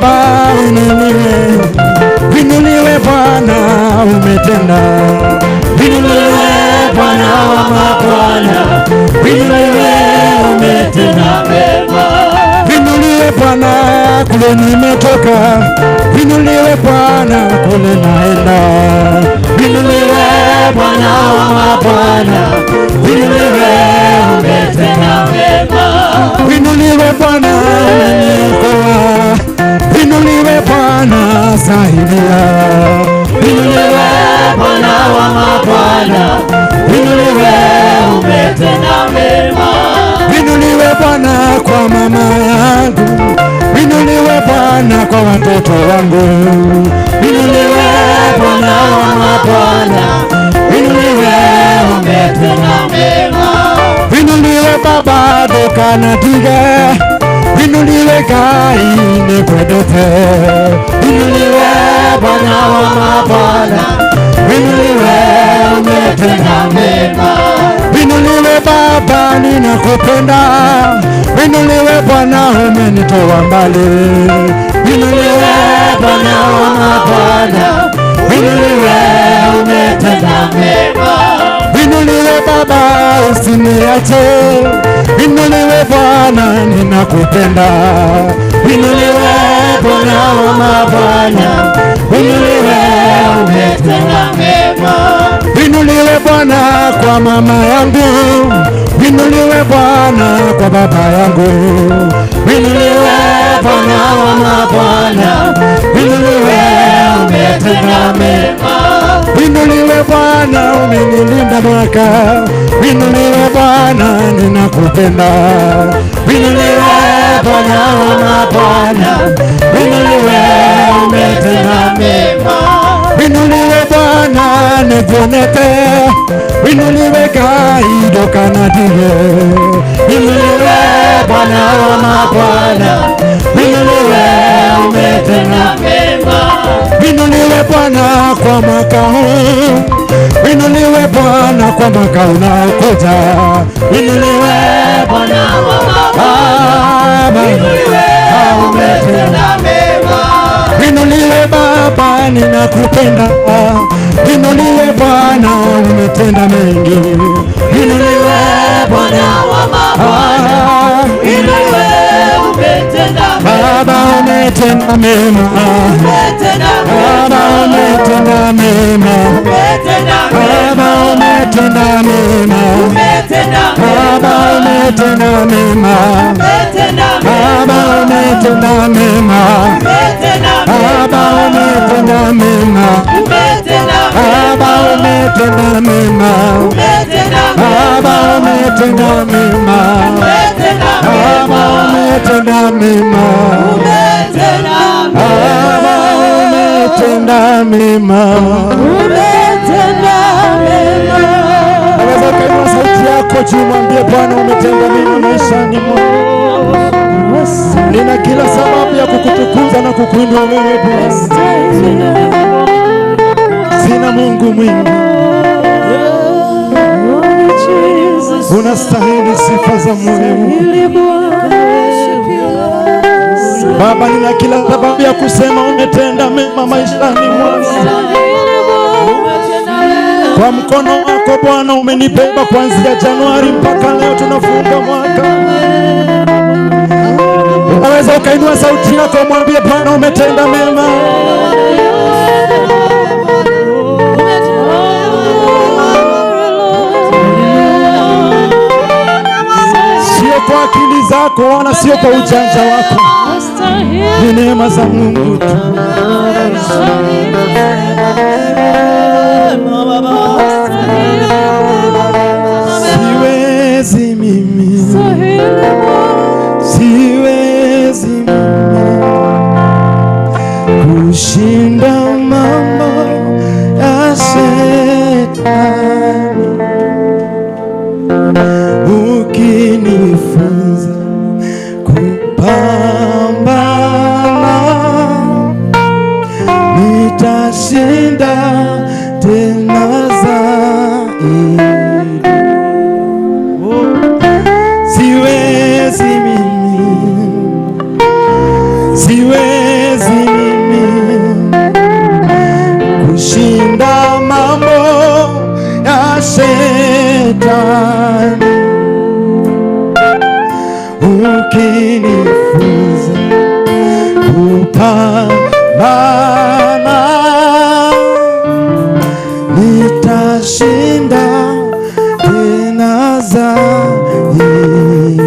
Baba, uinuliwe, uinuliwe Bwana, umetenda. Uinuliwe Bwana wa mabwana, uinuliwe, umetenda mema. Uinuliwe Bwana, kule nimetoka, uinuliwe Bwana, kule naenda. Uinuliwe Bwana wa mabwana, uinuliwe, umetenda mema. Uinuliwe Bwana, umeniokoa, uinuliwe Bwana, saidia. Uinuliwe Bwana wa mabwana, uinuliwe, umetenda mema. Uinuliwe Bwana kwa mama yangu, uinuliwe Bwana kwa watoto wangu. Uinuliwe Bwana wa mabwana, uinuliwe, umetenda mema. Uinuliwe Baba ndũkanatige, uinuliwe Ngai nĩngwendete. Uinuliwe Bwana wa mabwana, uinuliwe, umetenda mema. Uinuliwe Baba, ninakupenda, uinuliwe Bwana, umenitoa mbali. Uinuliwe Bwana wa mabwana, uinuliwe, umetenda mema. Uinuliwe Baba, usiniache, uinuliwe Bwana, ninakupenda. Uinuliwe Bwana wa mabwana, uinuliwe, umetenda mema. Uinuliwe Bwana kwa mama yangu, uinuliwe Bwana kwa baba yangu. Uinuliwe Bwana wa mabwana, uinuliwe, umetenda mema. Uinuliwe Bwana, umenilinda mwaka, uinuliwe Bwana, ninakupenda. Uinuliwe Bwana wa mabwana, uinuliwe, umetenda mema. Uinuliwe Bwana, nĩnguonete, uinuliwe Ngai, ndũkanatige. Uinuliwe Bwana wa mabwana, uinuliwe, umetenda mema. Uinuliwe Bwana kwa mwaka huu, uinuliwe Bwana kwa mwaka unaokuja. Uinuliwe Bwana wa mabwana, uinuliwe, umetenda mema. Uinuliwe Baba, ninakupenda, uinuliwe Bwana, umetenda mengi. Uinuliwe Bwana wa mabwana, uinuliwe, umetenda mema. Baba, umetenda mema, Umetenda Baba, mema. umetenda mema, Umetenda Baba, mema. umetenda mema, Umetenda Baba, mema. umetenda mema, Umetenda Baba, mema. umetenda mema, Umetenda Baba, mema. umetenda mema, Umetenda Baba, mema. umetenda mema, Umetenda Baba, mema. umetenda mema, Umetenda Baba, mema. umetenda mema, Umetenda Baba, umetenda mema. Umetenda mema. Unaweza ukainua sauti yako juu, mwambie Bwana umetenda mema maishani mwangu. Nina kila sababu ya kukutukuza na kukuinua wewe Bwana. Sina Mungu mwingi, unastahili sifa za moyo. Baba, nina kila sababu ya kusema umetenda mema maishani mwangu. Kwa mkono wako Bwana umenibeba kuanzia Januari mpaka leo tunafunga mwaka. Unaweza ukainua sauti yako umwambie Bwana umetenda mema. Sio kwa akili zako wala sio kwa ujanja wako, ni neema za Mungu tu. Siwezi mimi, siwezi mimi kushinda mambo ya shetani, ukinifunza kupambana nitashinda tena zaidi. Siwezi mimi, siwezi shetani, ukinifunza kupambana, nitashinda tena zaidi.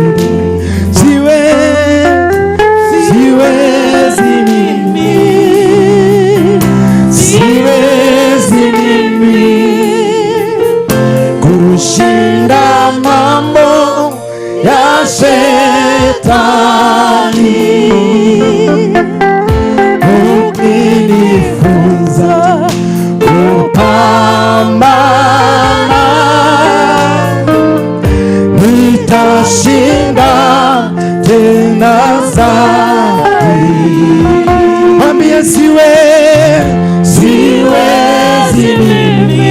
Siwezi mimi, siwezi mimi kushinda mambo ya shetani, ukinifunza kupambana, nitashinda tena zaidi. Mwambie siwezi mimi,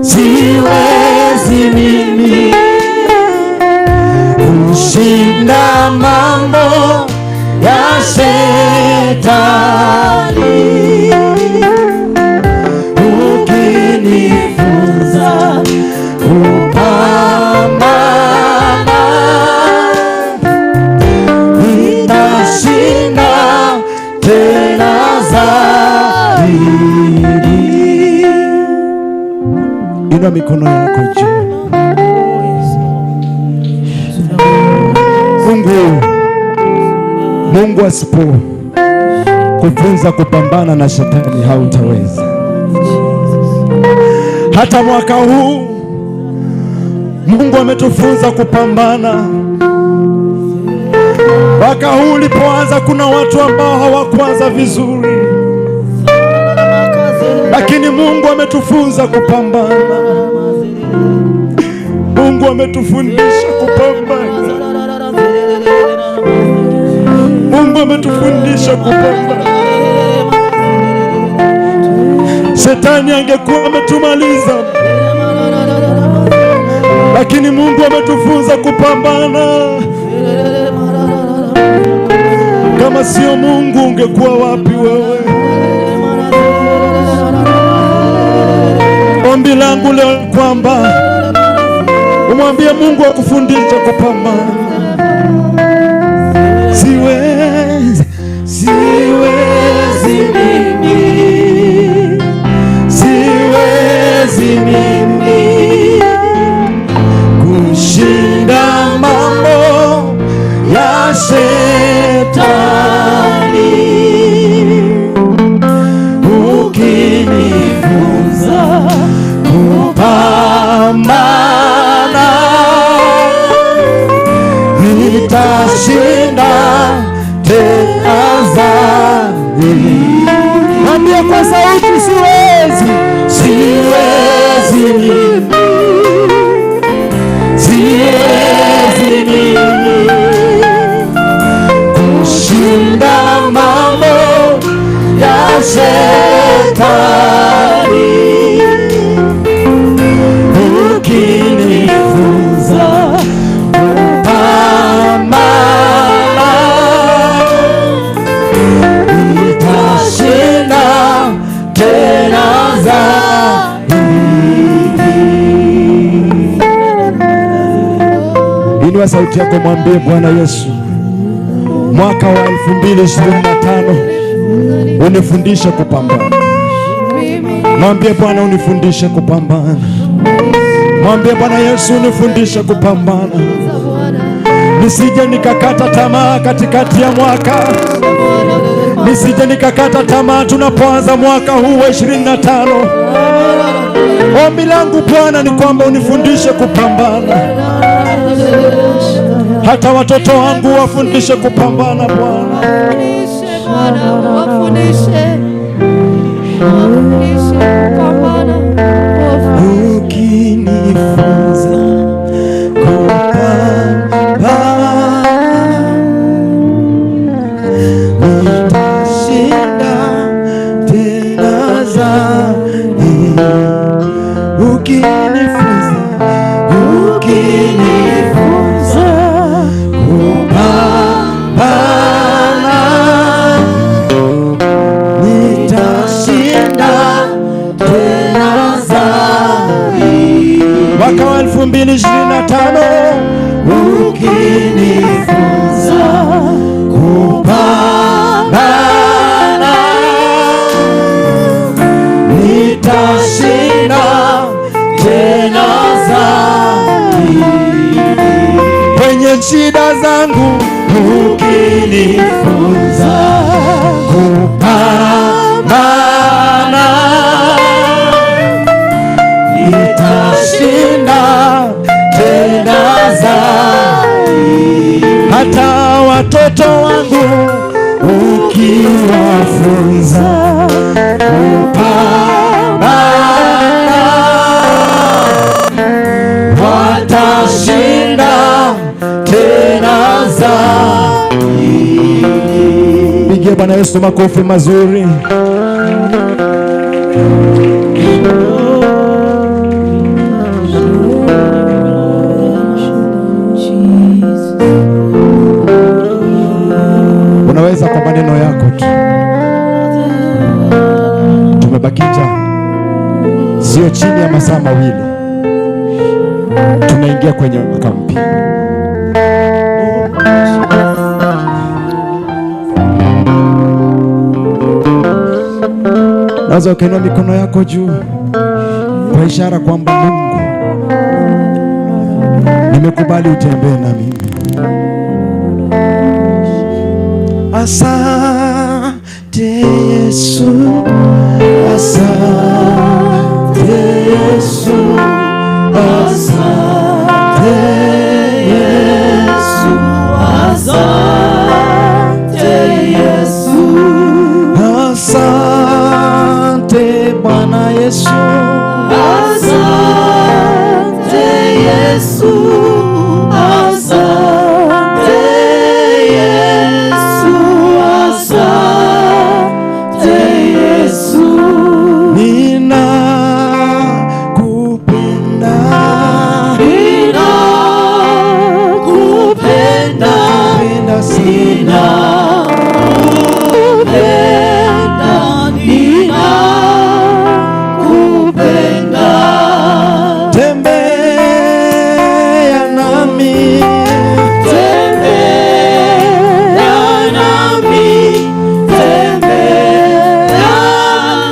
siwezi mimi kushinda mambo ya shetani, ukinifunza kupambana, nitashinda tena zaidi. Inua mikono yako juu. Mungu asipo kufunza kupambana na shetani hautaweza. Hata mwaka huu Mungu ametufunza kupambana. Mwaka huu ulipoanza, kuna watu ambao hawakuanza vizuri, lakini Mungu ametufunza kupambana. Mungu ametufundisha kupambana. Mungu ametufundisha kupambana. Shetani angekuwa ametumaliza, lakini Mungu ametufunza kupambana. Kama sio Mungu ungekuwa wapi wewe? Ombi langu leo ni kwamba umwambie Mungu akufundishe kupambana. Siwezi, siwezi mimi, siwezi mimi kushinda mambo ya shetani, ukinifunza kupambana, nitashinda tena zaidi. Mwambie kwa sauti, siwezi, siwezi mimi, siwezi mimi kushinda mambo ya shetani, ukinifunza kupambana, nitashinda tena zaidi. Inua sauti yako, mwambie Bwana Yesu, mwaka wa 2025 unifundishe kupambana. Mwambie Bwana unifundishe kupambana. Mwambie Bwana Yesu unifundishe kupambana, nisije nikakata tamaa katikati ya mwaka, nisije nikakata tamaa tunapoanza mwaka huu wa 25. Ombi langu Bwana ni kwamba unifundishe kupambana, hata watoto wangu wafundishe kupambana Bwana. Bwana, wafundishe, wafundishe kupambana, wafundishe. Ukinifunza kupambana, nitashinda tena zaidi. Ukinifunza, ukinifunza kupambana, nitashinda tena zaidi. zangu ukinifunza kupambana, nitashinda tena zaidi. Hata watoto wangu ukiwafunza kupambana, watashinda tena zaidi. Pigie Bwana Yesu makofi mazuri. Unaweza kwa maneno yako tu. Tumebakija sio chini ya masaa 2, tunaingia kwenye mwaka mpya. Naweza ukainua mikono yako juu kwa ishara kwamba Mungu, nimekubali utembee na mimi. Asante Yesu, asante Yesu, asante Yesu, Asante Yesu, asante Bwana Yesu, asante Yesu, asante Yesu, asante Yesu. Ninakupenda, Ninakupenda, kupenda sana, ninakupenda, ninakupenda. Tembea nami, Tembea nami, tembea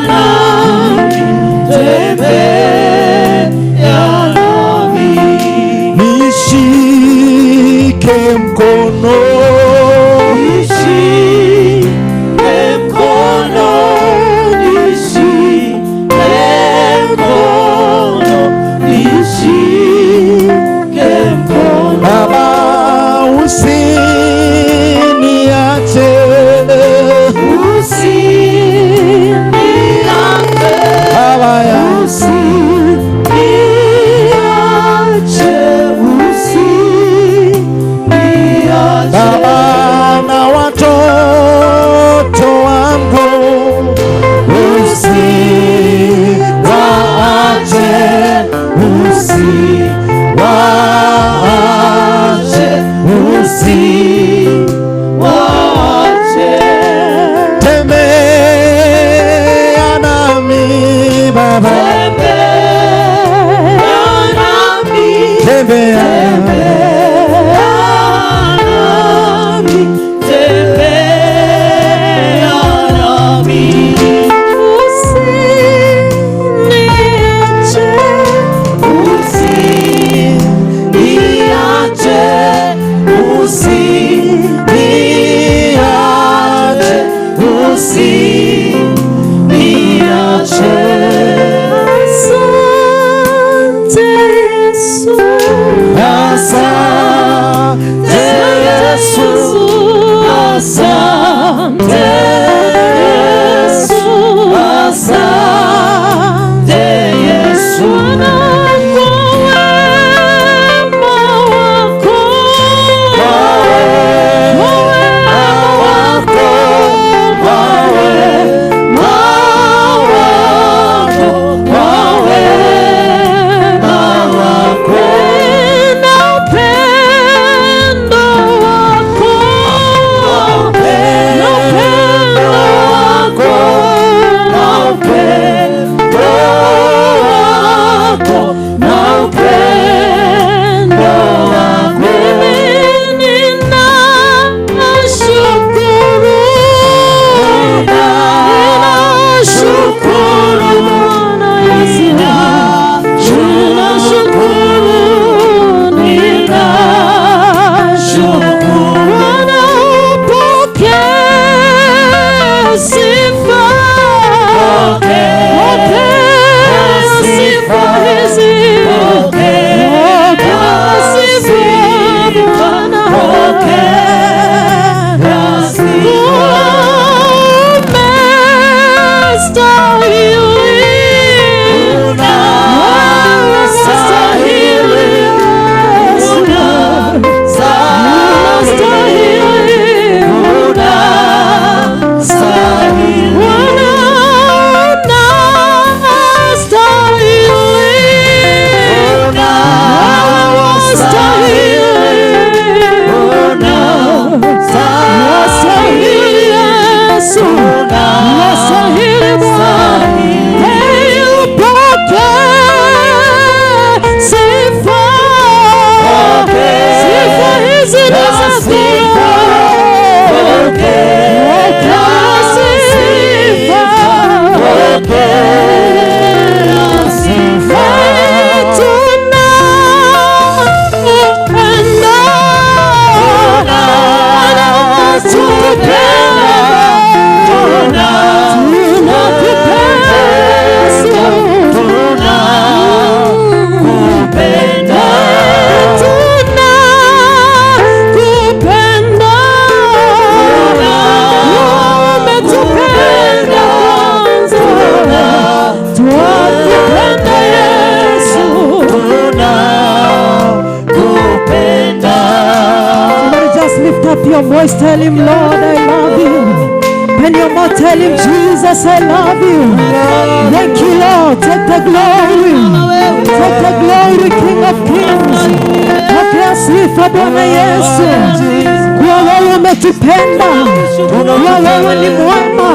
nami, tembea nami. Nishike mkono, Nishike mkono, nishike mkono, nishike mkono. Baba usiniache, Usiniache, Baba ya usiniache, usiniache. Baba Somebody just lift up your voice, tell him, Lord, I love you. When your mouth, tell him, Jesus, I love you. Thank you, Lord. Take the glory. Take the glory, King of Kings. Pokea sifa Bwana Yesu, kwa wewe umetupenda, kwa wewe ni mwema,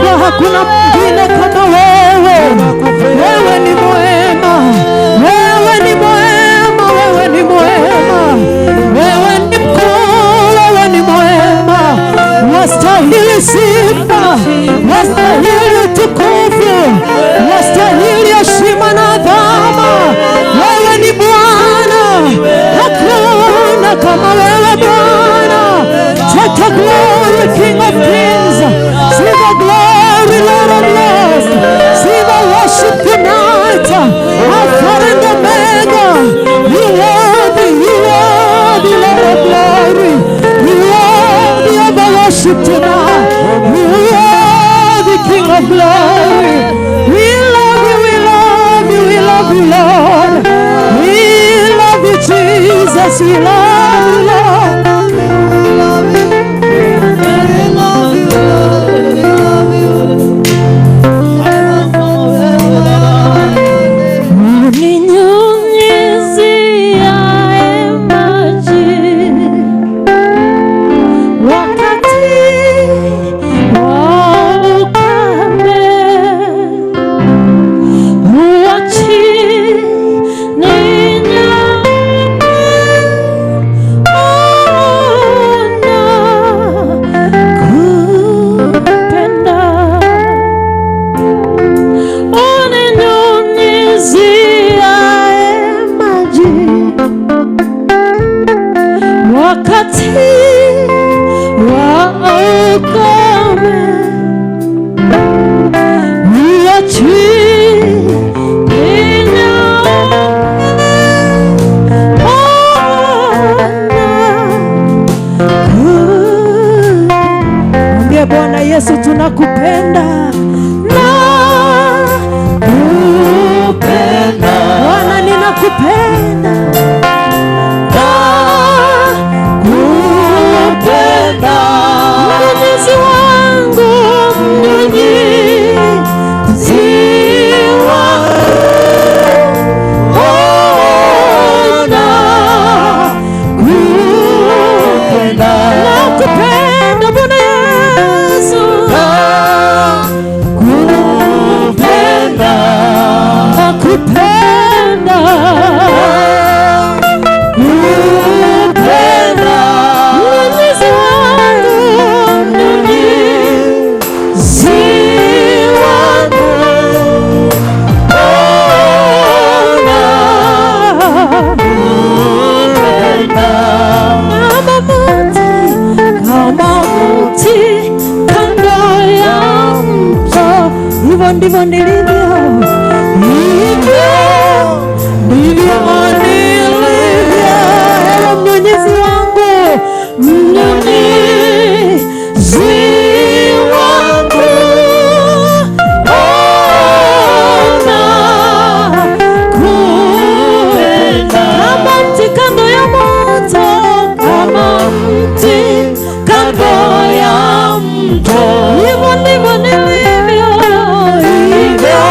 kwa hakuna mwingine kama wewe. Wewe ni mwema, wewe ni mwema, wewe ni mwema, wewe ni mkuu, wewe ni mwema, wastahili sifa, wastahili utukufu, wastahili heshima na adhama. Wewe ni Bwana, hakuna kama wewe Bwana. Take the glory, King of Kings. See the glory, Lord of Lords. See the worship tonight. Alpha and Omega. You are the Lord of glory. You are the of the worship tonight. You are the King of glory. We love you, we love you, we love you, Lord. We love you, Jesus. We love you, Lord. Uninyunyiziaye maji wakati wa ukame, huachi ninyauke, ona kupenda. Uninyunyiziaye maji wakati wa ukame, huachi ninyauke, ona. Mwambie Bwana Yesu tunakupenda na kupenda. Bwana ninakupenda na kupenda. Mnyunyizi wangu, mnyunyizi wangu, ona kupenda. Nakupenda Bwana Yesu, nakupenda, nakupenda, kupenda. Mnyunyizi wangu, mnyunyizi wangu, ona kama mti, kama mti kando ya mto, Hivyo ndivyo nilivyo, hivyo ndivyo nilivyo. Ewe mnyunyizi wangu, mnyunyizi wangu, ona kupenda. Kama mti kando ya moto, kama mti kando ya mto, hivyo ndivyo nilivyo, hivyo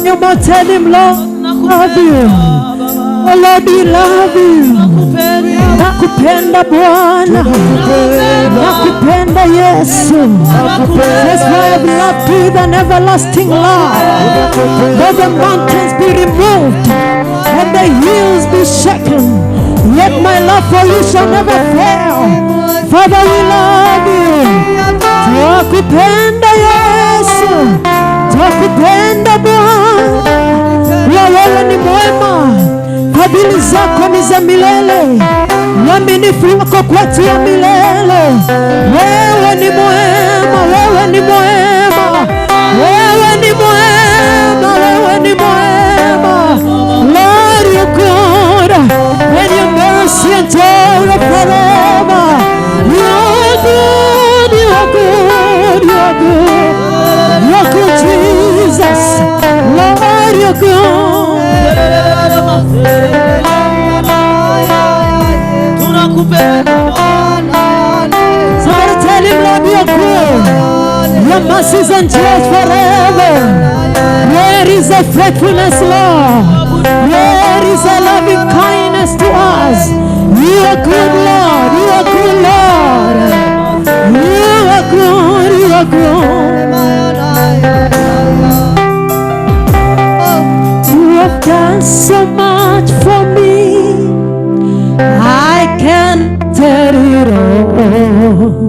Open your mouth, tell him, Lord, love you. Oh Lord, we love you. Nakupenda Bwana, nakupenda Yesu. That's why I've loved you with an everlasting love. Though the mountains be removed and the hills be shaken, yet my love for you shall never fail. Father, we love you. Twakupenda Yesu, twakupenda Bwana. Wewe ni mwema, fadhili zako ni za milele, uaminifu wako kwetu wa milele. Wewe ni mwema, wewe ni mwema, wewe ni mwema, wewe ni mwema. Lord, you're good, and your mercy endureth forever. You're good, you're good, you're good. You're good, Jesus. Lord, you're good. Somebody tell him, Lord, you're good. Your mercies endure forever. Where is the faithfulness, Lord? Where is the loving kindness to us? You are good, Lord. You are good, Lord. You are good. You are good. You have done so much for me. I can't tell it all.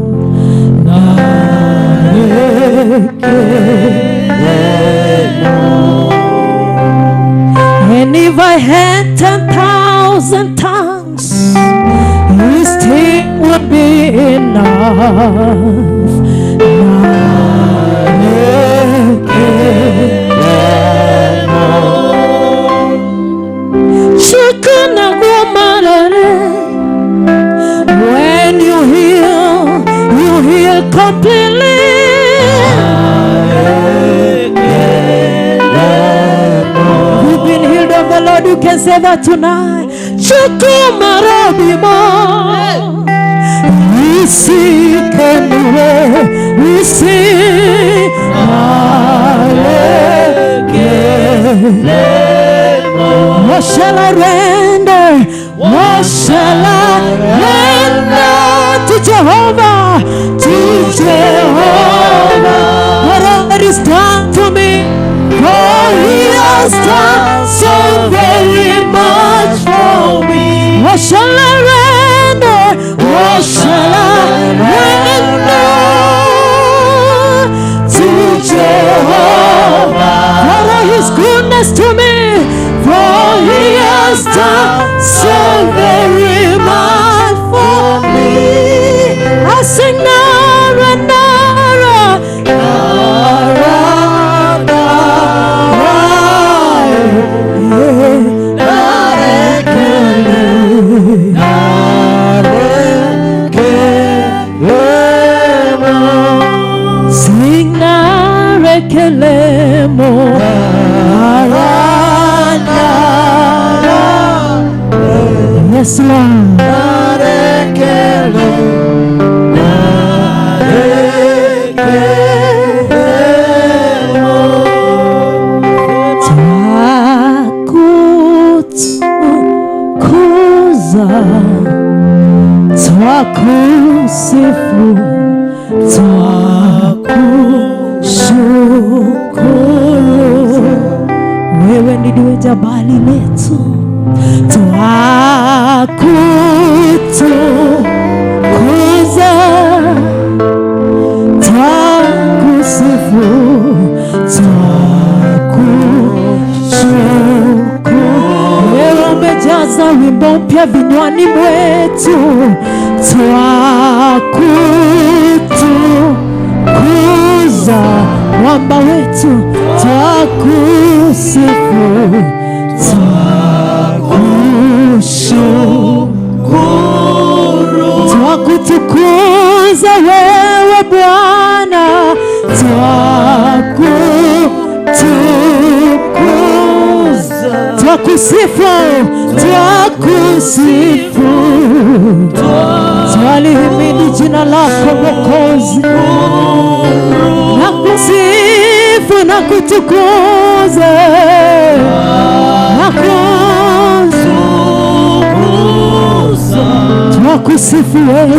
And if I had 10,000 tongues, this thing would be enough. When you heal completely. You've been healed of the Lord, you can say that tonight. What shall I render? What shall I render to Jehovah? To Jehovah, what all that is done to me, for he has done so very much for me. What shall I render? What shall I render to Jehovah? For all his goodness to me, for he has done so very much for me. I sing Nara, Nara, Nara, Nara, Nara. Sing Nara Kelemo, Nara, Nara. Yes, Lord. Twakutukuza, twakusifu, twakushukuru. Wewe ndiwe jabali letu. Twakutukuza, twakusifu, twakushukuru. Wewe umejaza wimbo mpya vinywani mwetu. Twakutukuza, mwamba wetu, twakusifu, twakushukuru. Twakutukuza wewe Bwana, twakutukuza, twakusifu, twakusifu, twalihimidi jina lako Mwokozi. Nakusifu Tunakutukuza, twakusifu wewe,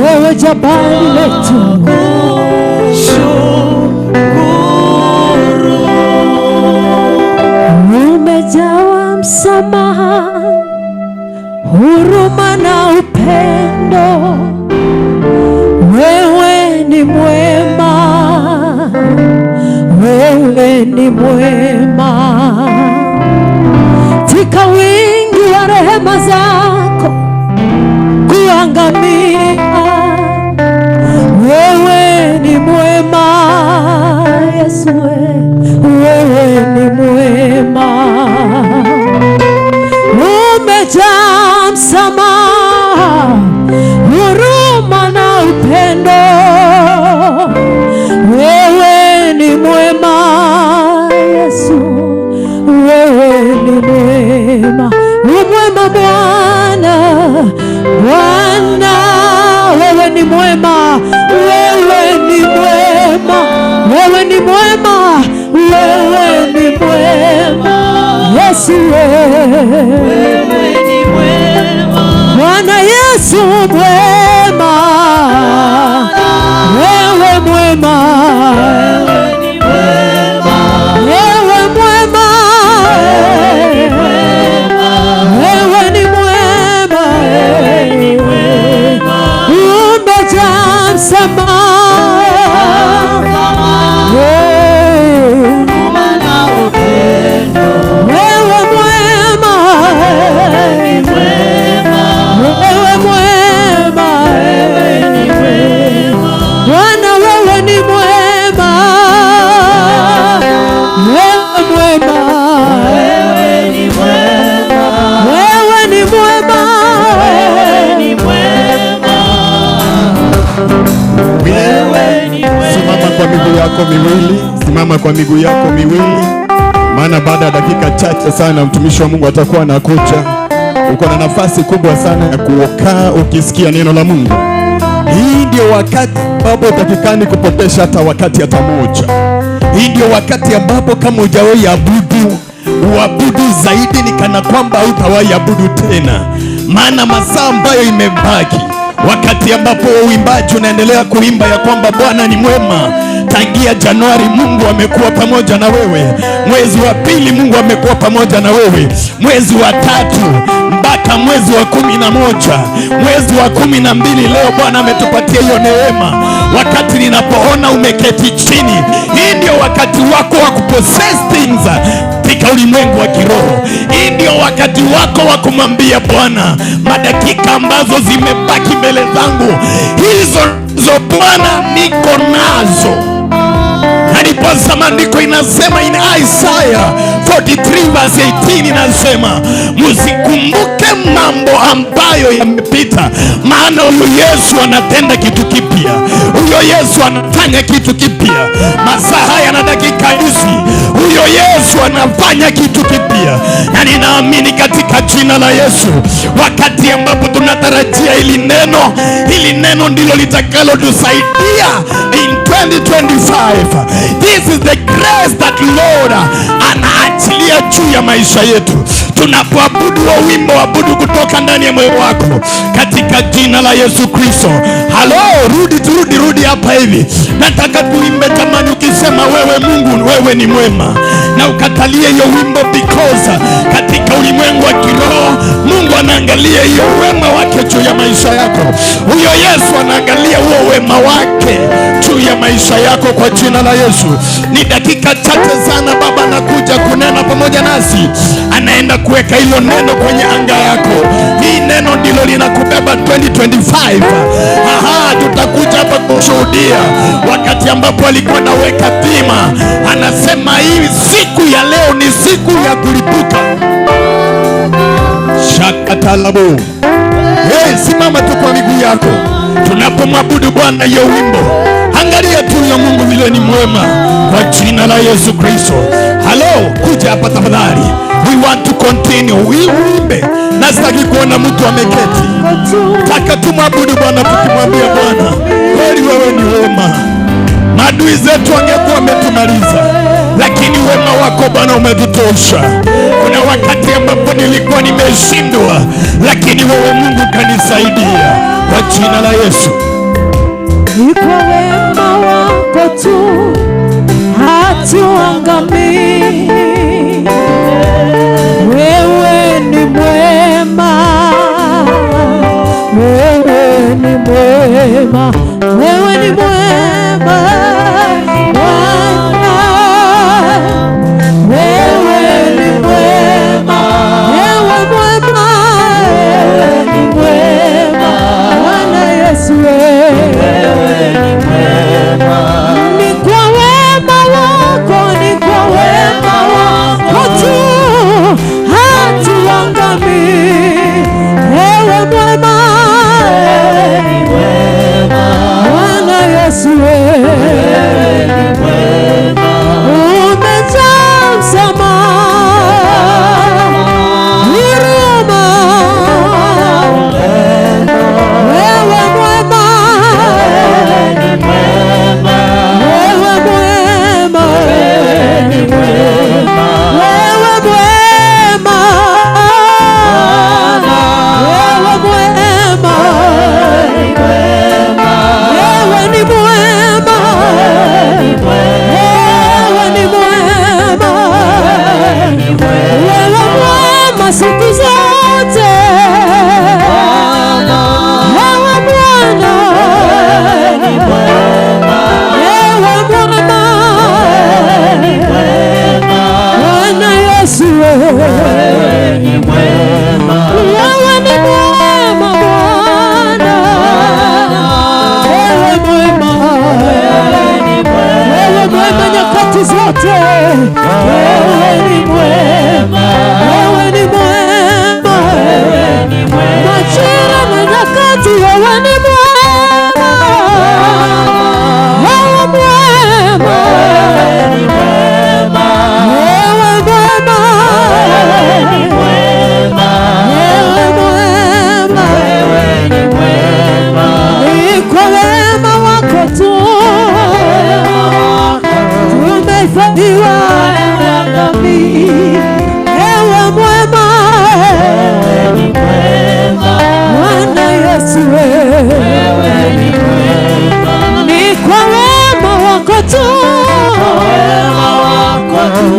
wewe jabali letu. Umejawa msamaha, huruma na upendo. Wewe ni mwema, wewe ni mwema. Tika wingi wa rehema zako kuangamia. Wewe ni mwema, Yesu, wewe ni mwema. Umejaa msamaha, huruma na upendo. Wewe ni mwema, Yesu, wewe ni mwema. Umwema Bwana, Bwana, wewe ni mwema, wewe ni mwema, wewe ni mwema, wewe ni mwema, Yesu, wewe ni mwema. Bwana Yesu mwema, wewe mwema, wewe mwema, wewe ni mwema, umejaa msamaha, wewe mwema, wewe mwema, Bwana wewe ni mwema, wewe mwema, wewe ni mwema. Simama kwa miguu yako miwili, simama kwa miguu yako miwili, maana baada ya dakika chache sana mtumishi wa Mungu atakuwa anakuja. Uko na nafasi kubwa sana ya kukaa ukisikia neno la Mungu. Hii ndio wakati ambapo utakikani kupotesha hata wakati hata moja. Hii ndio wakati ambapo kama hujawahi abudu, uabudu zaidi ni kana kwamba hutawahi abudu tena, maana masaa ambayo imebaki, wakati ambapo uimbaji unaendelea kuimba ya kwamba Bwana ni mwema. Tangia Januari Mungu amekuwa pamoja na wewe, mwezi wa pili Mungu amekuwa pamoja na wewe, mwezi wa tatu mpaka mwezi wa 11, mwezi wa 12, leo Bwana ametupatia hiyo neema. Wakati ninapoona umeketi chini, hii ndio wakati wako wa kupossess things katika ulimwengu wa kiroho. Hii ndio wakati wako wa kumwambia Bwana, madakika ambazo zimebaki mbele zangu, hizo ndizo Bwana niko nazo. Na ndiposa maandiko inasema in Isaiah 43 verse 18 inasema, msikumbuke mambo ambayo yamepita, maana huyu Yesu anatenda kitu kipya. Huyo Yesu anafanya kitu kipya. Masaa haya na dakika hizi, huyo Yesu anafanya kitu kipya, na ninaamini katika jina la Yesu, wakati ambapo tunatarajia hili neno, hili neno ndilo litakalotusaidia in 2025. This is the grace that Lord anaachilia juu ya maisha yetu. Tunapoabudu wa wimbo, abudu kutoka ndani ya moyo wako katika jina la Yesu Kristo. Halo, rudi turudi, rudi hapa hivi. Nataka tuimbe jamani, ukisema wewe Mungu, wewe ni mwema, na ukatalie hiyo wimbo, because katika ulimwengu wa kiroho Mungu anaangalia hiyo wema wake juu ya maisha yako. Huyo Yesu anaangalia huo wema wake juu ya maisha yako kwa jina la Yesu. Ni dakika chache sana, Baba anakuja kunena pamoja nasi, anaenda kuweka hilo neno kwenye anga yako. Hii neno ndilo linakubeba 2025. Aha, tutakuja hapa kushuhudia wakati ambapo alikuwa naweka dhima, anasema hii siku ya leo ni siku ya kulipuka. Shakatalabu. Hey, simama tu kwa miguu yako tunapomwabudu Bwana hiyo wimbo. Angalia tu huyo Mungu vile ni mwema kwa jina la Yesu Kristo. Halo, kuja hapa tafadhali. We want to continue. Uimbe. Na sitaki kuona mtu ameketi. Taka tumwabudu Bwana tukimwambia Bwana, kweli wewe ni wema. Adui zetu wangekuwa wametumaliza, lakini wema wako Bwana umetutosha. Kuna wakati ambapo nilikuwa nimeshindwa, lakini wewe Mungu kanisaidia, kwa jina la Yesu. Ni kwa wema wako tu hatuangamii. Wewe ni mwema, wewe ni mwema, wewe ni mwema Bwana, wewe ni mwema, wewe mwema, wewe ni mwema Bwana Yesu, wewe ni kwa wema wako, ni kwa wema wako tu hatuangamii. Wewe mwema, Bwana Yesu, wewe umejaa msamaha, huruma, wewe mwema, wewe mwema, wewe mwema, wewe mwema, wewe ni mwema, wewe ni mwema, wewe mwema siku zote, wewe Bwana, wewe mwema, Bwana Yesu, wewe ni mwema Bwana, wewe mwema, wewe mwema nyakati zote, wewe ni mwema, wewe ni mwema, majira na nyakati, wewe ni mwema, wewe mwema, wewe mwema, wewe mwema, ni kwa wema wako tu tumehifadhiwa nami. Ewe mwema, Bwana Yesu, wewe ni kwa wema wako tu,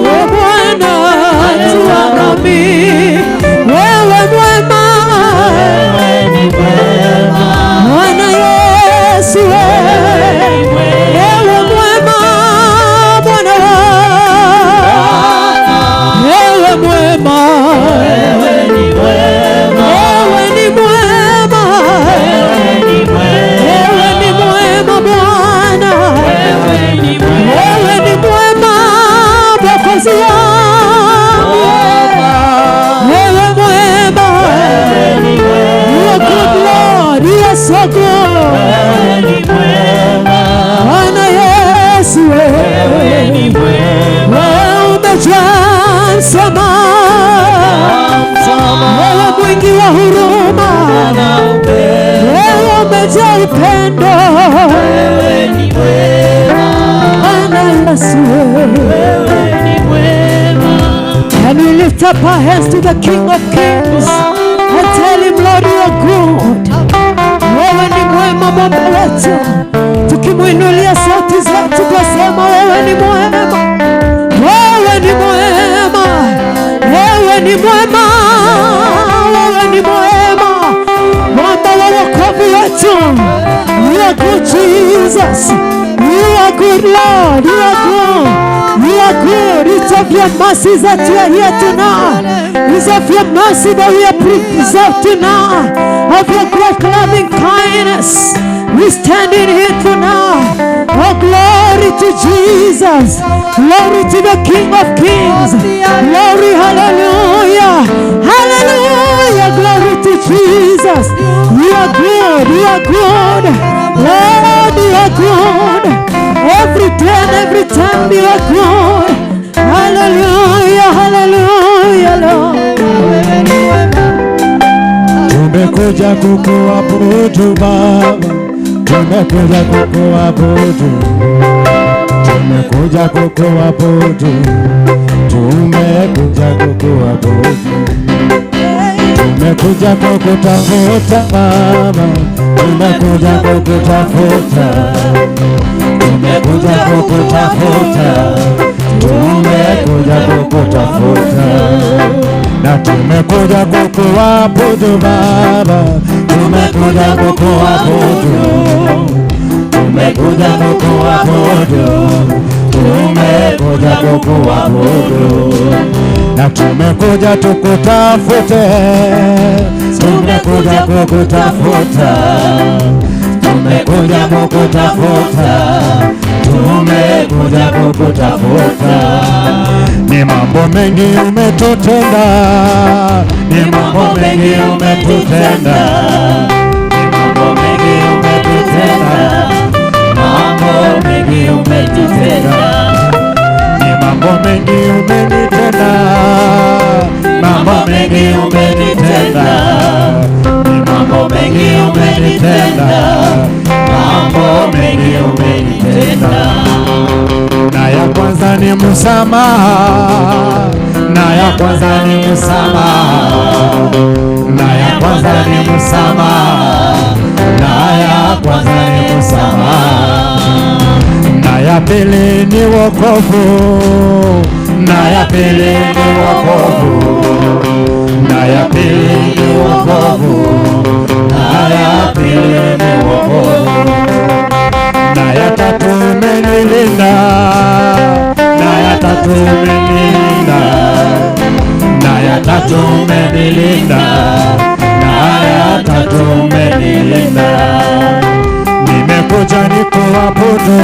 we Bwana, hatuangamii. Wewe mwema, Bwana Yesu, wewe mwema, Bwana, wewe mwema, wewe ni mwema, wewe ni mwema Bwana, wewe ni mwema Mwokozi wangu, wewe mwema, you are good Lord, you are so good. Bwana Yesu, wewe umejaa msamaha, wewe mwingi wa huruma, wewe umejaa upendo. Bwana Yesu, and we lift up our hands to the King of Kings and tell him, Lord, you are good. Wewe ni mwema Baba wetu, tukimwinulia sauti zetu twasema wewe ni mwema, wewe ni mwema, wewe ni mwema, wewe ni mwema, mwamba wa wokovu wetu. You are good Jesus, you are good Lord, you are good, you are good. It's of your mercies that we are here tonight. It's of your mercy that we are preserved tonight. Of your great loving kindness, we standing here tonight. Oh, glory to Jesus. Glory to the King of Kings. Glory, hallelujah. Hallelujah. Glory to Jesus. You are good. You are good. Lord, you are good. Every day and every time you are good. Hallelujah. Hallelujah, Lord. Tumekuja kukuabudu Baba, tumekuja kukuabudu. Tumekuja kukuabudu, tumekuja kukuabudu, tumekuja kukutafuta Baba, tumekuja kukutafuta, tumekuja kukutafuta, tumekuja kukutafuta, na tumekuja kukuabudu Baba, tumekuja kukuabudu, tumekuja kukuabudu, tumekuja kukuabudu, na tumekuja tukutafute, tumekuja kukutafuta, tumekuja kukutafuta, tumekuja kukutafuta. Ni mambo mengi umetutenda, ni mambo mengi umetutenda, ni mambo mengi umetutenda, Mambo mengi umetutenda, ni mambo mengi umenitenda, mambo mengi umenitenda, ni mambo mengi umenitenda, mambo mengi umenitenda. Na ya kwanza ni msamaha, na ya kwanza ni msamaha, na ya kwanza ni msamaha, na ya kwanza ni msamaha, na ya pili ni wokovu, na ya pili ni wokovu, na ya pili ni wokovu, na ya pili ni wokovu, na ya tatu umenilinda, na ya tatu umenilinda, na ya tatu umenilinda, na ya tatu umenilinda. Nimekuja nikuabudu,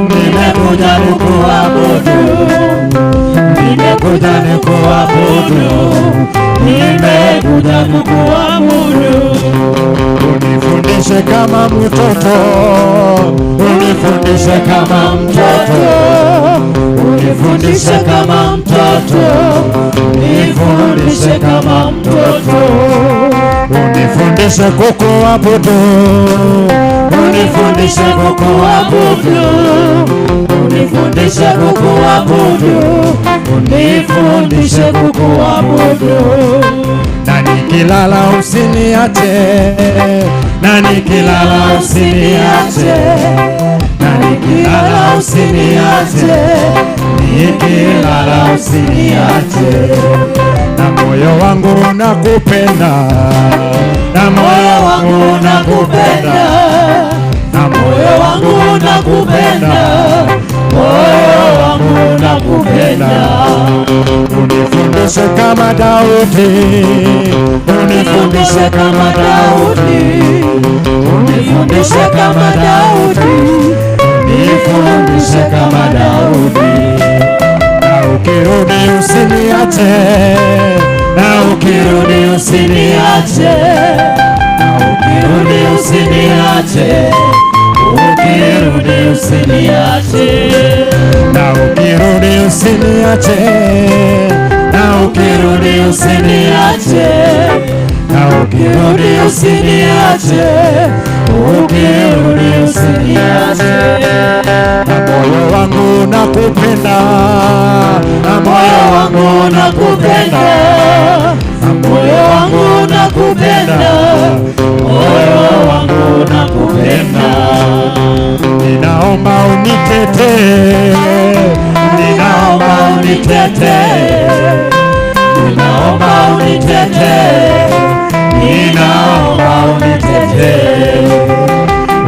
nimekuja nikuabudu, nimekuja nikuabudu, nimekuja nikuabudu. Unifundishe kama mtoto, unifundishe kama mtoto, unifundishe kama mtoto, unifundishe kama mtoto, unifundishe kukuabudu, unifundishe kukuabudu, unifundishe kukuabudu, unifundishe kukuabudu. Na nikilala usiniache, na nikilala usiniache, na nikilala usiniache, nikilala usiniache. Na moyo wangu unakupenda, na moyo wangu unakupenda, na moyo wangu unakupenda, moyo wangu unakupenda. Unifundishe kama Daudi, unifundishe kama Daudi, unifundishe kama Daudi, unifundishe kama Daudi. Na ukirudi usiniache, na ukirudi usiniache, na ukirudi usiniache, ukirudi usiniache, na ukirudi usiniache, na ukirudi usiniache, na ukirudi usiniache, ukirudi usiniache. Na moyo wangu nakupenda, na moyo wangu nakupenda, na moyo wangu nakupenda, moyo wangu nakupenda. Ninaomba unitetee, ninaomba unitetee, ninaomba unitetee, ninaomba unitetee.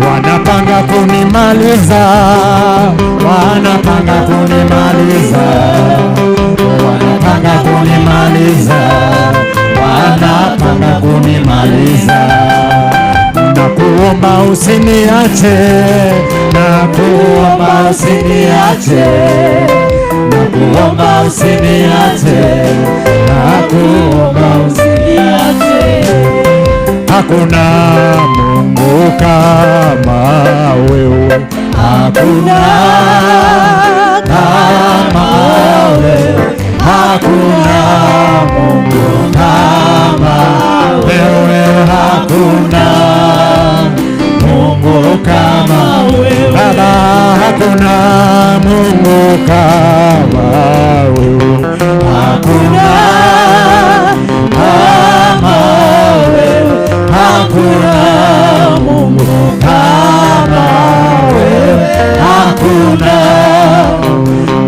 Wanapanga kunimaliza, wanapanga kunimaliza, wanapanga kunimaliza, wanapanga kunimaliza. Nakuomba usiniache, nakuomba usiniache, nakuomba usiniache, nakuomba usiniache. Hakuna Mungu kama wewe, hakuna kama wewe, hakuna Mungu kama wewe, hakuna Mungu kama wewe Baba, hakuna kama wewe, Hakuna kama wewe, hakuna Mungu kama wewe, hakuna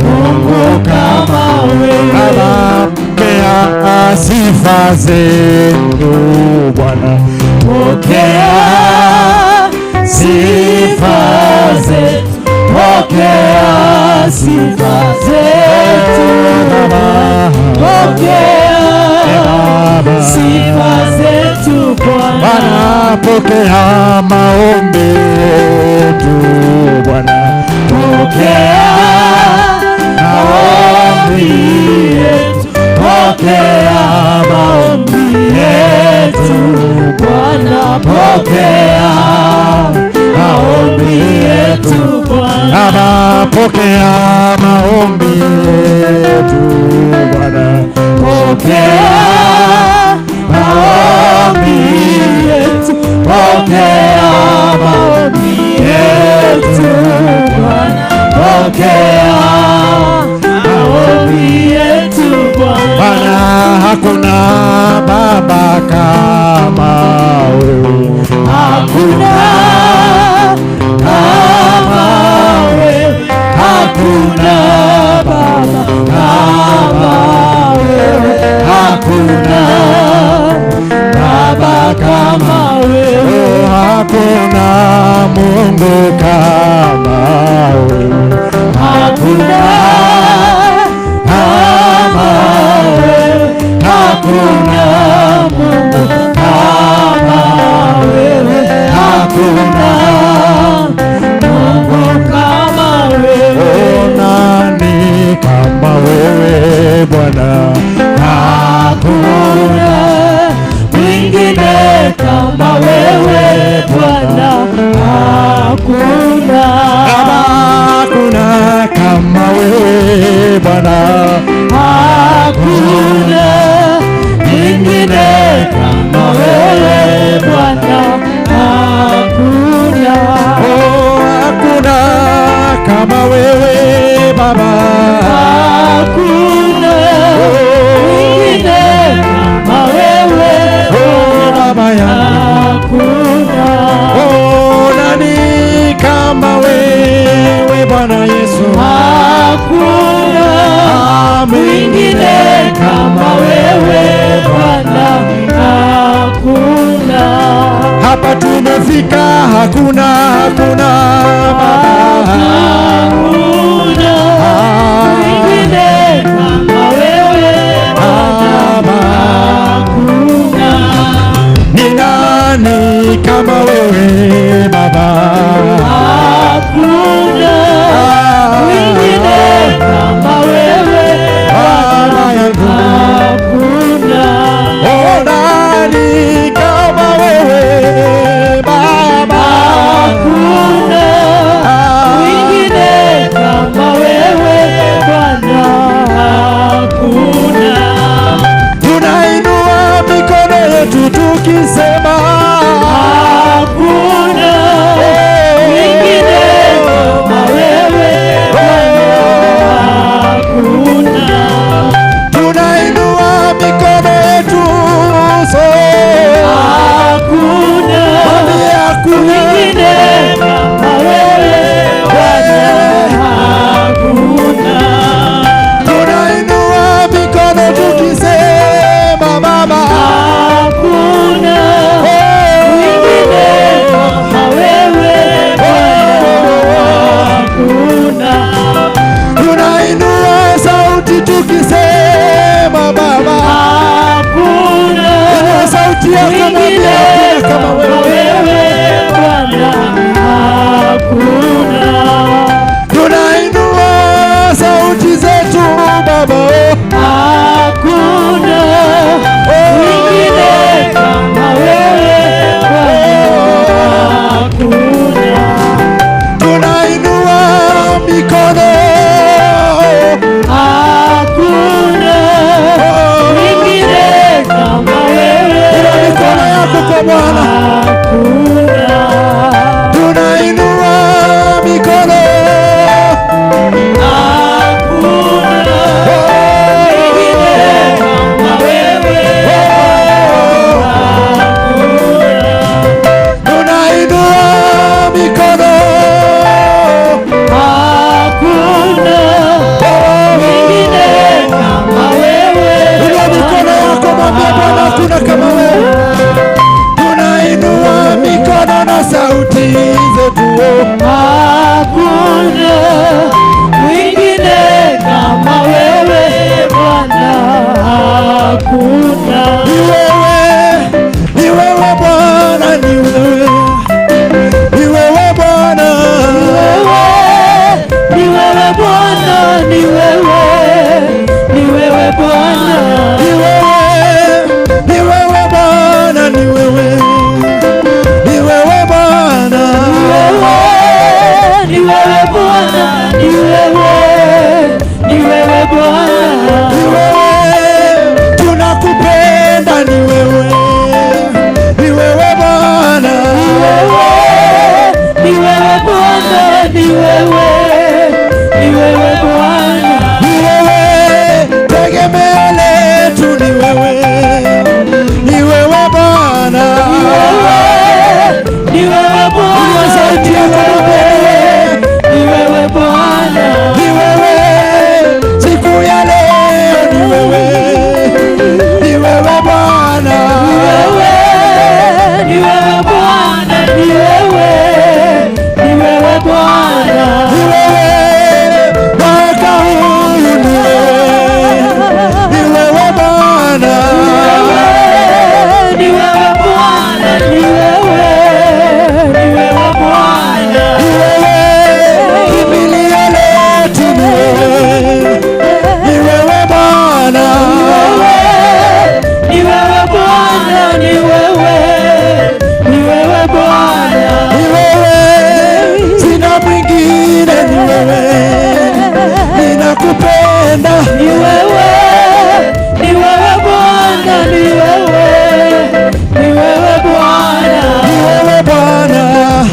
Mungu kama wewe. Baba, pokea sifa zetu Bwana, Pokea sifa zetu, pokea sifa zetu, Baba, pokea Baba, sifa zetu Bwana. Bwana, pokea maombi yetu Bwana, Pokea maombi yetu, pokea maombi yetu Bwana, pokea maombi yetu Bwana. Baba, pokea maombi yetu Bwana, Pokea maombi yetu, pokea maombi yetu Bwana, pokea maombi yetu Bwana. Bwana, hakuna baba kama wewe, Hakuna kama wewe, hakuna baba kama wewe, hakuna baba kama wewe, oh, hakuna Mungu kama wewe, hakuna kama wewe, hakuna Mungu kama wewe, hakuna Mungu kama wewe. Oh, nani kama wewe Bwana, Hakuna mwingine kama wewe Bwana, hakuna. Baba, hakuna kama wewe Bwana, Hakuna mwingine kama wewe Bwana, hakuna. Oh, hakuna kama wewe Baba, Hakuna mwingine kama wewe oh, Baba yangu, hakuna. Oh, nani kama wewe Bwana Yesu, Hakuna mwingine kama wewe Bwana, hakuna. Hapa tumefika, hakuna, hakuna Baba, Hakuna mwingine kama wewe Bwana, Baba, hakuna. Ni nani kama wewe Baba, Hakuna mwingine kama wewe Baba yangu, hakuna. Oh, nani kama wewe Baba, Hakuna mwingine kama ni wewe, ni wewe Bwana. Ni wewe tegemeo letu, ni wewe, ni wewe Bwana. Ni wewe, ni wewe Bwana, Sauti ni yako wewe, ni wewe Bwana. Ni wewe siku ya leo, ni wewe, ni wewe Bwana. Ni wewe, ni wewe Bwana, ni wewe, ni wewe Bwana. Ni wewe mwaka huu, ni wewe, ni wewe Bwana. Ni wewe Bwana, ni wewe, ni wewe Bwana. Ni wewe kimbilio letu, ni wewe, ni wewe Bwana. Ni wewe Bwana, ni wewe, ni wewe Bwana. Ni wewe, sina mwingine, ni wewe, ninakupenda. Ni wewe, ni wewe Bwana, ni wewe, ni wewe Bwana. Ni wewe Bwana,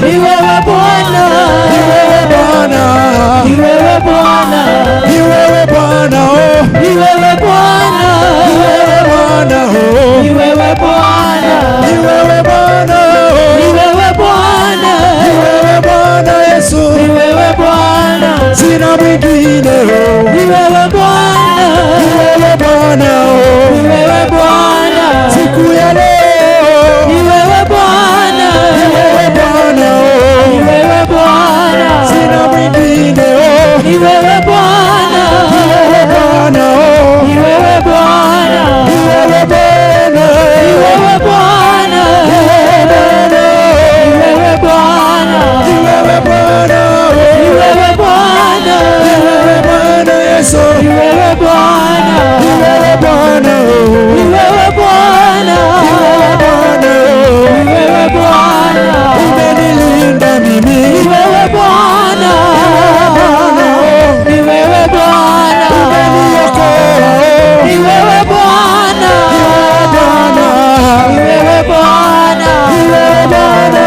Ni wewe Bwana, ni wewe Bwana, ni wewe Bwana, ni wewe Bwana, oh, ni wewe Bwana, ni wewe Bwana, oh, ni wewe Bwana, ni wewe Bwana, oh, ni wewe Bwana, ni wewe Bwana Yesu, ni wewe Bwana, sina mwingine, oh, ni wewe Bwana, ni wewe Bwana, oh, ni wewe Bwana, siku ya leo, ni wewe Bwana, ni wewe Bwana, ni oh, wewe Bwana, sina mwingine, oh, ni wewe Bwana, ni wewe Bwana, oh, ni wewe Bwana, ni wewe Bwana, ni wewe Bwana, ni wewe Bwana, ni wewe Bwana, ni wewe Bwana, ni wewe Bwana, ni wewe Bwana Yesu, ni wewe Bwana, ni wewe Bwana, ni wewe Bwana, ni wewe Bwana, ni wewe Bwana, umenilinda mimi, ni wewe Bwana, ni wewe Bwana, umeniokoa, ni wewe Bwana, ni wewe Bwana, ni wewe Bwana, ni wewe Bwana,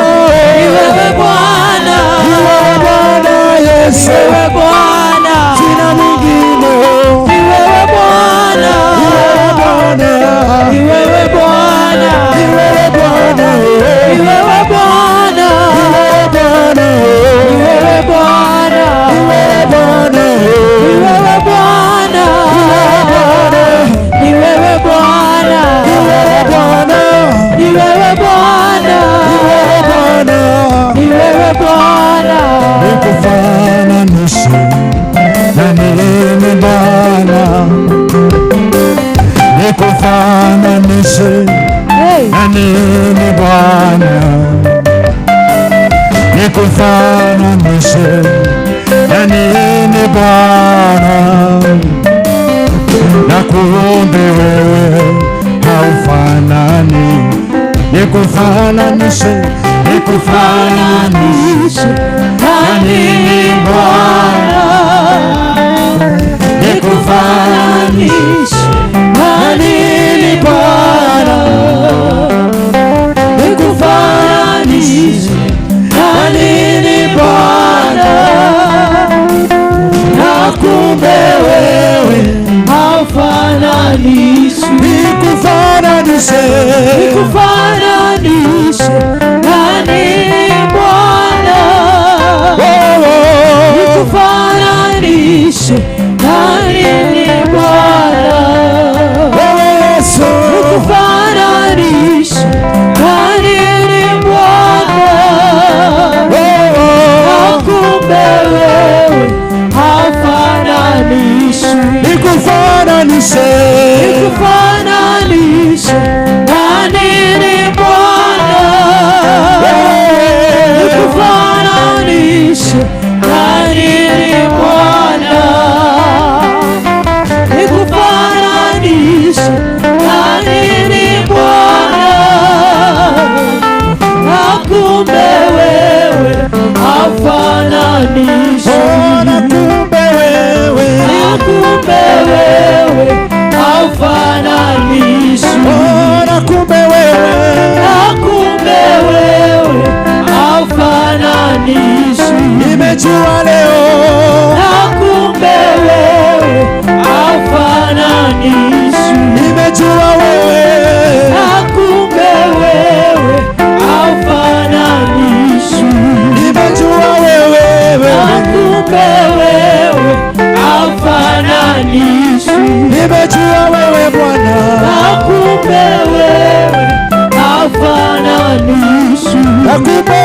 ni wewe Bwana, ni wewe Bwana Yesu, ni wewe Bwana, sina mwingine, ni wewe Bwana, ni wewe Bwana, ni wewe Bwana, ni wewe Bwana, ni wewe Bwana, ni wewe Bwana, ni wewe Bwana, ni wewe Bwana, ni wewe Bwana, ni wewe Bwana, ni wewe Bwana, ni wewe Bwana, ni wewe Bwana, ni wewe Bwana. Nikufananishe na nini Bwana? Nikufananishe Hey. na nini Bwana? Nikufananishe na nini Bwana? Na kumbe wewe haufanani. Nikufananishe, nikufananishe na nini Bwana? Nikufananishe na nini Bwana? Nikufananishe na nini Bwana? Na kumbe wewe Haufananishwi. Nikufananishe, Nikufananishe na nini Bwana? oh, oh. Nikufananishe na nini Bwana? Wewe Yesu, Nikufananishe na nini Bwana? oh, oh. Na kumbe wewe haufananishwi. Nikufananishe, Nikufananishe na nini Bwana? Nikufananishe na nini Bwana? Nikufananishe na nini Bwana? Na kumbe wewe haufananishwi. oh, na kumbe wewe, Na kumbe wewe haufananishwi. oh, Na kumbe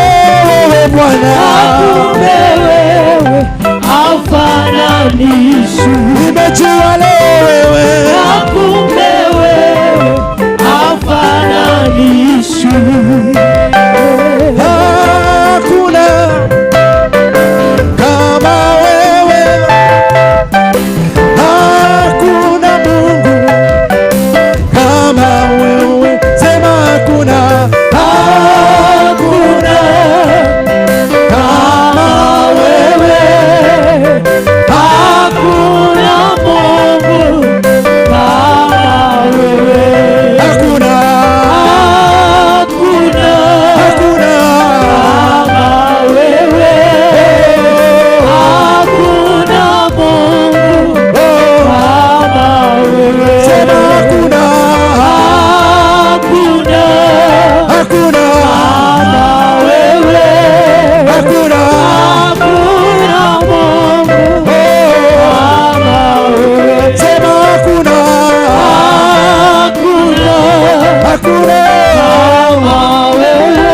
wewe Bwana, Kumbe wewe haufananishwi. Nimejua leo wewe. Na kumbe wewe haufananishwi. Hakuna kama wewe, hakuna Mungu kama wewe. Sema hakuna, hakuna kama wewe, Hakuna Mungu kama wewe. Hakuna, Hakuna hakuna kama wewe. Hakuna Mungu kama wewe. Sema hakuna, Hakuna hakuna, kama wewe. Hakuna, Hakuna Mungu kama wewe. Sema hakuna, Hakuna hakuna, kama wewe.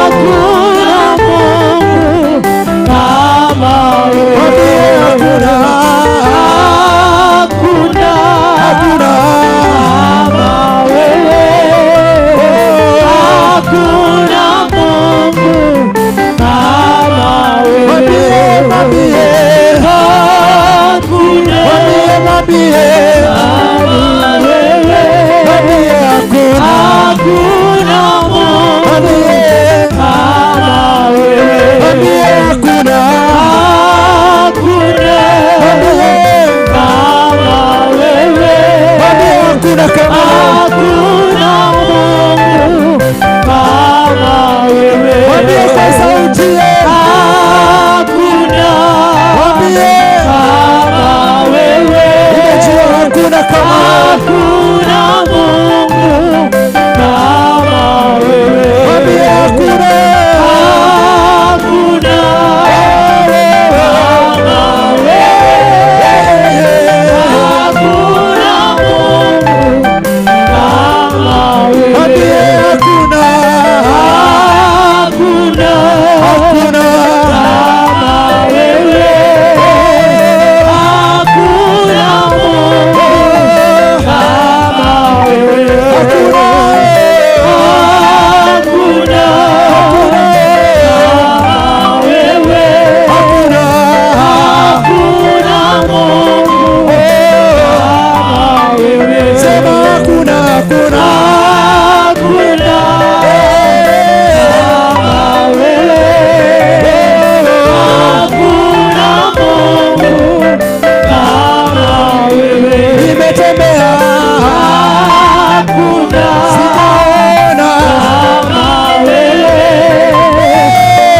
Hakuna Mungu kama Mwambie wewe. hakuna, Hakuna hakuna, kama wewe. Hakuna Mungu kama Mwambie, wewe. mwambie, Hakuna mwambie, mwambie, kama wewe. Mwambie hakuna, Hakuna Mungu mwambie, kama wewe. Mwambie hakuna, Hakuna mwambie, kama wewe. Mwambie hakuna kama Hakuna Mungu kama wewe. Mwambie kwa sauti, Hakuna mwambie, kama wewe. Nimejua hakuna kama, Hakuna Mungu kama wewe. Mwambie hakuna, Hakuna kama wewe. Hakuna Mungu kama Mwambie wewe. hakuna, Hakuna hakuna, kama wewe. Hakuna Mungu kama wewe. Hakuna, Hakuna kama wewe. Hakuna, Hakuna Mungu kama wewe. Sema hakuna, hakuna, Hakuna kama wewe. Hakuna Mungu kama wewe. Nimetembea, Hakuna sijaona, kama wewe.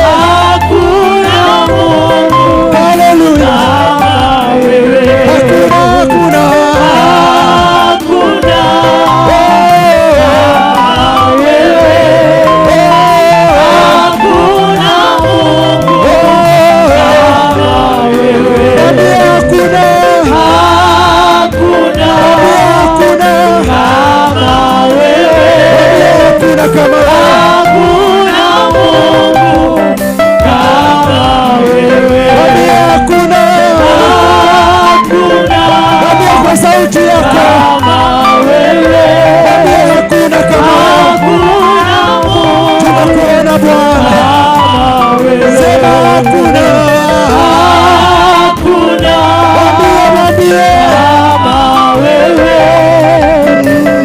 Hakuna Mungu haleluya, kama wewe. Hakuna, hakuna, Hakuna kama wewe. Hakuna Mungu kama wewe. Mwambie hakuna, Hakuna hakuna, kama wewe. Hakuna kama Hakuna Mungu kama wewe. Mwambie hakuna, Hakuna mwambie kwa sauti yako, kama wewe. Mwambie hakuna kama, Hakuna Mungu tunakuona Bwana, kama wewe. Sema hakuna, Hakuna mwambie, mwambie, kama wewe.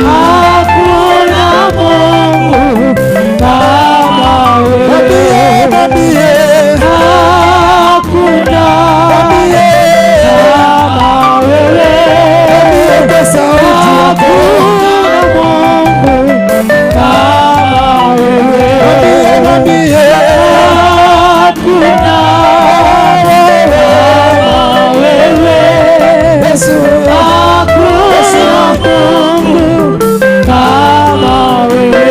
Hakuna Mungu kama wewe. Mwambie, mwambie, Hakuna mwambie, kama wewe. Mwambie kwa sauti yako, Hakuna Mungu kama wewe. Mwambie, mwambie, Hakuna kama wewe. Yesu, Hakuna Mungu kama wewe.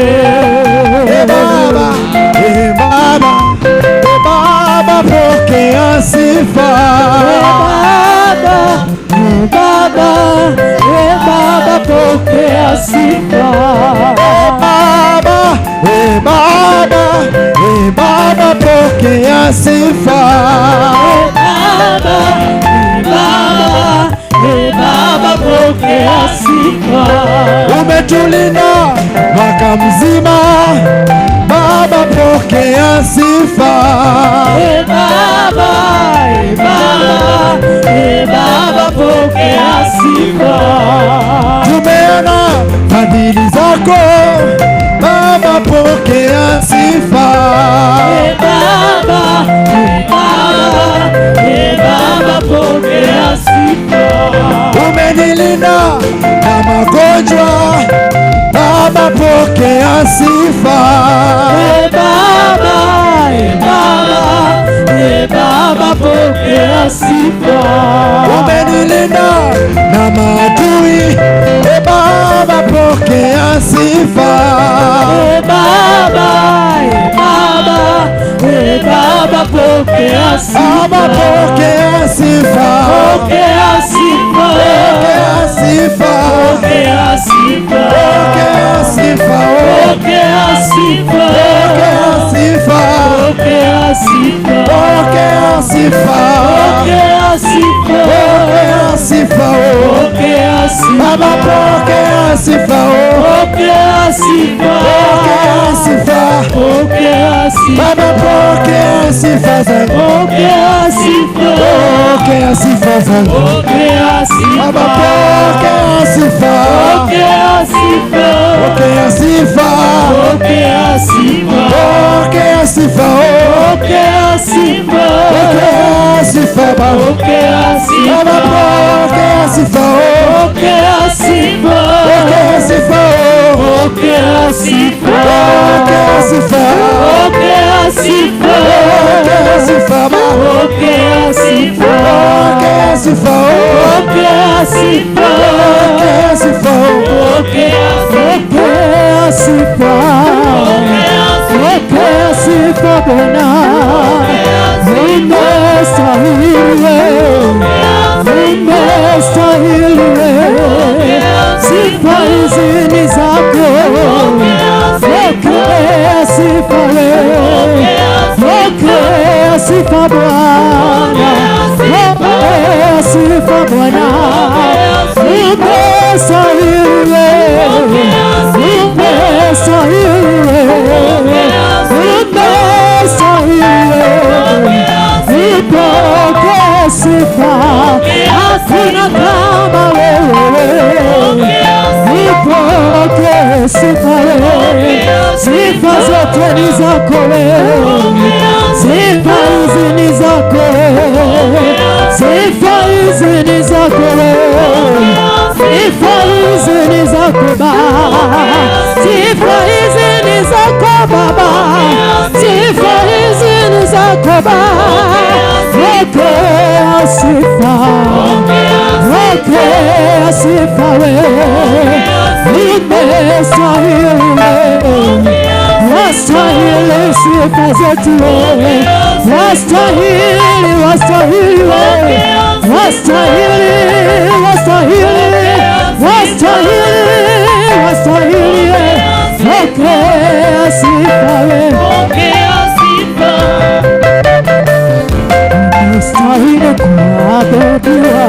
E Baba, e Baba, e Baba, pokea sifa. Baba, Baba, e Baba, pokea sifa. E Baba, e Baba, sifa. Baba, Baba, Baba, pokea sifa. Umetulinda mwaka mzima, Baba pokea sifa. Baba, Baba, Baba, pokea sifa. Tumeona fadhili zako, Baba pokea sifa. Baba, Baba, Baba, pokea sifa. Umenilinda na magonjwa, Baba pokea sifa. Baba, Baba, Baba, pokea sifa. Umenilinda na maadui, e Baba pokea sifa. Baba, Baba, Baba, pokea sifa. Baba pokea sifa. Pokea sifa. Pokea sifa. Pokea sifa. Pokea sifa. Pokea sifa. Pokea sifa. Pokea sifa. Pokea sifa. Pokea sifa. Pokea sifa. Pokea sifa. Baba pokea sifa. Pokea sifa. Pokea sifa. Pokea sifa. Baba pokea sifa zangu. Pokea sifa. Pokea sifa zangu. Pokea sifa. Baba pokea sifa. Pokea sifa. Pokea sifa. Pokea sifa. Pokea sifa. Pokea sifa. Pokea sifa Baba. Pokea sifa. Baba pokea sifa. Pokea sifa. Pokea sifa. Pokea sifa. Pokea sifa. Pokea sifa. Pokea sifa Baba. Pokea sifa. Pokea sifa. Pokea sifa. Pokea sifa. Pokea Pokea sifa. Pokea sifa Bwana. Unastahili wewe. Unastahili wewe. Sifa hizi ni zako. Pokea sifa wewe. Pokea sifa Bwana. Pokea sifa Bwana. Unastahili wewe. Unastahili wewe. Unastahili wewe. Pokea sifa. Hakuna kama wewe. Pokea sifa wewe. Sifa zote ni zako wewe. Sifa hizi ni zako wewe. Sifa hizi ni zako wewe. Sifa hizi ni zako Baba. Sifa hizi ni zako Baba. Sifa hizi ni zako Baba. Pokea sifa. Pokea sifa wewe. Unastahili wewe. Wastahili sifa zetu wewe. Wastahili, wastahili wewe. Wastahili, wastahili, wastahili, wastahili. Pokea sifa wewe. Pokea sifa. Wastahili kuabudiwa,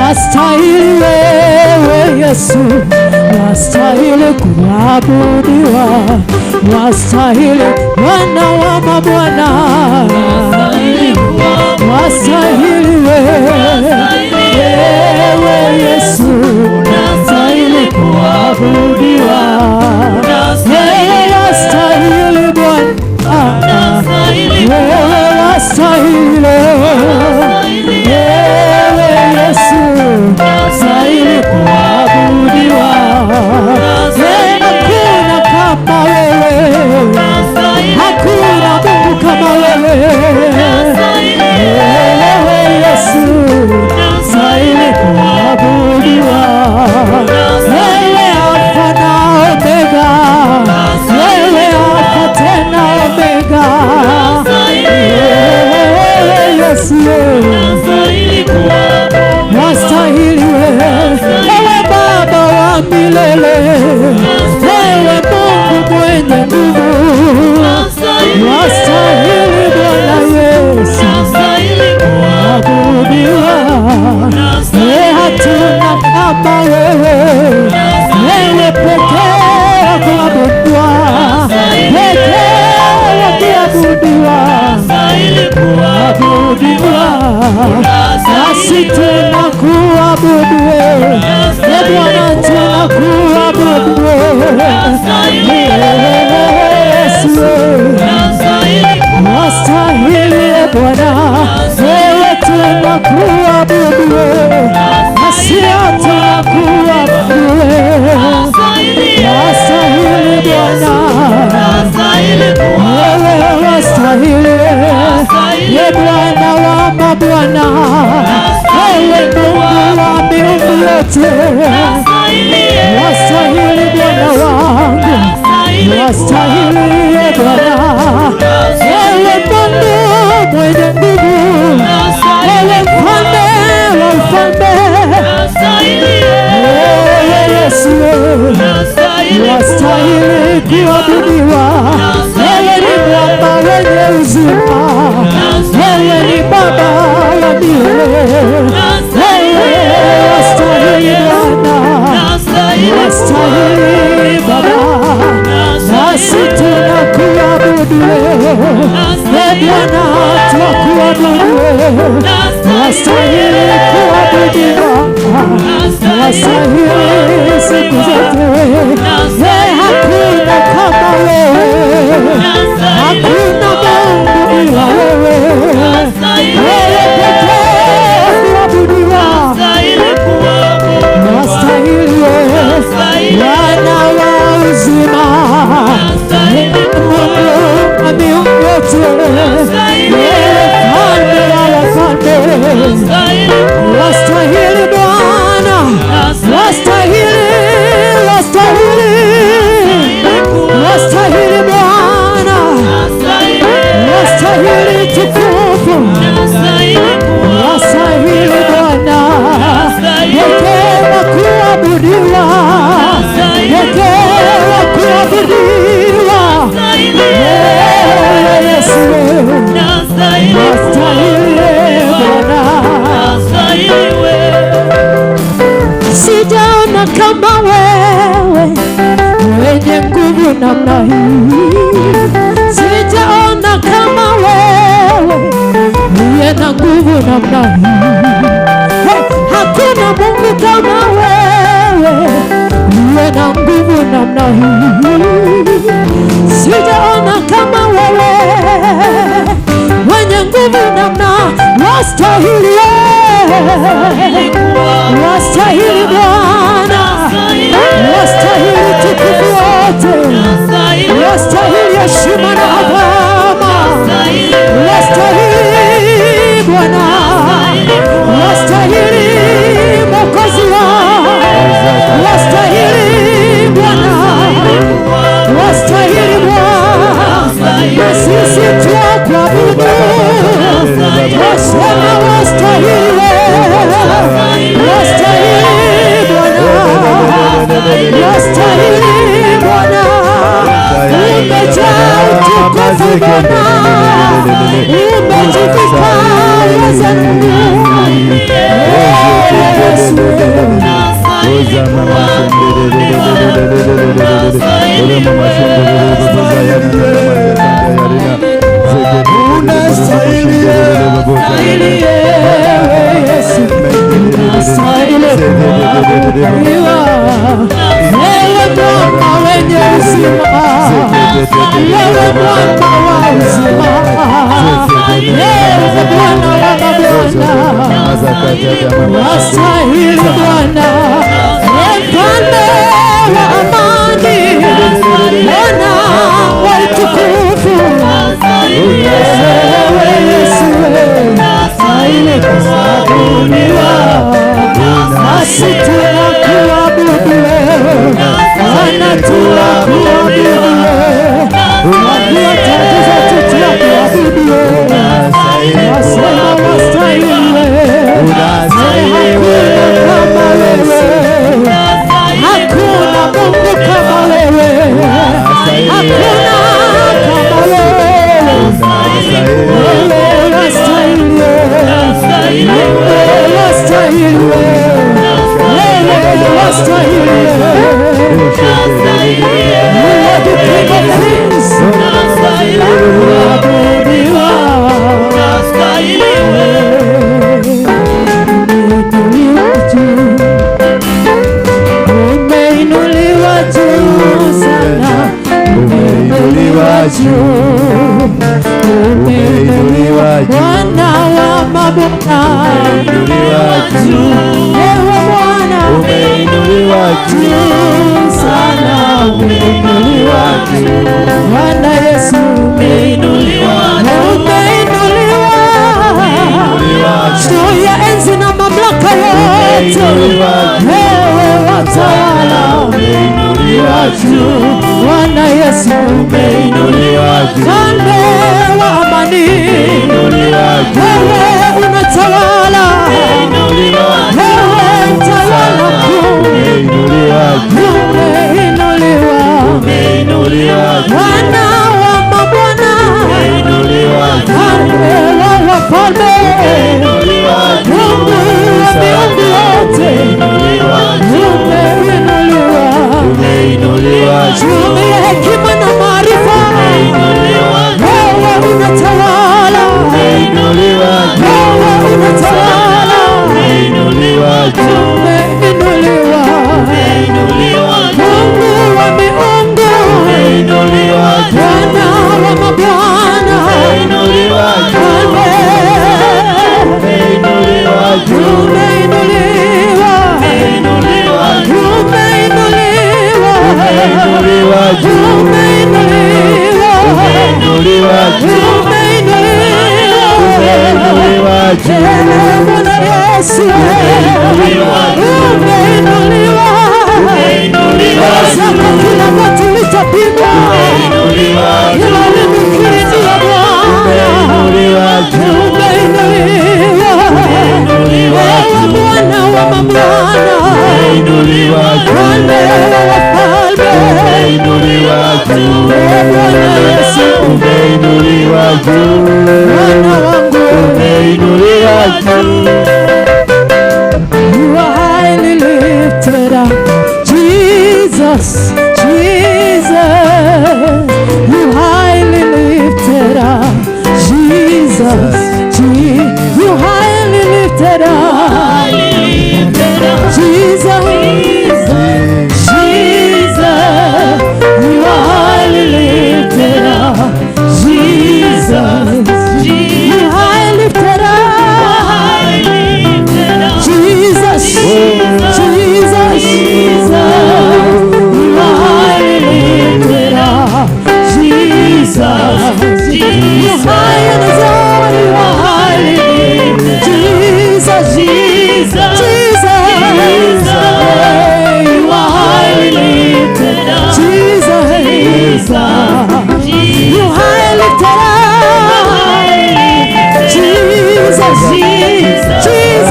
wastahili wewe Yesu, wastahili kuabudiwa, wastahili Bwana wa mabwana, wastahili wewe, wewe Yesu, wastahili kuabudiwa, wewe wastahili Bwana, wewe wastahili, wewe Yesu, wastahili kuabudiwa. Hakuna kama wewe, hakuna Mungu kama wewe. Wewe Nasi tunakuabudu wewe, e Bwana, tunakuabudu wewe. Yesu, wastahili e Bwana, wewe tunakuabudu wewe, nasi tunakuabudu wewe. Wastahili Bwana, wewe wastahili, e Bwana wa mabwana, wewe Mungu wa miungu yote, wastahili Bwana wangu, wastahili e Bwana, wewe Mungu mwenye nguvu, wewe mfalme wa ufalme, wewe Yesu wastahili kuabudiwa, wewe ni mwamba wenye uzima, wewe ni Baba wa milele, wewe wastahili Bwana, wastahili Baba, nasi tunakuabudu wewe, e Bwana, tunakuabudu wewe, wastahili kuabudiwa, wastahili siku zote, we hakuna kama wewe, hakuna Mungu ila wewe, wewe pekee kuabudiwa, wastahili wewe, Bwana wa uzima, Mungu wa miungu yote, wewe mfalme wa wafalme, wastahili Bwana, wastahili, wastahili, wastahili Bwana, wastahili tukufu, wastahili Bwana, pekee wa kuabudiwa, pekee wa kuabudiwa, wewe Yesu, wastahili Bwana. Sijaona kama wewe mwenye nguvu namna hii, sijaona kama wewe mwenye na nguvu namna hii. Hey, hakuna Mungu kama wewe mwenye na nguvu namna hii, sijaona kama wewe mwenye nguvu namna, wastahili wastahili Bwana, wastahili tukufu wote, wastahili heshima na adhama, wastahili Bwana, wastahili Mwokozi wangu, wastahili Bwana, wastahili Bwana, na sisi twakuabudu, twasema wastahili wastahili Bwana, wastahili Bwana, umejaa utukufu Bwana, umejivika uweza Mungu, Yesu. Unastahili Yesu, unastahili kuabudiwa, wewe Bwana wenye uzima, wewe Bwana wa uzima, wewe Bwana wa mabwana, wastahili Bwana, mfalme wa amani, Bwana wa utukufu, wewe Yesu, unastahili kuabudiwa, nasi tunakuabudu wewe, Bwana tunakuabudu wewe, unakuwa tatizo tunakuabudu wewe, wasema wastahili wewe, hakuna kama Umeinuliwa juu. Ewe Bwana Umeinuliwa juu sana, Umeinuliwa juu. Bwana Yesu Umeinuliwa umeinuliwa juu ya enzi na mamlaka yote, wewe watawala. Umeinuliwa juu. Bwana Yesu Umeinuliwa juu. Mfalme wa amani, Umeinuliwa juu. wewe unatawala, wewe mtawala mkuu, Umeinuliwa juu. umeinuliwa Umeinuliwa juu. Bwana wa mabwana, Umeinuliwa juu. Mfalme wa wafalme, Umeinuliwa juu. Mungu wa miungu yote, Umeinuliwa juu. umeinuliwa Umeinuliwa juu. juu ya hekima na maarifa, wewe unatawala, Umeinuliwa juu. wewe unatawala, Umeinuliwa juu. umeinuliwa Umeinuliwa juu. Mungu wa miungu, Umeinuliwa juu. Bwana wa mabwana, Umeinuliwa juu. Mfalme Umeinuliwa juu. umeinuliwa, Umeinuliwa juu. umeinuliwa, Umeinuliwa juu. umeinuliwa, Umeinuliwa juu. umeinuliwa. Umeinuliwa juu. Ee Bwana Yesu, umeinuliwa. Umeinuliwa Zako kila goti litapigwa, Umeinuliwa juu. kila ulimi ukiri ndiye Bwana. Umeinuliwa juu. Umeinuliwa. Umeinuliwa Wewe juu. Bwana wa mabwana, Umeinuliwa juu. Mfalme wa wafalme, Umeinuliwa juu. Ee Bwana Yesu, Umeinuliwa juu. Bwana wangu, Umeinuliwa juu. you are highly lifted up. Jesus, Jesus, you highly lifted up. Jesus, Jesus, you highly lifted up. Jesus, Jesus, you are highly lifted up. Jesus, you highly lifted up. Jesus, Jesus, you are highly lifted up. Jesus, you high and exalted, you are highly lifted. Jesus, Jesus, Jesus, you are highly lifted up. Jesus, you highly lifted up. Jesus, Jesus,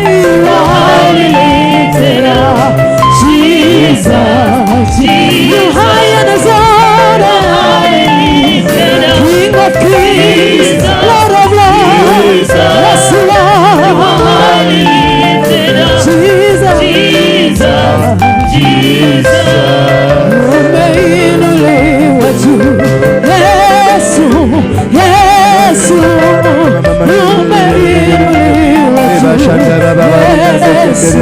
you are highly lifted up. Jesus, you high and exalted, King of kings, Lord of lords, yes, Lord. Jesus, umeinuliwa juu. Yesu, Yesu, umeinuliwa juu. Yesu,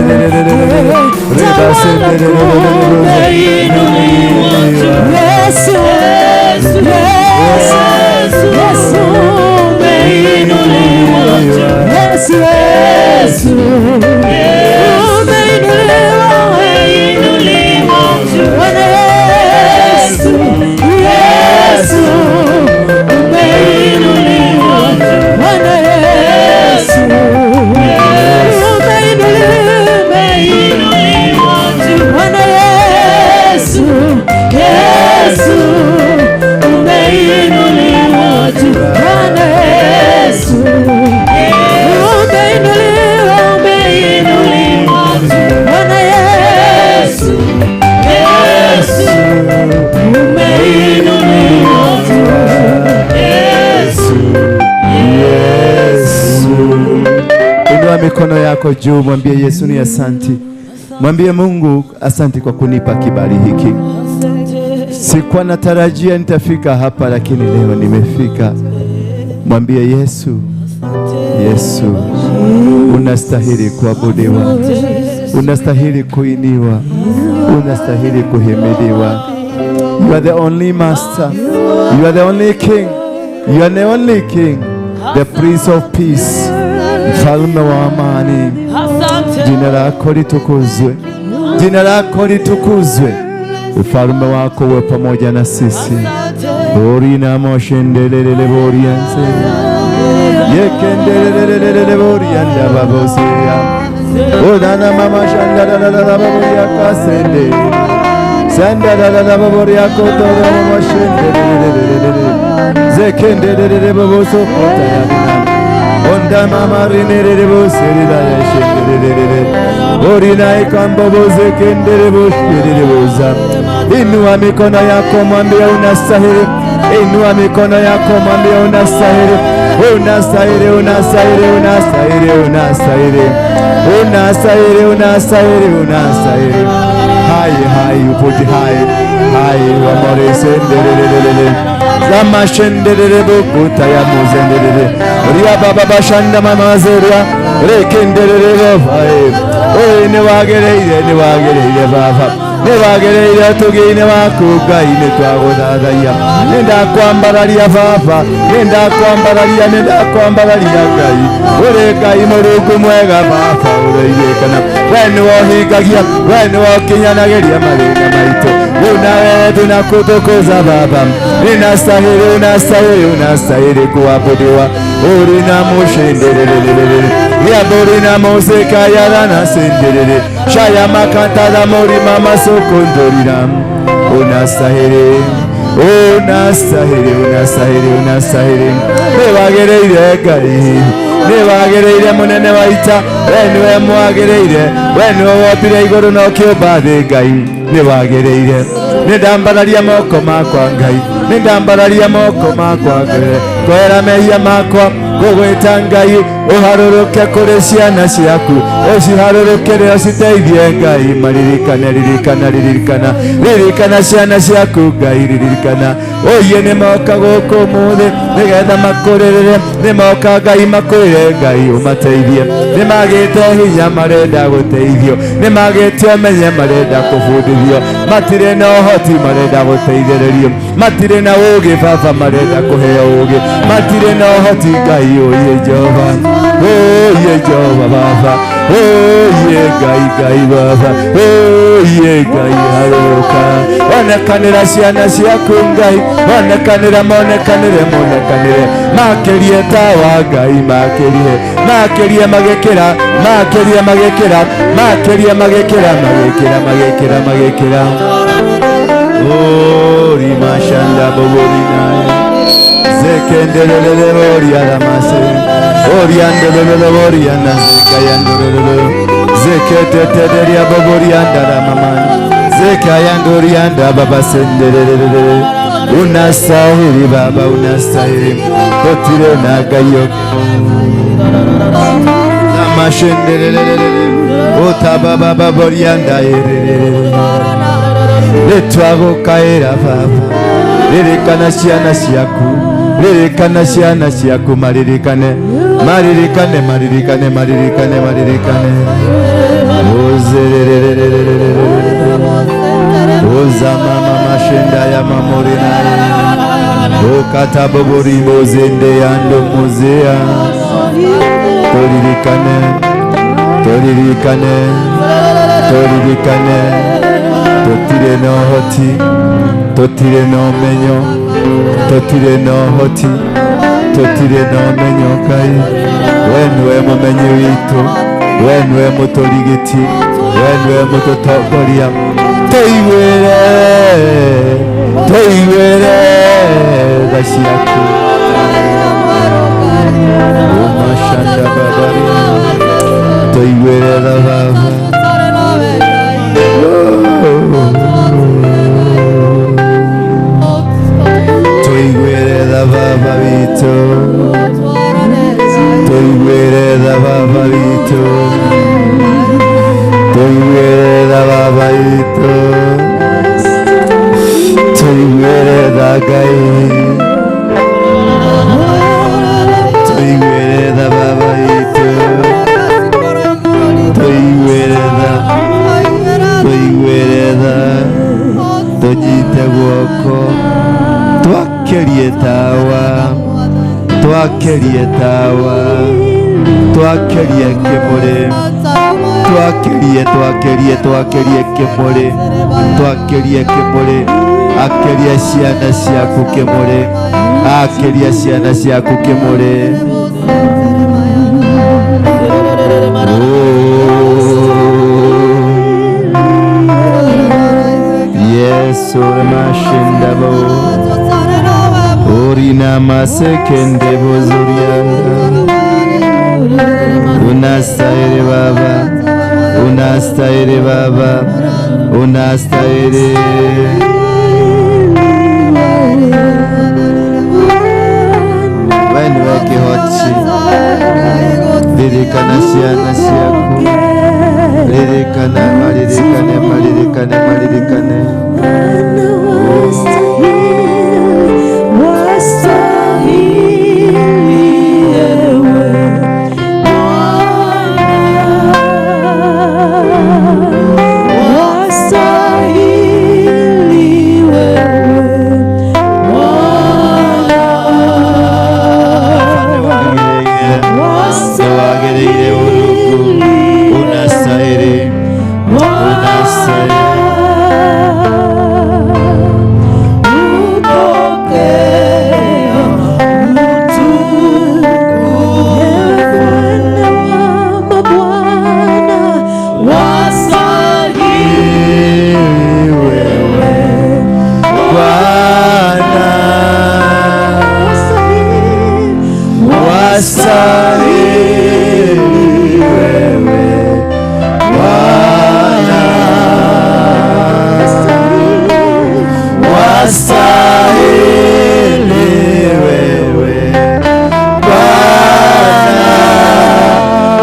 tawala kuu, umeinuliwa juu. Yesu, Yesu, Yesu, umeinuliwa juu. Yesu, Yesu, umeinuliwa, Bwana Yesu, Yesu, umeinuliwa. Bwana Yesu, umeinuliwa. Bwana Yesu, Yesu, umeinuliwa juu. Bwana Yesu, umeinuliwa, umeinuliwa juu. Bwana Yesu, Yesu, umeinuliwa juu. Yesu, Yesu. Inua mikono yako juu, mwambie Yesu ni asanti. Mwambie Mungu asanti kwa kunipa kibali hiki. Sikuwa natarajia nitafika hapa, lakini leo nimefika. Mwambie Yesu, Yesu, unastahili kuabudiwa, unastahili kuiniwa, unastahili kuhimidiwa. You are the only master. You are the only king. You are the only king. the Prince of Peace, mfalme wa amani. Jina lako litukuzwe, jina lako litukuzwe, ufalme wako uwe pamoja na sisi. Orina moshendelele borianse yekendelelelele borianda babosia odana mama shandalala baboria kasende sandalala baboria kotoro moshendelelelele zekendelelele baboso kotaya onda mama rinerere boserida yeshendelelele orina ikambo bozekendele bosherele boza. Inua mikono yako mwambie unastahili. Inua mikono yako mwambie unastahili. Unastahili, unastahili, unastahili, unastahili. Unastahili, unastahili, unastahili. Hai, hai, uputi hai. Hai, wamore sendelelelele. Zama shendelele bukuta ya muzendelele. Ria baba bashanda mama zeria. Rekendelele vai. Oye ne wagereire, ne wagereire baba. Niwagereire tugine waku Ngai nitwaguthathaiya nindakwambararia baba nindakwambararia nindakwambararia Ngai uri Ngai Mũrungu mwega baba ũroigĩkana we nĩwe ũhingagia we nĩwe ũkinyanagĩria mathĩna maitũ rĩu nawe tunakutukuza baba ninastahili unastahili unastahili kuabudiwa uri na mushindiririririri yaburi na musika yarana sindiriri shaya makantara muri mama sokondorira unastahili unastahili unastahili unastahili niwagereire Ngai niwagereire munene wa ita we niwe mwagereire we niwe wombire igũrũ na ũkĩũmba thĩ Ngai niwagereire nindambararia moko makwa Ngai nindambararia moko makwa Ngai kwera mehia makwa ngũgwĩta Ngai ũharũrũke kũrĩ ciana ciaku ũciharũrũkĩre ũciteithie Ngai maririkane ririkana ririkana ririkana ciana ciaku Ngai ririkana oye nĩmoka gũkũ ũmũthĩ nĩgetha makũrĩrĩre nĩmoka Ngai makwĩre Ngai ũmateithie nĩmagĩte hinya marenda gũteithio nĩmagĩte ũmenye marenda kũbundithio matirĩ na ũhoti marenda gũteithĩrĩrio matirĩ na ũũgĩ baba marenda kũheo ũũgĩ matirĩ na ũhoti Ngai oye Jehova oye Jehova baba oye Ngai Ngai baba oye Ngai harũrũka onekanĩra ciana ciaku Ngai onekanĩra monekanĩre monekanĩre makĩrie tawa Ngai makĩrie makĩrie magĩkĩra makĩrie magĩkĩra makĩrie magĩkĩra magĩkĩra magĩkĩra magĩkĩra ori mashanda boborina zekendelelele boriaramase oriandelelele boriana zekayandelelele zeketeteria boboriandaramamani zekayandorianda babasendelelele unastahili baba unastahili totire nagayo namashendelelele otababa borianda erelele nitwagukaĩra baba ririkana ciana ciaku ririkana ciana ciaku maririkane maririkane maririkane maririkane maririkane uzerererererere uza mama mashinda ya mamorina ukatabobori bozende yando muzea toririkane toririkane toririkane totire no hoti totire no menyo totire no hoti totire no menyo kai we niwe mumenyi witu we niwe muturigiti we niwe mututongoria tuiguire tuiguire tha ciaku umashanda babari tuiguire tha baba tuiguire tha baba witũ tuiguire tha baba witũ tuiguire tha baba witũ tuiguire tha Ngai tuiguire tha baba witũ. Twakerie tawa, twakerie kimuri, twakerie, twakerie, twakerie kimuri, twakerie kimuri. Akeria ciana ciaku kimuri, akeria ciana ciaku kimuri. Yesu mashindabo urina masekende buzuriana. Unastahili Baba, unastahili Baba, unastahili. Wewe niwe kihoti, ririkana ciana ciaku, ririkana, maririkane, maririkane, maririkane.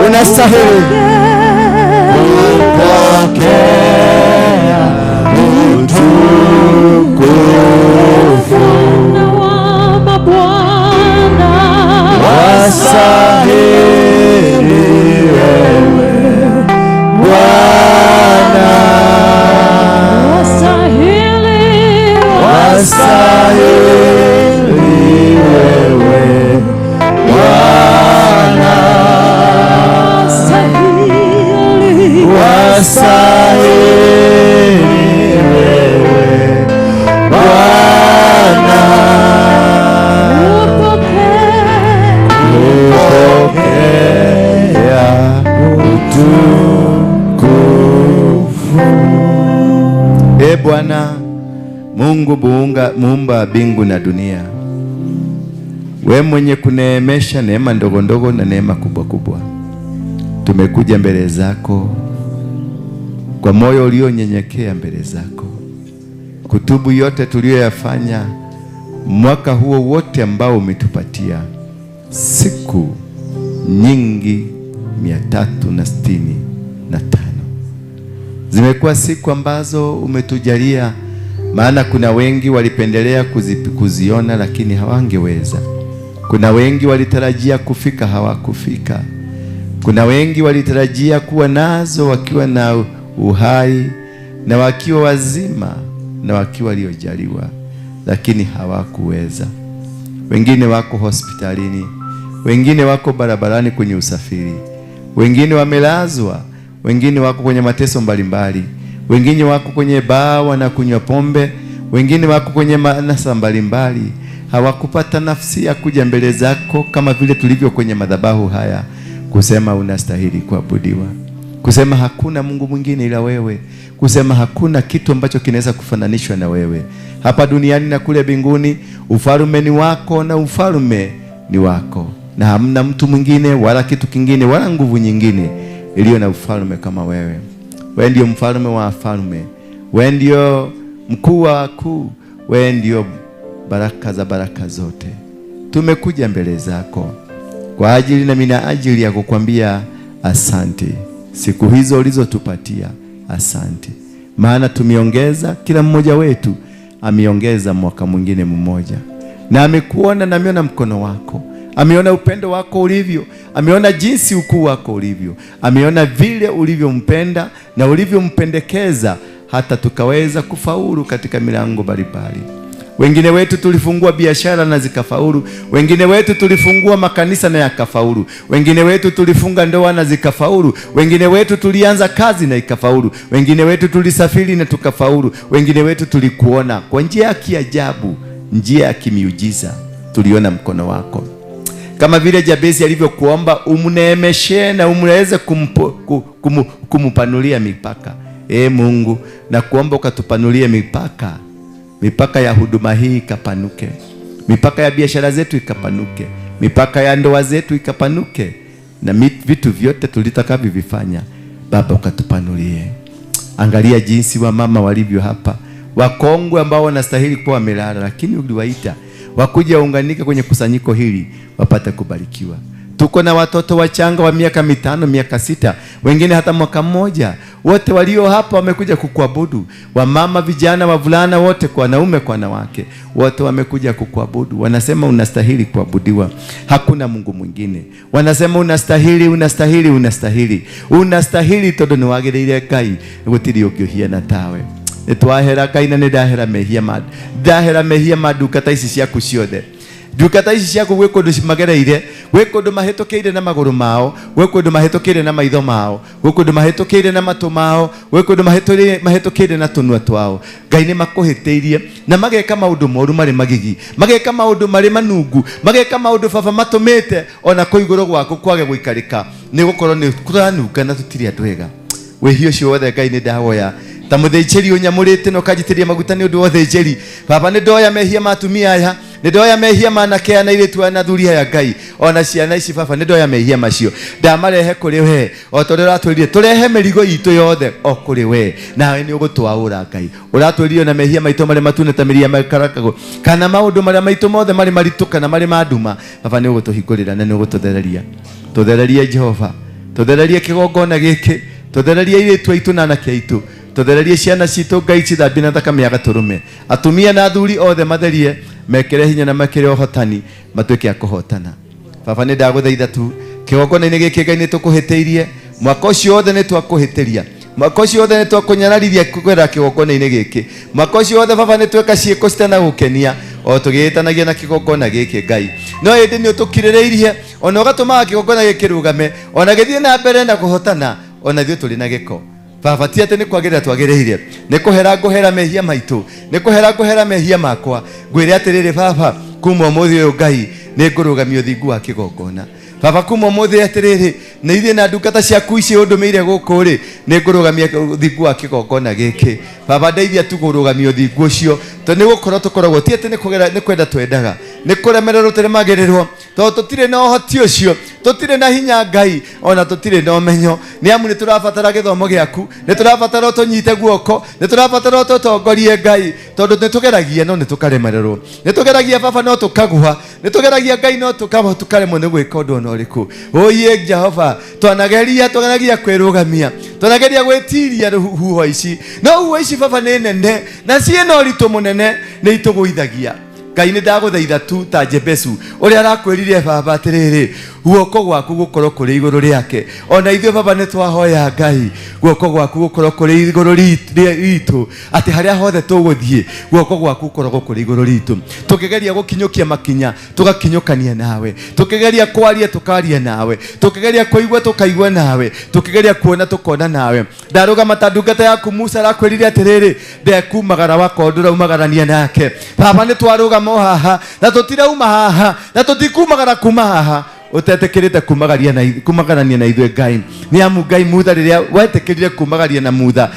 Unastahili kupokea utukufu, wastahili wewe Bwana, wastahili wewe Bwana, wastahili wewe Bwana, kupokea utukufu. E Bwana Mungu muumba mbingu na dunia, we mwenye kuneemesha neema ndogo ndogo na neema kubwa kubwa, tumekuja mbele zako kwa moyo ulionyenyekea mbele zako, kutubu yote tuliyoyafanya mwaka huo wote ambao umetupatia siku nyingi 365. Zimekuwa siku ambazo umetujalia, maana kuna wengi walipendelea kuziona lakini hawangeweza. Kuna wengi walitarajia kufika hawakufika. Kuna wengi walitarajia kuwa nazo wakiwa na uhai na wakiwa wazima na wakiwa waliojaliwa, lakini hawakuweza. Wengine wako hospitalini, wengine wako barabarani kwenye usafiri, wengine wamelazwa, wengine wako kwenye mateso mbalimbali, wengine wako kwenye baa wanakunywa pombe, wengine wako kwenye manasa mbalimbali. Hawakupata nafsi ya kuja mbele zako kama vile tulivyo kwenye madhabahu haya kusema unastahili kuabudiwa, kusema hakuna Mungu mwingine ila wewe, kusema hakuna kitu ambacho kinaweza kufananishwa na wewe hapa duniani na kule mbinguni. Ufalme ni wako na ufalme ni wako, na hamna mtu mwingine wala kitu kingine wala nguvu nyingine iliyo na ufalme kama wewe. Wewe ndio mfalme wa wafalme, wewe ndio mkuu wa wakuu, wewe ndio baraka za baraka zote. Tumekuja mbele zako kwa ajili na mina ajili ya kukwambia asante siku hizo ulizotupatia, asante. Maana tumeongeza, kila mmoja wetu ameongeza mwaka mwingine mmoja, na amekuona na ameona mkono wako, ameona upendo wako ulivyo, ameona jinsi ukuu wako ulivyo, ameona vile ulivyompenda na ulivyompendekeza hata tukaweza kufaulu katika milango mbalimbali. Wengine wetu tulifungua biashara na zikafaulu. Wengine wetu tulifungua makanisa na yakafaulu. Wengine wetu tulifunga ndoa na zikafaulu. Wengine wetu tulianza kazi na ikafaulu. Wengine wetu tulisafiri na tukafaulu. Wengine wetu tulikuona kwa njia ya kiajabu, njia ya kimiujiza, tuliona mkono wako. Kama vile Jabezi alivyokuomba umneemeshe na umweze kumupanulia mipaka. Mungu, na kuomba ukatupanulie mipaka. Mipaka ya huduma hii ikapanuke, mipaka ya biashara zetu ikapanuke, mipaka ya ndoa zetu ikapanuke, na vitu vyote tulitakavyo vifanya Baba ukatupanulie. Angalia jinsi wa mama walivyo hapa, wakongwe ambao wanastahili kuwa wamelala, lakini uliwaita wakuja waunganike kwenye kusanyiko hili wapate kubarikiwa. Tuko na watoto wachanga wa miaka 5, miaka 6, wengine hata mwaka 1. Wote walio hapa wamekuja kukuabudu. Wamama, vijana, wavulana, wote kwa wanaume kwa wanawake, wote wamekuja kukuabudu. Wanasema unastahili kuabudiwa, hakuna Mungu mwingine. Wanasema unastahili, unastahili, unastahili, unastahili tondu ni wagiriire Ngai gutiri ungiuhiana tawe. Nitwahera Ngai na nindahera mehia ma ndahera mehia ma ndungata ici ciaku ciothe. Ndungata ici ciaku gwĩ kũndũ magereire, gwĩ kũndũ mahĩtũkĩire na magũrũ mao, gwĩ kũndũ mahĩtũkĩire na maitho mao, gwĩ kũndũ mahĩtũkĩire na matũ mao, gwĩ kũndũ mahĩtũkĩire na tũnua twao. Ngai nĩ makũhĩtĩirie na mageka maũndũ moru marĩ magigi, mageka maũndũ marĩ manungu, mageka maũndũ baba matũmĩte ona kũu igũrũ gwaku kwage gũikarĩka, nĩ gũkorwo nĩ kũranunga na tũtirĩ andũ ega. Wĩhia ũcio wothe Ngai nĩ ndahoya ta mũthĩnjĩri ũnyamũrĩte na ũkanjitĩrĩria maguta nĩ ũndũ wa ũthĩnjĩri. Baba, nĩ ndoya mehia ma atumia aya, nĩ ndoya mehia ma anake aya na airĩtu aya na athuri aya Ngai, ona ciana ici baba nĩ ndoya mehia macio, ndamarehe kũrĩ we o ta ũrĩa ũratwĩrire tũrehe mĩrigo itũ yothe o kũrĩ we, nawe nĩ ũgũtwaũra Ngai. Ũratwĩrire na mehia maitũ marĩ matune ta mĩri ya makarakagũ, kana maũndũ marĩa maitũ mothe marĩ maritũ kana marĩ ma nduma, baba nĩ ũgũtũhingũrĩra na nĩ ũgũtũthereria. Tũthererie Jehova, tũthererie kĩgongona gĩkĩ, tũthererie airĩtu aitũ na anake aitũ, tũthererie ciana citũ Ngai, cithambie na thakame ya gatũrũme. Atumia na athuri othe matherie, mekĩre hinya na mekĩre ũhotani, matuĩke a kũhotana. Baba nĩ ndagũthaitha tu kĩgongona-inĩ gĩkĩ Ngai nĩ tũkũhĩtĩirie mwaka ũcio wothe, nĩ twakũhĩtĩria mwaka ũcio wothe, nĩ twakũnyararithia kũgerera kĩgongona-inĩ gĩkĩ mwaka ũcio wothe. Baba, nĩ tweka ciĩko citanagũkenia o tũgĩĩtanagia na kĩgongona gĩkĩ Ngai, no ĩndĩ nĩ ũtũkirĩrĩirie ona ũgatũmaga kĩgongona gĩkĩ rũgame ona gĩthiĩ na mbere na kũhotana ona ithuĩ tũrĩ na gĩko. Baba, ti atĩ nĩ kwagĩrĩra twagĩrĩire, nĩ kũhera ngũhera mehia maitũ, nĩ kũhera ngũhera mehia makwa. Ngwĩre atĩrĩrĩ baba, kuma ũmũthĩ ũyũ Ngai nĩ ngũrũgamia ũthingu wa kĩgongona. Baba, kuma ũmũthĩ atĩrĩrĩ, nĩ ithuĩ na ndungata ciaku ici ũndũmĩire gũkũ rĩ, nĩ ngũrũgamia ũthingu wa kĩgongona gĩkĩ. Baba, ndeithia tu kũrũgamia ũthingu ũcio, tondũ nĩ gũkorwo tũkoragwo ti atĩ nĩ kũgera nĩ kwenda twendaga, nĩ kũremererwo tũremagĩrĩrwo, tondũ tũtirĩ na ũhoti ũcio, tũtirĩ na hinya Ngai, ona tũtirĩ na ũmenyo. Nĩ amu nĩ tũrabatara gĩthomo gĩaku, nĩ tũrabatara ũtũnyite guoko, nĩ tũrabatara ũtũtongorie Ngai, tondũ nĩ tũgeragia no nĩ tũkaremererwo, nĩ tũgeragia baba no tũkagwa, nĩ tũgeragia Ngai no tũkaremwo nĩ gwĩka ũndũ ona ũrĩkũ. Ũiye Jehova, twanageria twanageria kwĩrũgamia, twanageria gwĩtiria huho ici, no huho ici baba nĩ nene na ciĩna ũritũ mũnene, nĩ itũgũithagia. Ngai, nĩ ndagũthaitha tu ta Jebesu ũrĩa arakwĩrire baba atĩrĩrĩ, guoko gwaku gũkorwo kũrĩ igũrũ rĩake, ona ithuĩ baba nĩ twahoya Ngai guoko gwaku gũkorwo kũrĩ igũrũ ritũ, atĩ harĩa hothe tũgũthiĩ guoko gwaku gũkoragwo kũrĩ igũrũ ritũ. Tũkĩgeria gũkinyũkia makinya tũgakinyũkania nawe, tũkĩgeria kwaria tũkaria nawe, tũkĩgeria kũigua tũkaigua nawe, tũkĩgeria kuona tũkona nawe. Ndarũgama ta ndungata yaku Musa arakwĩrire atĩrĩrĩ, ndekumagara wakorwo ndũraumagarania nake. Baba, nĩ twarũgama o haha na tũtirauma haha na tũtikumagara kuma haha ũtetĩkĩrĩte kumagarania na ithuĩ Ngai. Nĩ amu Ngai, Mutha rĩrĩa wetĩkĩrire kumagaria na Mutha,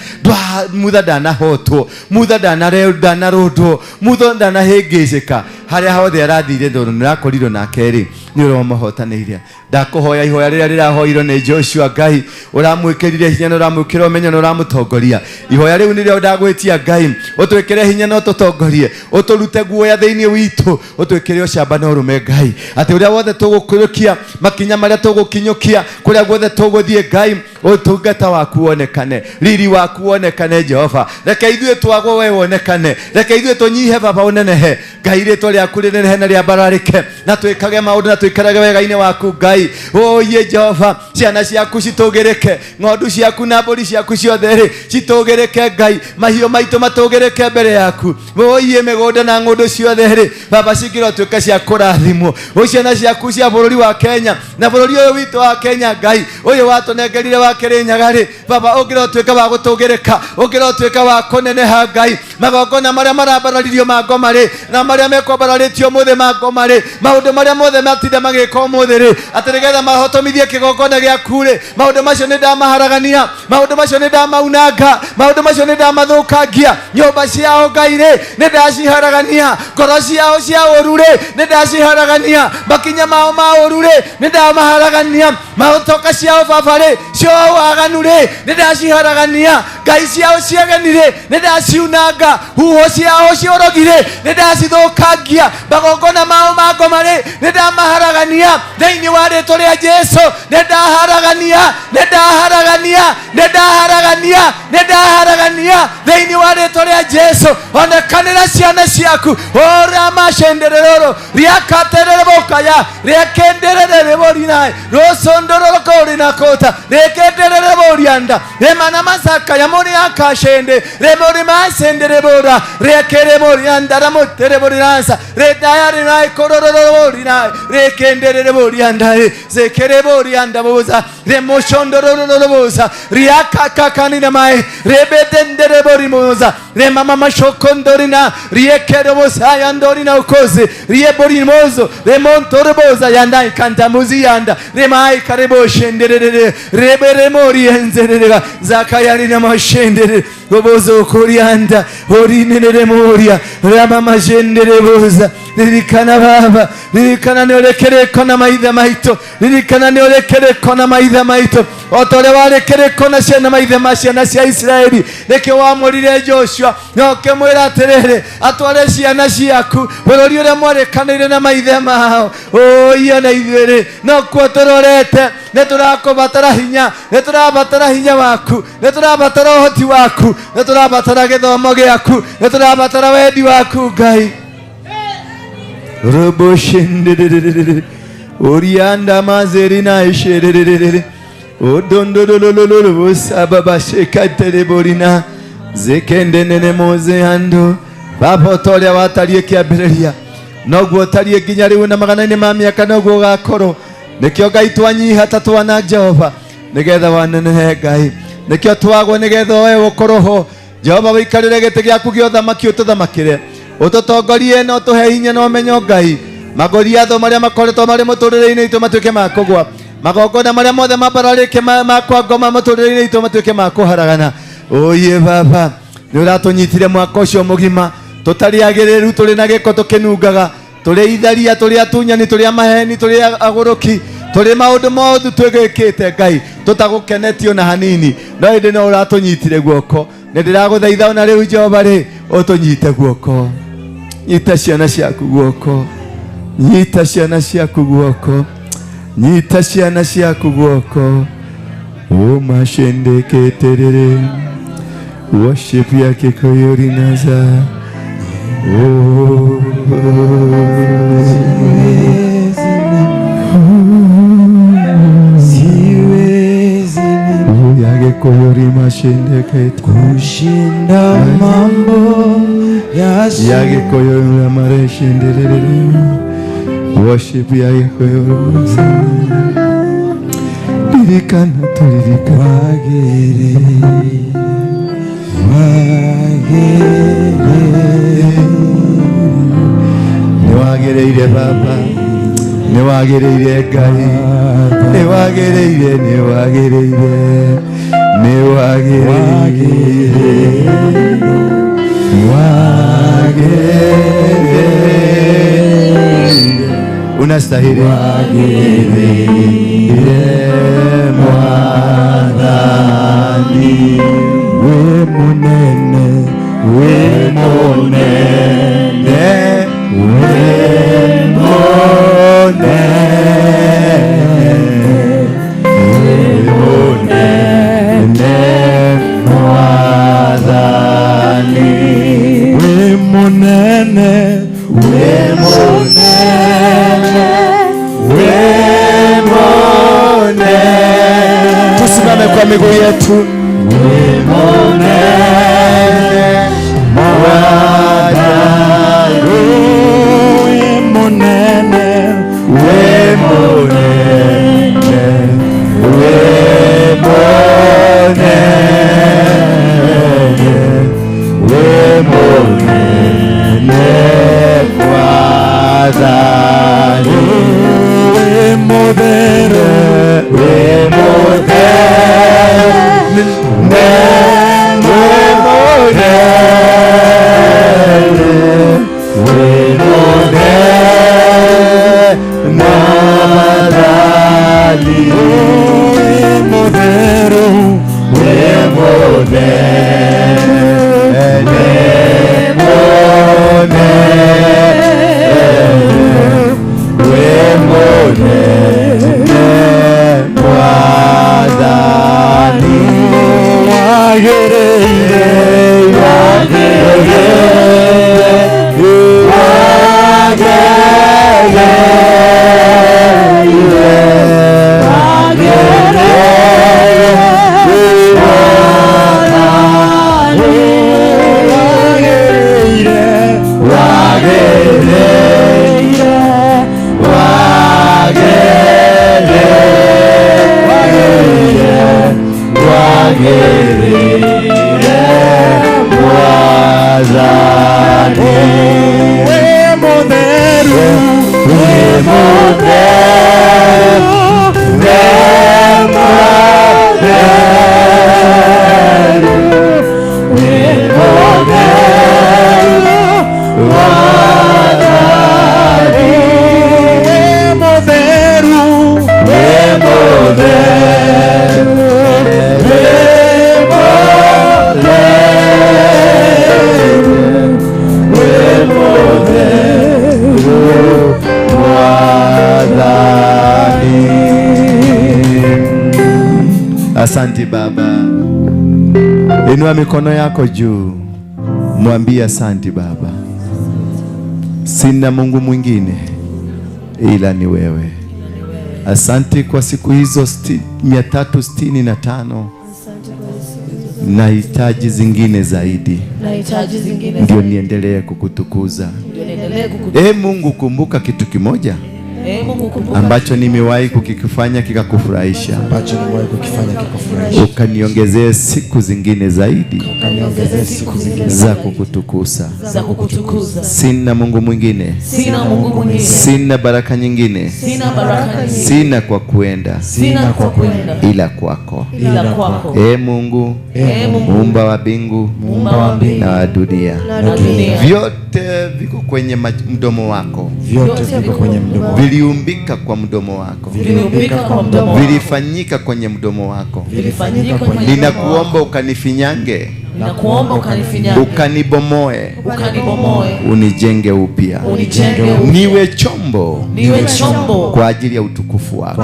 Mutha ndanahotwo, Mutha ndanarũndwo, Mutha ndanahĩngĩcĩka harĩa hothe arathire, tondũ nĩ ũrakorirwo nake rĩ, nĩ ũramũhotanĩire. Ndakũhoya ihoya rĩrĩa rĩrahoirwo nĩ Joshua Ngai, ũramwĩkĩrire hinya na ũramwĩkĩra ũmenyo na ũramũtongoria. Ihoya rĩu nĩrĩo ndagwĩtia Ngai, ũtwĩkĩre hinya na ũtũtongorie, ũtũrute guoya thĩinĩ witũ, ũtwĩkĩre ũcamba na ũrũme Ngai, atĩ ũrĩa wothe tũgũkũrũkia makinya marĩa tũgũkinyũkia, kũrĩa guothe tũgũthiĩ Ngai, ũtungata waku wonekane, riri waku wonekane. Jehova, reke ithuĩ twagwo, we wonekane. Reke ithuĩ tũnyihe, baba ũnenehe. Ngai, rĩtwa rĩaku rĩnenehe na rĩambararĩke, na twĩkage maũndũ na tũikarage wega-inĩ waku Ngai. Ũiye Jehova, ciana Ciana ciaku citũgĩrĩke, ng'ondu ciaku na mbũri ciaku ciothe rĩ citũgĩrĩke Ngai, mahiũ maitũ matũgĩrĩke mbere yaku. Ũiye mĩgũnda na ng'ũndũ ciothe rĩ Baba cingĩrotuĩka cia kũrathimwo. Ciana ciaku cia bũrũri wa Kenya na bũrũri ũyũ witũ wa Kenya Ngai, ũyũ watũnengerire wa Kĩrĩnyaga rĩ Baba ũngĩrotuĩka wa gũtũgĩrĩka, ũngĩrotuĩka wa kũneneha Ngai. Magongona marĩa marambararirio ma ngoma rĩ na marĩa mekwambararĩtio ũmũthĩ ma ngoma rĩ, maũndũ marĩa mothe matinda magĩka ũmũthĩ rĩ, atĩ nĩgetha mahotomithie kĩgongona gĩaku rĩ, maũndũ macio nĩ ndamaharagania, maũndũ macio nĩ ndamaunanga, maũndũ macio nĩ ndamathũkangia. Nyũmba ciao Ngai rĩ nĩ ndaciharagania, ngoro ciao cia ũũru rĩ nĩ ndaciharagania, makinya mao ma ũũru rĩ nĩ ndamaharagania, maũtoka ciao Baba rĩ cia waganu rĩ nĩ ndaciharagania, ngai ciao ciageni rĩ nĩ ndaciunanga, huho ciao cia ũrogi rĩ nĩ ndacithũkangia, magongona mao ma ngoma rĩ nĩ ndamaharagania thĩinĩ wa rĩtwa rĩa Jesu. Nĩ ndaharagania, nĩ ndaharagania, nĩ ndaharagania, nĩ ndaharagania thĩinĩ wa rĩtwa rĩa Jesu. Onekanĩra ciana ciaku ũrĩa macendereroro rĩakaterere rĩkenderere rĩborinae rũcondororo kũrĩ kota rĩkenderere borianda remana masaka yamori akashende remori masendere bora rekere borianda ramotere boriransa redayari nai korororo borinai rekenderere borianda zekere borianda boza remoshondororo boza riakakakanina mai rebedendere borimoza remama mashokondorina riekere boza yandorina ukoze rieborimozo remontoreboza yandai kantamuzi yanda remai karebo shenderere reberemori enzerere zakayarina mashendere gobozo kurianda orinere moria ramama shendere boza. Ririkana Baba, ririkana nĩũrekereko na maithe maitũ, ririkana nĩũrekereko na maithe maitũ, o ta ũrĩa warekereko na ciana maithe ma ciana cia Isiraeli. Nĩkĩo wamũrire Joshua na ũkĩmwĩra atĩrĩrĩ, atware ciana ciaku bũrũri ũrĩa mwarĩkanĩire na maithe mao. Ũiyo na ithuĩ rĩ nokuo tũrorete, nĩ tũrakũbatara hinya, nĩ tũrabatara hinya waku, nĩ tũrabatara ũhoti waku, nĩ tũrabatara gĩthomo gĩaku, nĩ tũrabatara wendi waku Ngai. Robo orianda mazerina isherere odondolololo sababa shekatere borina zekende nene moze ando. Baba toria watarie kĩambĩrĩria noguo tarie nginya rĩu na magana-inĩ ma mĩaka noguo ũgakorwo. Nĩkĩo Ngai twanyiha ta twana Jehova nĩgetha wanenehe Ngai, nĩkĩo twagwo nĩgetha we ũkorwo ho Jehova, wĩikarĩre gĩtĩ gĩaku gĩa ũthamaki ũtũthamakĩre, ũtũtongorie na ũtũhe hinya na ũmenyo Ngai. Magoriatho marĩa makoretwo marĩ mũtũrĩre-inĩ itũ matuĩke ma kũgwa, magongona marĩa mothe mambararĩke ma kwa ngoma mũtũrĩre-inĩ itũ matuĩke ma kũharagana. Oye Baba, nĩ ũratũnyitire mwaka ũcio mũgima tũtarĩ agĩrĩru, tũrĩ na gĩko tũkĩnungaga, tũrĩ itharia, tũrĩ atunyani, tũrĩ amaheni, tũrĩ agũrũki, tũrĩ maũndũ mothe twĩgĩkĩte Ngai tũtagũkenetio na hanini, no ĩndĩ no ũratũnyitire guoko. Nĩ ndĩragũthaitha ona rĩu Jehova rĩ ũtũnyite guoko, nyita ciana ciaku guoko, nyita ciana ciaku guoko, nyita ciana ciaku guoko. Umashendeketerere worship yake koyorinaza. Oh, yake koyorimashendekete kushinda mambo yake koyorimareshenderere worship yake koyorinaza. Lirikana tulirikana wagere wagere nĩwagĩrĩire Baba, nĩwagĩrĩire Ngai, nĩwagĩrĩire, nĩwagĩrĩire, nĩwagĩrĩire, wagĩrĩire, unastahili wagĩrĩire Mwathani. We munene, we munene, we munene, we munene Mwathani. We munene, we munene, we munene, kwa miguu yetu. Asante Baba. Inua mikono yako juu, mwambie asante Baba. Sina Mungu mwingine ila ni wewe. Asante kwa siku hizo 365. Nahitaji zingine zaidi, ndio niendelee kukutukuza. Mungu, kumbuka kitu kimoja ambacho nimewahi kukifanya kikakufurahisha, ukaniongezee siku zingine zaidi za kukutukuza. Sina Mungu mwingine, sina baraka nyingine, sina kwa kuenda ila kwako. Mungu, muumba wa mbingu na wa dunia, vyote viko kwenye mdomo wako, viliumbika kwa mdomo wako, vilifanyika kwenye mdomo wako. Ninakuomba ukanifinyange, ukanibomoe, unijenge upya, niwe chombo kwa ajili ya utukufu wako,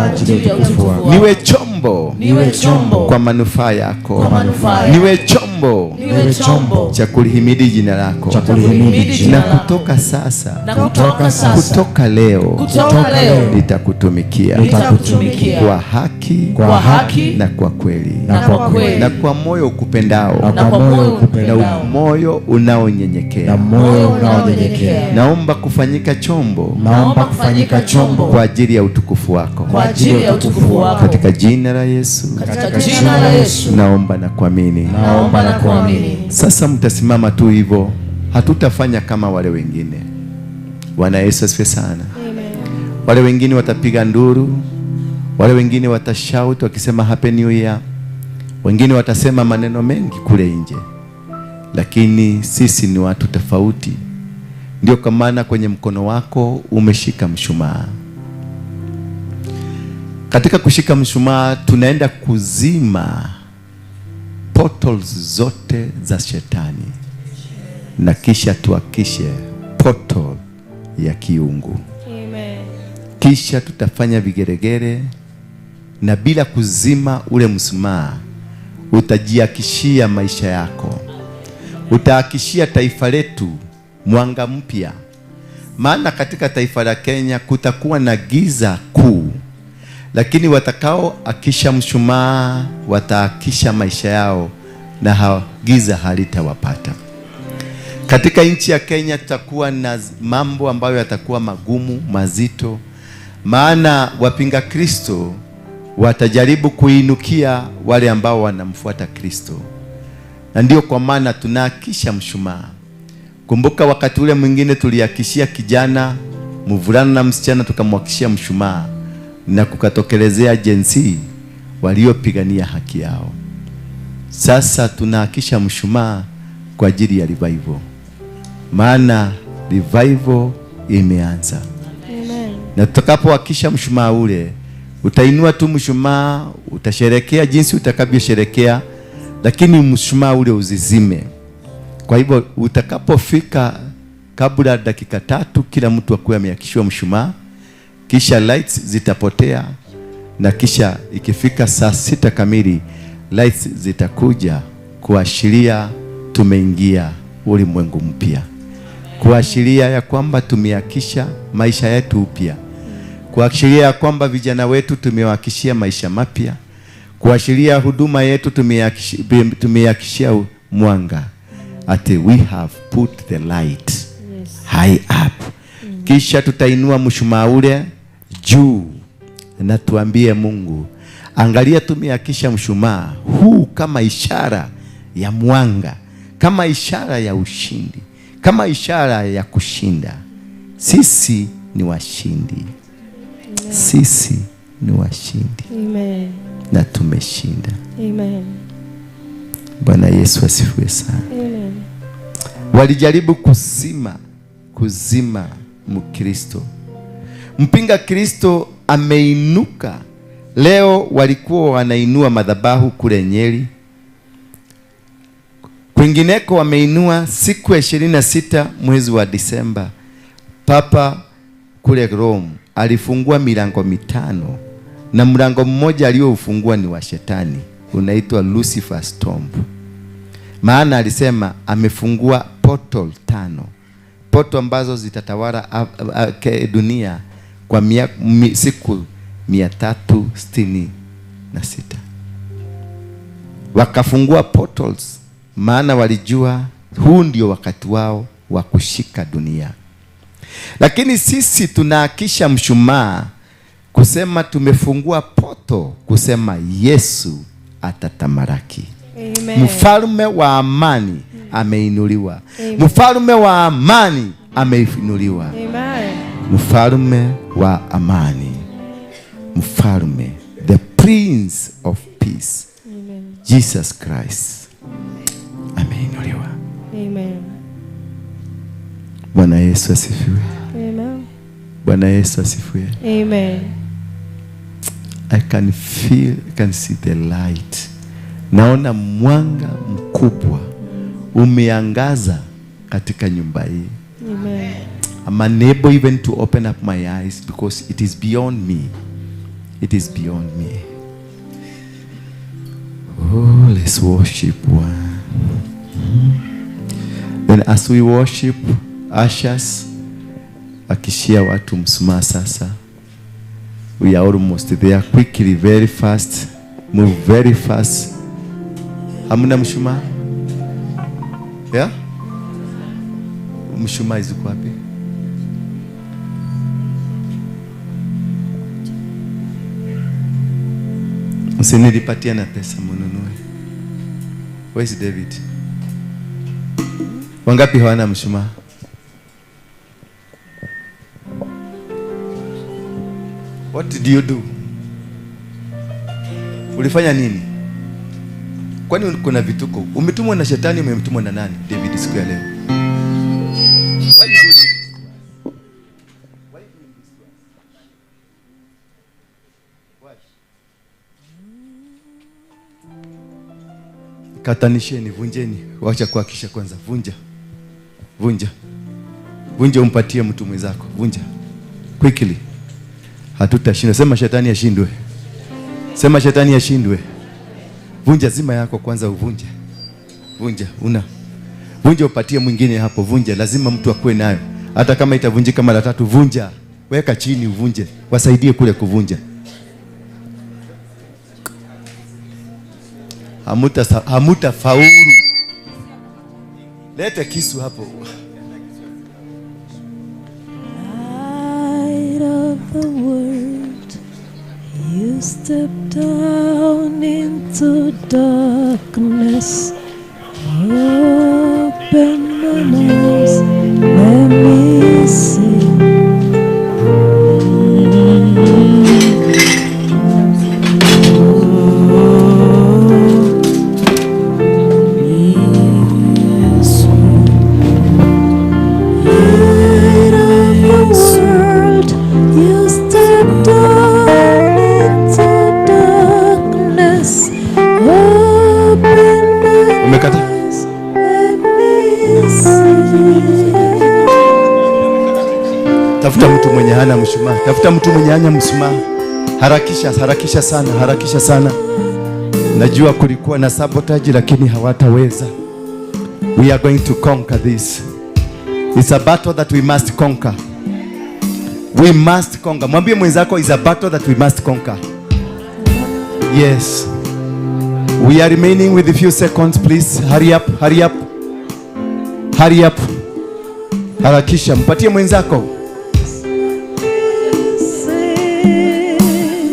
niwe chombo kwa manufaa yako, niwe chombo cha kulihimidi jina lako. Na kutoka sasa, kutoka leo, nitakutumikia kwa haki na kwa kweli, na kwa moyo ukupendao, na moyo unaonyenyekea. Naomba kufanyika chombo kwa ajili ya utukufu wako, katika jina la Yesu, naomba na kuamini. Sasa mtasimama tu hivyo, hatutafanya kama wale wengine. Bwana Yesu asifiwe sana. Wale wengine watapiga nduru, wale wengine watashout wakisema Happy New Year, wengine watasema maneno mengi kule nje, lakini sisi ni watu tofauti. Ndio kwa maana kwenye mkono wako umeshika mshumaa. Katika kushika mshumaa tunaenda kuzima portals zote za shetani, na kisha tuakishe portal ya kiungu. Amen. Kisha tutafanya vigeregere, na bila kuzima ule mshumaa utajiakishia maisha yako, utaakishia taifa letu mwanga mpya. Maana katika taifa la Kenya kutakuwa na giza kuu, Lakini watakao akisha mshumaa wataakisha maisha yao na giza halitawapata. Katika nchi ya Kenya tutakuwa na mambo ambayo yatakuwa magumu, mazito, maana wapinga Kristo watajaribu kuinukia wale ambao wanamfuata Kristo. Na ndio kwa maana tunaakisha mshumaa. Kumbuka wakati ule mwingine tuliakishia kijana, mvulana na msichana, tukamwakishia mshumaa na kukatokelezea jinsi waliopigania haki yao. Sasa tunaakisha mshumaa kwa ajili ya revival. Maana revival imeanza. Amen. Na tutakapoakisha mshumaa ule, utainua tu mshumaa, utasherekea jinsi utakavyosherekea, lakini mshumaa ule uzizime. Kwa hivyo utakapofika kabla dakika 3 kila mtu akuwe ameakishiwa mshumaa, kisha lights zitapotea, na kisha ikifika saa 6 kamili lights zitakuja kuashiria tumeingia ulimwengu mpya, kuashiria ya kwamba tumeakisha maisha yetu upya, kuashiria ya kwamba vijana wetu tumewakishia maisha mapya, kuashiria huduma yetu tumeakishia mwanga. Ati we have put the light high up. Kisha tutainua mshumaa ule juu na tuambie Mungu, angalia tumeakisha mshumaa huu kama ishara ya mwanga, kama ishara ya ushindi, kama ishara ya kushinda. Sisi ni washindi. Sisi ni washindi. Amen. Na tumeshinda. Amen. Bwana Yesu asifiwe sana. Amen. Walijaribu kuzima Mkristo. Mpinga Kristo ameinuka. Leo walikuwa wanainua madhabahu kule Nyeri. Kwingineko wameinua siku ya 26 mwezi wa Disemba. Papa kule Rome alifungua milango 5, na mlango mmoja alioufungua ni wa shetani, unaitwa Lucifer's Tomb. Maana alisema amefungua portal 5, portal ambazo zitatawala dunia kwa siku 366. Wakafungua portals, maana walijua huu ndio wakati wao wa kushika dunia. Lakini sisi tunaakisha mshumaa kusema tumefungua poto, kusema Yesu atatamaraki. Amen. Mfalme wa amani ameinuliwa. Mfalme wa amani ameinuliwa. Amen. Mfalme wa amani, mfalme, the Prince of Peace. Amen. Jesus Christ ameinuliwa. Amen. Bwana Yesu asifiwe. Amen. Bwana Yesu asifiwe. Amen. I can feel, I can see the light. Naona mwanga mkubwa umeangaza katika nyumba hii. Amen. I'm unable even to open up my eyes because it is beyond me. It is beyond me. Oh, let's worship one. Then as we worship, ushers, akishia watu mshumaa sasa. We are almost there. Quickly, very fast. Move very fast. Hamna mshumaa? Yeah? Mshumaa ziko wapi? Msinilipatia na pesa mnunue. Where is David? Wangapi hawana mshumaa? What did you do? Ulifanya nini? Kwani kuna vituko? Umetumwa na shetani, umemtumwa na nani? David siku ya leo. Why you doing this? Why you doing this to us? Why? Katanisheni, vunjeni. Wacha kuhakisha kwanza. Vunja. Vunja. Vunja umpatie mtu mwenzako. Vunja. Quickly. Hatutashinda. Sema shetani ashindwe. Sema shetani ashindwe. Vunja zima yako kwanza, uvunje. Vunja, una. Vunja upatie mwingine hapo, vunja. Lazima mtu akue nayo. Hata kama itavunjika mara 3, vunja. Weka chini uvunje. Wasaidie kule kuvunja. Hamutafaulu. Lete kisu hapo. Light of the world, you step down into darkness. Open my eyes, let me see. Light of the world, you step down into darkness. Open my Umekata? eyes, let me see. Tafuta mtu mwenye hana mshumaa. Tafuta mtu mwenye hana mshumaa. Harakisha, harakisha sana, harakisha sana. Najua kulikuwa na sabotage lakini hawataweza. We are going to conquer this. It's a battle that we must conquer. We must conquer. Mwambie mwenzako, it's a battle that we must conquer. Yes. We are remaining with a few seconds, please. Hurry up, hurry up. Hurry up. Harakisha, mpatie mwenzako.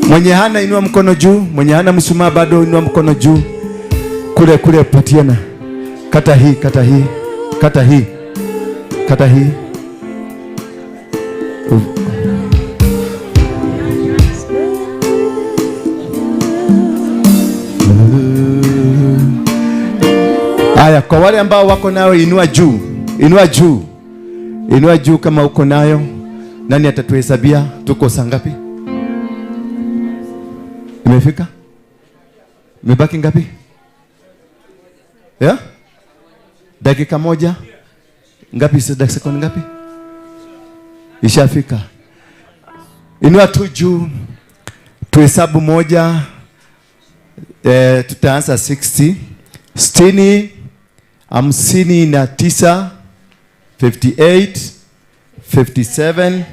Mwenye hana, inua mkono juu. Mwenye hana mshumaa bado, inua mkono juu. Kule kule, patiana. Kata hii, kata hii, kata hii, kata hii. Haya, kwa wale ambao wako nayo, inua juu, inua juu, inua juu kama uko nayo. Nani atatuhesabia? Tuko saa ngapi? Imefika? Imebaki ngapi? Yeah? Dakika moja ngapi? Sekunde ngapi? Ishafika. Inua tu juu, tuhesabu moja. Tutaanza 60, 60, 59, 58, 57,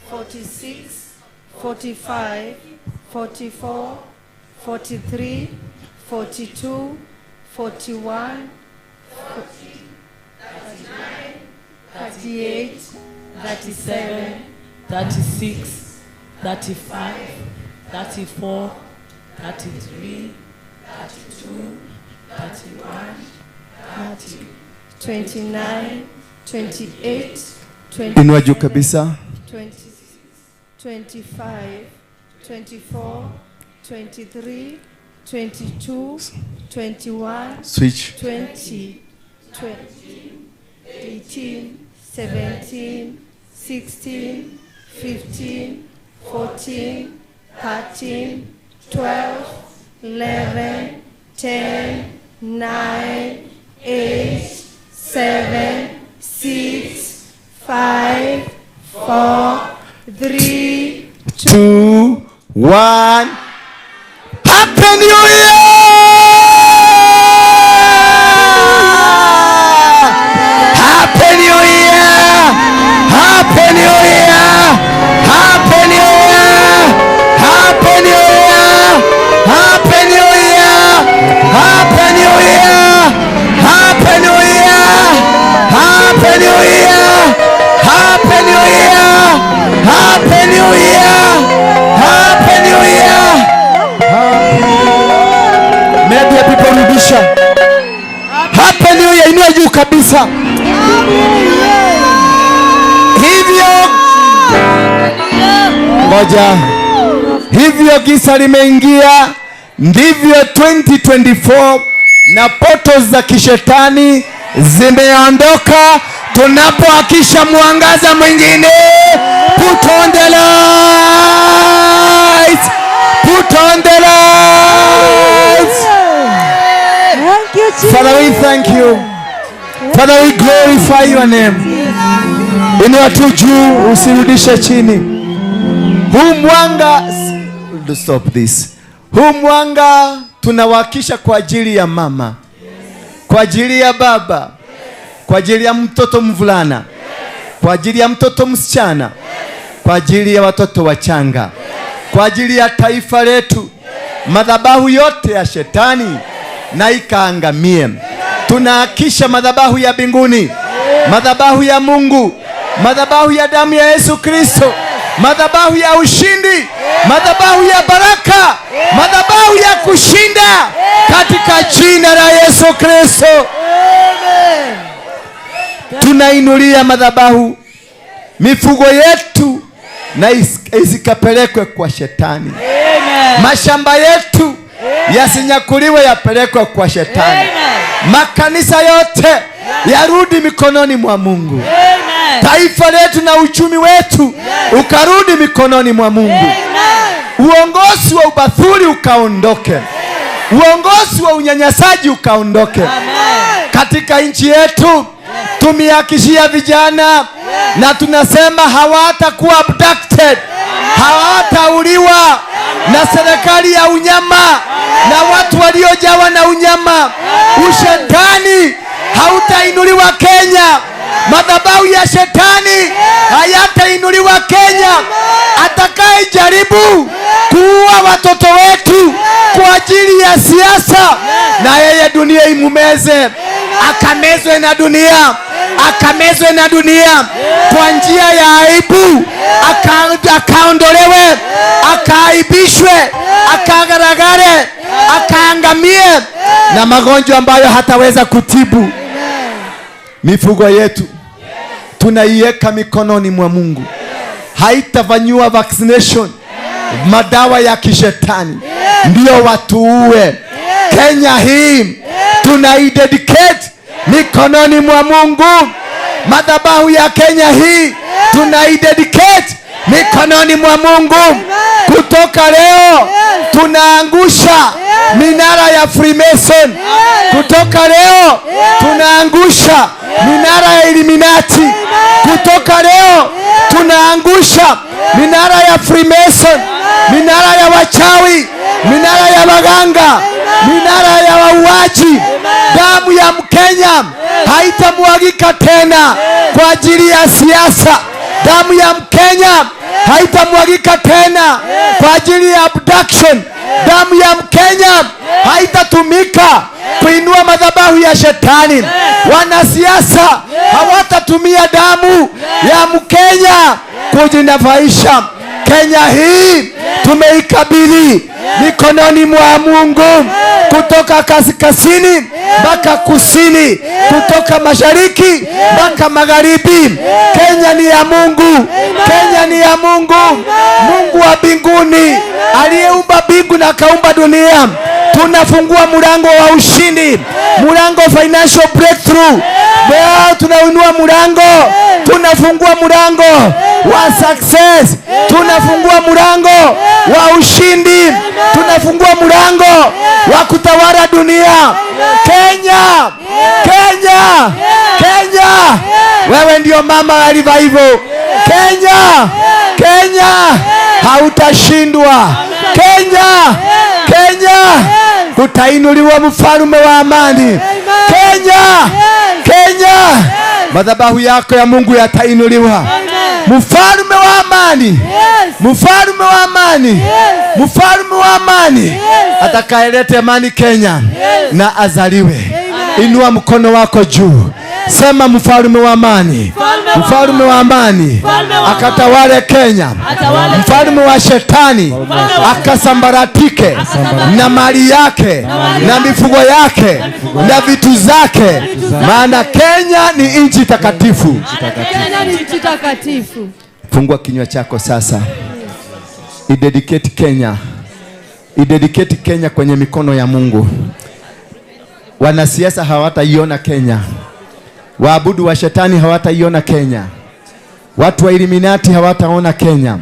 46, 45, 44, 43, 42, 41, 38, 37, 36, 35, 34, 33, 32, 31, 30. 29, 28, 20, Inua juu kabisa. 26, 25, 24, 23, 22, 21, Switch. 20, 20, 18, 17, 16, 15, 14, 13, 12, 11, 10, 9, 8, 7, 6, 5, 4, 3, 2, 1. Happy New Year! Happy New Year! Happy New Year! Happy New Year! Happy New Year! Happy New Year! Happy New Year! Happy New Year! Happy New Year! Happy New Year! Happy New Year! Happy New Year! Media people, rudisha. Happy New Year, inua juu kabisa. Hivyo ngoja, hivyo giza limeingia, ndivyo 2024 na portals za kishetani zimeondoka. Tunapoakisha mwangaza mwingine, put on the lights, put on the lights. Thank you, Jesus. Father, we thank you. Father, we glorify your name. Inua tu juu, usirudishe chini. Huu mwanga, stop this. Huu mwanga Tunawakisha kwa ajili ya mama, kwa ajili ya baba, kwa ajili ya mtoto mvulana, kwa ajili ya mtoto msichana, kwa ajili ya watoto wachanga, kwa ajili ya taifa letu. Madhabahu yote ya shetani na ikaangamie. Tunahakisha madhabahu ya mbinguni, madhabahu ya Mungu, madhabahu ya damu ya Yesu Kristo, madhabahu ya ushindi, madhabahu ya baraka, madhabahu ya kushinda, katika jina la Yesu Kristo. Tunainulia madhabahu mifugo yetu na isikapelekwe kwa shetani. Mashamba yetu yasinyakuliwe yapelekwe kwa shetani. Makanisa yote yarudi mikononi mwa Mungu. Taifa letu na uchumi wetu ukarudi mikononi mwa Mungu. Uongozi wa ubathuli ukaondoke. Uongozi wa unyanyasaji ukaondoke. Katika nchi yetu tumehakishia vijana na tunasema hawatakuwa abducted, hawatauliwa na serikali ya unyama na watu waliojawa na unyama. Ushetani hautainuliwa Kenya. Madhabahu ya shetani hayatainuliwa Kenya. Atakayejaribu kuua watoto wetu kwa ajili ya siasa, na yeye dunia imumeze, akamezwe na dunia, akamezwe na dunia kwa njia ya aibu, akaondolewe, akaaibishwe, akagaragare, akaangamie na magonjwa ambayo hataweza kutibu. Mifugo yetu tunaiweka mikononi mwa Mungu. Haitafanyiwa vaccination, madawa ya kishetani ndio watuue. Kenya hii tunaidedicate mikononi mwa Mungu. Madhabahu ya Kenya hii tunaidedicate mikononi mwa Mungu. Kutoka leo tunaangusha minara ya Freemason. Kutoka leo tunaangusha minara ya Illuminati. Kutoka leo tunaangusha minara ya Freemason, minara ya wachawi, minara ya waganga, minara ya wauaji. Damu ya Mkenya haitamwagika tena kwa ajili ya siasa. Damu ya Mkenya haitamwagika tena kwa ajili ya abduction. Damu ya Mkenya haitatumika kuinua madhabahu ya shetani. Wanasiasa hawatatumia damu ya Mkenya kujinafaisha. Kenya hii tumeikabidhi mikononi mwa Mungu, kutoka kaskazini mpaka kusini, kutoka mashariki mpaka magharibi. Kenya ni ya Mungu. Kenya ni ya Mungu. Mungu wa mbinguni aliyeumba mbingu na akaumba dunia. Tunafungua mlango wa ushindi, mlango financial breakthrough. Leo tunainua mlango, tunafungua mlango wa success, tunafungua mlango wa ushindi, tunafungua mlango wa kutawala dunia. Kenya, Kenya, Kenya, wewe ndio mama wa revival. Kenya, Kenya, hautashindwa. Kenya, Kenya, kutainuliwa mfalme wa amani. Kenya, Kenya, madhabahu yako ya Mungu yatainuliwa. Mfalme wa amani, mfalme wa amani, mfalme wa amani atakayeleta amani Kenya na azaliwe. Inua mkono wako juu, sema mfalme wa amani, mfalme wa amani akatawale Kenya. Mfalme wa shetani akasambaratike na mali yake na mifugo yake na vitu zake, maana Kenya ni nchi takatifu. Kenya ni nchi takatifu. Fungua kinywa chako sasa. Idedicate Kenya. Idedicate Kenya kwenye mikono ya Mungu. Wanasiasa hawataiona Kenya. Waabudu wa shetani hawataiona Kenya. Watu wa Illuminati hawataona Kenya.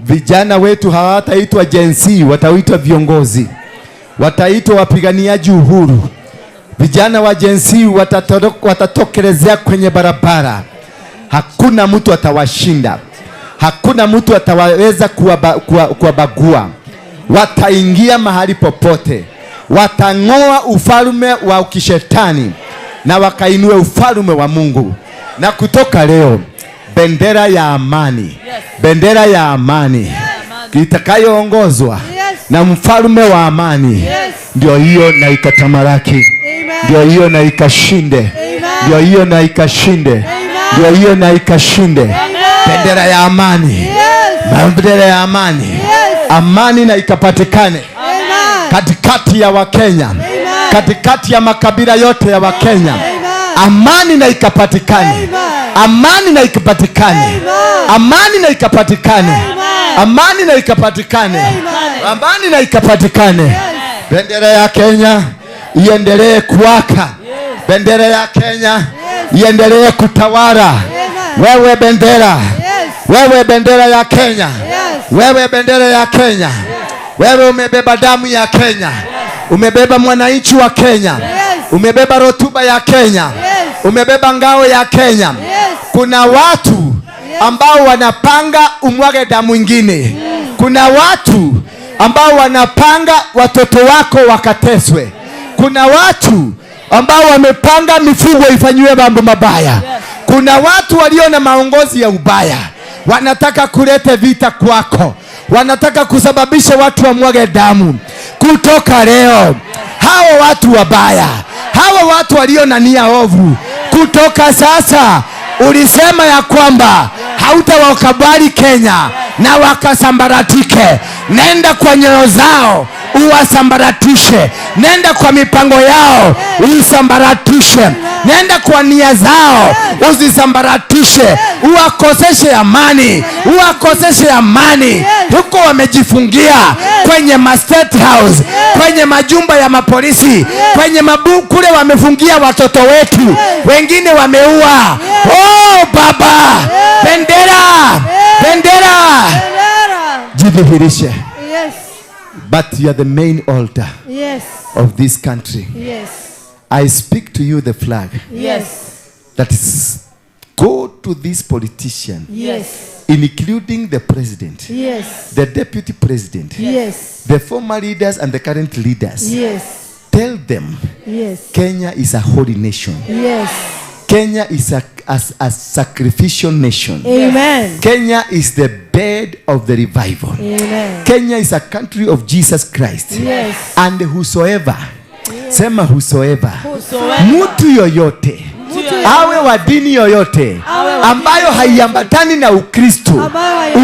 Vijana wetu hawataitwa Gen Z, wataitwa viongozi. Wataitwa wapiganiaji uhuru. Vijana wa Gen Z watatokelezea kwenye barabara. Hakuna mtu atawashinda. Hakuna mtu ataweza kuwabagua. Wataingia mahali popote. Watang'oa ufalme wa kishetani na wakainue ufalme wa Mungu. Na kutoka leo bendera ya amani, bendera ya amani itakayoongozwa na mfalme wa amani, ndio hiyo na ikatamalaki, ndio hiyo na ikashinde, ndio hiyo na ikashinde, ndio hiyo na ikashinde. Bendera ya amani, bendera ya amani, amani na ikapatikane katikati ya Wakenya, katikati ya makabila yote ya Wakenya. Amani na ikapatikane, amani na ikapatikane, amani na ikapatikane, amani na ikapatikane, amani na ikapatikane. Bendera ya Kenya iendelee kuwaka, bendera ya Kenya iendelee kutawala. Wewe bendera, wewe bendera ya Kenya, wewe bendera ya Kenya, wewe umebeba damu ya Kenya, umebeba mwananchi wa Kenya, umebeba rotuba ya Kenya, umebeba ngao ya Kenya. Kuna watu ambao wanapanga umwage damu nyingine. Kuna watu ambao wanapanga watoto wako wakateswe. Kuna watu ambao wamepanga mifugo ifanyiwe mambo mabaya. Kuna watu walio na maongozi ya ubaya, wanataka kuleta vita kwako, wanataka kusababisha watu wamwage damu. Kutoka leo, hawa watu wabaya, hawa watu walio na nia ovu, kutoka sasa ulisema ya kwamba hautawakubali Kenya na wakasambaratike. Nenda kwa nyoyo zao uwasambaratishe, nenda kwa mipango yao uisambaratishe, nenda kwa nia zao uzisambaratishe, uwakoseshe amani, uwakoseshe amani. Huko wamejifungia kwenye ma state house, kwenye majumba ya mapolisi, kwenye mabu kule wamefungia watoto wetu, wengine wameua. Oh Baba, bendera, bendera, jidhihirishe. But you are the main altar of this country. I speak to you the flag. That is, go to this politician. Including the president. The deputy president. The former leaders and the current leaders. Tell them, Kenya is a holy nation. Kenya is a sacrificial nation. Amen. Kenya is the bed of the revival. Amen. Kenya is a country of Jesus Christ. And whosoever, sema whosoever, mtu yoyote, awe wa dini yoyote, ambayo haiambatani na Ukristo,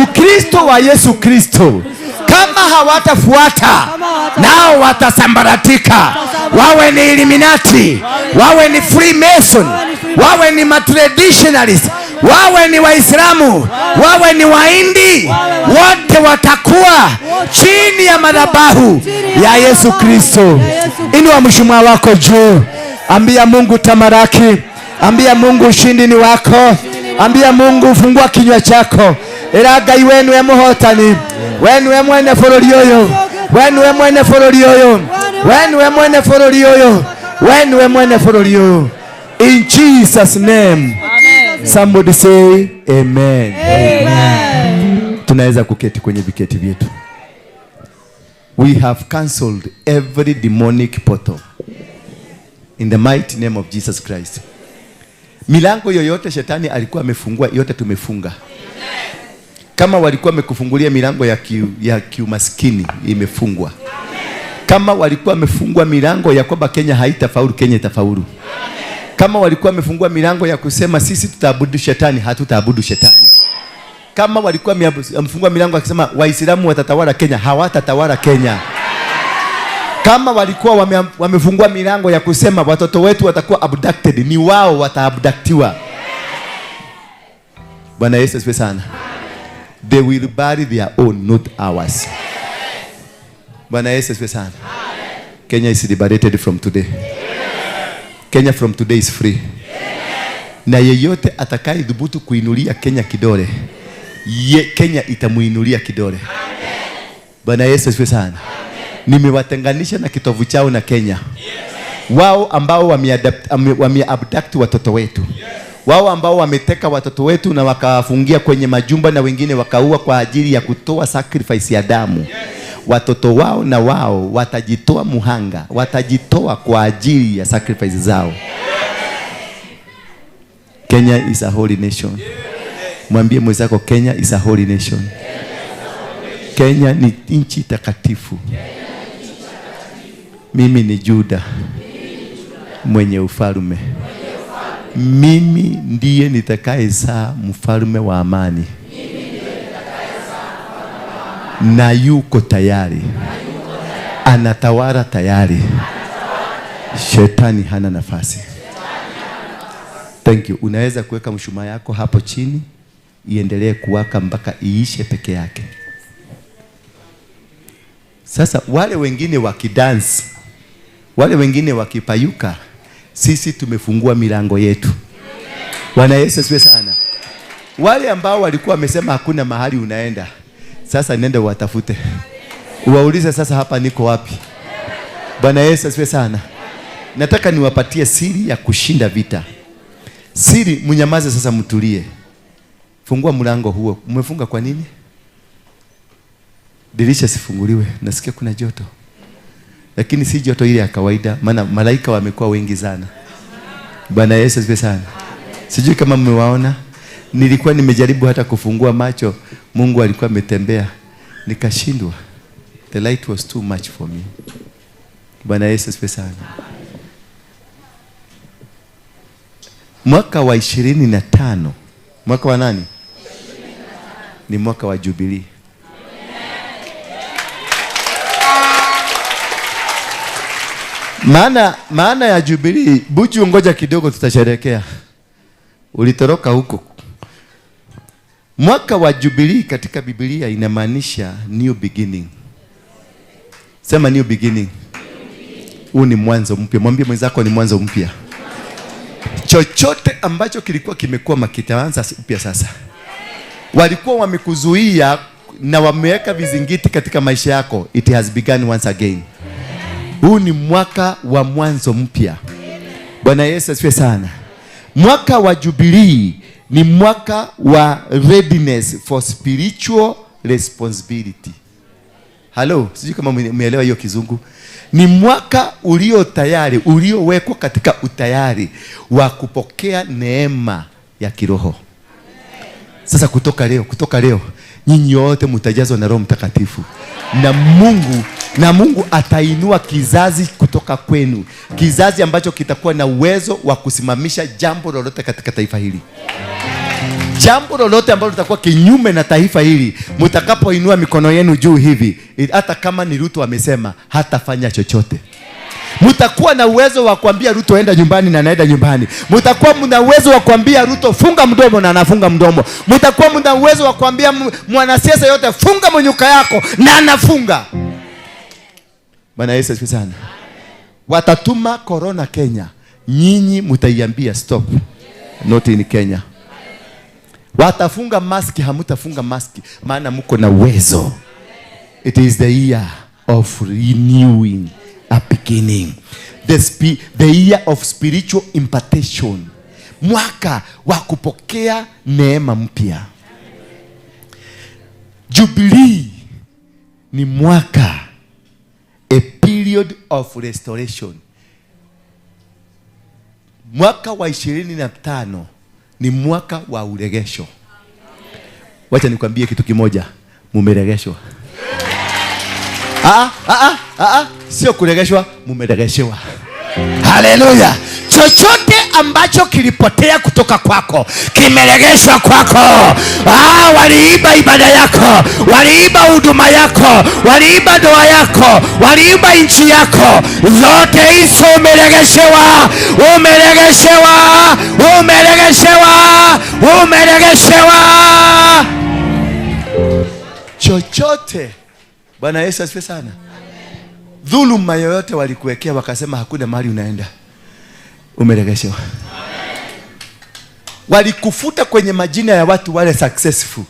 Ukristo wa Yesu Kristo, kama hawatafuata nao watasambaratika. Wawe ni Illuminati, wawe ni Freemason, wawe ni matraditionalist, wawe ni Waislamu, wawe ni Wahindi, wote watakuwa chini ya madhabahu ya Yesu Kristo. Inua mshumaa wako juu, ambia Mungu tamaraki, ambia Mungu ushindi ni wako, ambia Mungu fungua kinywa chako. Era Ngai wenu emuhotani, wenu emwene bũrũri ũyũ, wenu emwene bũrũri ũyũ, wenu emwene bũrũri ũyũ, wenu emwene bũrũri ũyũ. In Jesus name. Amen. Somebody say amen. Amen. Tunaweza kuketi kwenye viketi vyetu. We have cancelled every demonic portal in the mighty name of Jesus Christ. Milango yoyote shetani alikuwa amefungua yote tumefunga. Kama walikuwa wamekufungulia milango ya kiumaskini imefungwa. Kama walikuwa wamefungua milango ya kwamba Kenya haitafaulu, Kenya itafaulu. Kama walikuwa wamefungua milango ya kusema sisi tutaabudu shetani, hatutaabudu shetani. Kama walikuwa wamefungua milango ya kusema Waislamu watatawala Kenya, hawatatawala Kenya. Kama walikuwa wamefungua milango ya kusema watoto wetu watakuwa abducted, ni wao wataabductiwa. Bwana Yesu asifiwe sana. They will bury their own, not ours. Bwana Yesu asifiwe sana. Kenya is liberated from today. Kenya from today is free. Na yeyote atakayedhubutu kuinulia Kenya kidole, Kenya itamuinulia kidole. Bwana Yesu asifiwe sana. Nimewatenganisha na kitovu chao na Kenya. Wao ambao wameabduct watoto wetu. Wao ambao wameteka watoto wetu na wakawafungia kwenye majumba na wengine wakaua kwa ajili ya kutoa sacrifice ya damu. Watoto wao na wao watajitoa muhanga, watajitoa kwa ajili ya sacrifice zao. Kenya is a holy nation. Mwambie mwenzako, Kenya is a holy nation. Kenya ni nchi takatifu. Mimi ni Juda mwenye ufalme. Mimi ndiye nitakayezaa mfalme wa amani. Na yuko tayari. Anatawala tayari. Shetani hana nafasi. Thank you. Unaweza kuweka mshumaa yako hapo chini, iendelee kuwaka mpaka iishe peke yake. Sasa wale wengine wakidance, wale wengine wakipayuka, sisi tumefungua milango yetu. Bwana Yesu asifiwe sana. Wale ambao walikuwa wamesema hakuna mahali unaenda, sasa nenda uwatafute, uwaulize sasa hapa niko wapi. Bwana Yesu asifiwe sana. Nataka niwapatie siri ya kushinda vita. Siri, mnyamaze sasa, mtulie. Fungua mlango huo. Umefunga kwa nini? Dirisha sifunguliwe. Nasikia kuna joto. Lakini si joto ile ya kawaida, maana malaika wamekuwa wengi sana. Bwana Yesu asifiwe sana. Sijui kama mmewaona. Nilikuwa nimejaribu hata kufungua macho, Mungu alikuwa ametembea, nikashindwa. The light was too much for me. Bwana Yesu asifiwe sana. Mwaka wa 25, mwaka wa nani? Ni mwaka wa Jubilee. Maana ya Jubilee, buju ngoja kidogo tutasherehekea. Ulitoroka huko. Mwaka wa Jubilee katika Biblia inamaanisha new beginning. Sema new beginning. Huu ni mwanzo mpya. Mwambie mwenzako ni mwanzo mpya. Chochote ambacho kilikuwa kimekuwa kitaanza upya sasa. Walikuwa wamekuzuia na wameweka vizingiti katika maisha yako. It has begun once again. Huu ni mwaka wa mwanzo mpya. Bwana Yesu asifiwe sana. Mwaka wa Jubilee ni mwaka wa readiness for spiritual responsibility. Hello, sijui kama umeelewa hiyo kizungu. Ni mwaka ulio tayari, uliowekwa katika utayari wa kupokea neema ya kiroho. Sasa kutoka leo nyinyi wote mtajazwa na Roho Mtakatifu. Na Mungu atainua kizazi kutoka kwenu. Kizazi ambacho kitakuwa na uwezo wa kusimamisha jambo lolote katika taifa hili. Jambo lolote ambalo litakuwa kinyume na taifa hili, mtakapoinua mikono yenu juu hivi, hata kama ni Ruto amesema, hatafanya chochote. Mtakuwa na uwezo wa kuambia Ruto enda nyumbani na anaenda nyumbani. Mtakuwa mna uwezo wa kuambia Ruto funga mdomo na anafunga mdomo. Mtakuwa mna uwezo wa kuambia mwanasiasa yote funga mnyuka yako na anafunga. Bwana Yesu asifiwe sana. Watatuma corona Kenya, nyinyi mtaiambia stop. Not in Kenya. Watafunga maski, hamutafunga maski, maana mko na uwezo. It is the year of renewing a beginning. The year of spiritual impartation. Mwaka wa kupokea neema mpya. Jubilee ni mwaka, a period of restoration. Mwaka wa 25 ni mwaka wa uregesho. Wacha nikwambie kitu kimoja, mumeregeshwa. Sio kuregeshwa, mumeregeshewa. Haleluya. Chochote ambacho kilipotea kutoka kwako kimeregeshwa kwako. Waliiba ibada yako, waliiba huduma yako, waliiba ndoa yako, waliiba nchi yako. Zote hizo umeregeshewa, umeregeshewa, umeregeshewa, umeregeshewa. Chochote. Bwana Yesu asifiwe sana. Dhuluma yoyote walikuwekea wakasema hakuna mahali unaenda, umeregeshewa. Walikufuta kwenye majina ya watu wale successful.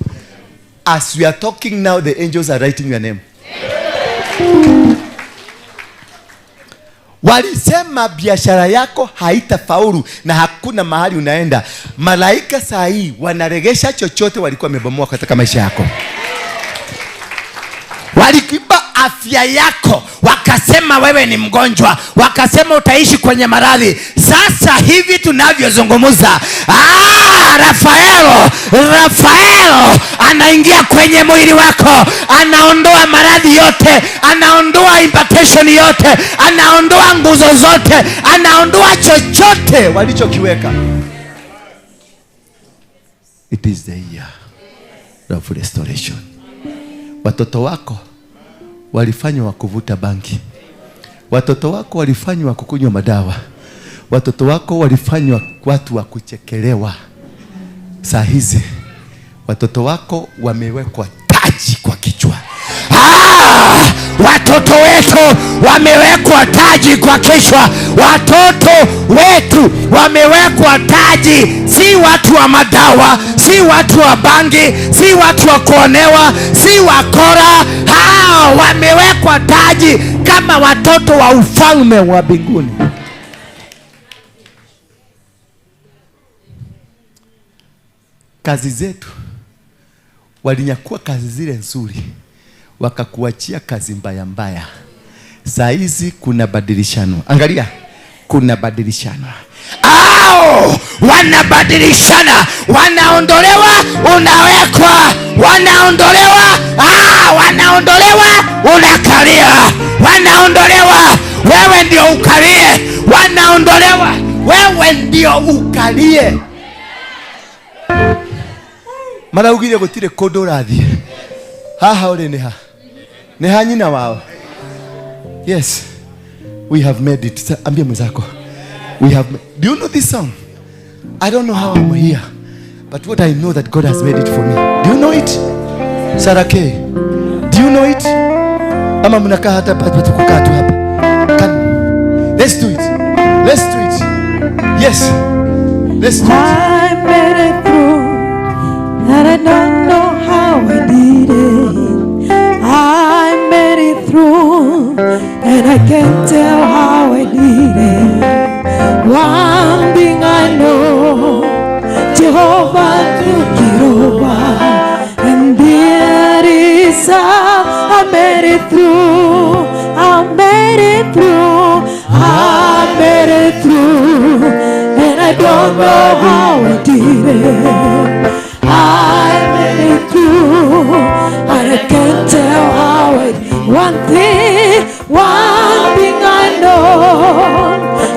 As we are talking now, the angels are writing your name. Walisema biashara yako haitafaulu na hakuna mahali unaenda. Malaika saa hii wanaregesha chochote walikuwa wamebomoa katika maisha yako. Walikuiba Afya yako wakasema wewe ni mgonjwa, wakasema utaishi kwenye maradhi. Sasa hivi tunavyozungumza, Rafaelo anaingia kwenye mwili wako, anaondoa maradhi yote, anaondoa impartation yote, anaondoa nguzo zote, anaondoa chochote walichokiweka. It is the year of restoration. Watoto wako walifanywa kuvuta bangi, watoto wako walifanywa kukunywa madawa, watoto wako walifanywa watu wa kuchekelewa. Saa hizi watoto wako wamewekwa taji kwa kichwa. Watoto wetu wamewekwa taji kwa kichwa. Watoto wetu wamewekwa taji. Si watu wa madawa, si watu wa bangi, si watu wa kuonewa, si wakora. Hao wamewekwa taji kama watoto wa ufalme wa mbinguni. Kazi zetu walinyakua kazi zile nzuri, wakakuachia kazi mbaya mbaya. Saa hizi kuna badilishano. Angalia, kuna badilishano. Wanabadilishana, wanaondolewa, unawekwa, wanaondolewa, wanaondolewa, unakalia, wanaondolewa, wewe ndio ukalie, wanaondolewa, wewe ndio ukalie. Maraugire gutire kundu urathie. Haha uri ni ha. Ni ha nyina wao. Yes. We have made it. Ambia mwenzako. We have. Do you know this song? I don't know how I'm here, but what I know that God has made it for me. Do you know it? Sarah K. Do you know it? Ama mnakaa hata kukaa tu hapa. Let's do it. Let's do it. Yes. Let's do it. I made it through, and I don't know how I did it. I made it through, and I can't tell how I did it. One thing I know, Jehovah took it over, and there is how I made it through. I made it through. I made it through, and I don't know how I did it. I made it through, and I can't tell how it. One thing I know,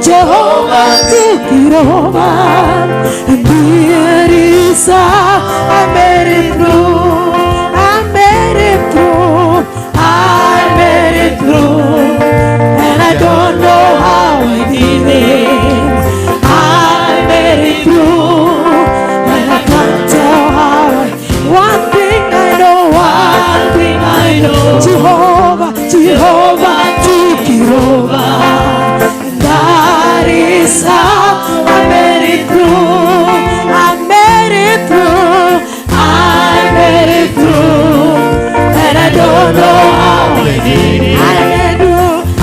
Jehovah took it over, and here is how I made it through. I made it through. I made it through, and I don't know how I did it. I made it through, and I can't tell how. One thing I know, one thing I know, Jehovah, Jehovah took it over, and that is how I made it through. I made it through. I made it through, and I don't know how I did it. I made it through. I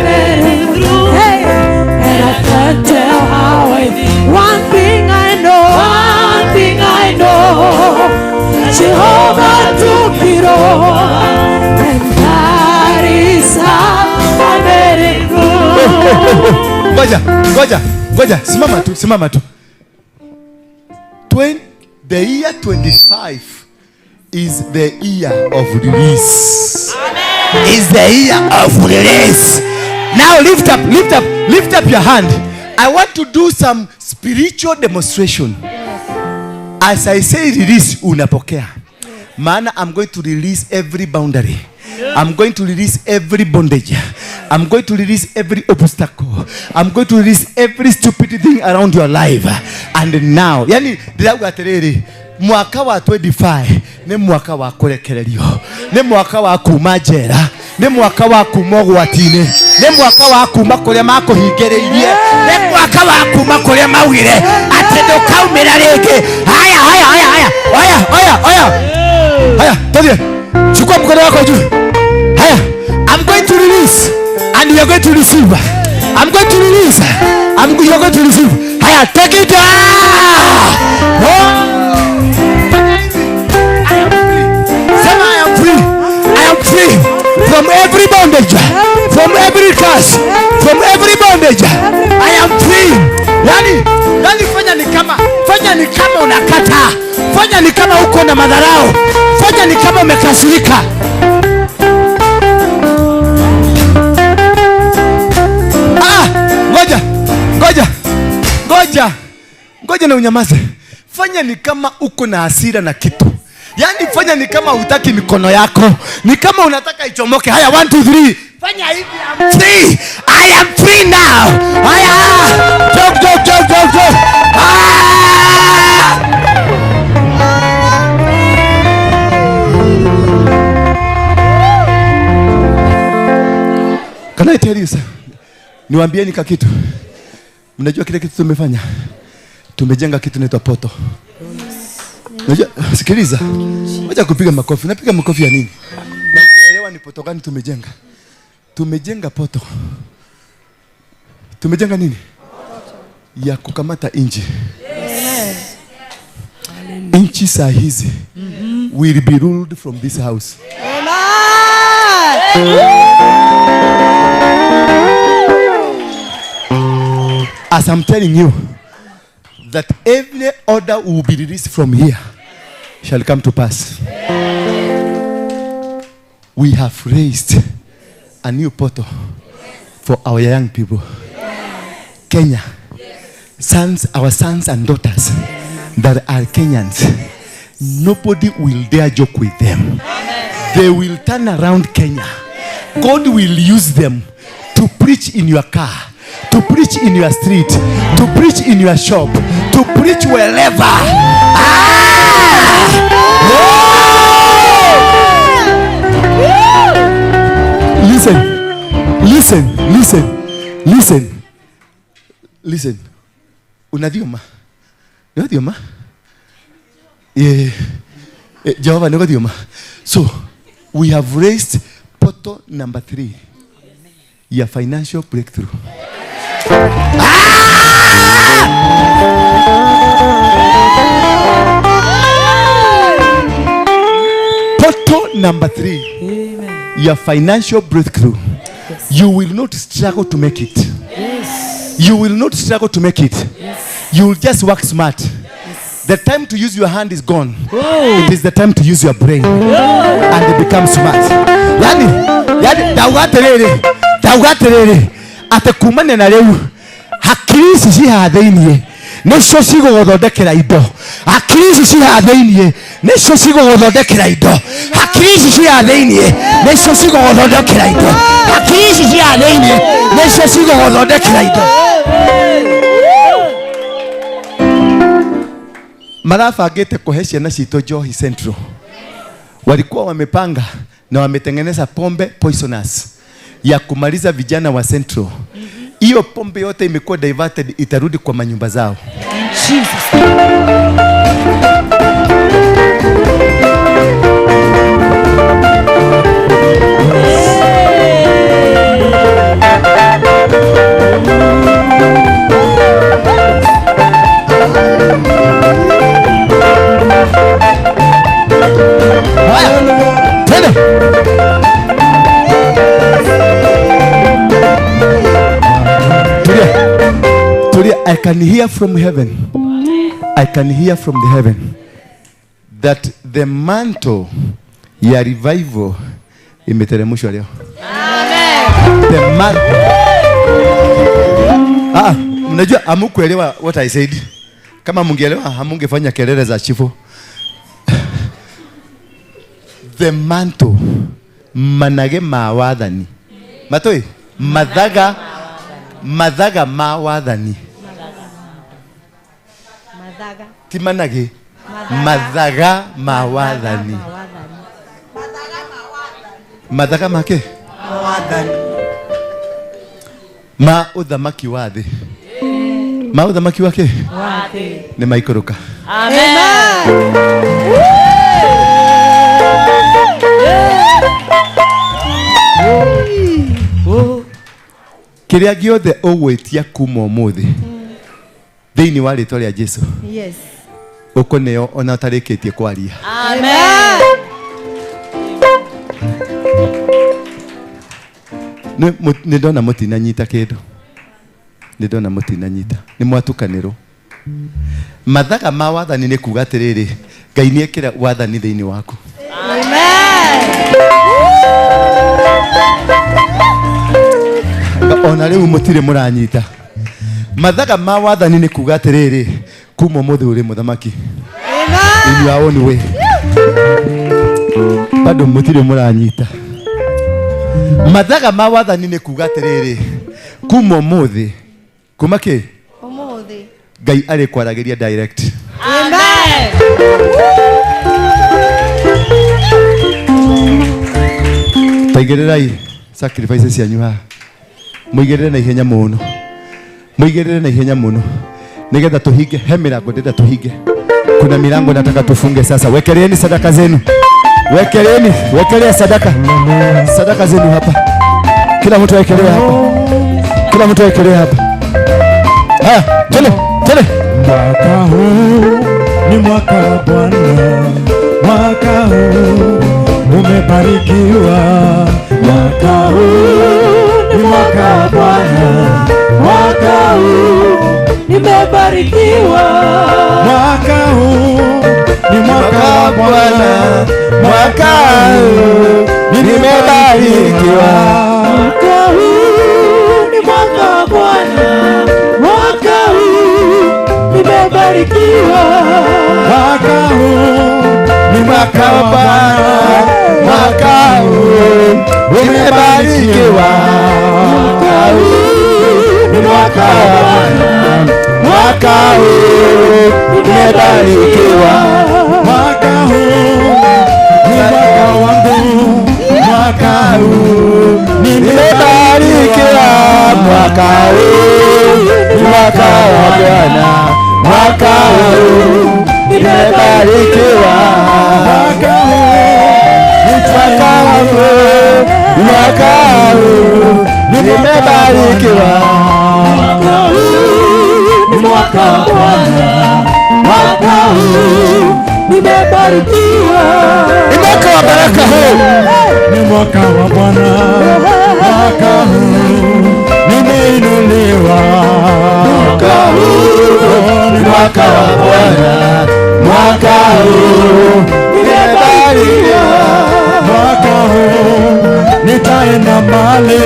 made it through. Hey, and I can't tell how I did it. One thing I know, one thing I know, Jehovah took it over, and that is how I made it through. Ngoja, ngoja, ngoja, simama tu, simama tu. The year 25 is the year of release. Amen. Is the year of release. Now lift up, lift up, lift up your hand. I want to do some spiritual demonstration. As I say release, unapokea. Maana I'm going to release every boundary. I'm going to release every bondage. I'm going to release every obstacle. I'm going to release every stupid thing around your life. And now, yani ndiraga atiriri, mwaka wa 25 ni mwaka wa kurekererio, ni mwaka wa kuma njera, ni mwaka wa kuma ũgwati-inĩ, ni mwaka wa kuma kuria makuhingĩrĩirie, ni mwaka wa kuma kuria maugire atĩ ndũkaumĩra rĩngĩ. Haya, haya, haya, haya, haya, haya, haya, haya, tulie. Chukua mkono wako juu. Haya, I'm going to release and you are going to receive. I'm going to release. You are going to receive. Haya, take it. Oh. I am free. Sema I am free. I am free From every bondage, from every curse, from every bondage, I am free. Yani fanya ni kama unakataa. Fanya ni kama uko na madharau. Fanya ni kama umekasirika. Ngoja na unyamaze. Fanya ni kama uko na hasira na kitu. Yani fanya ni kama hutaki mikono yako. Ni kama unataka ichomoke. Haya, 1 2 3. Fanya hivi, I'm free. I am free now. Haya. Jog. Ah! Can I tell you sir? Niwaambieni kakitu. Mnajua kile kitu tumefanya? Tumejenga kitu inaitwa poto. Unajua, sikiliza. Wacha kupiga makofi. Unapiga makofi ya nini? Na hujaelewa ni poto gani tumejenga. Tumejenga poto. Tumejenga nini? Ya kukamata inji. Yes. Inchi saa hizi will be ruled from this house. Amen. As I'm telling you that every order will be released from here shall come to pass. We have raised a new portal for our young people. Kenya, sons, our sons and daughters that are Kenyans, nobody will dare joke with them. They will turn around Kenya. God will use them to preach in your car, to preach in your street, to preach in your shop, to preach wherever. Listen. Unathioma? Unathioma? Yeah. Jehovah nĩgũthioma. So, we have raised portal number 3. Your financial breakthrough. Portal number 3. Amen. Your financial breakthrough. Yes. You will not struggle to make it. Yes. You will not struggle to make it. Yes. You will just work smart. Yes. The time to use your hand is gone. Oh. It is the time to use your brain. Oh. And become smart. Yani ndauga atiriri ate kumane na riu hakiri ici cihaha thiini nicio cigũgũthondekera indo. Hakiri ici cihaha thiini nicio cigũgũthondekera indo. Hakiri ici cihaha thiini nicio cigũgũthondekera indo. Hakiri ici cihaha thiini nicio cigũgũthondekera indo. Marabangĩte kũhe ciana citũ njohi Central. Walikuwa wamepanga na wametengeneza pombe poisonous ya kumaliza vijana wa Central. Hiyo pombe yote imekuwa diverted, itarudi kwa manyumba zao. Jesus. Haya, twende. Tulia, I can hear from heaven. I can hear from the heaven that the mantle ya revival imeteremshwa leo. Amen. The mantle. Mnajua hamukuelewa what I said. Kama mungeelewa hamungefanya kelele za chifu. The mantle manage ma wathani. Matoi mathaga ma wathani. Ti manage mathaga ma wathani. Mathaga make ma uthamaki wa thi. Ma uthamaki wake ni maikũrũka. Amen. Kĩrĩa gĩothe ũgwĩtia kuma ũmũthĩ thĩinĩ wa rĩtwa rĩa Jesu. Yes. Ũkũneo ona ũtarĩkĩtie kwaria. Amen. Nĩ ndona mũtinanyita kĩndũ. Nĩ ndona mũtinanyita. Nĩ mwatukanĩrwo. Mathaga ma wathani nĩ kuga atĩrĩrĩ, Ngai nĩ ekĩra wathani thĩinĩ waku. Amen. Ona rĩu mũtirĩ mũranyita. Mathaga ma wathani nĩ kuga atĩrĩrĩ, kuma ũmũthĩ ũrĩ mũthamaki. Amen. In your own way. Bado mũtirĩ mũranyita. Mathaga ma wathani nĩ kuga atĩrĩrĩ, kuma ũmũthĩ, kuma kĩ? Ũmũthĩ. Ngai arĩ kwaragĩria direct. Amen. Taigĩrĩrai sacrifices cianyu haha. Mũigĩrĩre na ihenya mũno. Mũigĩrĩre na ihenya mũno. Nĩgetha tuhinge, he milango ndĩrenda tuhinge. Kuna milango nataka tufunge sasa. Wekeleeni sadaka zenu. Wekeleeni, wekelea sadaka. Sadaka zenu hapa. Kila mtu awekelee hapa. Kila mtu awekelee hapa. Haya, twende, twende. Mwaka huu ni mwaka wa Bwana, mwaka huu umebarikiwa. Mwaka huu ni mwaka wa Bwana, mwaka huu nimebarikiwa. Mwaka huu ni mwaka wa Bwana, mwaka huu nimebarikiwa. Mwaka huu ni mwaka wa Bwana, mwaka huu nimebarikiwa. Mwaka huu ni mwaka wa Bwana, mwaka huu nimebarikiwa. Mwaka huu ni mwaka wa Bwana, mwaka huu nimebarikiwa. Mwaka huu ni mwaka wangu, mwaka huu nimebarikiwa. Mwaka huu ni mwaka wa Bwana, mwaka huu nimebarikiwa. Mwaka huu ni mwaka wangu, mwaka huu nimebarikiwa. Mwaka huu ni mwaka wa Bwana, mwaka huu nimebarikiwa. Ni mwaka wa baraka huu, ni mwaka wa Bwana, mwaka huu nimeinuliwa. Mwaka huu ni mwaka wa Bwana, mwaka huu nimebarikiwa. Mwaka huu nitaenda mbali,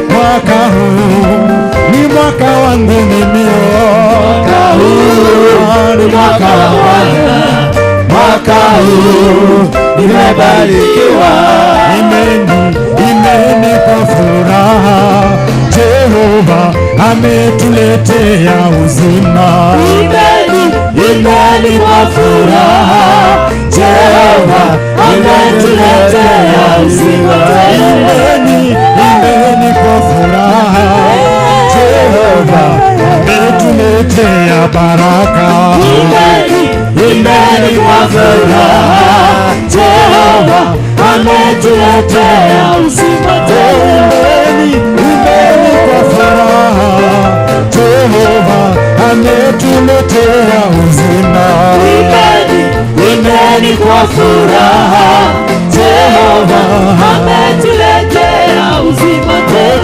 mwaka huu ni mwaka wangu mimi. Mwaka huu ni mwaka wa Bwana, mwaka huu nimebarikiwa. Imeni, imeni kwa furaha, Jehova ametuletea uzima. Imeni, imeni kwa furaha, Jehova ametuletea uzima. Imeni, imeni kwa furaha, Jehova ametuletea baraka. Imeni, imeni kwa furaha, Jehova ametuletea uzima. Imeni, imeni kwa furaha, Jehova ametuletea uzima. Imeni, imeni kwa furaha, Jehova ametuletea uzima.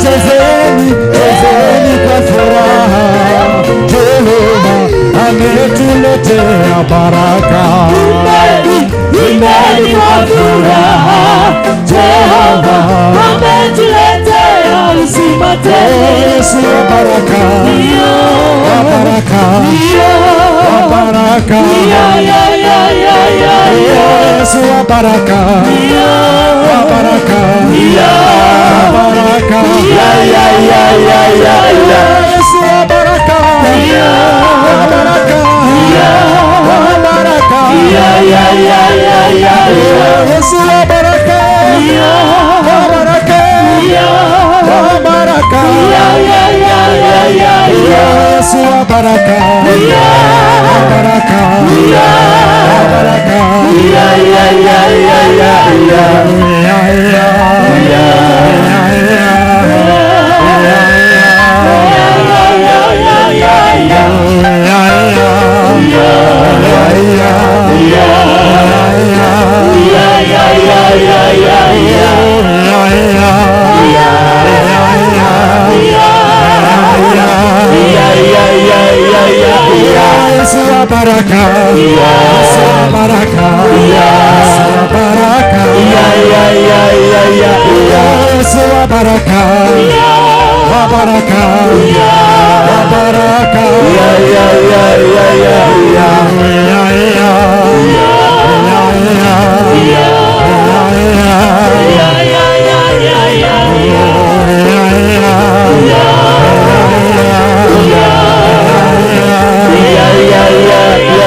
Chezeni, chezeni kwa furaha, Jehova ametuletea baraka. Imeni, imeni kwa furaha, Jehova ametuletea uzima tele. Yesu wa baraka, wa baraka, wa baraka. Yesu wa baraka, wa baraka, wa baraka. Yesu wa baraka, wa baraka, wa baraka. Yesu wa baraka, wa baraka, wa baraka. Yesu wa baraka, wa baraka, wa baraka. Yeah. baraka, Yesu wa baraka, Yesu wa baraka, Yesu wa baraka, wa baraka, wa baraka.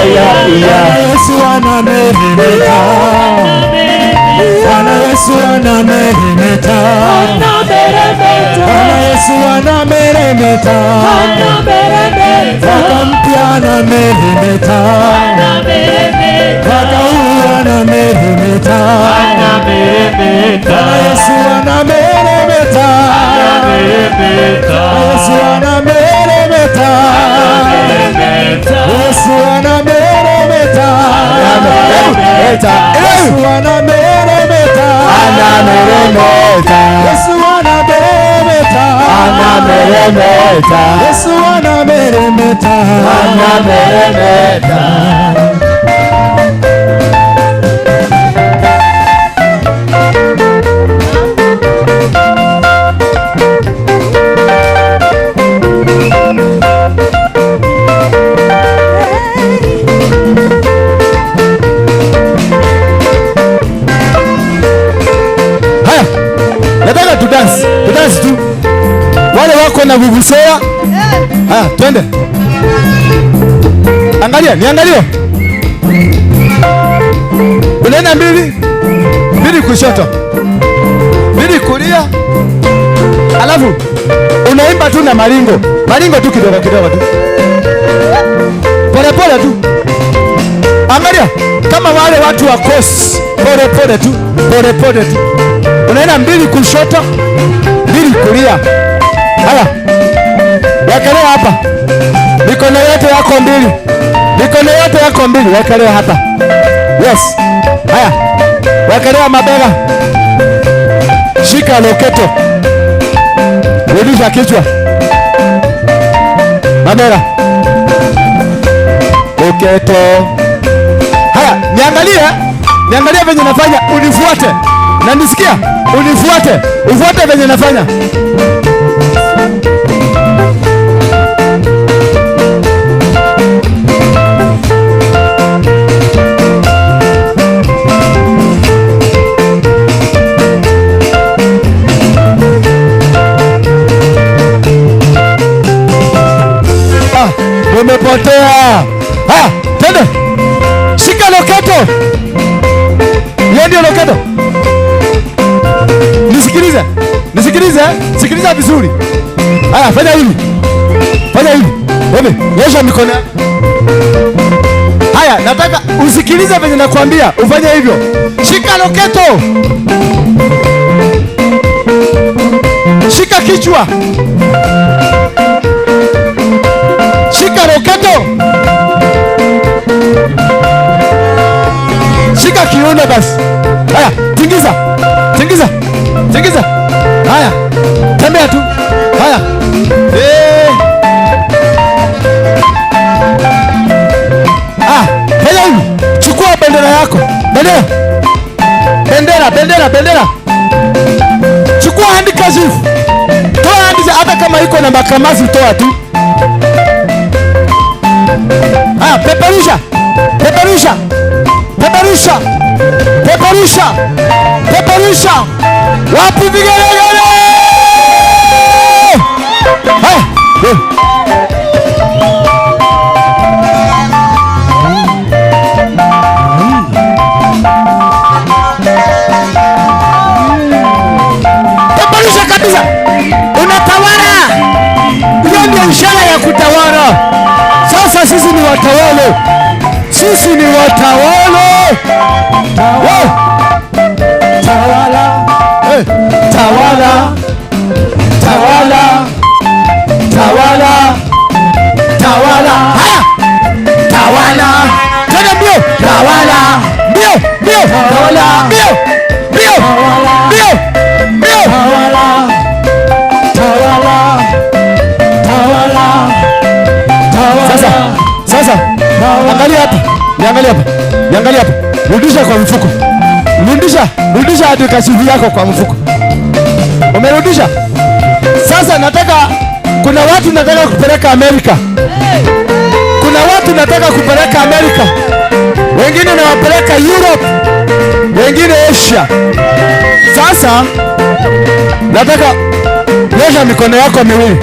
Yesu anameremeta, Bwana Yesu anameremeta, Bwana Yesu anameremeta, mwaka mpya anameremeta, mwaka huu anameremeta, Bwana Yesu anameremeta, Yesu anameremeta, Yesu anameremeta, Yesu anameremeta, Yesu anameremeta, Yesu anameremeta, anameremeta. Nataka tu dance, tu dance tu. Wale wako na vuvuzela. Haya, twende. Angalia, niangalie. Unaenda mbili, mbili kushoto, mbili kulia. Alafu unaimba tu na maringo. Maringo tu kidogo kidogo tu. Pole pole tu. Angalia kama wale watu wa kosi, pole pole tu, pole pole tu. Unaenda mbili kushoto, mbili kulia. Haya, wekelea hapa. Mikono yote yako mbili, mikono yote yako mbili, wekelea hapa. Yes. Haya, wekelea mabega. Shika loketo, rudisha kichwa. Mabega, loketo. Haya, niangalie, niangalie venye nafanya, unifuate. Na nisikia, unifuate, ufuate venye nafanya. Ah, umepotea. Ah, twende. Shika loketo. Yeye ndio loketo. Nisikilize, nisikilize, sikiliza vizuri. Haya, fanya hivi. Fanya hivi. Wewe, nyosha mikono. Haya, nataka usikilize venye nakwambia, ufanye hivyo. Shika loketo. Shika kichwa. Shika loketo. Shika kiuno basi. Haya, tingiza. Tingiza. Tingiza. Haya, tembea tu. Haya. Ah, fanya hivi. Chukua bendera yako. Bendera. Bendera, bendera, bendera. Chukua handkerchief. Toa handkerchief hata kama iko na makamasi toa tu. Haya, peperusha. Peperusha. Peperusha. Peperusha. Peperusha. Wapi vigelegele? Haya. Peperusha kabisa. Unatawala. Hiyo ndio ishara ya kutawala. Sasa sisi ni watawala. Sisi ni watawala. Tawala. Tawala. Tawala. Tawala. Tawala. Haya. Tawala. Tena mbio. Tawala. Mbio, mbio. Tawala. Mbio. Mbio. Mbio. Mbio. Tawala. Tawala. Tawala. Tawala. Sasa, sasa. Angalia hapa. Niangalie hapa. Niangalie hapa. Rudisha kwa mfuko. Rudisha, rudisha hadi kashifu yako kwa mfuko. Umerudisha? Sasa nataka, kuna watu nataka kupeleka Amerika. Kuna watu nataka kupeleka Amerika. Wengine nawapeleka Europe, wengine Asia. Sasa nataka nyosha mikono yako miwili.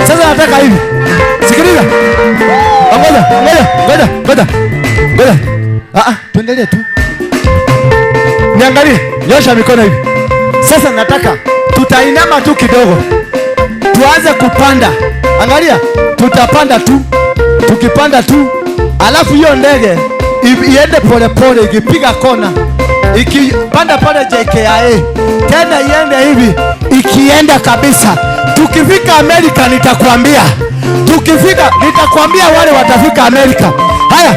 Sasa nataka hivi. Sikiliza. Ngoja, ngoja, ngoja, ngoja. Ngoja. Tuendelee tu. Niangalie, nyosha mikono hivi. Sasa nataka tutainama tu kidogo. Tuanze kupanda. Angalia, tutapanda tu. Tukipanda tu, alafu hiyo ndege iende pole pole ikipiga kona. Ikipanda pale JKIA, tena iende hivi, ikienda kabisa. Tukifika Amerika nitakwambia. Tukifika nitakwambia wale watafika Amerika. Haya.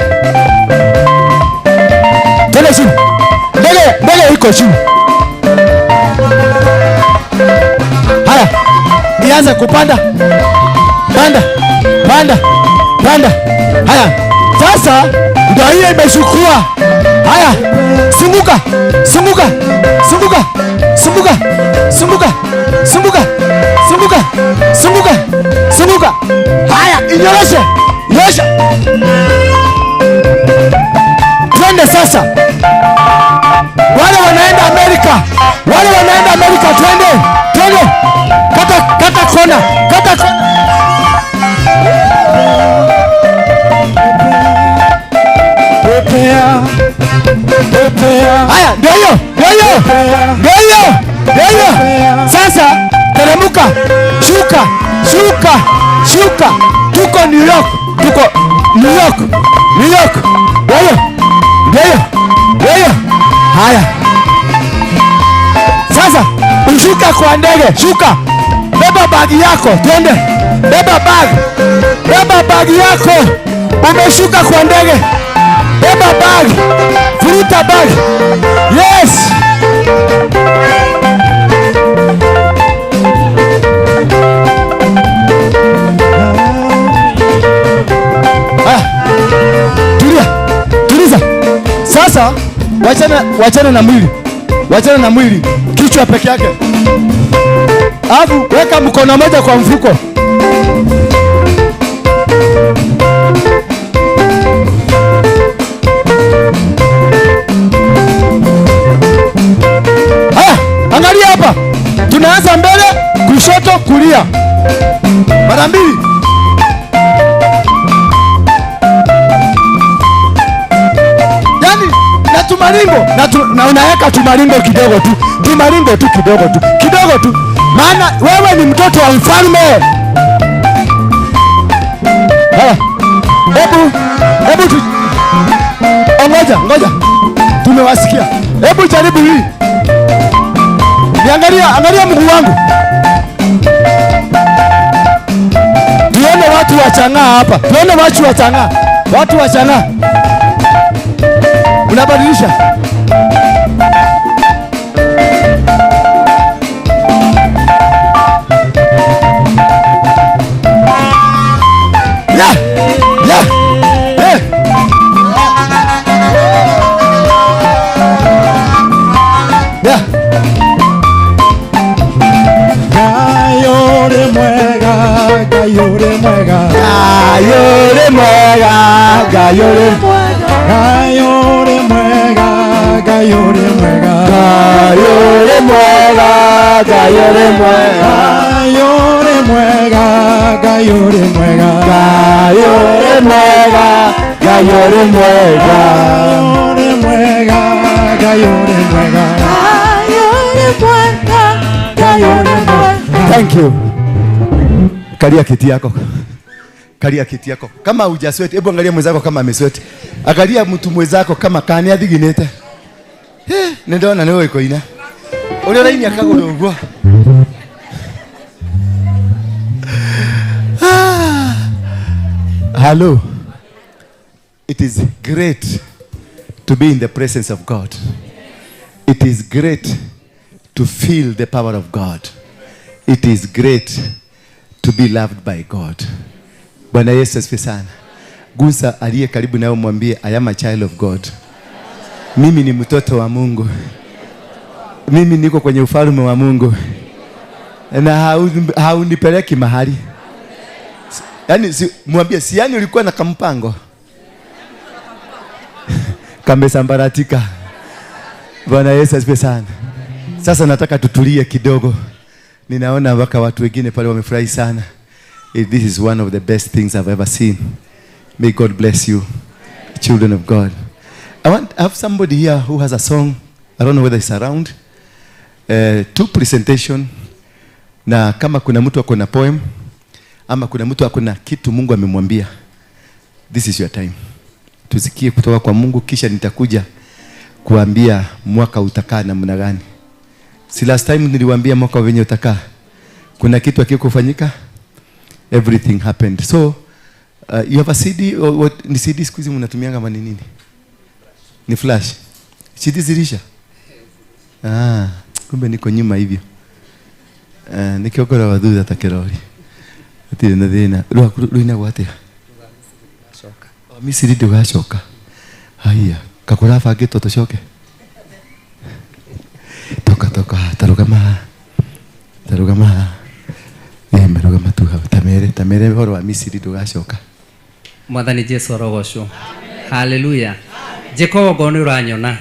Tele chini. Ndege, ndege iko chini. Haya. Ianze kupanda. Panda. Panda. Panda. Haya. Sasa ndio hiyo imeshukua. Haya. Sunguka. Sunguka. Sunguka. Sunguka. Sunguka. Sunguka. Sunguka. Sunguka. Sunguka. Haya, inyoroshe. Nyosha. Twende sasa. Wale wanaenda Amerika. Wale wanaenda Amerika, twende. Twende. Kata, kata kona. Kata kona. Haya, ndio hiyo, ndio hiyo. Ndio hiyo, ndio hiyo. Sasa teremka, shuka, shuka, shuka. Tuko New York, tuko New York, New York. Ndio hiyo, ndio hiyo, ndio hiyo. Haya. Sasa ushuka kwa ndege, shuka. Beba bagi yako, twende. Beba bag. Beba bagi yako. Umeshuka kwa ndege. Beba bag. Furuta bag. Yes. Tulia. Tuliza. Sasa wachana, wachana na mwili. Wachana na mwili. Kichwa peke yake. Alafu weka mkono mmoja kwa mfuko. Haya, angalia hapa. Tunaanza mbele, kushoto, kulia. Mara mbili. Yaani na tumaringo, na unaweka tumaringo kidogo tu. Tumaringo tu kidogo tu. Kidogo tu. Maana wewe ni mtoto wa mfalme. Haya. Hebu, hebu tu. Ngoja, ngoja. Tumewasikia. Hebu jaribu hii. Niangalia, angalia mguu wangu. Tuone watu wachang'aa hapa. Tuone watu wachang'aa. Watu wachang'aa. Unabadilisha. Ya! Ya! Eh! Ya! Ngai mwega, Ngai ũrĩ mwega. Ngai ũrĩ mwega, Ngai ũrĩ mwega. Ngai ũrĩ mwega, Ngai ũrĩ mwega. Ngai ũrĩ mwega, Ngai ũrĩ mwega. Ngai ũrĩ mwega, Ngai ũrĩ mwega. Ngai ũrĩ mwega, Ngai ũrĩ mwega. Ngai ũrĩ mwega, Ngai ũrĩ mwega. Ngai ũrĩ mwega, Ngai ũrĩ mwega. Thank you. Kalia kiti yako. Kalia kiti yako. Kama hujasweat, hebu angalia mwenzako kama amesweat. Angalia mtu mwenzako kama kani athiginite. Nindona niwe ikoina. Uria urainia kaguru uguo. Hello. It is great to be in the presence of God. It is great to feel the power of God. It is great to be loved by God. Bwana Yesu asifiwe sana. Gusa aliye karibu nawe mwambie, I am a child of God. Mimi ni mtoto wa Mungu. Mimi niko kwenye ufalme wa Mungu. Na haunipeleki mahali. Yaani mwambie, si yani ulikuwa na kampango. Kamesambaratika. Bwana Yesu asifiwe sana. Sasa nataka tutulie kidogo. Ninaona mpaka watu wengine pale wamefurahi sana. This is one of the best things I've ever seen. May God bless you, children of God. I have somebody here who has a song. I don't know whether it's around. Two presentation. Na kama kuna mtu ako na poem ama kuna mtu ako na kitu Mungu amemwambia, this is your time. Tusikie kutoka kwa Mungu, kisha nitakuja kuambia mwaka utakaa namna gani. Si last time niliwaambia mwaka wenye utakaa. Kuna kitu hakikufanyika? Everything happened. So you have a CD or what? Ni CD siku hizi mnatumia kama ni nini? Ni flash. CD zilisha? Ah, kumbe niko nyuma hivyo. Nikiokora wadhuza takerori. Atire na thina. Ruina gwatia. Shoka. Misiri ndugacoka. Haya, kakura bangĩtwo tũcoke. Toka toka, tarũgama. Tarũgama. Merũgama tu hau. Tamere ũhoro wa Misiri ndũgacoka. Mwathani Jesu arogocwo. Haleluya. Njĩka ũguo nĩ ũranyona.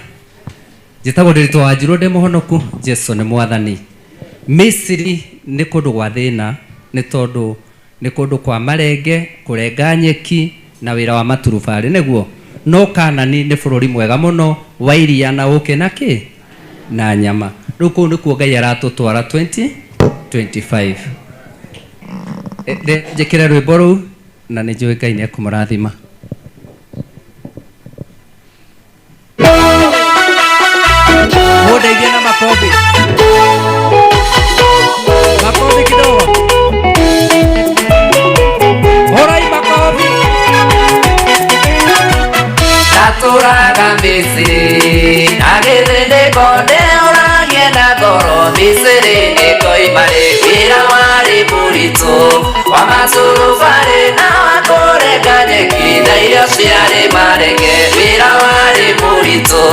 Njĩtagwo Ndĩritũ Wanjirũ, ndĩ mũhonoku. Jesu nĩ Mwathani. Misiri nĩ kũndũ gwa thĩna, nĩ tondũ nĩ kũndũ kwa marenge, kũrenga nyeki na wĩra wa maturubarĩ, nĩguo. No Kanani nĩ bũrũri mwega mũno wa iria na ũkĩ na kĩ na nyama. Rĩu kũu nĩkuo Ngai aratũtwara 2025. Njĩkĩre rwĩmbo rũu na nĩ njũĩ Ngai nĩekũmũrathima. Mũndeithie na makobi. Makobi kidogo. Horai makobi. Ndatũraga Misiri, na githĩ ndĩkonde ũragie na ngoro. Misiri nĩngoima rĩ, wĩra warĩ mũritũ wa maturubarĩ na wa kũrenga nyeki na irio ciarĩ marenge. Wĩra warĩ mũritũ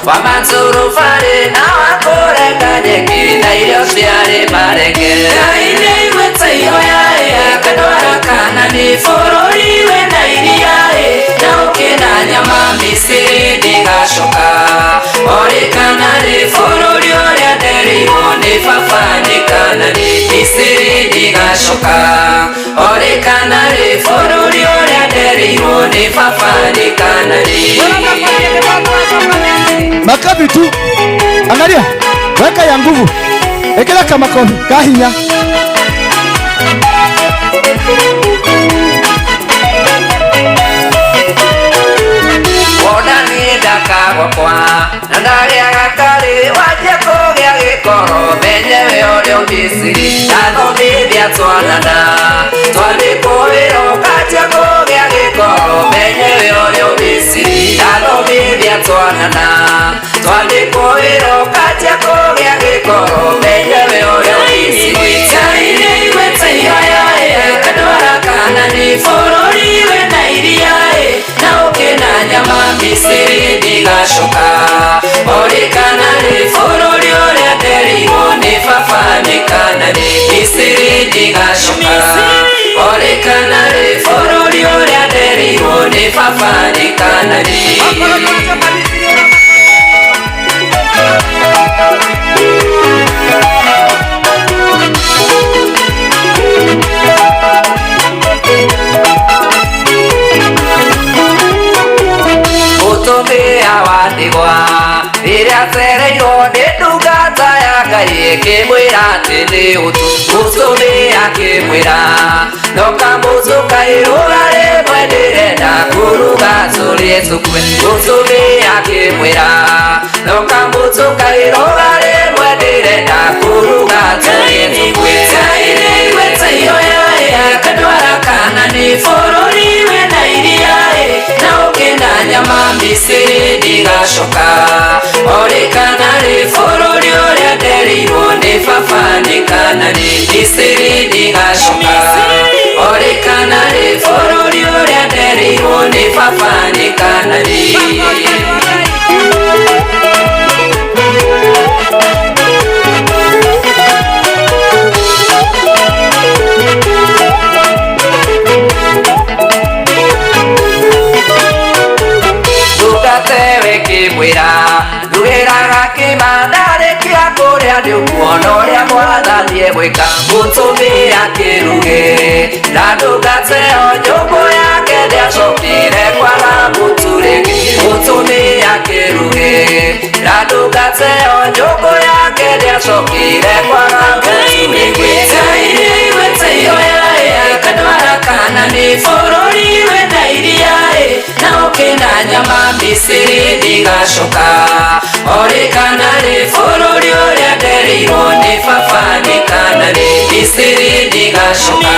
wa maturubarĩ na wa kũrenga nyeki na irio ciarĩ marenge. Ngai nĩaiguĩte ihoya akandwara Kanani, bũrũri wĩna iria na ũkĩ na nyama. Misiri ndigacoka, orĩ Kanani, bũrũri ũrĩa nderĩirwo nĩ baba nĩ Kanani. Misiri ndigacoka, orĩ Kanani, bũrũri ũrĩa nderĩirwo nĩ baba nĩ Kanani. Makabi tu. Angalia, weka ya nguvu. Ekela kama makofi kahinya. Wona niĩ ndakagwakwa na ndagĩaga karĩ, wanjia kũgĩa gĩkoro menye we ũrĩ Misiri. Ndathomithia twanana twandĩkwo wĩra, ũkanjia kũgĩa gĩkoro menye we ũrĩ Misiri. Ndathomithia twanana twandĩkwo wĩra, ũkanjia kũgĩa gĩkoro menye we ũrĩ Misiri. Ngai nĩaiguĩte ihoya akandwara Kanani, bũrũri wĩna iria na ũkĩ na nyama. Misiri ndigacoka, orĩ Kanani, bũrũri ũrĩa nderĩirwo nĩ baba nĩ Kanani. Misiri ndigacoka, orĩ Kanani, bũrũri ũrĩa nderĩirwo nĩ baba nĩ Kanani. Mũtumia wa ndigwa rĩrĩa acereirwo nĩ ndungata ya Ngai ĩkĩmwĩra atĩ nĩ ũtũ. Mũtumia akĩmwĩra no kamũtũ kairũga rĩmwe ndĩrenda kũruga tũrĩe tũkue. Mũtumia akĩmwĩra no kamũtũ kairũga rĩmwe ndĩrenda kũruga tũrĩe tũkue. Ngai nĩaiguĩte ihoya akandwara Kanani, bũrũri wĩna iria na ũkĩ na nyama. Misiri ndigacoka, orĩ Kanani, bũrũri ũrĩa nderĩirwo nĩ baba nĩ Kanani. Misiri ndigacoka, orĩ Kanani, bũrũri ũrĩa nderĩirwo nĩ Kanani. Ndungatewe kĩmwĩra ndugĩraga kĩmandarĩkia kũrĩa nĩũkuona ũrĩa mwathani egwĩka mũtumia kĩrugĩ na ndungateo nyũngũ yake ndĩacokire kwaga mũtu rĩngĩ mũtumia kĩrugĩ na ndungateo nyũngũ yake ndĩacokire kwaga mũtu rĩngĩ. Akandwara Kanani bũrũri wĩna iria na ũkĩna nyama Misiri ndigacoka orĩ Kanani bũrũri ũrĩa ndereirwo nĩ baba nĩ Kanani Misiri ndigacoka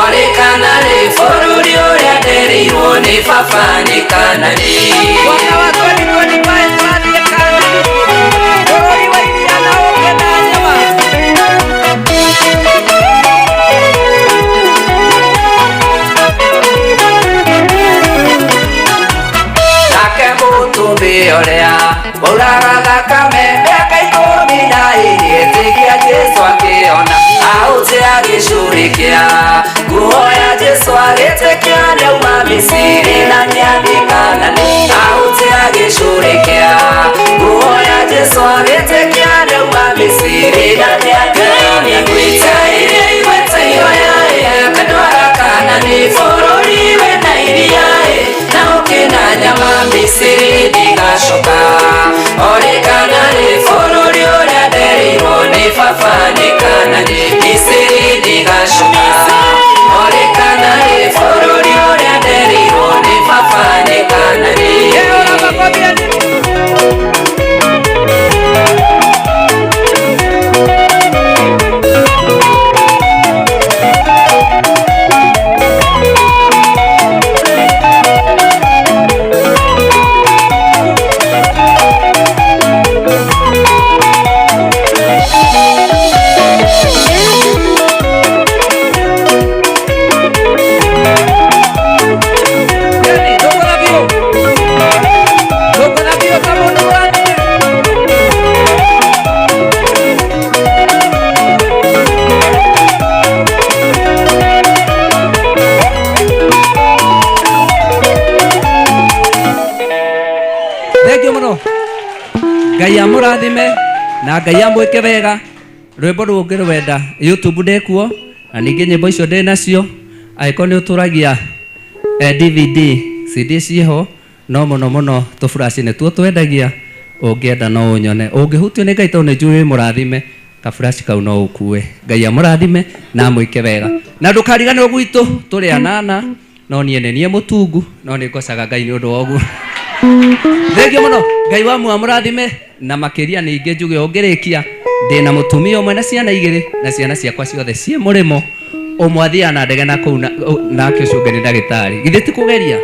orĩ Kanani bũrũri ũrĩa ndereirwo nĩ baba nĩ Kanani. Mwaka wa 2025 twathiĩ Kanani bũrũri wa iria na ũkĩ na nyama. Ũrĩa wauraga thakame mĩaka 12 ĩtĩkia Jesũ akĩona ahũte agĩcurĩkia nguo ya Jesũ agĩtĩkia nĩauma Misiri na nĩathiĩ Kanani ahũte agĩcurĩkia nguo ya Jesũ agĩtĩkia nĩauma Misiri na nĩathiĩ Kanani. Akandwara Kanani bũrũri wĩna iria na ũkĩna nyama Misiri ndigacoka orĩ Kanani bũrũri ũrĩa ndereirwo nĩ baba nĩ Kanani Misiri ndigacoka orĩ Kanani bũrũri ũrĩa ndereirwo nĩ baba nĩ Kanani. Ngai amũrathime na Ngai amwĩke wega. Rwĩmbo rũu ũngĩrwenda YouTube ndĩkuo na ningĩ nyĩmbo icio ndĩ nacio angĩkorwo nĩ ũtũragia DVD CD ciĩho no mũno mũno tũburaci nĩtuo twendagia ũngĩenda no ũnyone ũngĩhutio nĩ Ngai tondũ nĩ njũĩ wĩ mũrathime kaburaci kau no ũkue. Ngai amũrathime na amwĩke wega na ndũkariganĩrwo gwitũ tũrĩ anana no niĩ nĩ niĩ mũtungu no nĩ ngocaga Ngai nĩ ũndũ wa ũguo. Thengio mũno Ngai wa amũrathime na makĩria ningĩ njuge ũngĩrĩkia ndĩna mũtumia ũmwe na ciana igĩrĩ na ciana ciakwa ciothe ciĩ mũrĩmo ũmwe athiaga na ndege na kũu nake ũcio ũngĩ nĩ ndagĩtarĩ. Githĩ ti kũgeria?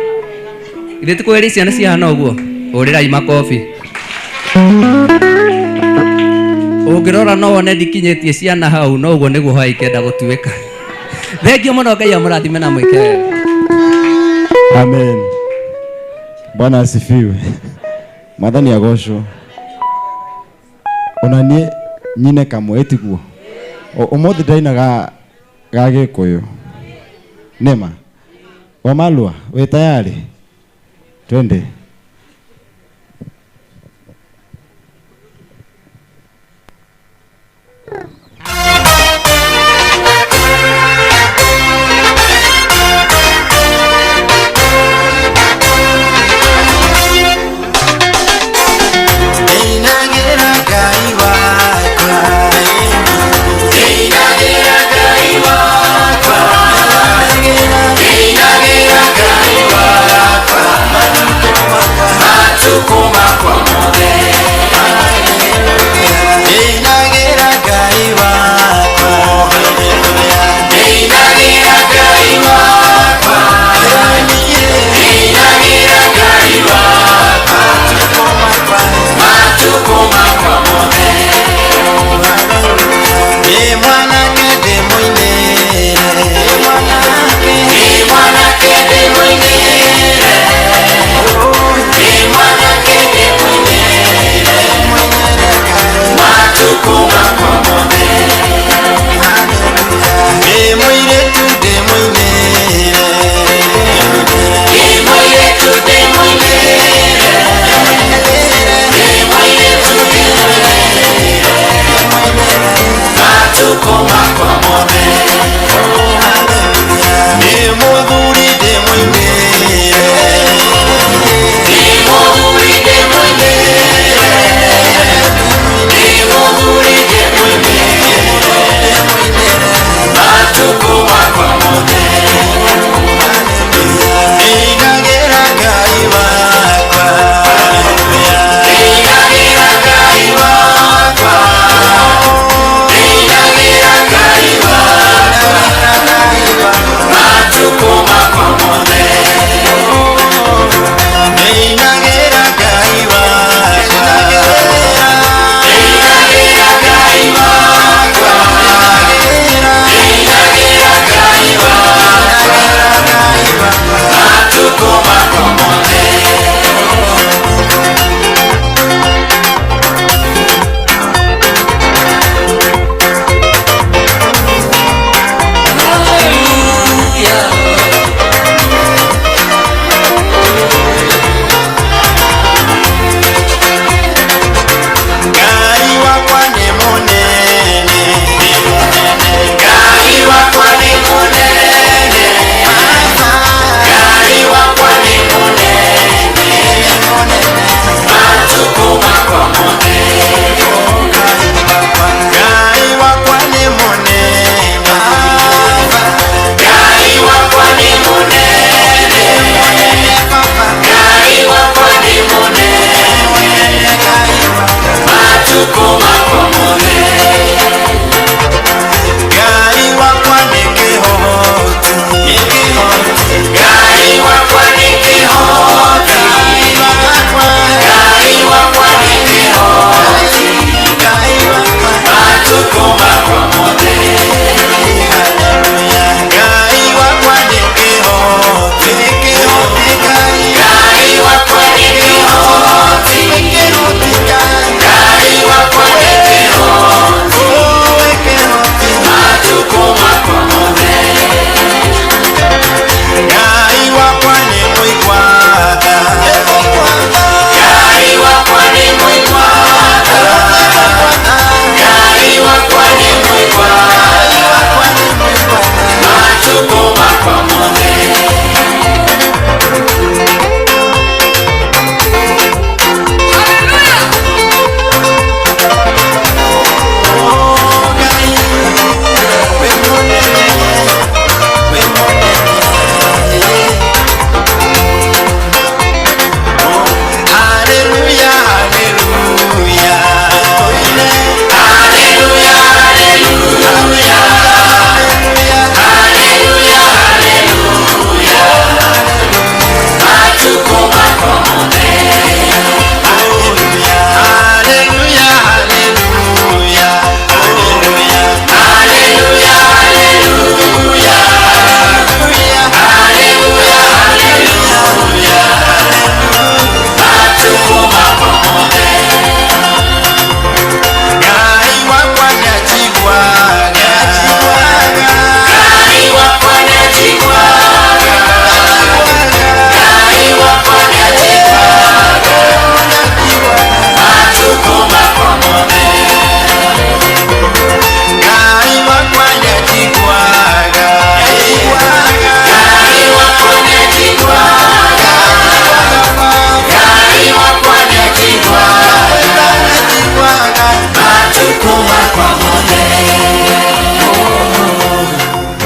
Githĩ ti kũgeria ciana cihana ũguo? Hũrĩrai makobi. Ũngĩrora no wone ndikinyĩtie ciana hau no ũguo nĩguo hwaĩ ikĩenda gũtuĩka. Thengio mũno Ngai amũrathime na mwĩke wega. Amen. Bwana asifiwe. Mwathani agocwo. Ona niĩ nyine kamwe tiguo. Ũmũthĩ ndainaga ga Gĩkũyũ. Nĩma. Wamalwa, wĩ tayari? Twende. Ngai wakwa.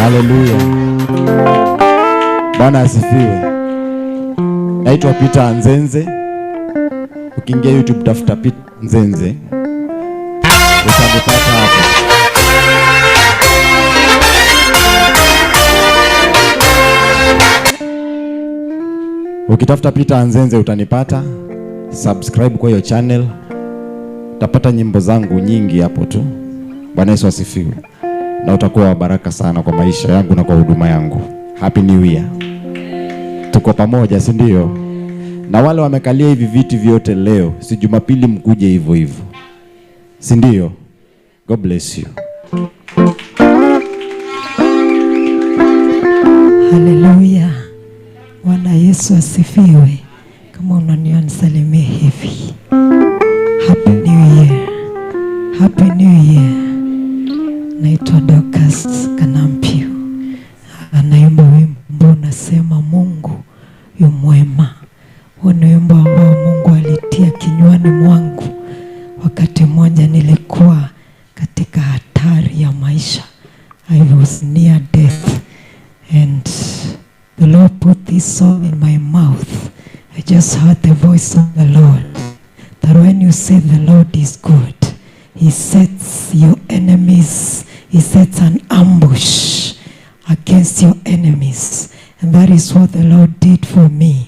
Haleluya. Bwana asifiwe. Naitwa Peter Anzenze. Ukiingia YouTube tafuta Peter Anzenze, utanipata hapo. Ukitafuta Peter Anzenze utanipata. Subscribe kwa hiyo channel, utapata nyimbo zangu nyingi hapo tu. Bwana Yesu asifiwe. Na utakuwa wa baraka sana kwa maisha yangu na kwa huduma yangu. Happy New Year. Tuko pamoja, si ndio? Na wale wamekalia hivi viti vyote leo, si Jumapili mkuje hivyo hivyo, si ndio? God bless you. Haleluya. Bwana Yesu asifiwe. Kama unaniona nisalimie hivi. Happy New Year. Happy New Year. Naitwa Dorcas Kanampio. Anaimba wimbo unasema Mungu yu mwema. Huo ni wimbo ambao Mungu alitia kinywani mwangu wakati mmoja nilikuwa katika hatari ya maisha. I was near death and the Lord put this song in my mouth. I just heard the voice of the Lord that when you say the Lord is good, he sets your enemies, he sets an ambush against your enemies. And that is what the Lord did for me.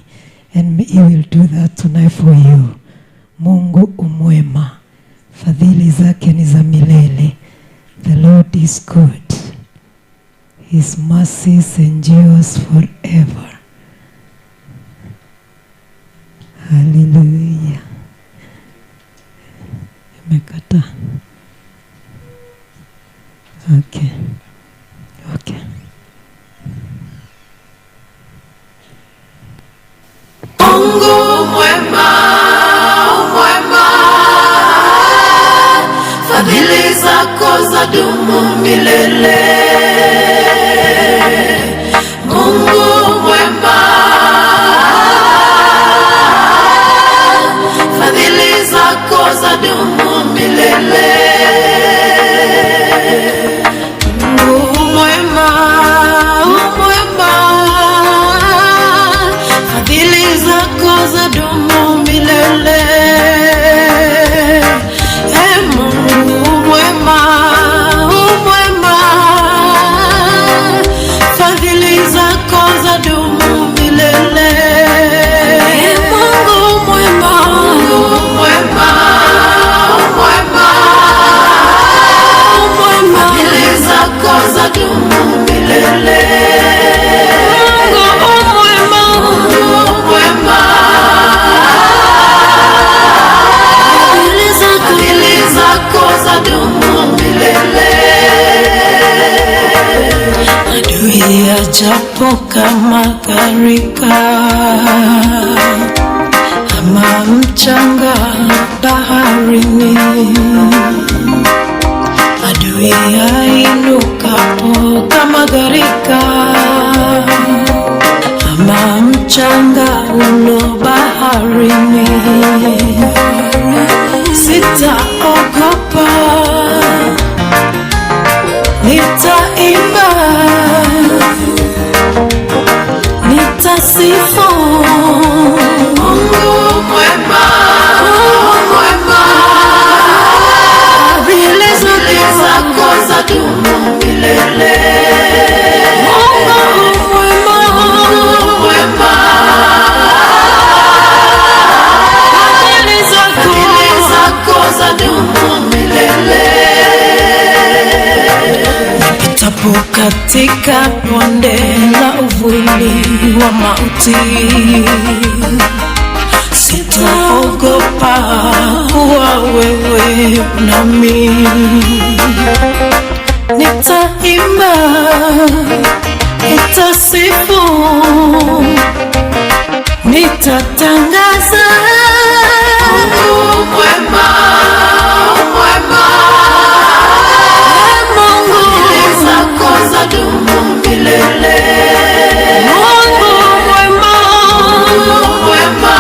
And he will do that tonight for you. Mungu umwema, fadhili zake ni za milele. The Lord is good. His mercies endures forever. Hallelujah. Imekata. Okay. Okay. Mungu mwema, mwema, fadhili zako zadumu milele. Mungu mwema, fadhili zako zadumu milele. Mungu mwema, mwema, fadhili zako zadumu milele. Mungu mwema, mwema, fadhili zako zadumu milele. Mungu mwema, mwema, mwema, fadhili zako zadumu milele. Mungu mwema, mwema, fadhili zako zadumu milele. Adui ajapo kama gharika ama mchanga baharini, adui ainukapo kama gharika ama mchanga ulo baharini, sitaogopa, nitaimba, nitasifu. Mungu mwema, mwema, fadhili zako zadumu milele. Mungu mwema, mwema, fadhili zako zadumu milele. Nipitapo katika bonde la uvuli wa mauti, sitaogopa kuwa wewe nami. Nitaimba, nitasifu, nitatangaza. Mungu mwema, mwema, Mungu zako zadumu milele. Mungu mwema, mwema,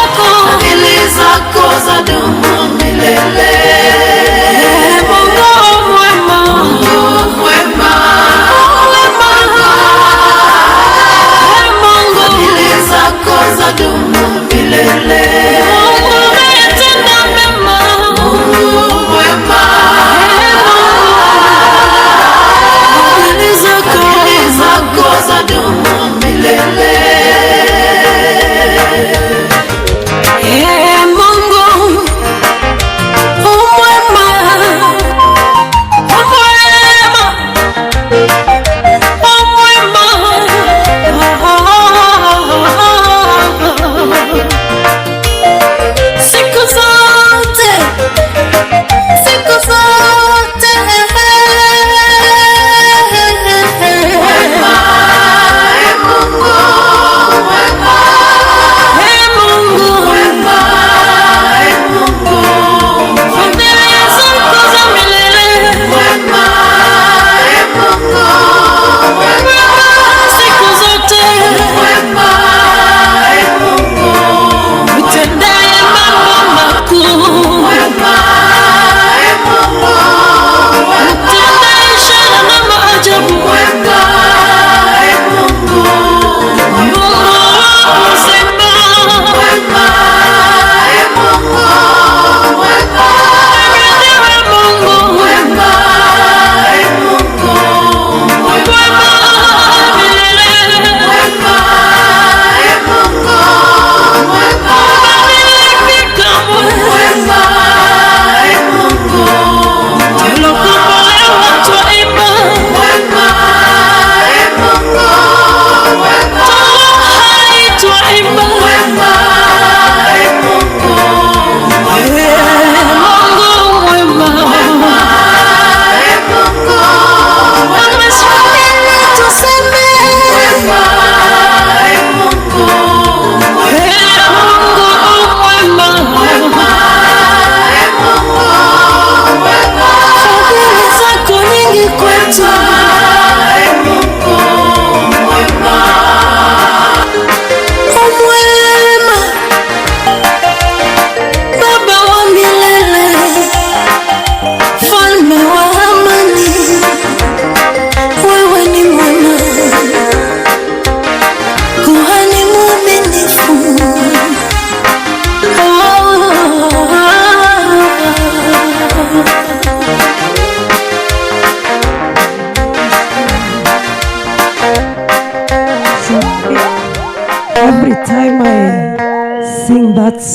fadhili zako zadumu milele. Mungu mwema,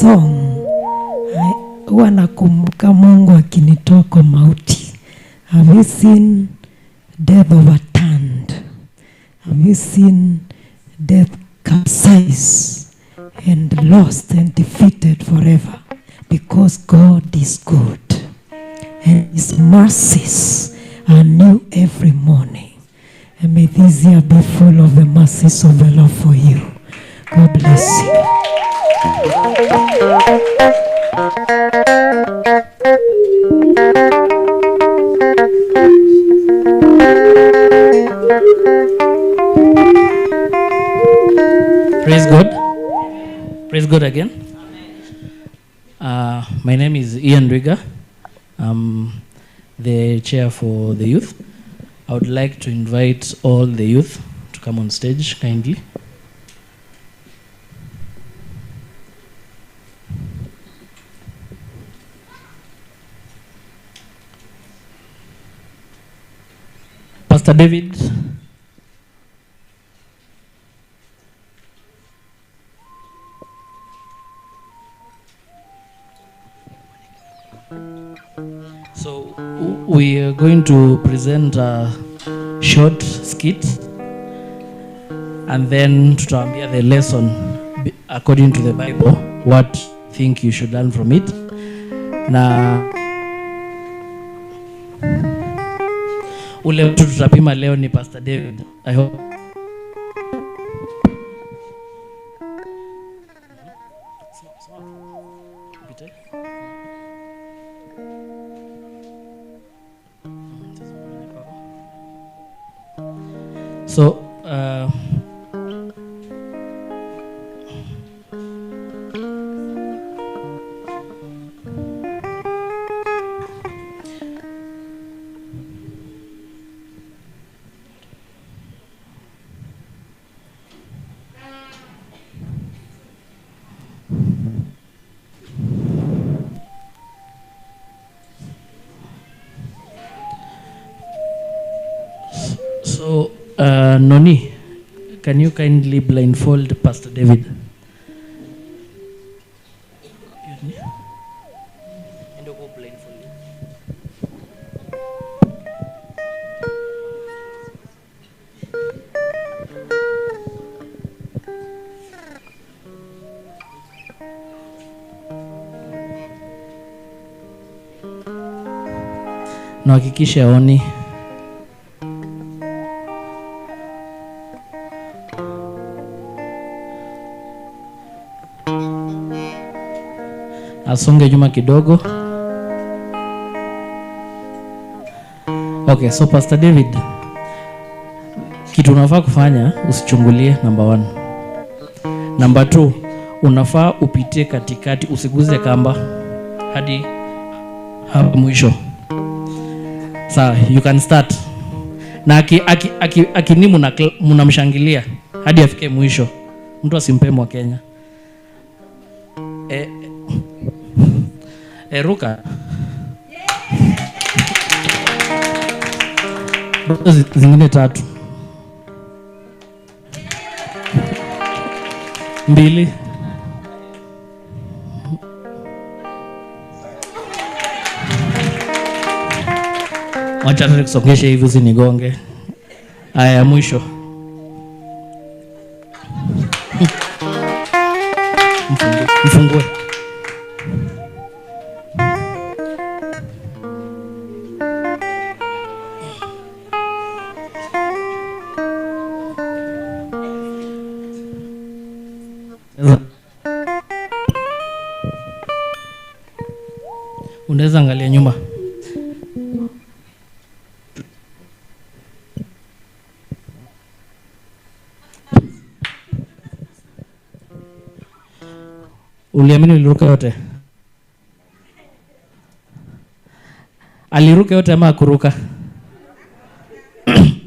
song, huwa nakumbuka Mungu akinitoa kwa mauti. Have you seen death overturned? Have you seen death capsize and lost and defeated forever? Because God is good and His mercies are new every morning. And may this year be full of the mercies of the Lord for you. God bless you. Praise God. Praise God again. My name is Ian Riga. I'm the chair for the youth. I would like to invite all the youth to come on stage kindly. Pastor David. So we are going to present a short skit and then tutaambia the lesson according to the Bible, what think you should learn from it. Na ule mtu tutapima leo ni Pastor David. I hope. So, Noni, can you kindly blindfold Pastor David? Na hakikisha aoni. Asonge nyuma kidogo. Okay, so Pastor David, kitu unafaa kufanya usichungulie, number 1. Number 2, unafaa upitie katikati, usiguze kamba hadi hapa mwisho. Sawa, you can start. Na akini mnamshangilia hadi afike mwisho. Mtu asimpe mwa Kenya. Ruka. Zingine 3. 2. Wacha nikusongeshe hivi usinigonge. Aya, mwisho. Mfungue. Unaweza angalia nyuma. Uliamini uliruka yote? Aliruka yote ama kuruka?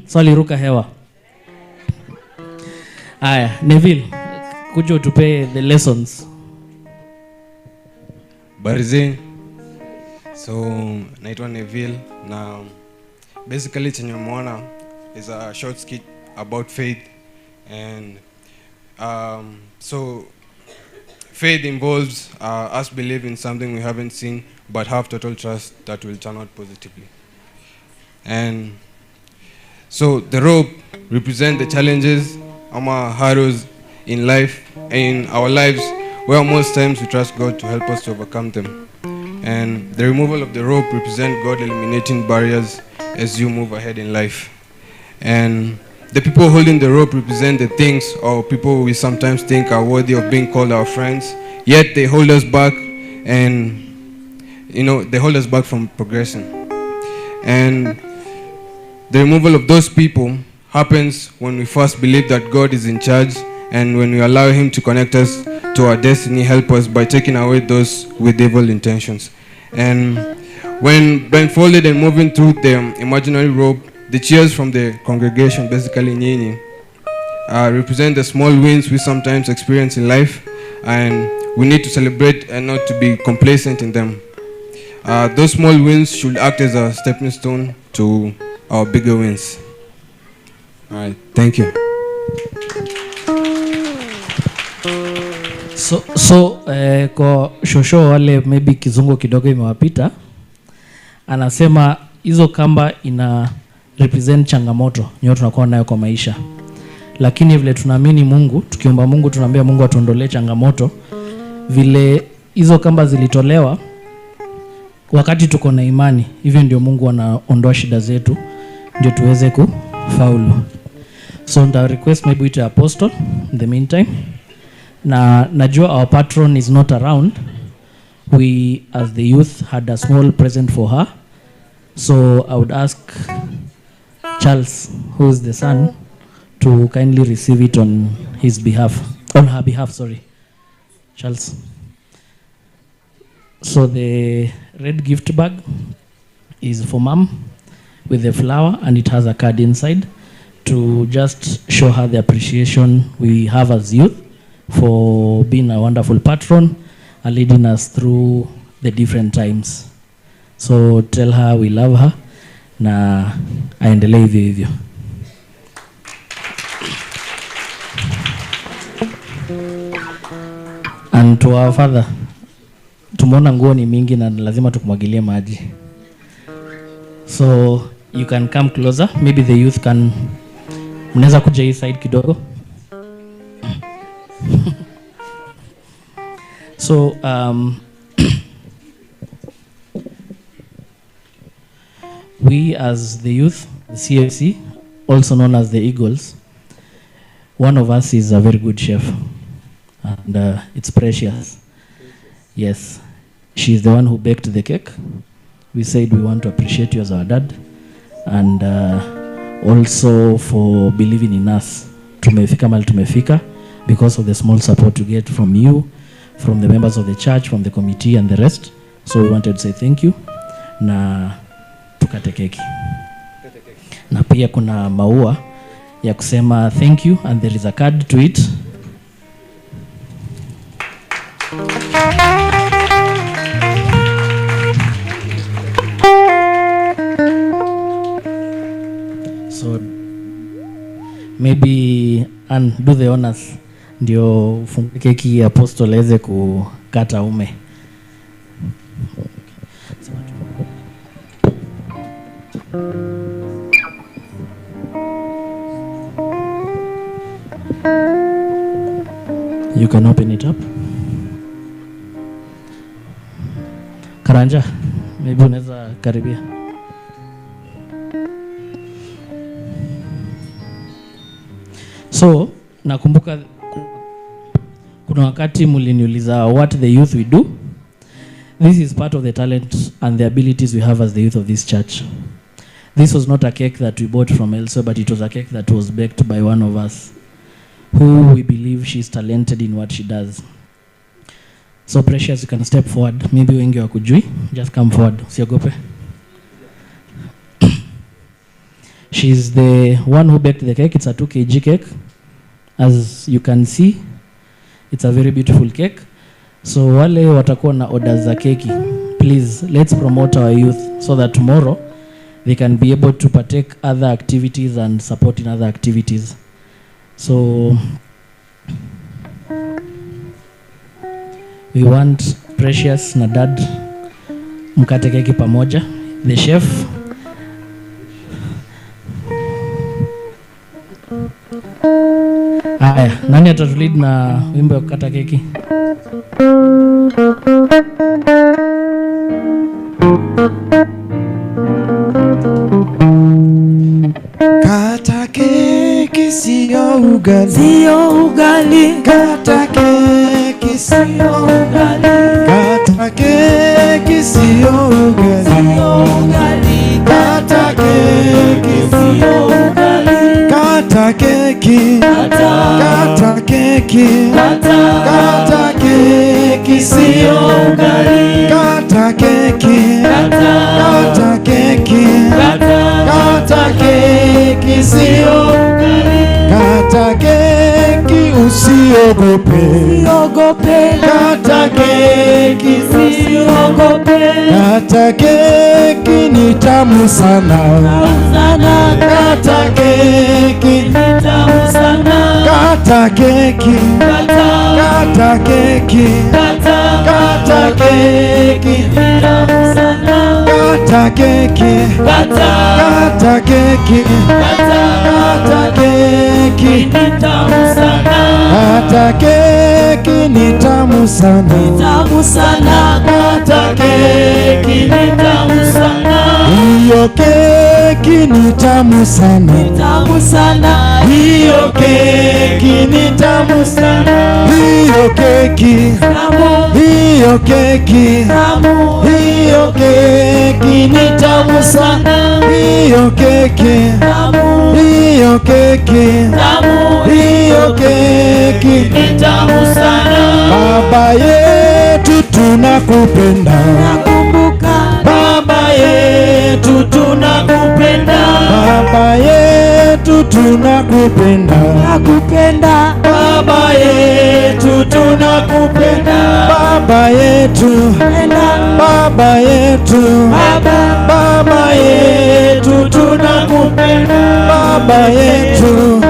So aliruka hewa. Aya, Neville, kuja utupe the lessons. Barizi. So, naitwa Neville na basically chenye umeona is a short skit about faith and so Faith involves us believing something we haven't seen, but have total trust that will turn out positively. And so the rope represents the challenges, ama hurdles in life, in our lives, where most times we trust God to help us to overcome them. And the removal of the rope represents God eliminating barriers as you move ahead in life. And the people holding the rope represent the things or people we sometimes think are worthy of being called our friends, yet they hold us back, and they hold us back from progressing. And the removal of those people happens when we first believe that God is in charge, and when we allow him to connect us to our destiny, help us by taking away those with evil intentions. And when blindfolded and moving through the imaginary rope, the cheers from the congregation, basically nyinyi, represent the small wins we sometimes experience in life, and we need to celebrate and not to be complacent in them. Those small wins should act as a stepping stone to our bigger wins. All right, thank you. So kwa shosho wale maybe kizungu kidogo imewapita, anasema hizo kamba ina represent changamoto nyote tunakuwa nayo kwa maisha. Lakini vile tunaamini Mungu, tukiomba Mungu tunaambia Mungu atuondolee changamoto. Vile hizo kamba zilitolewa wakati tuko na imani, hivyo ndio Mungu anaondoa shida zetu ndio tuweze kufaulu. So nita request maybe to apostle in the meantime. Na najua our patron is not around. We as the youth had a small present for her. So I would ask Charles, who is the son, to kindly receive it on his behalf, on her behalf, sorry. Charles. So the red gift bag is for mom with the flower, and it has a card inside to just show her the appreciation we have as youth for being a wonderful patron and leading us through the different times. So tell her we love her na aendelee hivyo hivyo. And to our father, tumeona nguo ni mingi na lazima tukumwagilie maji. So you can come closer, maybe the youth can, mnaweza kuja hii side kidogo. So we as the youth, the CFC, also known as the Eagles, one of us is a very good chef, and it's precious. Yes, she's the one who baked the cake. We said we want to appreciate you as our dad, and also for believing in us. Tumefika mali tumefika because of the small support you get from you, from the members of the church, from the committee and the rest. So we wanted to say thank you. Na tukate keki. Na pia kuna maua ya kusema thank you, and there is a card to it. So maybe and do the honors ndio ufungue keki apostle aweze kukata ume. You can open it up. Karanja, maybe unaweza karibia. So, nakumbuka kuna wakati mliniuliza what the youth we do. This is part of the talent and the abilities we have as the youth of this church. This was not a cake that we bought from elsewhere, but it was a cake that was baked by one of us who we believe she's talented in what she does. So Precious, you can step forward. Maybe wengi wakujui. Just come forward. Usiogope. She's the one who baked the cake. It's a 2 kg cake. As you can see, it's a very beautiful cake. So wale watakuwa na orders za keki, please, let's promote our youth so that tomorrow they can be able to partake other activities and support in other activities. So We want Precious na Dad mkate keki pamoja. The chef. Haya, nani atatulead na wimbo ya kukata keki? Kata keki sio ugali, sio ugali. Kata keki sio ugali, kata keki sio ugali, sio ugali. Kata keki sio ugali, kata keki, kata keki, kata keki sio ugali, kata keki, kata keki, kata keki sio ugali, kata keki usiogope, usiogope, kata keki usiogope, kata keki ni tamu sana, sana, kata keki ni tamu sana, kata keki, kata keki, kata keki ni tamu sana, kata keki, kata keki, kata keki ni tamu sana, kata keki ni tamu sana, ni tamu sana, kata keki ni tamu sana, hiyo keki ni tamu sana, ni tamu sana, hiyo keki ni tamu sana, hiyo keki tamu, hiyo keki tamu, hiyo keki ni tamu sana, hiyo keki tamu, hiyo keki tamu, hiyo keki ni tamu sana. Baba yetu tunakupenda, nakumbuka Baba yetu tunakupenda, Baba yetu tunakupenda, nakupenda Baba yetu tunakupenda, Baba yetu, Baba yetu, Baba yetu tunakupenda, Baba yetu,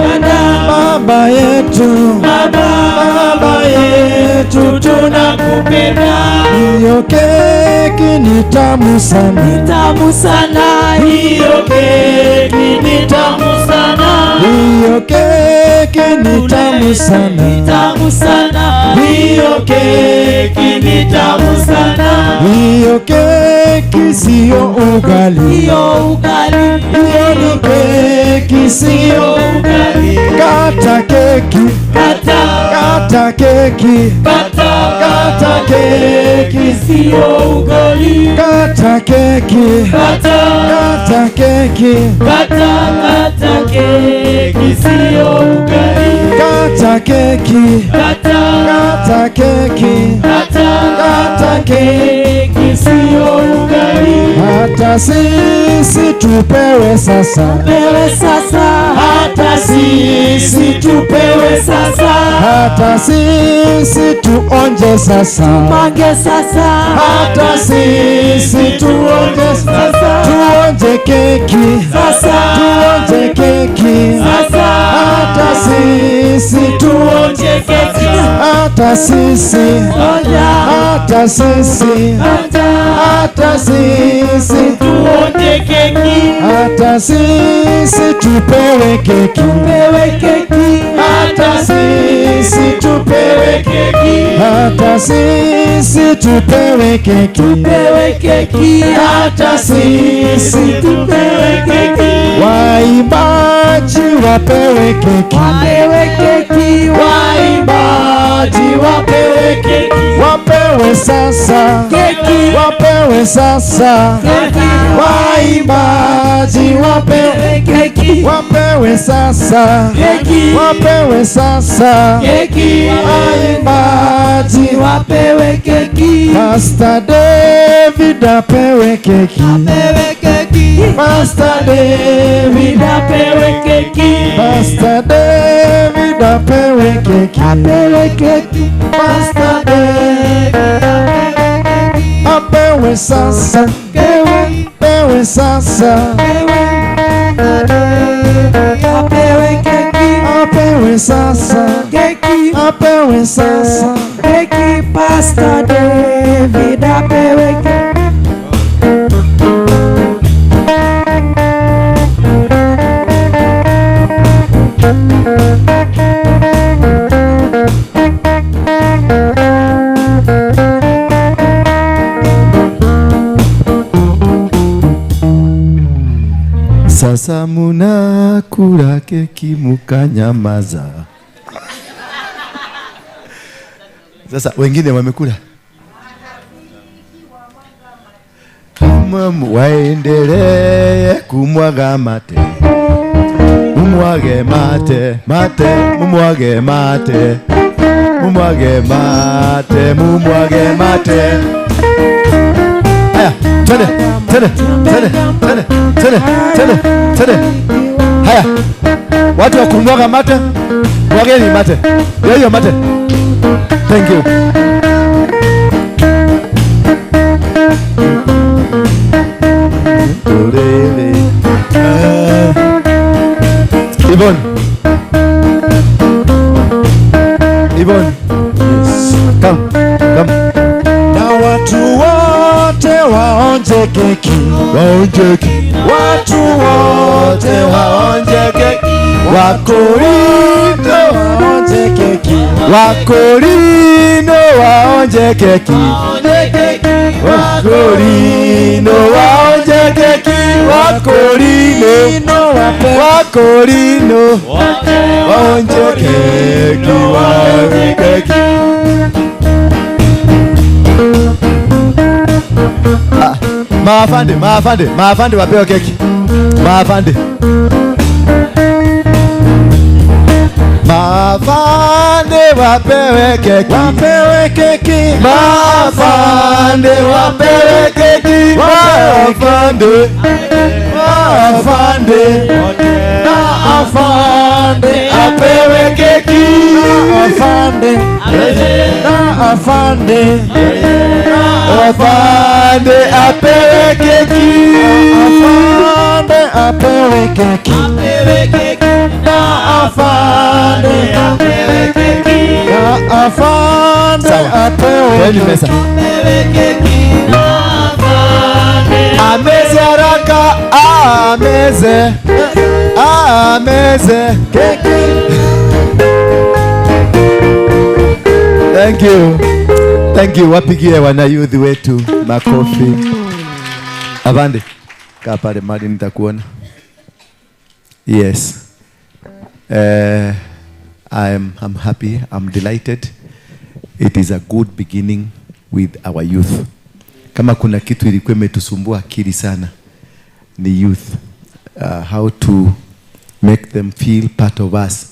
Baba yetu, Baba yetu tunakupenda. Hiyo keki ni tamu sana, ni tamu sana, hiyo keki ni tamu sana, hiyo keki ni tamu sana, ni tamu sana, hiyo keki ni tamu sana, hiyo keki sio ugali, hiyo ugali, hiyo ni keki sio ugali. Kata keki, kata, kata keki, kata, kata keki sio ugali, kata keki, kata, kata keki, kata, kata keki sio ugali, kata keki, kata, kata keki, kata, kata keki sio ugali. Hata sisi tupewe sasa, tupewe sasa, hata sisi tupewe sasa, hata sisi tuonje sasa, tumange sasa, hata sisi tuonje sasa, tuonje keki sasa, tuonje keki sasa, hata sisi tuonje keki, hata sisi, hata sisi, hata sisi tuonje keki, hata sisi tupewe keki, tupewe keki, hata sisi tupewe keki, hata sisi tupewe keki, tupewe keki, hata sisi tupewe keki, waimbaji wapewe keki, wapewe keki, waimbaji wapewe keki, wapewe sasa keki, wapewe sasa keki, waimbaji wapewe keki, wapewe sasa keki, wapewe sasa keki, waimbaji wapewe keki, Pastor David apewe keki, apewe keki, Pastor David apewe keki, Pastor David apewe keki, apewe keki, Pastor David apewe sasa, apewe sasa, apewe keki, apewe sasa, keki, apewe sasa, keki. Pastor David apewe keki. Sasa munakula keki mukanyamaza. Sasa wengine wamekula. Waendelee kumwaga mate. Mumwage mate, mate, mumwage mate. Mumwage mate, mumwage mate. Haya, twende, twende, twende, twende, twende, twende, twende. Haya. Watu wa kumwaga mate, mwageni mate. Yoyo mate. Thank you. Yvonne. Yvonne. Yes. Come. Come. Na watu wote waonje keki. Waonje keki. Watu wote waonje keki. Wakorino waonje keki. Wakorino waonje keki. Wakorino waonje keki. Wakorino Wakorino waonje keki. Waonje keki. Maafande, maafande, maafande wapewe keki. Maafande. Maafande wapewe keki. Wapewe keki. Maafande wapewe keki. Maafande. Maafande. Maafande apewe keki. Maafande. Maafande. Afande apewe keki. Afande apewe keki. Apewe keki. Afande apewe keki. Afande apewe keki. Ameze haraka, ameze, ameze keki. Thank you. Thank you. Wapigie wana youth wetu makofi. Avande, kaa pale mali nitakuona. Yes. I'm happy. I'm delighted. It is a good beginning with our youth. Kama kuna kitu ilikuwa imetusumbua akili sana ni youth. How to make them feel part of us.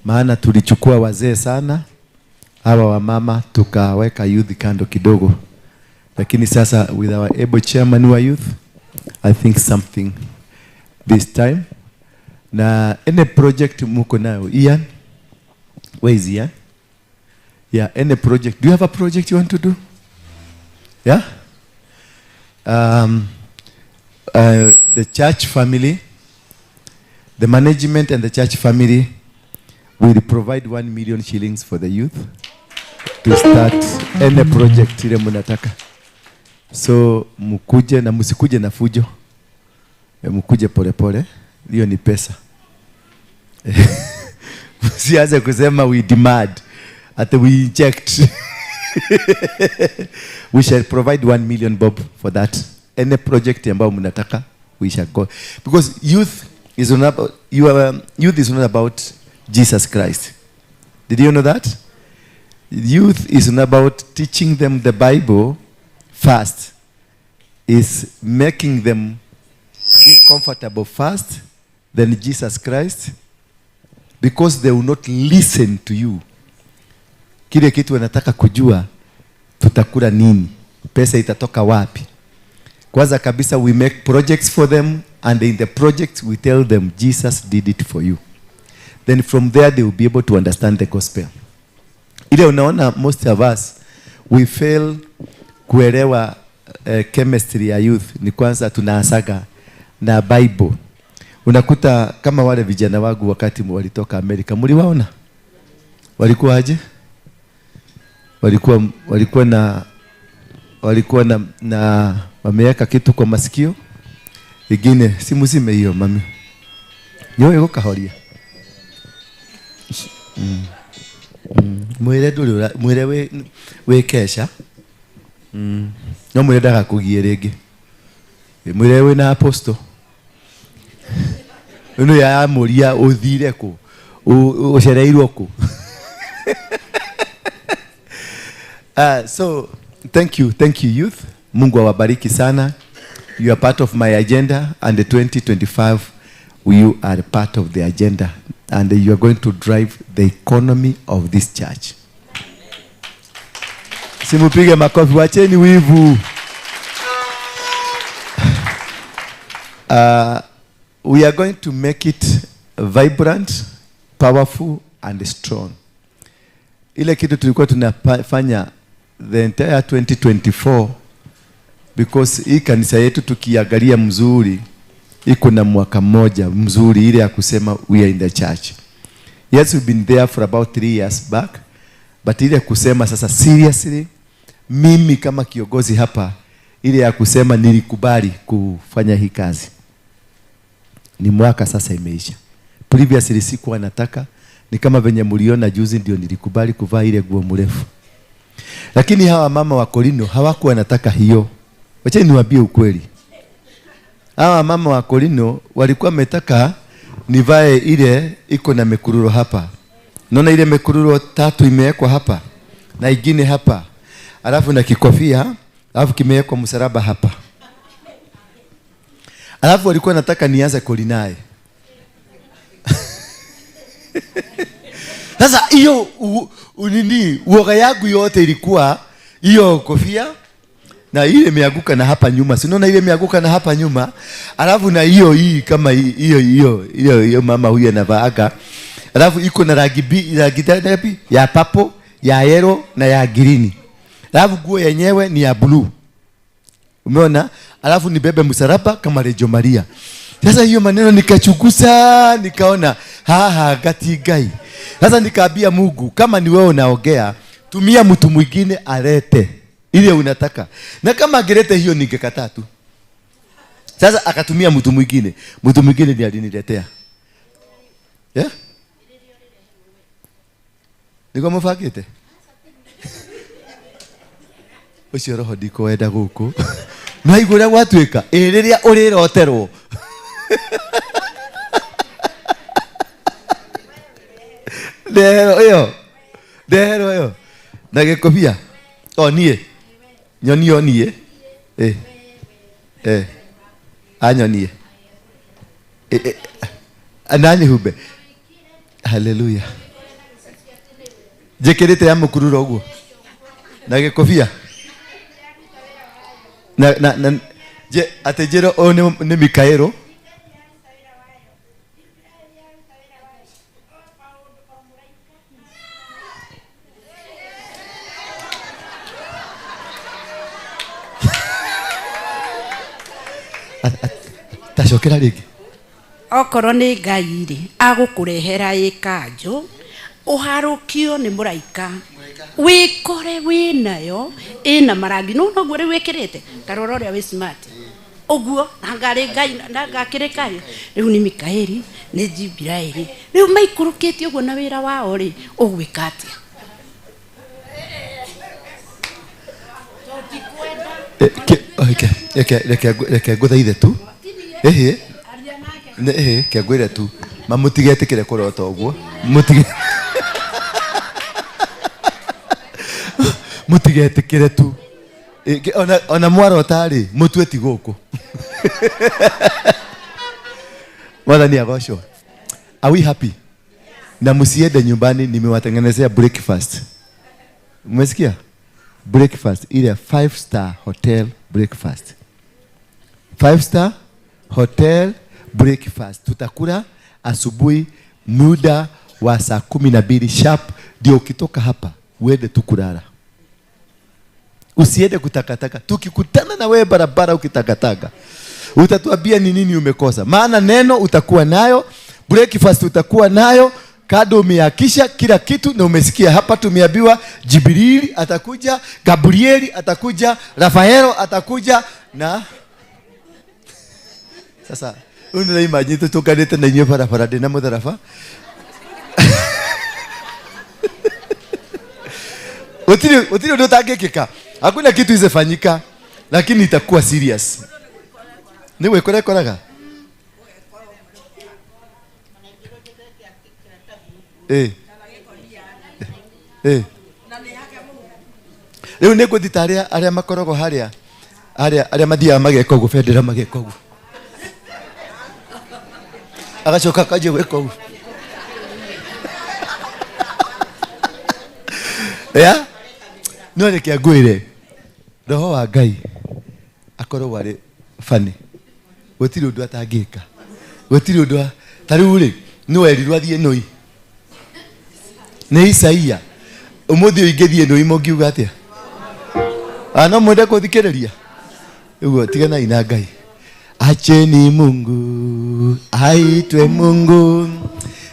Maana tulichukua wazee sana, hawa wamama tukaweka youth kando kidogo. Lakini sasa with our able chairman wa youth, I think something this time. Na any project muko nayo, Ian? Where is Ian? Yeah, any project. Do you have a project you want to do? Yeah? The church family, the management and the church family will provide 1 million shillings for the youth to start any project ile munataka. So mukuje na musikuje na fujo. Mukuje pole pole. Hiyo ni pesa. Msianze kusema we demand, at we inject. We shall provide 1 million bob for that. Any project ambayo mnataka, we shall go. Because youth is not about, youth is not about Jesus Christ. Did you know that? Youth is not about teaching them the Bible first. It's making them feel comfortable first, then Jesus Christ, because they will not listen to you. Kile kitu wanataka kujua, tutakula nini? Pesa itatoka wapi? Kwanza kabisa we make projects for them, and in the project we tell them Jesus did it for you. Then from there they will be able to understand the gospel. Ile unaona most of us we fail kuelewa chemistry ya youth ni kwanza tunaasaga na Bible. Unakuta kama wale vijana wangu wakati walitoka Amerika, mliwaona? Walikuwa aje? Walikuwa na wameweka kitu kwa masikio. Ingine si muzime hiyo mami. Nyoyo gukahoria. Mwire nduri mwire we kesha. No mwire ndagakugie ringi. Mwire we na apostle. Ino ya muria uthire ku ucereirwo ku. So thank you youth. Mungu awabariki sana. You are part of my agenda, and the 2025 you are part of the agenda, and you are going to drive the economy of this church. Simupige makofi, wacheni wivu. We are going to make it vibrant, powerful and strong. Ile kitu tulikuwa tunafanya the entire 2024, because hii kanisa yetu tukiangalia mzuri iko na mwaka mmoja mzuri ile ya kusema we are in the church. Yes, we've been there for about 3 years back, but ile kusema sasa seriously mimi kama kiongozi hapa, ile ya kusema nilikubali kufanya hii kazi, ni mwaka sasa imeisha. Previously sikuwa nataka, ni kama venye mliona juzi ndio nilikubali kuvaa ile nguo mrefu. Lakini hawa mama wa Korino hawakuwa nataka hiyo. Wacha niwaambie ukweli. Hawa mama wa Korino walikuwa wametaka nivae ile iko na mekururo hapa. Naona ile mekururo 3 imewekwa hapa na ingine hapa. Alafu na kikofia, alafu kimewekwa msalaba hapa. Alafu walikuwa nataka nianze Korinae. Sasa hiyo nini uoga yangu yote ilikuwa hiyo kofia na ile imeanguka na hapa nyuma. Si unaona ile imeanguka na hapa nyuma? Alafu na hiyo hii kama hiyo hiyo hiyo mama huyu anavaaga. Alafu iko na rangi rangi ya purple, ya yellow na ya green. Alafu nguo yenyewe ni ya blue. Umeona? Alafu nibebe msalaba kama Rejo Maria. Sasa hiyo maneno nikachukusa, nikaona haha gati gai. Sasa nikaambia Mungu, kama ni wewe unaongea, tumia mtu mwingine alete ile unataka. Na kama angelete hiyo ningekataa tu. Sasa akatumia mtu mwingine. Mtu mwingine ndiye aliniletea. Yeah? Niko mfakite. Ucio roho ndikoenda guku. Na igura gwatuika, iriria uriroterwo. Ndehero iyo. Na gikobia. O nie. Nyonio nie. Anyonie. Anani hube. Hallelujah. Jekirite ya mukururo uguo. Na gikobia. Na je atejero o ni Mikaelo. Tacokera rĩngĩ. Okorwo nĩ Ngai rĩ agũkũrehera ĩkanjũ ũharũkio nĩ mũraika wĩkore wĩnayo ĩna marangi no noguo rĩu wĩkĩrĩte ta rora ũrĩa wĩ smart ũguo nangarĩ Ngai nangakĩrĩ kayo rĩu nĩ Mikaeli nĩ Jibiraeli rĩu maikũrũkĩte ũguo na wĩra wao rĩ ũgwĩka atĩa? Reke ngũthaithe tu. Ehe. Ehe, ke ngwĩre tu. Mamũtigetĩkĩre kũrota ũguo. Mũtigetĩkĩre tu. Ona mwarota rĩ, mũtue ti gũkũ. Mwathani agocwo. Are we happy? Na msiende nyumbani, nimewatengenezea breakfast. Umesikia? Breakfast ile 5-star hotel breakfast. 5-star hotel breakfast. Tutakula asubuhi muda wa saa 12 sharp, ndio ukitoka hapa uende tu kulala. Usiende kutakataka. Tukikutana na wewe barabara ukitakataka, utatuambia ni nini umekosa. Maana neno utakuwa nayo, breakfast utakuwa nayo, Kado umeakisha kila kitu na umesikia hapa tumeambiwa Jibrili atakuja, Gabrieli atakuja, Rafaelo atakuja na sasa undu imagine tutukanite na inyuĩ barabara ndĩ na mũtharaba. Gũtirĩ ũndũ ũtangĩkĩka. Hakuna kitu izefanyika, lakini itakuwa serious. Nĩ gwĩkora ĩkoraga? Rĩu nĩ ngũthiĩ ta arĩa makoragwo harĩa arĩa mathiaga mageka ũguo, bendera mageka ũguo, agacoka akanjia gwĩka ũguo. Yeah? No reke ngwĩre, roho wa Ngai akoragwo arĩ funny. Gũtirĩ ũndũ atangĩka. Gũtirĩ ũndũ ta rĩu rĩ, nĩ werirwo athiĩ Nũi. Nĩ Isaia. Ũmũthĩ ũyũ ingĩthiĩ Nũi mũngiuga atĩa? No mwende kũthikĩrĩria? Ũguo tiganai na Ngai. Acheni Mungu aitwe Mungu,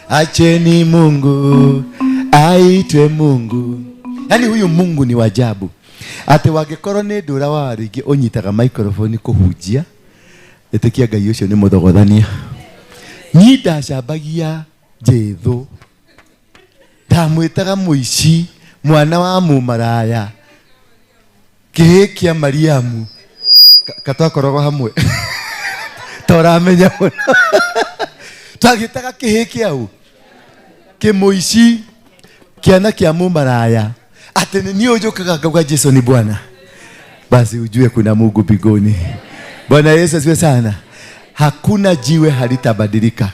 acheni Mungu aitwe Mungu. Yaani huyu Mungu ni wajabu. Ate wangĩkorwo nĩ ndũra wa rĩngĩ ũnyitaga microphone kũhunjia, ĩtĩkia Ngai ũcio nĩ mũthogothania. Niĩ ndacambagia Jesũ, ndamwĩtaga mũici, mwana wa mũmaraya, kĩhĩ kĩa Mariamu, katwakoragwo hamwe. Toramenya mũno. Twagĩtaga kĩhĩ kĩa ũ? Kĩmũici, kĩana kĩa mũmaraya. Ate nĩ niĩ ũnjũkaga ngauga Jesu ni Bwana. Basi ujue kuna Mungu mbinguni. Bwana Yesu asifiwe sana. Hakuna jiwe halitabadilika.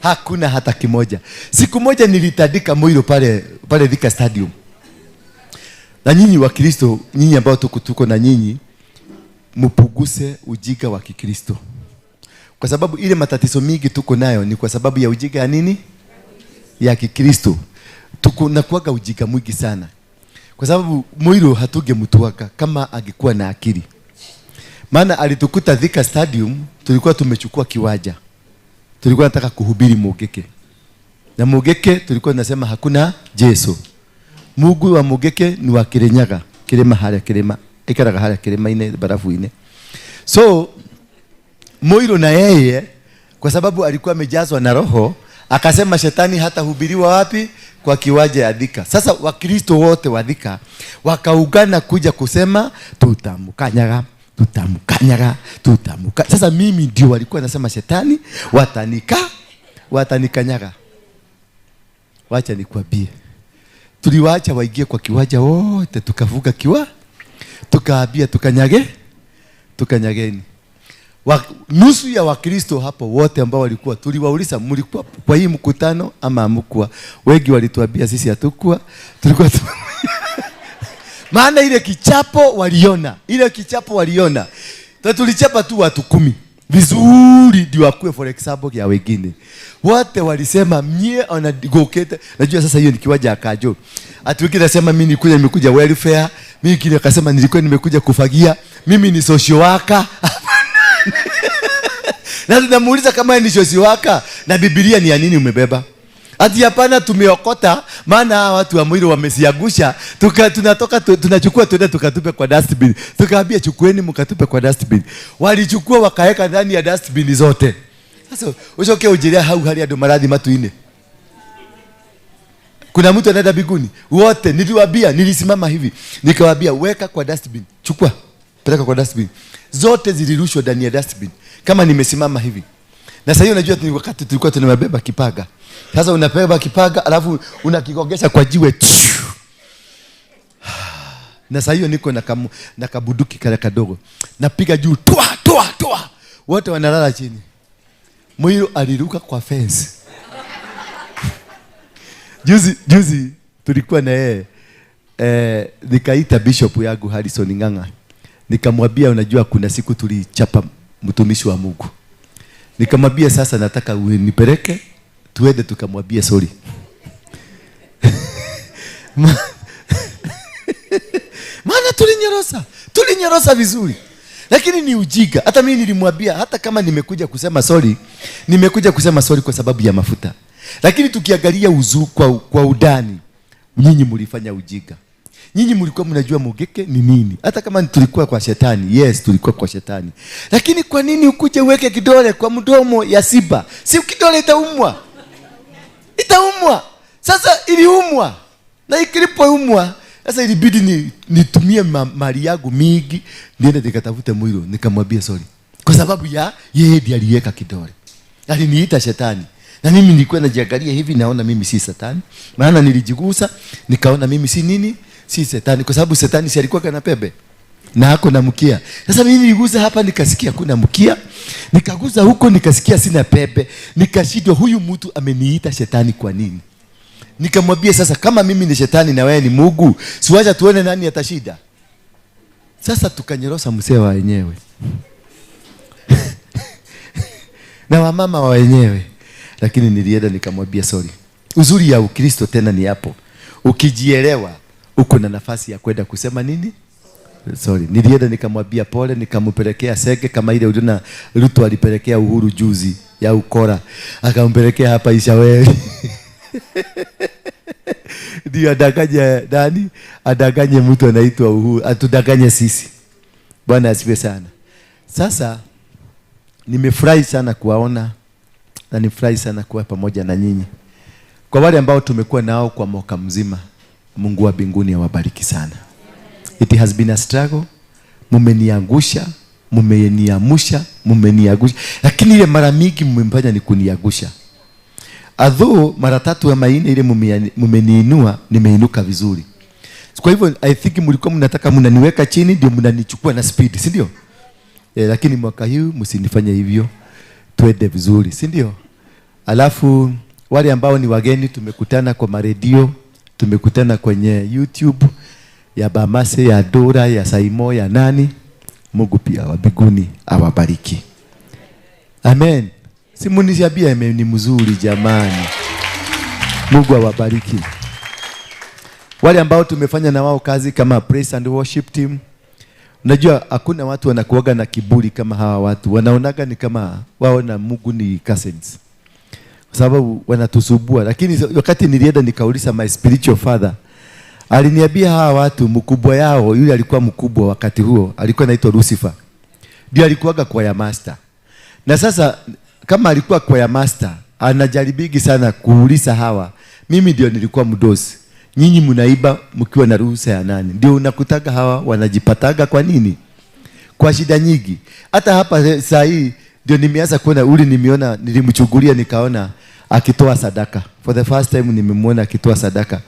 Hakuna hata kimoja. Siku moja nilitandika Muiru pale Thika Stadium. Na nyinyi wa Kristo, nyinyi ambao tuko na nyinyi, mupuguse ujinga wa Kikristo. Kwa sababu ile matatizo mingi tuko nayo ni kwa sababu ya ujinga ya nini? Ya Kikristo. Tuko na kuaga ujinga mwingi sana. Kwa sababu Muiru hatungemtuaka kama angekuwa na akili. Maana alitukuta Thika Stadium, tulikuwa tumechukua kiwanja. Tulikuwa nataka kuhubiri Mugeke. Na Mugeke tulikuwa tunasema hakuna Jesu. Mungu wa Mugeke ni wa Kirinyaga, kirima haria kirima, ikaraga haria kirima-inĩ barafu-inĩ. So Muiru na yeye kwa sababu alikuwa amejazwa na roho, akasema shetani hatahubiriwa wapi? Kwa kiwanja ya Thika. Sasa Wakristo wote wa Thika wakaungana kuja kusema tutamkanyaga, tutamkanyaga, tutamuka. Sasa mimi ndio walikuwa nasema shetani watanikanyaga. Wacha nikwambie, tuliwaacha waingie kwa kiwanja wote, tukavuka tukaambia tukanyage, tukanyageni. Nusu ya Wakristo hapo wote ambao walikuwa, tuliwauliza mlikuwa kwa hii mkutano ama hamkuwa? Wengi walituambia sisi hatukuwa, tulikuwa maana ile kichapo waliona, ile kichapo waliona. Tulichapa tu watu 10 vizuri ndio akue for example ya wengine. Wote walisema mie anagoketa. Najua sasa hiyo ni kiwanja akajo. Ati wengine nasema mimi nilikuja nimekuja welfare, mimi kile akasema nilikuwa nimekuja kufagia, mimi ni social worker. Na tunamuuliza kama ni social worker na Biblia ni ya nini umebeba? Ati hapana, tumeokota maana watu wa Muiru wamesiagusha, tunatoka tunachukua tuende tukatupe kwa dustbin. Tukaambia chukueni mkatupe kwa dustbin. Walichukua wakaweka ndani ya dustbin zote. Sasa uchoke ujiria hau hali ya maradhi matuine. Kuna mtu anaenda mbinguni? Wote niliwaambia, nilisimama hivi nikawaambia weka kwa dustbin, chukua peleka kwa dustbin. Zote zilirushwa ndani ya dustbin kama nimesimama hivi. Na sasa hiyo unajua ni wakati tulikuwa tunabeba kipaga. Sasa unabeba kipaga alafu unakigongesha kwa jiwe. Na sasa hiyo niko na kabuduki kale kadogo. Napiga juu toa toa toa. Wote wanalala chini. Muiru aliruka kwa fence. Juzi tulikuwa na yeye. Nikaita bishop yangu Harrison Ng'ang'a. Nikamwambia unajua kuna siku tulichapa mtumishi wa Mungu. Nikamwambia sasa nataka unipeleke tuende tukamwambia sorry. Maana tulinyorosa vizuri. Lakini ni ujinga. Hata mimi nilimwambia hata kama nimekuja kusema sorry, nimekuja kusema sorry kwa sababu ya mafuta. Lakini tukiangalia kwa udani, nyinyi mlifanya ujinga. Nyinyi mlikuwa mnajua Mugeke ni nini. Hata kama tulikuwa kwa shetani, yes tulikuwa kwa shetani. Lakini kwa nini ukuje uweke kidole kwa mdomo ya simba? Si kidole itaumwa. Itaumwa. Sasa iliumwa. Na ikilipoumwa, sasa ilibidi nitumie mali yangu mingi niende nikatafute mwilo, nikamwambia sorry. Kwa sababu ya yeye ndiye aliweka kidole. Aliniita shetani. Na mimi nilikuwa najiangalia hivi naona mimi si shetani. Maana nilijigusa nikaona mimi si nini? Si shetani, kwa sababu shetani si alikuwa kana pembe na hako na mkia. Sasa mimi niligusa hapa nikasikia kuna mkia, nikagusa huko nikasikia sina pembe, nikashindwa huyu mtu ameniita shetani kwa nini? Nikamwambia sasa kama mimi ni shetani na wewe ni Mungu, siwacha tuone nani atashida. Sasa tukanyorosa mzee wa wenyewe na wamama wa wenyewe. Lakini nilienda nikamwambia sorry. Uzuri ya Ukristo tena ni hapo. Ukijielewa uko na nafasi ya kwenda kusema nini? Sorry. Nilienda nikamwambia pole, nikampelekea sege kama ile uliona Ruto alipelekea Uhuru juzi ya ukora. Akampelekea hapa Ishaweli. Ndio adanganye nani? Adanganye mtu anaitwa Uhuru, atudanganye sisi. Bwana asifiwe sana. Sasa nimefurahi sana kuwaona na nifurahi sana kuwa pamoja na nyinyi. Kwa wale ambao tumekuwa nao kwa mwaka mzima, Mungu wa mbinguni awabariki sana. It has been a struggle. Mumeniangusha, mumeniamusha, mumeniangusha. Lakini ile mara mingi mmefanya ni kuniangusha. Although mara tatu ama nne ile mumeniinua, nimeinuka vizuri. Kwa hivyo I think mlikuwa mnataka mnaniweka chini ndio mnanichukua na speed, si ndio? Lakini mwaka huu msinifanye hivyo. Tuende vizuri, si ndio? Alafu wale ambao ni wageni tumekutana kwa maredio, tumekutana kwenye YouTube ya Bamase, ya Dora, ya Saimo, ya nani. Mungu pia wa mbinguni awabariki. Amen. Simunishabia amen ni mzuri jamani. Mungu awabariki. Wale ambao tumefanya na wao kazi kama praise and worship team. Unajua hakuna watu wanakuaga na kiburi kama hawa watu. Wanaonaga ni kama wao na Mungu ni cousins. Kwa sababu wanatusubua. Lakini wakati nilienda nikauliza my spiritual father, aliniambia hawa watu mkubwa yao, yule alikuwa mkubwa wakati huo, alikuwa anaitwa Lucifer. Ndio alikuwaga choir master. Na sasa kama alikuwa choir master, anajaribigi sana kuuliza hawa, mimi ndio nilikuwa mdosi. Nyinyi mnaiba mkiwa na ruhusa ya nani? Ndio unakutaga hawa wanajipataga kwa nini? Kwa shida nyingi. Hata hapa saa hii ndio nimeanza kuona uli, nimeona nilimchugulia nikaona akitoa sadaka. For the first time nimemwona akitoa sadaka.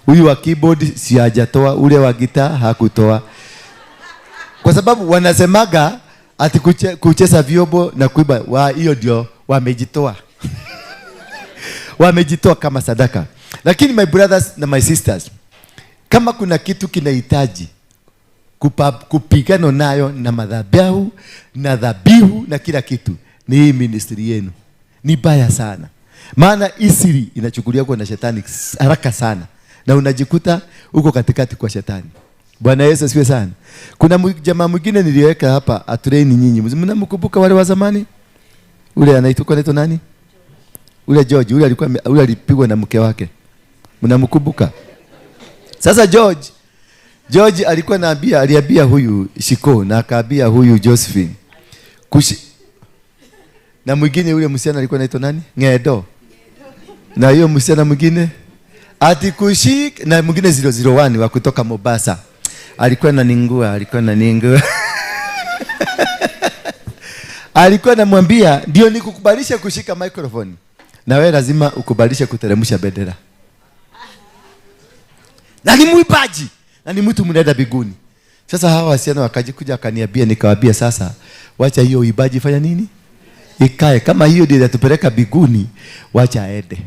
Huyu wa keyboard si hajatoa, ule wa gitaa hakutoa. Kwa sababu wanasemaga ati kucheza vyombo na kuiba, wa hiyo ndio wamejitoa. Wamejitoa kama sadaka. Lakini my brothers na my sisters, kama kuna kitu kinahitaji kupigana nayo na madhabahu na dhabihu na kila kitu, ni hii ministry yenu. Ni baya sana. Maana isiri inachukuliwa kwa na shetani haraka sana. Na unajikuta uko katikati kwa shetani. Bwana Yesu asifiwe sana. Kuna jamaa mwingine niliweka hapa atrain nyinyi. Mnamkumbuka wale wa zamani? Ule anaitwa nani? Ule George, ule alikuwa ule alipigwa na mke wake. Mnamkumbuka? Sasa George alikuwa anaambia, aliambia huyu Shiko na akaambia huyu Josephine. Na mwingine yule msichana alikuwa anaitwa nani? Ngedo. Na hiyo msichana mwingine ati kushik na mwingine 001 wa kutoka Mombasa. Alikuwa ananingua, Alikuwa anamwambia ndio nikukubalisha kushika microphone. Na wewe lazima ukubalishe kuteremsha bendera. Na ni muibaji, na ni mtu mnaenda biguni. Sasa hawa wasichana wakajikuja wakaniambia, nikawaambia sasa wacha hiyo uibaji fanya nini? Ikae. Kama hiyo ndio inatupeleka biguni, wacha aende.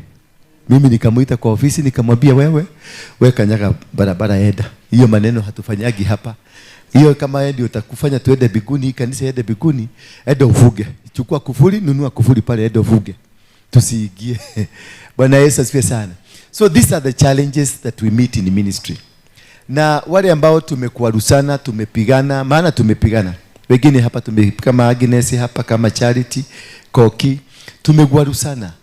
Mimi nikamuita kwa ofisi nikamwambia wewe kanyaga barabara enda. Hiyo maneno hatufanyagi hapa. Hiyo kama wewe ndio utakufanya tuende biguni, kanisa ende biguni, enda ufuge. Chukua kufuli, nunua kufuli pale enda ufuge. Tusiingie. Bwana Yesu asifiwe sana. So these are the challenges that we meet in ministry. Na wale ambao tumekuarusana, tumepigana, maana tumepigana. Wengine hapa kama Agnes hapa, kama Charity, Koki, tumekuarusana.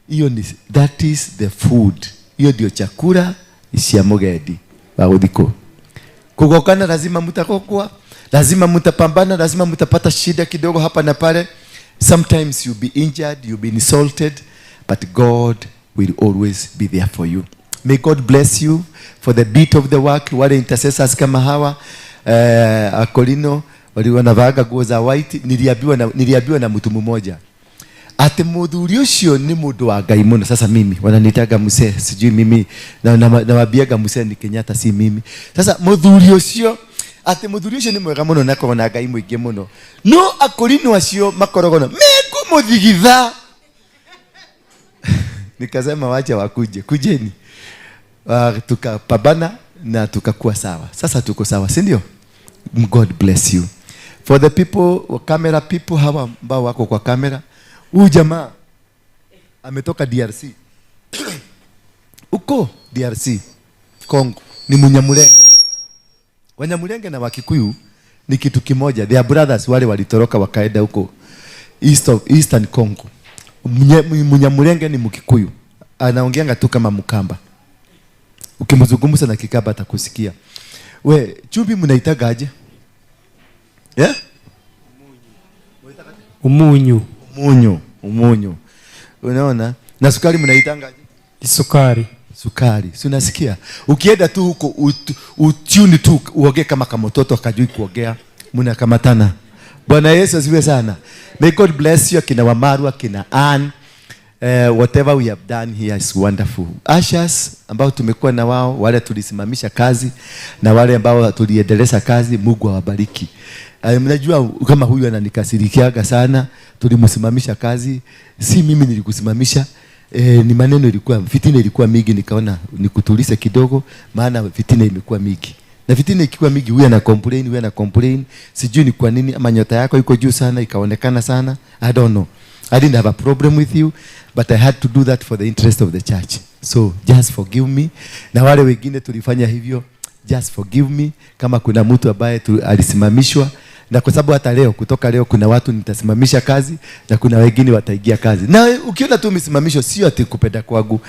Hiyo ni, that is the food. Hiyo ndio chakula cia mugendi wa guthiko. Kugokana lazima mutakokwa, lazima mutapambana, lazima mutapata shida kidogo hapa na pale. Sometimes you'll be injured, you'll be insulted, but God will always be there for you. May God bless you for the bit of the work. Wale intercessors kama hawa Akolino walikuwa wanavaaga nguo za white. Niliambiwa na mtu mmoja ati muthuri ucio ni mundu wa Ngai muno. Sasa mimi wananitaga mzee, sijui mimi nawaambiaga mzee ni Kenyatta, si mimi. Sasa muthuri ucio ati muthuri ucio ni mwega muno na akoragwo na Ngai muingi muno, no Akolino acio makoragwo na mekumuthigitha. Nikasema wacha wakuje, kujeni. Tukapambana na tukakuwa sawa. Sasa tuko sawa, si ndio? God bless you. For the people, camera people hawa ambao wako kwa kamera, huyu jamaa ametoka DRC. Uko DRC Congo, ni Munyamulenge. Wanyamulenge na Wakikuyu ni kitu kimoja. They are brothers, wale walitoroka wakaenda huko Eastern Congo. Munyamulenge ni Mkikuyu, anaongeanga tu kama Mkamba. Ukimzungumza na Kikamba atakusikia. We, chumvi mnaitaga aje? Yeah? Umunyu. Umunyu, umunyu. Unaona? Na sukari mnaitanga aje? Sukari. Sukari. Si unasikia? Ukienda tu huko utune tu uogee kama kamototo akajui kuogea, mnakamatana. Bwana Yesu asifiwe sana. May God bless you, akina Wamaru, akina Ann. Whatever we have done here is wonderful. Ushers ambao tumekuwa na wao, wale tulisimamisha kazi na wale ambao tuliendeleza kazi, Mungu awabariki. Mnajua kama huyu ananikasirikiaga sana, tulimsimamisha kazi, si mimi nilikusimamisha. Ni maneno ilikuwa, fitina ilikuwa mingi, nikaona nikutulize kidogo, maana fitina imekuwa mingi. Na fitina ikiwa mingi, huyu ana complain, huyu ana complain, sijui ni kwa nini, ama nyota yako iko juu sana ikaonekana sana, I don't know. I didn't have a problem with you, but I had to do that for the interest of the church. So just forgive me. Na wale wengine tulifanya hivyo, just forgive me. Kama kuna mtu ambaye alisimamishwa, na kwa sababu hata leo, kutoka leo kuna watu nitasimamisha kazi na kuna wengine wataingia kazi. Na ukiona tu umesimamishwa, sio ati kupenda kwangu,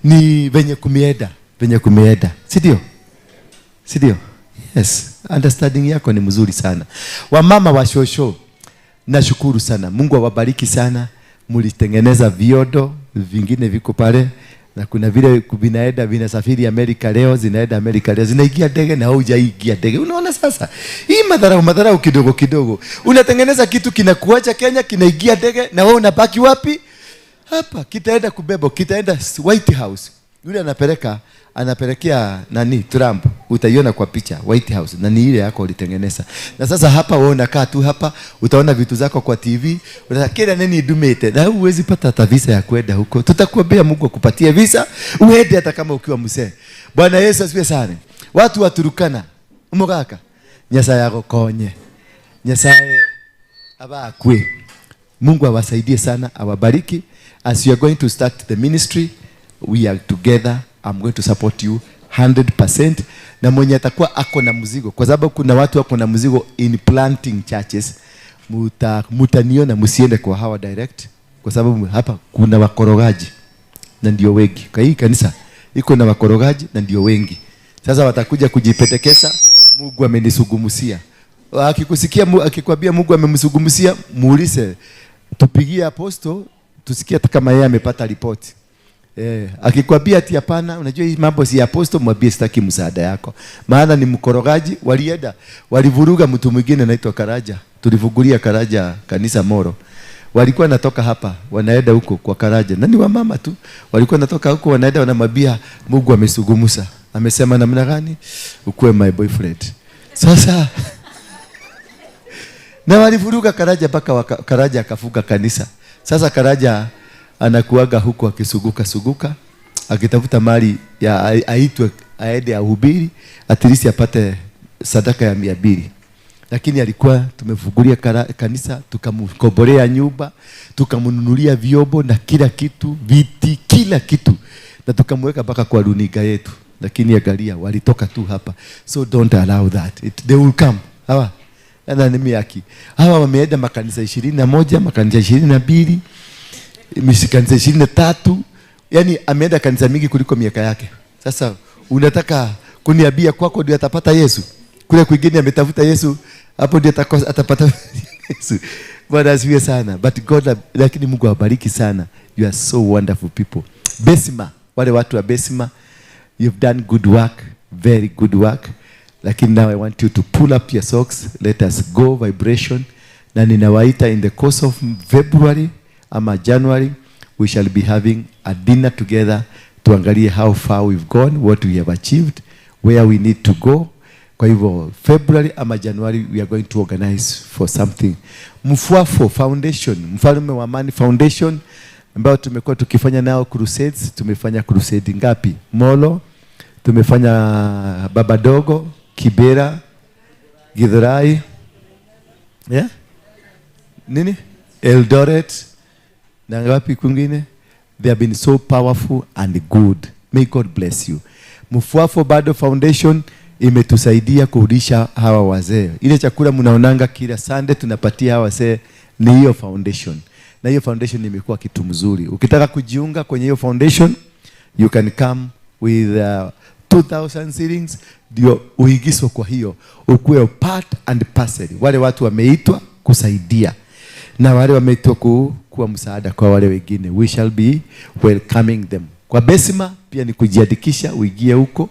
ni venye kumienda, venye kumienda. Si ndio? Si ndio? Yes, understanding yako ni mzuri sana. Wamama wa shosho, nashukuru sana. Mungu awabariki sana. Mulitengeneza viodo vingine viko pale, na kuna vile vinaenda vinasafiri Amerika leo, zinaenda Amerika leo, zinaingia ndege na hujaingia ndege. Unaona sasa? Hii madharau kidogo kidogo. Unatengeneza kitu kinakuacha Kenya, kinaingia ndege na wewe unabaki wapi? Hapa. Kitaenda kubebo, kitaenda White House. Yule anapelekea nani Trump, utaiona kwa picha White House, na ni ile yako ulitengeneza. Na sasa hapa wewe unakaa tu hapa, utaona vitu zako kwa TV, unataka nini idumete, na huwezi pata hata visa ya kwenda huko. Tutakuambia Mungu akupatie visa uende hata kama ukiwa mzee. Bwana Yesu asifiwe sana. Watu wa Turkana, umugaka Nyasaye agokonye, Nyasaye abakwe. Mungu awasaidie sana, awabariki. As you are going to start the ministry, we are together. I'm going to support you 100%. Na mwenye atakuwa ako na mzigo, kwa sababu kuna watu wako na mzigo in planting churches, mutaniona, msiende kwa hawa direct, kwa sababu hapa kuna wakorogaji na ndio wengi. Kwa hii kanisa iko na wakorogaji na ndio wengi. Sasa watakuja kujipendekeza, Mungu amenisugumusia. Akikusikia, akikwambia Mungu amemsugumusia, muulize, tupigie apostle tusikie hata kama yeye amepata ripoti. Akikwambia ati hapana, unajua hii mambo si apostle, mwambie sitaki msaada yako. Maana ni mkorogaji, walienda, walivuruga mtu mwingine anaitwa Karaja. Tulivugulia Karaja kanisa Moro. Walikuwa natoka hapa, wanaenda huko kwa Karaja. Na ni wamama tu. Walikuwa natoka huko wanaenda wanamwambia Mungu amesugumusa. Amesema namna gani? Ukuwe my boyfriend. Sasa na walivuruga Karaja mpaka Karaja akafunga kanisa. Sasa Karaja anakuaga huko akisuguka suguka, akitafuta mali ya aitwe aende ahubiri, at least apate sadaka ya 200. Lakini alikuwa tumefungulia kanisa, tukamkombolea nyumba, tukamnunulia vyombo na kila kitu, viti, kila kitu, na tukamweka mpaka kwa runinga yetu. Lakini angalia, walitoka tu hapa. So don't allow that. They will come. Hawa na nimi yaki. Hawa wameenda makanisa 21, makanisa 22. Kanisa 23. Yaani ameenda kanisa mingi kuliko miaka yake. Sasa unataka kuniambia kwako ndio atapata Yesu? Kule kwingine ametafuta Yesu, hapo ndio atapata Yesu. Bwana asifiwe sana. But God, lakini Mungu awabariki sana. You are so wonderful people. Besima, wale watu wa Besima, you've done good work, very good work. Lakini now I want you to pull up your socks. Let us go vibration. Na ninawaita in the course of February ama January, we shall be having a dinner together tuangalie how far we've gone, what we have achieved, where we need to go. Kwa hivyo February ama January we are going to organize for something. Mfuafo Foundation, Mfalme wa Amani Foundation, ambayo tumekuwa tukifanya nao crusades. Tumefanya crusade ngapi? Molo, tumefanya Babadogo, Kibera, Githurai, yeah? Nini? Eldoret, na ngapi kwingine? They have been so powerful and good. May God bless you. Mfuafo bado Foundation imetusaidia kurudisha hawa wazee. Ile chakula mnaonanga kila Sunday tunapatia hawa wazee ni hiyo foundation. Na hiyo foundation imekuwa kitu mzuri. Ukitaka kujiunga kwenye hiyo foundation, you can come with 2000 shillings ndio uigiswe kwa hiyo, ukuwe part and parcel. Wale watu wameitwa kusaidia na wale wameitwa kuwa msaada kwa wale wengine. We shall be welcoming them. Kwa Besima pia ni kujiandikisha uingie huko.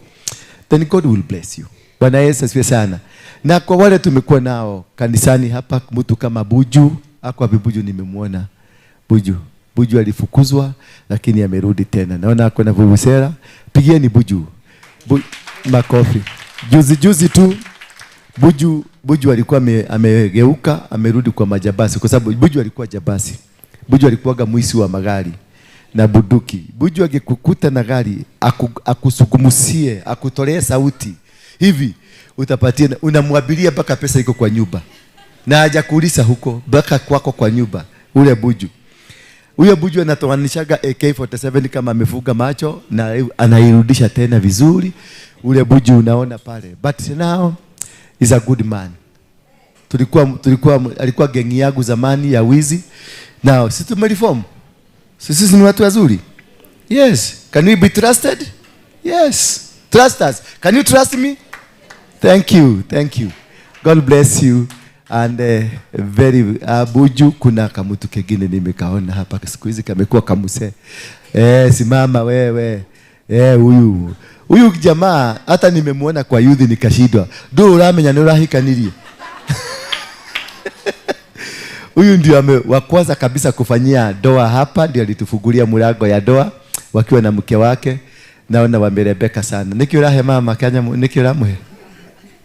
Then God will bless you. Bwana Yesu asifiwe sana. Na kwa wale tumekuwa nao kanisani hapa, mtu kama Buju, ako wapi Buju? Nimemuona Buju. Buju alifukuzwa lakini amerudi tena. Naona ako na vuvuzela. Pigieni Buju makofi. Juzi juzi tu Buju alikuwa amegeuka, amerudi kwa majabasi, kwa sababu Buju alikuwa jabasi. Buju alikuwaga mwisi wa magari na buduki. Buju akikukuta na gari, akusukumusie, akutolee sauti hivi, utapatia, unamwabilia mpaka pesa iko kwa nyumba. Na hajakuuliza huko, mpaka kwako kwa nyumba. Ule Buju. Huyo Buju anatoanishaga AK47 kama amefuga macho na anairudisha tena vizuri. Ule Buju unaona pale. But now is a good man. Tulikuwa alikuwa gengi yangu zamani ya wizi. Now sisi tumereform. Sisi ni watu wazuri. Yes. Can we be trusted? Yes. Trust us. Can you trust me? Thank you. Thank you. God bless you. And very Buju, kuna kamutu kengine nimekaona hapa siku hizi kamekuwa kamuse. Simama wewe. Huyu. Huyu jamaa hata nimemuona kwa youth nikashindwa. Ndu uramenya ni urahikanirie. Huyu ndio wa kwanza kabisa kufanyia doa hapa, ndio alitufungulia mlango ya doa wakiwa na mke wake. Naona wamerebeka sana. Niki urahe mama kanya niki uramuhe.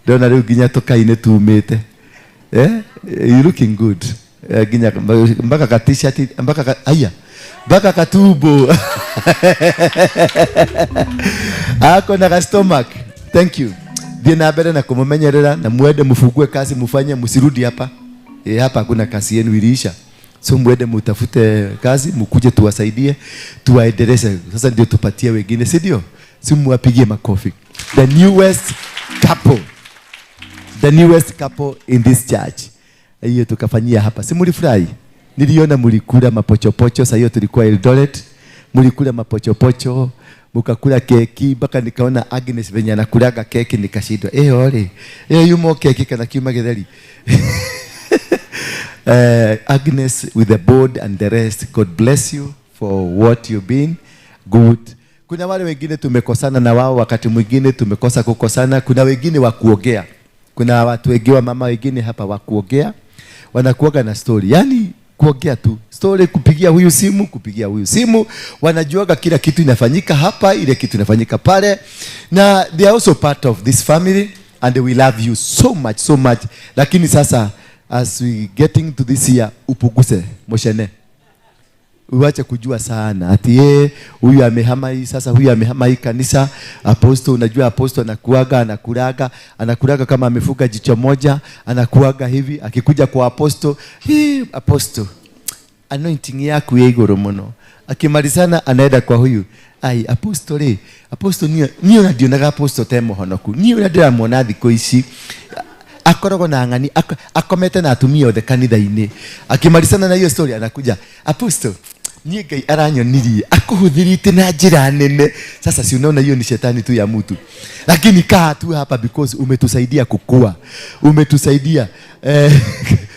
Ndona riu nginya tukaine tumite. You looking good. Ginya mpaka ka t-shirt, mpaka aya. Mpaka katubo. Ako na ka stomach. Thank you. Thiĩ na mbere na kumumenyerera na muende mufungue kazi mufanye, musirudi hapa. Hapa hakuna kazi yenu, iliisha. So muende mutafute kazi, mukuje tuwasaidie, tuwaendeleze. Sasa ndio tupatie wengine, si ndio? Si muwapigie makofi. The newest couple. The newest couple in this church. Hiyo tukafanyia hapa. Si mulifurahi? Niliona mulikula mapochopocho. Sasa hiyo tulikuwa Eldoret. Mulikula mapochopocho, mukakula keki mpaka nikaona Agnes venye anakulaga keki nikashindwa. Ole. Yumo keki kana kiuma githeri. Agnes with the board and the rest, God bless you for what you've been good. Kuna wale wengine tumekosana na wao, wakati mwingine tumekosa kukosana. Kuna wengine wa kuongea. Kuna watu wengi wa mama wengine hapa wa kuongea. Wanakuaga na story. Yaani kuongea tu. Story, kupigia huyu simu, kupigia huyu simu. Wanajuaga kila kitu inafanyika hapa, ile kitu inafanyika pale. Na they are also part of this family and we love you so much, so much. Lakini sasa as we getting to this year, upuguse moshene. Uache kujua sana ati yeye huyu amehama hii, sasa huyu amehama hii kanisa. Apostle, unajua apostle anakuaga, anakulaga kama amefuga jicho moja, anakuaga hivi. Akikuja kwa apostle, hii apostle anointing yako iguru muno. Akimalizana anaenda kwa huyu, ai apostle, apostle niyo ndionaga apostle te muhonoku, niyo ndiramuona thikũ ici akoragwo na ng'ani, akomete na atumia othe kanitha-inĩ. Akimalizana na hiyo story anakuja, apostle Niĩ Ngai aranyonirie akuhuthirite na njĩra nene. Sasa si unaona hiyo ni shetani tu ya mtu. Lakini kaa tu hapa because umetusaidia kukua. Umetusaidia.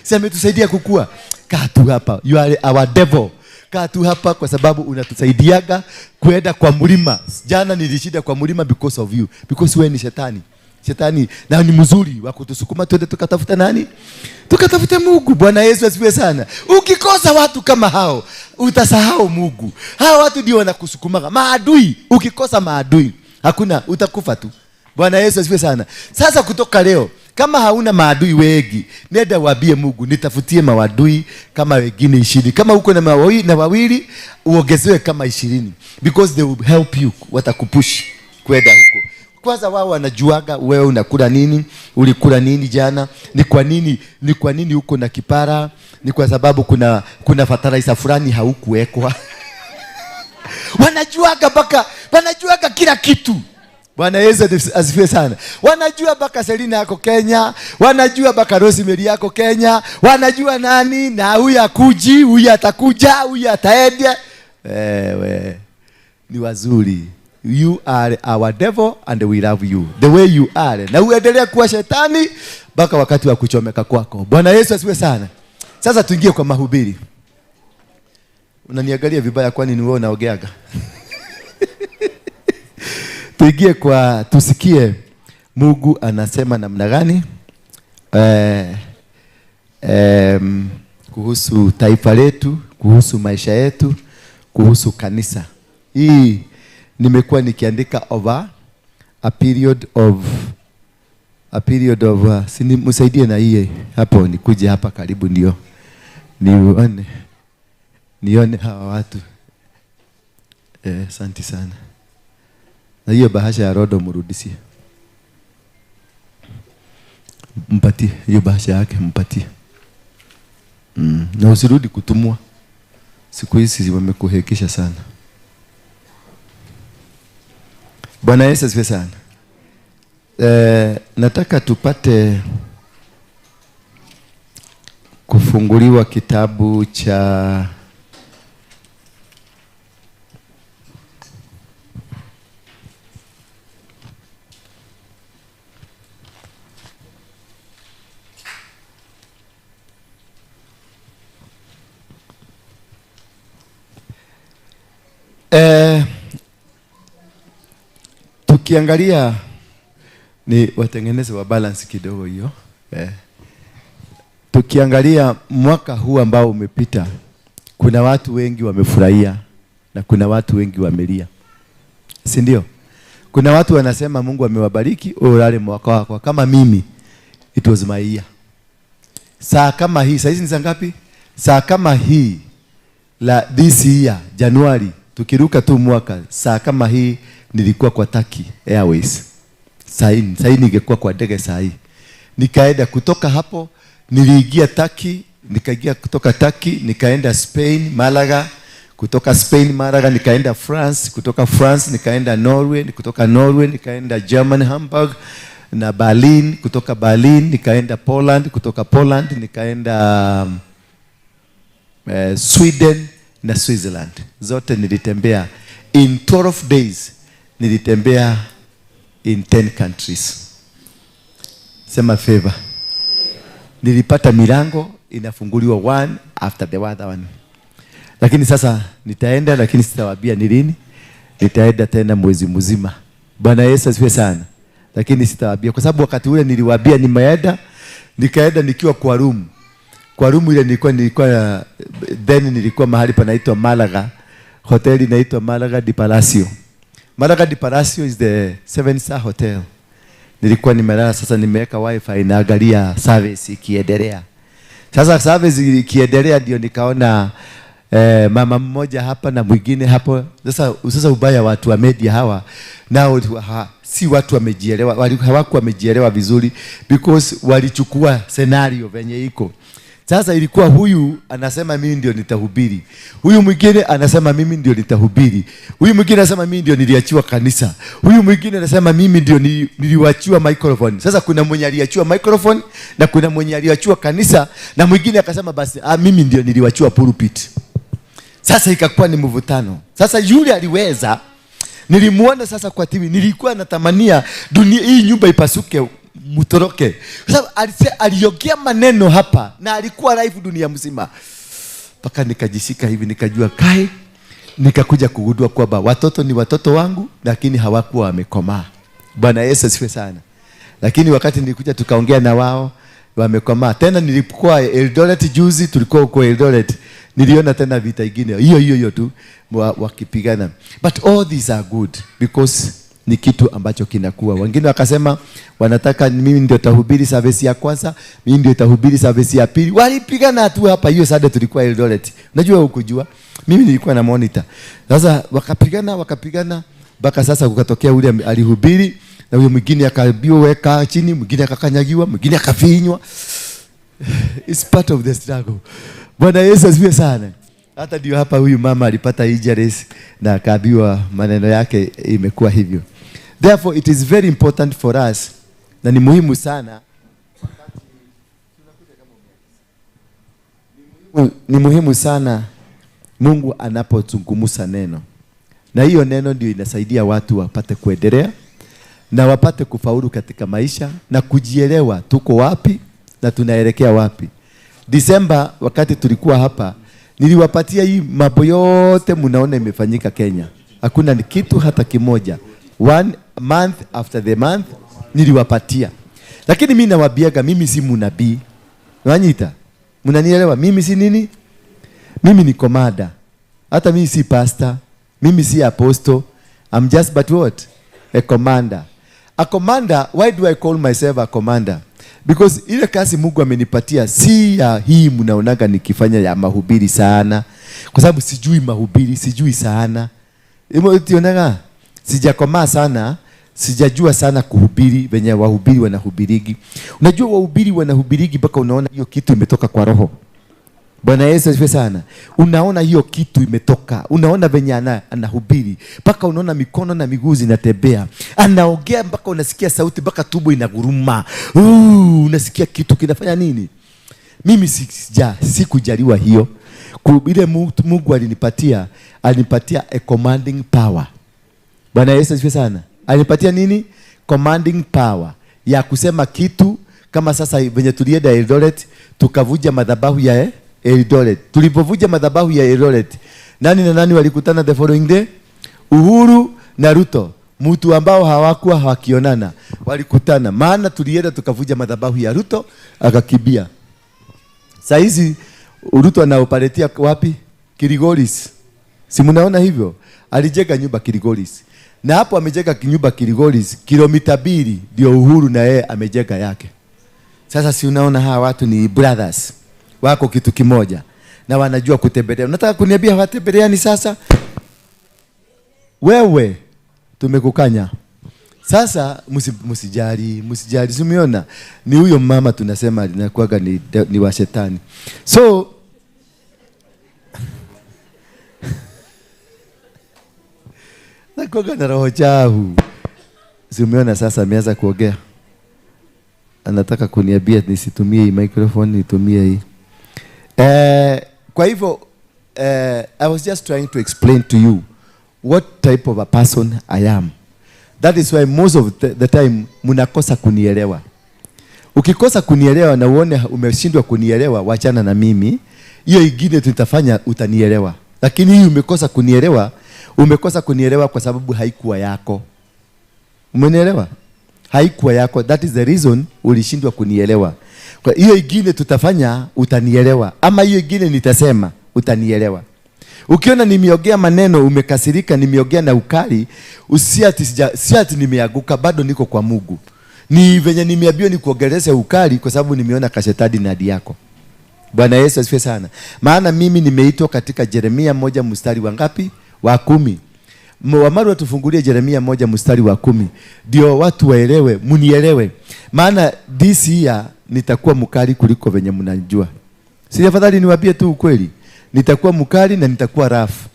Si ametusaidia kukua. Kaa tu hapa. You are our devil. Kaa tu hapa kwa sababu unatusaidiaga kwenda kwa mlima. Jana nilishinda kwa mlima because of you. Because wewe ni shetani. Shetani na ni mzuri wa kutusukuma twende tukatafuta nani? Tukatafute Mungu. Bwana Yesu asifiwe sana. Ukikosa watu kama hao, utasahau Mungu. Hao watu ndio wanakusukumaga. Maadui, ukikosa maadui, hakuna, utakufa tu. Bwana Yesu asifiwe sana. Sasa kutoka leo, kama hauna maadui wengi, nenda waambie Mungu, nitafutie maadui kama wengine 20. Kama uko na na wawili, uongezewe kama 20 because they will help you, watakupush kwenda huko. Kwanza wao wanajuaga wewe unakula nini, ulikula nini jana, ni kwa nini uko na kipara, ni kwa sababu kuna fertilizer fulani haukuwekwa. Wanajuaga mpaka, wanajuaga kila kitu. Bwana Yesu asifiwe sana. Wanajua mpaka Selina yako Kenya, wanajua mpaka Rosemary yako Kenya, wanajua nani na huyu akuji, huyu atakuja, huyu ataenda. Wewe ni wazuri. You are our devil and we love you the way you are. Na uendelee kuwa shetani mpaka wakati wa kuchomeka kwako. Bwana Yesu asifiwe sana. Sasa tuingie kwa mahubiri. Unaniangalia vibaya kwani ni wewe unaogeaga? Tuingie kwa, tusikie Mungu anasema namna gani kuhusu taifa letu, kuhusu maisha yetu, kuhusu kanisa. Hii nimekuwa nikiandika over a period of msaidie na hii hapo, nikuje hapa karibu ndio nione hawa watu. Asante sana. Na hiyo bahasha ya Rodo mrudishie. Mpatie hiyo bahasha yake, mpatie. Na usirudi kutumwa. Siku hizi wamekuhekisha sana. Bwana Yesu asifiwe sana. Nataka tupate kufunguliwa kitabu cha tukiangalia ni watengeneze wa balance kidogo hiyo. Tukiangalia mwaka huu ambao umepita, kuna watu wengi wamefurahia na kuna watu wengi wamelia. Si ndio? Kuna watu wanasema Mungu amewabariki, ulale mwaka wako. Kama mimi, it was my year. Saa kama hii, saa hizi ni saa ngapi? Saa kama hii la this year, Januari, tukiruka tu mwaka, saa kama hii nilikuwa kwa Turkey Airways. Saa hii ningekuwa kwa ndege saa hii. Nikaenda kutoka hapo, niliingia Turkey, nikaingia kutoka Turkey, nikaenda Spain, Malaga, kutoka Spain, Malaga, nikaenda France, kutoka France, nikaenda Norway, kutoka Norway, nikaenda Germany, Hamburg, na Berlin, kutoka Berlin, nikaenda Poland, kutoka Poland, nikaenda Sweden na Switzerland. Zote nilitembea in 12 days. Nilitembea in 10 countries. Sema favor. Nilipata milango inafunguliwa one after the other one. Lakini sasa nitaenda, lakini sitawaambia ni lini. Nitaenda tena mwezi mzima. Bwana Yesu asifiwe sana. Lakini sitawaambia kwa sababu wakati ule niliwaambia nimeenda, nikaenda nikiwa kwa room. Kwa room ile nilikuwa then nilikuwa mahali panaitwa Malaga. Hoteli inaitwa Malaga di Palacio. Malaga di Palacio is the 7-star hotel. Nilikuwa nimelala, sasa nimeweka wifi naangalia service ikiendelea. Sasa service ikiendelea ndio nikaona mama mmoja hapa na mwingine hapo. Sasa ubaya watu wa media hawa nao si watu wamejielewa, hawakuwa wamejielewa vizuri because walichukua scenario venye iko. Sasa ilikuwa huyu anasema mimi ndio nitahubiri. Huyu mwingine anasema mimi ndio nitahubiri. Huyu mwingine anasema mimi ndio niliachiwa kanisa. Huyu mwingine anasema mimi ndio niliachiwa microphone. Sasa kuna mwenye aliachiwa microphone na kuna mwenye aliachiwa kanisa na mwingine akasema basi mimi ndio niliachiwa pulpit. Sasa ikakuwa ni mvutano. Sasa yule aliweza, nilimuona sasa kwa TV, nilikuwa natamania dunia hii nyumba ipasuke mutoroke. Kwa sababu aliongea maneno hapa na alikuwa live dunia mzima. Paka nikajishika hivi nikajua kai, nikakuja kugundua kwamba watoto ni watoto wangu lakini hawakuwa wamekomaa. Bwana Yesu asifiwe sana. Lakini wakati nilikuja tukaongea na wao wamekomaa. Tena nilikuwa Eldoret juzi, tulikuwa huko Eldoret, niliona tena vita ingine hiyo hiyo hiyo tu wakipigana. But all these are good because ni kitu ambacho kinakuwa. Wengine wakasema wanataka mimi ndio tahubiri service ya kwanza, mimi ndio tahubiri service ya pili. Walipigana tu hapa hiyo Sunday tulikuwa Eldoret. Unajua hukujua. Mimi nilikuwa na monitor. Sasa wakapigana mpaka sasa kukatokea ule alihubiri na huyo mwingine akaambiwa weka chini, mwingine akakanyagiwa, mwingine akafinywa. It's part of the struggle. Bwana Yesu asifiwe sana. Hata ndio hapa huyu mama alipata injuries na akaambiwa maneno yake imekuwa hivyo. Therefore it is very important for us, na ni muhimu sana, ni muhimu sana Mungu anapozungumza neno. Na hiyo neno ndio inasaidia watu wapate kuendelea na wapate kufaulu katika maisha na kujielewa tuko wapi na tunaelekea wapi. Disemba wakati tulikuwa hapa niliwapatia hii mambo yote mnaona imefanyika Kenya. Hakuna kitu hata kimoja. 1 month after the month niliwapatia. Lakini mimi nawaambiaga mimi si mnabii. Wanyita? Mnanielewa? Mimi si nini? Mimi ni komanda. Hata mimi si pastor, mimi si apostle. I'm just but what? A commander. A commander, why do I call myself a commander? Because ile kazi Mungu amenipatia si ya hii mnaonaga nikifanya ya mahubiri sana. Kwa sababu sijui mahubiri, sijui sana. Tionaga sijakomaa sana, sijajua sana kuhubiri venye wahubiri wanahubirigi. Unajua wahubiri wanahubirigi mpaka unaona hiyo kitu imetoka kwa roho. Bwana Yesu asifiwe sana. Unaona hiyo kitu imetoka. Unaona venye anahubiri. Mpaka unaona mikono na miguu zinatembea. Anaongea mpaka unasikia sauti mpaka tumbo inaguruma. Unasikia kitu kinafanya nini? Mimi sikujaliwa hiyo. Ile Mungu alinipatia a commanding power. Bwana Yesu asifiwe sana. Alinipatia nini? Commanding power ya kusema kitu kama sasa venye tulienda Eldoret tukavuja madhabahu ya Eldoret. Tulipovuja madhabahu ya Eldoret, nani na nani walikutana the following day? Uhuru na Ruto, mtu ambao hawakuwa hawakionana, walikutana. Maana tulienda tukavuja madhabahu ya Ruto akakibia. Saa hizi Ruto anaopaletia wapi? Kiligoris. Si mnaona hivyo? Alijenga nyumba Kiligoris. Na hapo amejenga nyumba Kiligoris, kilomita 2 ndio Uhuru na yeye amejenga yake. Sasa si unaona hawa watu ni brothers. Wako kitu kimoja na wanajua kutembelea. Unataka kuniambia hawatembeleani sasa? Wewe tumekukanya. Sasa msijali, msijali. Umeona? Ni huyo mama tunasema anakuaga ni wa shetani. So nakuaga na roho chafu. Umeona sasa ameanza kuongea. Anataka kuniambia nisitumie hii microphone, nitumie hii. Kwa hivyo I was just trying to explain to you what type of a person I am. That is why most of the time mnakosa kunielewa. Ukikosa kunielewa na uone umeshindwa kunielewa, wachana na mimi. Hiyo ingine tutafanya utanielewa. Lakini hii umekosa kunielewa, umekosa kunielewa kwa sababu haikuwa yako. Umenielewa? Haikuwa yako. That is the reason ulishindwa kunielewa. Kwa hiyo ingine tutafanya utanielewa, ama hiyo ingine nitasema utanielewa. Ukiona nimeongea maneno umekasirika, nimeongea na ukali, usiati nimeanguka, bado niko kwa Mungu. Ni venye nimeambiwa nikuongeleze ukali kwa sababu nimeona kashetani ndani yako. Bwana Yesu asifiwe sana. Maana mimi nimeitwa katika Yeremia 1 mstari wa ngapi? Wa 10. Wamaru tufungulie Yeremia 1 mstari wa 10. Ndio watu waelewe, munielewe. Maana this year nitakuwa mkali kuliko venye mnajua. Si afadhali niwaambie tu ukweli. Nitakuwa mkali na nitakuwa rafu.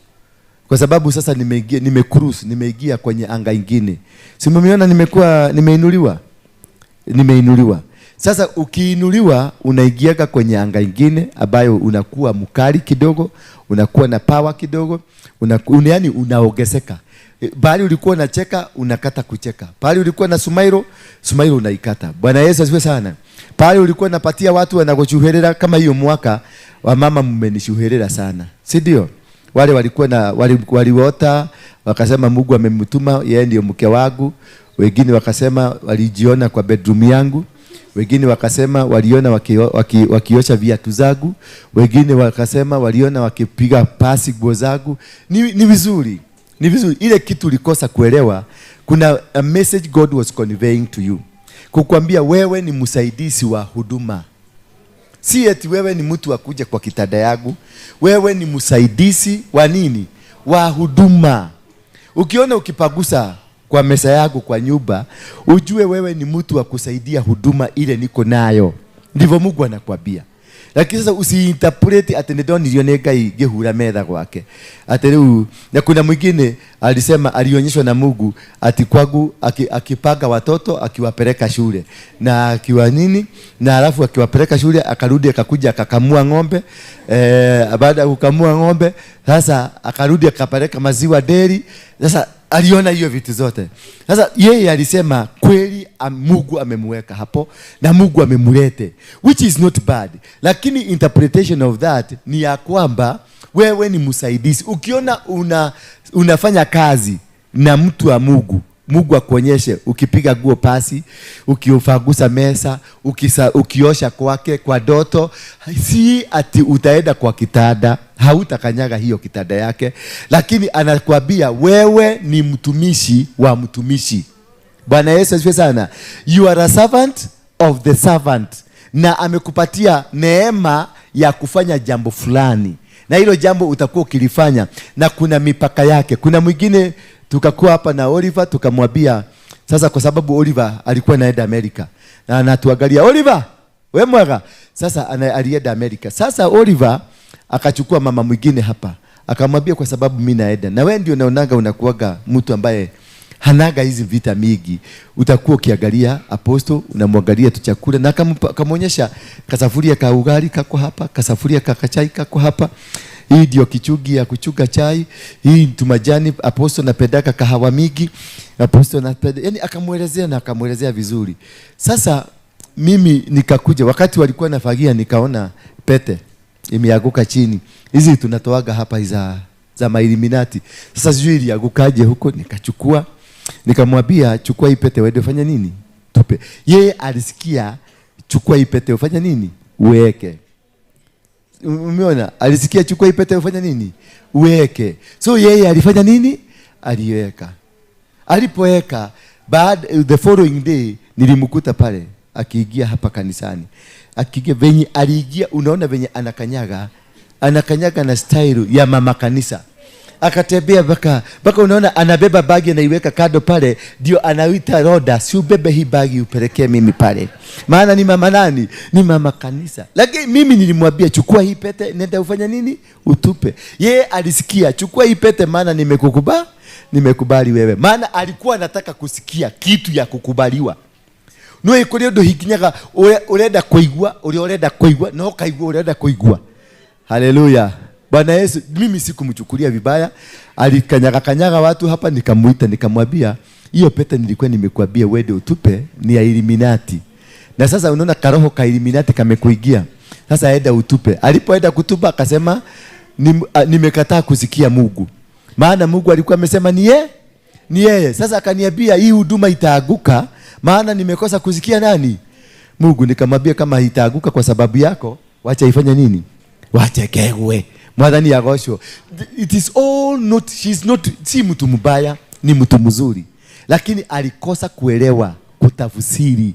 Kwa sababu sasa nimeingia, nimecruise, nimeingia kwenye anga ingine. Si mmeiona nimekuwa nimeinuliwa? Nimeinuliwa. Sasa ukiinuliwa unaingiaga kwenye anga ingine ambayo unakuwa mkali kidogo, unakuwa na power kidogo, yaani unaongezeka. Bali ulikuwa unacheka unakata kucheka. Pale ulikuwa na sumairo, sumairo unaikata. Bwana Yesu asifiwe sana. Pale ulikuwa unapatia watu wanakuchuherera kama hiyo mwaka wa mama mmenishuherera sana. Si ndio? Wale walikuwa na waliota wakasema Mungu amemtuma yeye ndio mke wangu. Wengine wakasema walijiona kwa bedroom yangu. Wengine wakasema waliona wakiosha viatu zangu. Wengine wakasema waliona wakipiga pasi nguo zangu. Ni vizuri. Ni vizuri. Ile kitu ulikosa kuelewa, kuna a message God was conveying to you. Kukwambia wewe ni msaidizi wa huduma. Si eti wewe ni mtu wa kuja kwa kitanda yangu. Wewe ni msaidizi wa nini? Wa huduma. Ukiona ukipagusa kwa mesa yako kwa nyumba, ujue wewe ni mtu wa kusaidia huduma ile niko nayo. Ndivyo Mungu anakuambia. Lakini sasa usiinterpret ati ndonirio nĩ Ngai ngĩhura metha gwake. Ati rĩu, na kuna mwingine alisema alionyeshwa na Mungu ati kwangu akipanga watoto akiwapeleka shule na akiwa nini, na halafu akiwapeleka shule akarudi akakuja akakamua ng'ombe. Baada ya kukamua ng'ombe sasa akarudi akapeleka maziwa dairy. Sasa aliona hiyo vitu zote. Sasa yeye alisema kweli Mungu amemweka hapo na Mungu amemlete, which is not bad. Lakini interpretation of that ni ya kwamba wewe ni msaidizi. Ukiona unafanya kazi na mtu wa Mungu, Mungu akuonyeshe ukipiga nguo pasi, ukiufagusa mesa, ukiosha kwake kwa doto, si ati utaenda kwa kitanda, hautakanyaga hiyo kitanda yake, lakini anakuambia wewe ni mtumishi wa mtumishi. Bwana Yesu asifiwe sana. You are a servant of the servant. Na amekupatia neema ya kufanya jambo fulani, na hilo jambo utakuwa ukilifanya, na kuna mipaka yake. Kuna mwingine tukakuwa hapa na Oliver, tukamwambia sasa, kwa sababu Oliver alikuwa anaenda Amerika na anatuangalia, Oliver we mwega. Sasa alienda Amerika. Sasa Oliver akachukua mama mwingine hapa akamwambia, kwa sababu mimi naenda na wewe ndio naonaga unakuaga mtu ambaye hanaga hizi vita mingi, utakuwa ukiangalia apostle, unamwangalia tu chakula, na akamwonyesha kasafuria ka ugali kako hapa, kasafuria ka chai kako hapa, hii ndio kichungi ya kuchuga chai, hii tumajani, apostle napendaka kahawa mingi, apostle napenda, yani akamuelezea na akamuelezea vizuri. Sasa mimi nikakuja wakati walikuwa nafagia, nikaona pete imeanguka chini, hizi tunatoaga hapa za mailiminati. Sasa sijui iliangukaje huko, nikachukua nikamwambia chukua hii pete uende fanya nini? Tupe. Yeye alisikia chukua hii pete ufanye nini? Uweke. Umeona? Alisikia chukua hii pete ufanye nini? Uweke. So yeye alifanya nini? Aliweka. Alipoweka, the following day nilimkuta pale akiingia hapa kanisani. Akiingia venye aliingia, unaona venye anakanyaga, anakanyaga na style ya mama kanisa. Akatembea mpaka unaona anabeba bagi anaiweka kando pale, ndio anaita Roda, si ubebe hii bagi upelekee mimi pale. Maana ni mama nani? Ni mama kanisa. Lakini mimi nilimwambia chukua hii pete nenda ufanye nini? Utupe. Yeye alisikia chukua hii pete maana nimekukubali, nimekubali wewe. Maana alikuwa anataka kusikia kitu ya kukubaliwa. No ikuri undu hikinyaga urenda kuigua, uria urenda kuigua, no kaigua urenda kuigua. Haleluya. Bwana Yesu, mimi sikumchukulia vibaya. Alikanyaga kanyaga watu hapa, nikamuita nikamwambia hiyo pete nilikuwa nimekuambia wewe utupe ni ya Illuminati. Na sasa unaona karoho ka Illuminati kamekuingia. Sasa aenda utupe. Alipoenda kutupa akasema nimekataa kusikia Mungu. Maana Mungu alikuwa amesema ni yeye, ni yeye. Sasa akaniambia hii huduma itaaguka maana nimekosa kusikia nani? Mungu. Nikamwambia kama itaaguka kwa sababu yako, wacha ifanye nini? Wacha kegwe. Mwathani agocwo. It is all not, she's not, si mtu mbaya, ni mtu mzuri. Lakini alikosa kuelewa, kutafsiri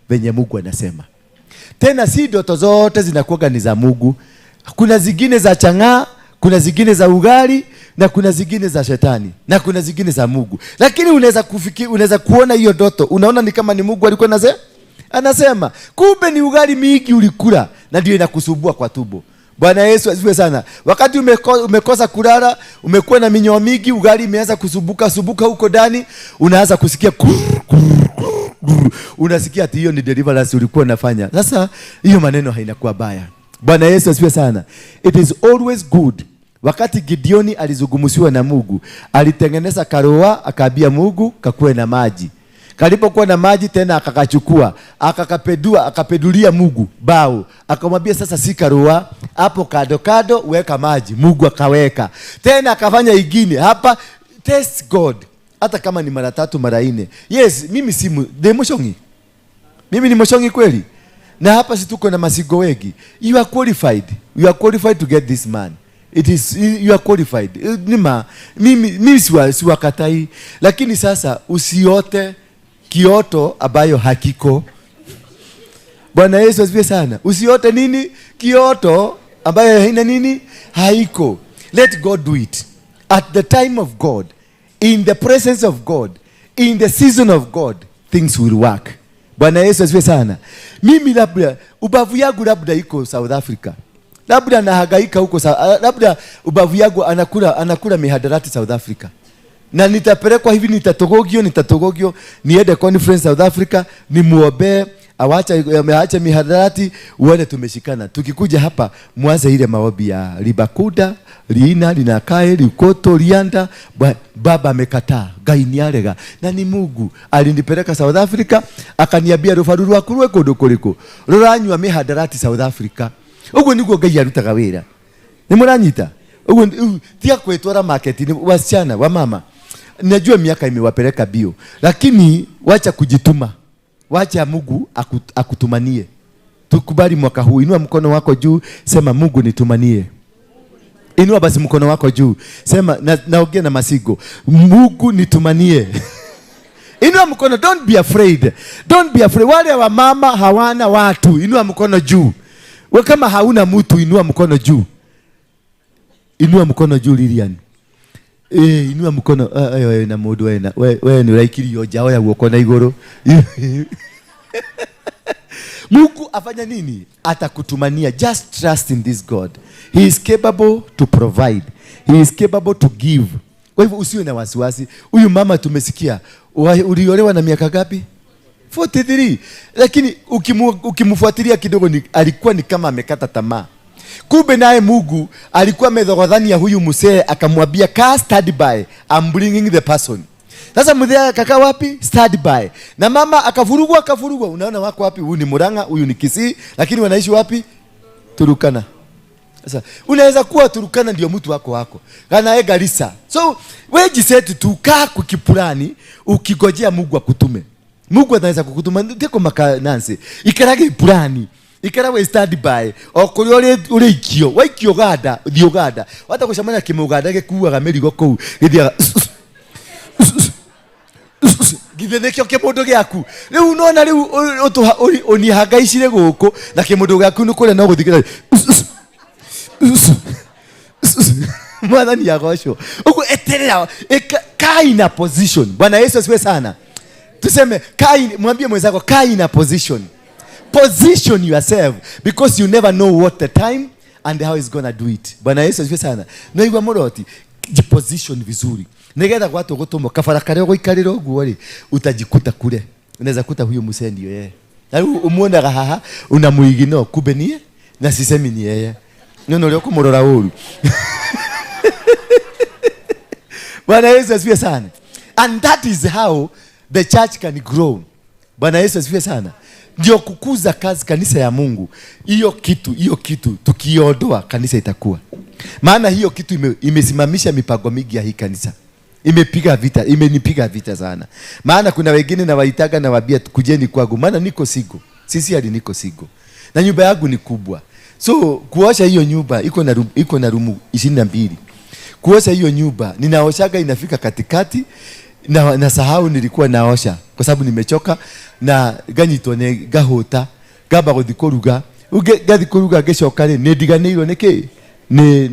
venye Mungu anasema. Tena si ndoto zote zinakuwa ni za Mungu. Kuna zingine za chang'aa, kuna zingine za ugali, na kuna zingine za shetani, na kuna zingine za Mungu. Lakini unaweza kufikiri, unaweza kuona hiyo ndoto, unaona ni kama ni Mungu alikuwa anasema, kumbe ni ugali mingi ulikula na ndio inakusumbua kwa tumbo. Bwana Yesu asifiwe sana. Wakati umekosa kulala, umekuwa na minyoo mingi, ugali imeanza kusumbuka sumbuka huko ndani, unaanza kusikia kur, kur, kur, Unasikia ati hiyo ni deliverance ulikuwa unafanya. Sasa hiyo maneno hainakuwa baya. Bwana Yesu asifiwe sana. It is always good. Wakati Gideoni alizungumziwa na Mungu, alitengeneza karoa akaambia Mungu kakuwe na maji. Kalipokuwa na maji tena akakachukua, akakapedua, akapedulia Mungu bao. Akamwambia sasa si karoa, hapo kado kado weka maji. Mungu akaweka. Tena akafanya ingine hapa, test God. Hata kama ni mara tatu mara nne. Yes, mimi si demoshongi. Mimi ni moshongi kweli. Na hapa si tuko na masigo wengi. You are qualified. You are qualified to get this man. It is, you are qualified. Nima, mimi siwakatai. Lakini sasa usiote kioto ambayo hakiko. Bwana Yesu asifiwe sana. Usiote nini? Kioto ambayo haina nini? Haiko. Let God do it. At the time of God, in the presence of God, in the season of God, things will work. Bwana Yesu asifiwe sana. Mimi labda ubavu yangu labda iko South Africa. Labda nahangaika huko, labda ubavu yangu anakula mihadarati South Africa. Na nitapelekwa hivi, nitatogogio niende conference South Africa, nimuombe awache mihadarati, uone tumeshikana. Tukikuja hapa mwanze ile maombi ya Libakuda, Lina, Linakae, Likoto, Lianda. Baba amekataa, Ngai niarega. Na ni Mungu alinipeleka South Africa, akaniambia rufaru rwaku rwe kundu kuriku ruranywa mihadarati South Africa. Uguo niguo Ngai arutaga wira. Ni muranyita? Uguo tia kwitwara market ni wasichana wa mama. Najua miaka imewapeleka bio, lakini wacha kujituma. Wacha Mungu akutumanie. Tukubali mwaka huu. Inua mkono wako juu, sema Mungu nitumanie. Inua basi mkono wako juu. Sema naongea na masigo. Mungu nitumanie. Inua mkono, don't be afraid. Don't be afraid. Wale wa mama hawana watu, inua mkono juu. Wewe kama hauna mtu, inua mkono juu. Inua mkono juu Lilian. Inua mkono. Wewe na mundu wewe na wewe ni uraikirio nja oya guoko na iguru. Mungu afanya nini? Atakutumania. Just trust in this God. He is capable to provide. He is capable to give. Kwa hivyo usiwe na wasiwasi. Huyu mama tumesikia, uliolewa na miaka ngapi? 43. Lakini ukimfuatilia kidogo alikuwa ni kama amekata tamaa. Kumbe naye Mungu alikuwa amedhogodhania huyu mzee, akamwambia kaa stand by, I'm bringing the person. Sasa mzee akakaa wapi? Stand by. Na mama akavurugwa. Unaona wako wapi? Huyu ni Murang'a, huyu ni Kisii, lakini wanaishi wapi? Turukana. Sasa unaweza kuwa Turukana ndio mtu wako. Kana yeye Garissa. So wewe jisetu tu kaa kukipulani ukigojea Mungu akutume. Mungu anaweza kukutuma ndiko maka Nancy. Ikarage pulani. Ikarawe stand by. Okuria uri ikio. Waikio Uganda, thi Uganda. Wata gucemania kimuganda gikuaga mirigo kuu. Githiaga githe nikio kimundu giaku. Riu unaona riu unihangaicire guku na kimundu giaku ni kuria no guthikira. Mwathani agocwo. Uguo eterera kaa in a position. Bwana Yesu asifiwe sana. Tuseme kai, mwambie mwenzako kaa in a position. Position yourself because you never know what the time and how he's gonna do it. Bwana Yesu asifiwe sana. No igwa muroti jiposition vizuri. Nigetha gwatu gutumo kabara karia guikarira uguo ri utajikuta kule. Unaweza kuta huyo mzee ndio yeye. Na umuonaga haha unamuigino kumbe nie na sisemi ni yeye. Nyono uria kumurora uru. Bwana Yesu asifiwe sana. And that is how the church can grow. Bwana Yesu asifiwe sana. Ndio kukuza kazi kanisa ya Mungu. Hiyo kitu tukiondoa kanisa itakuwa. Maana hiyo kitu imesimamisha mipango mingi ya hii kanisa. Imepiga vita, imenipiga vita sana. Maana kuna wengine na waitaga na wabia kujeni kwangu, maana niko sigo. Sisi hadi niko sigo. Na nyumba yangu ni kubwa. So kuosha hiyo nyumba iko na rumu 22. Kuosha hiyo nyumba ninaoshaga inafika katikati na nasahau nilikuwa naosha kwa sababu nimechoka na ganyitwo ne gahota gamba guthi kuruga gathi kuruga ngicoka ri ni ndiganirwo niki ni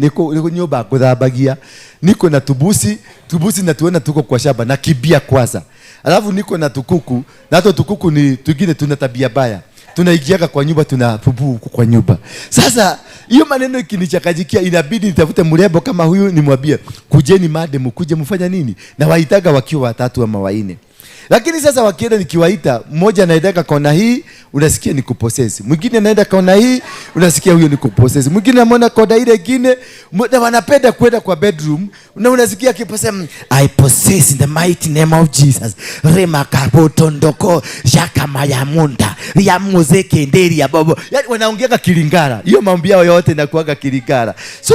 nyumba nguthambagia. Niko na tubusi na tuona tuko kwa shamba na kibia kwanza, alafu niko na tukuku na hata tukuku ni tugine tuna tabia baya, tunaingiaga kwa nyumba tunapupu kwa nyumba. Sasa hiyo maneno ikinichakajikia inabidi nitafute mrembo kama huyu nimwambie kujeni madam mkuje mfanya nini, na waitaga wakiwa watatu ama wanne. Lakini sasa wakienda nikiwaita, mmoja anaenda kona hii, unasikia ni kuposesi. Mwingine anaenda kona hii, unasikia huyo ni kuposesi. Mwingine anaona kona ile nyingine, na wanapenda kwenda kwa bedroom, na unasikia akiposema I possess in the mighty name of Jesus. Rema kabotondoko jakamayamunda riamuzeke nderi ya bobo. Yaani wanaongea Kilingala. Hiyo maombi yao yote inakuaga Kilingala. So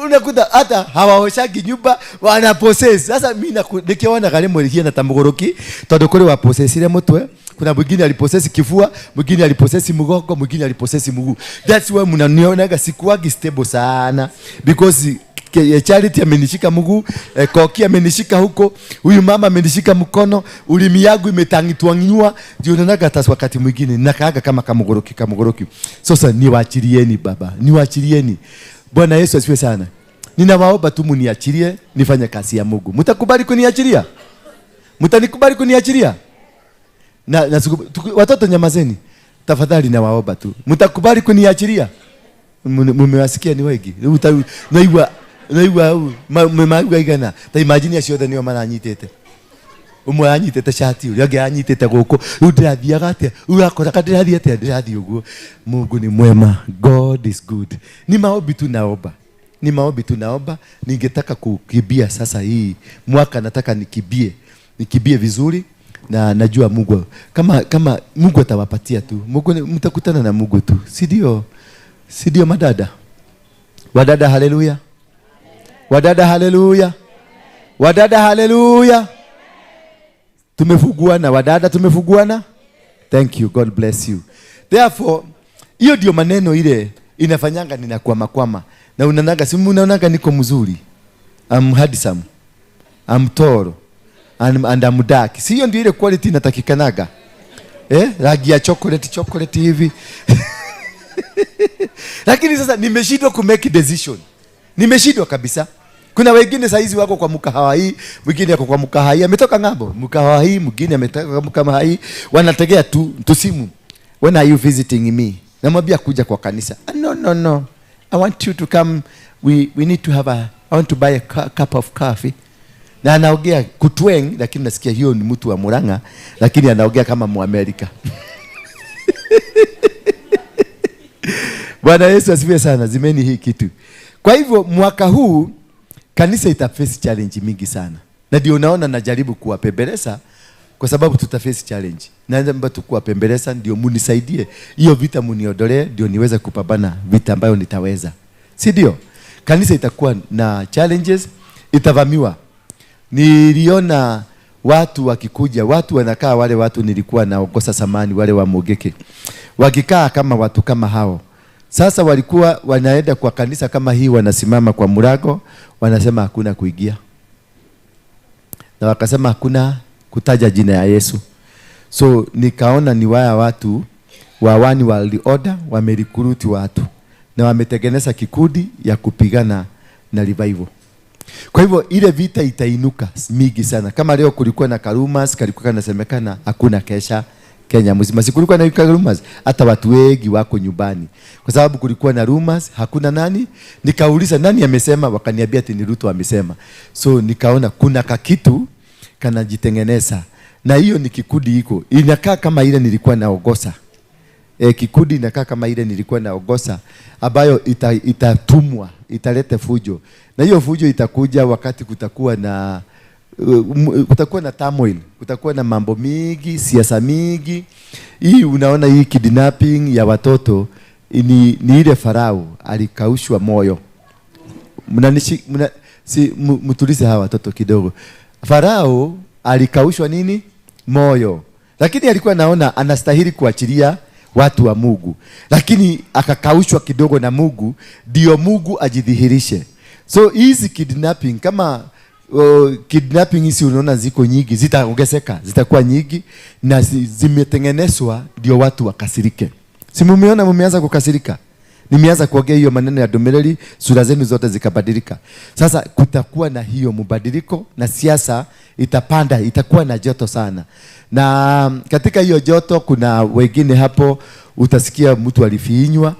unakuta hata hawaoshagi nyumba wanapossess. Sasa mimi nikiona kale mwirikia na tamugoroki tondu kuri wa possessire mutwe, kuna mwingine alipossess kifua, mwingine alipossess mgongo, mwingine alipossess mguu. That's why mnanionaga sikuagi stable sana because Charity amenishika mguu, Koki amenishika huko, huyu mama amenishika mkono, ulimi yangu imetangitwanywa, ndio unaonaga hata wakati mwingine nakaaga kama kamugoroki kamugoroki. Sasa niwaachilieni baba, niwaachilieni. Bwana Yesu asifiwe sana. Ninawaomba tu mniachilie nifanye kazi ya Mungu. Mtakubali kuniachilia? Mtanikubali kuniachilia? Na watoto nyamazeni. Tafadhali nawaomba tu. Mtakubali kuniachilia? Mmewasikia ni wengi. Naigua naigua mmaigua igana. Ta imagine acio othe nio maranyitite. Umwe anyitite shati, uria ungi anyitite guku. Riu ndirathiaga atia? Urakoraga ndirathie atia? Ndirathie uguo. Mungu ni mwema. God is good. Ni maombi tu naomba. Ni maombi tu naomba. Ningetaka kukimbia sasa hii mwaka, nataka nikimbie. Nikimbie vizuri na najua Mungu kama Mungu atawapatia tu. Mungu mtakutana na Mungu tu. Si ndio? Si ndio madada? Wadada haleluya. Wadada haleluya. Wadada haleluya. Tumefuguana wadada, tumefuguana. Thank you, God bless you. Therefore, hiyo ndio maneno ile inafanyanga ninakwama kwama. Na unaonaga, si unaonaga niko mzuri. I'm handsome. I'm tall. And I'm dark. Si hiyo ndio ile quality inatakikanaga. Rangi ya chocolate chocolate hivi. Lakini sasa nimeshindwa ku make decision. Nimeshindwa kabisa. Kuna wengine saizi wako kwa mkahawa hii, mwingine yuko kwa mkahawa hii, ametoka ng'ambo, mkahawa hii, mwingine ametoka kwa mkahawa hii, wanategea tu tusimu. When are you visiting me? Namwambia kuja kwa kanisa. No no no. I want you to come. We need to have a I want to buy a cup of coffee. Na anaongea kutweng, lakini nasikia hiyo ni mtu wa Murang'a, lakini anaongea kama Muamerika. Bwana Yesu asifiwe sana. Zimeni hii kitu. Kwa hivyo mwaka huu kanisa itaface challenge mingi sana. Na ndio unaona najaribu kuwapembeleza kwa sababu tutaface challenge. Naomba tu kuwapembeleza ndio munisaidie. Hiyo vita muniondolee ndio niweze kupambana vita ambayo nitaweza. Si ndio? Kanisa itakuwa na challenges, itavamiwa. Niliona watu wakikuja, watu wanakaa wale watu nilikuwa naongoza samani wale wa Mogeke. Wakikaa kama watu kama hao. Sasa walikuwa wanaenda kwa kanisa kama hii, wanasimama kwa mlango, wanasema hakuna kuingia. Na wakasema hakuna kutaja jina ya Yesu. So nikaona ni waya watu wa One World Order wamerecruit watu na wametengeneza kikundi ya kupigana na revival. Kwa hivyo ile vita itainuka mingi sana. Kama leo kulikuwa na karumas, kalikuwa kanasemekana hakuna kesha Kenya mzima. Si kulikuwa na rumors, hata watu wengi wako nyumbani. Kwa sababu kulikuwa na rumors, hakuna nani. Nikauliza nani amesema, wakaniambia ati ni Ruto amesema. So nikaona kuna kakitu kanajitengeneza. Na hiyo ni kikundi iko. Inakaa kama ile nilikuwa naogosa. Kikundi inakaa kama ile nilikuwa naogosa ambayo itatumwa, italete fujo. Na hiyo fujo itakuja wakati kutakuwa na turmoil, kutakuwa na mambo mingi, siasa mingi. Hii unaona hii kidnapping ya watoto ni ile Farao alikaushwa moyo. Mtulize hawa watoto kidogo. Farao alikaushwa nini? Moyo. Lakini alikuwa naona anastahili kuachilia watu wa Mungu. Lakini akakaushwa kidogo na Mungu, ndio Mungu ajidhihirishe. So hizi kidnapping kama kidnapping hizi unaona ziko nyingi, zitaongezeka, zitakuwa nyingi na zimetengenezwa ndio watu wakasirike. Si mumeona mumeanza kukasirika? Nimeanza kuongea hiyo maneno ya domeleli, sura zenu zote zikabadilika. Sasa kutakuwa na hiyo mabadiliko na siasa itapanda, itakuwa na joto sana. Na katika hiyo joto kuna wengine hapo utasikia mtu alifinywa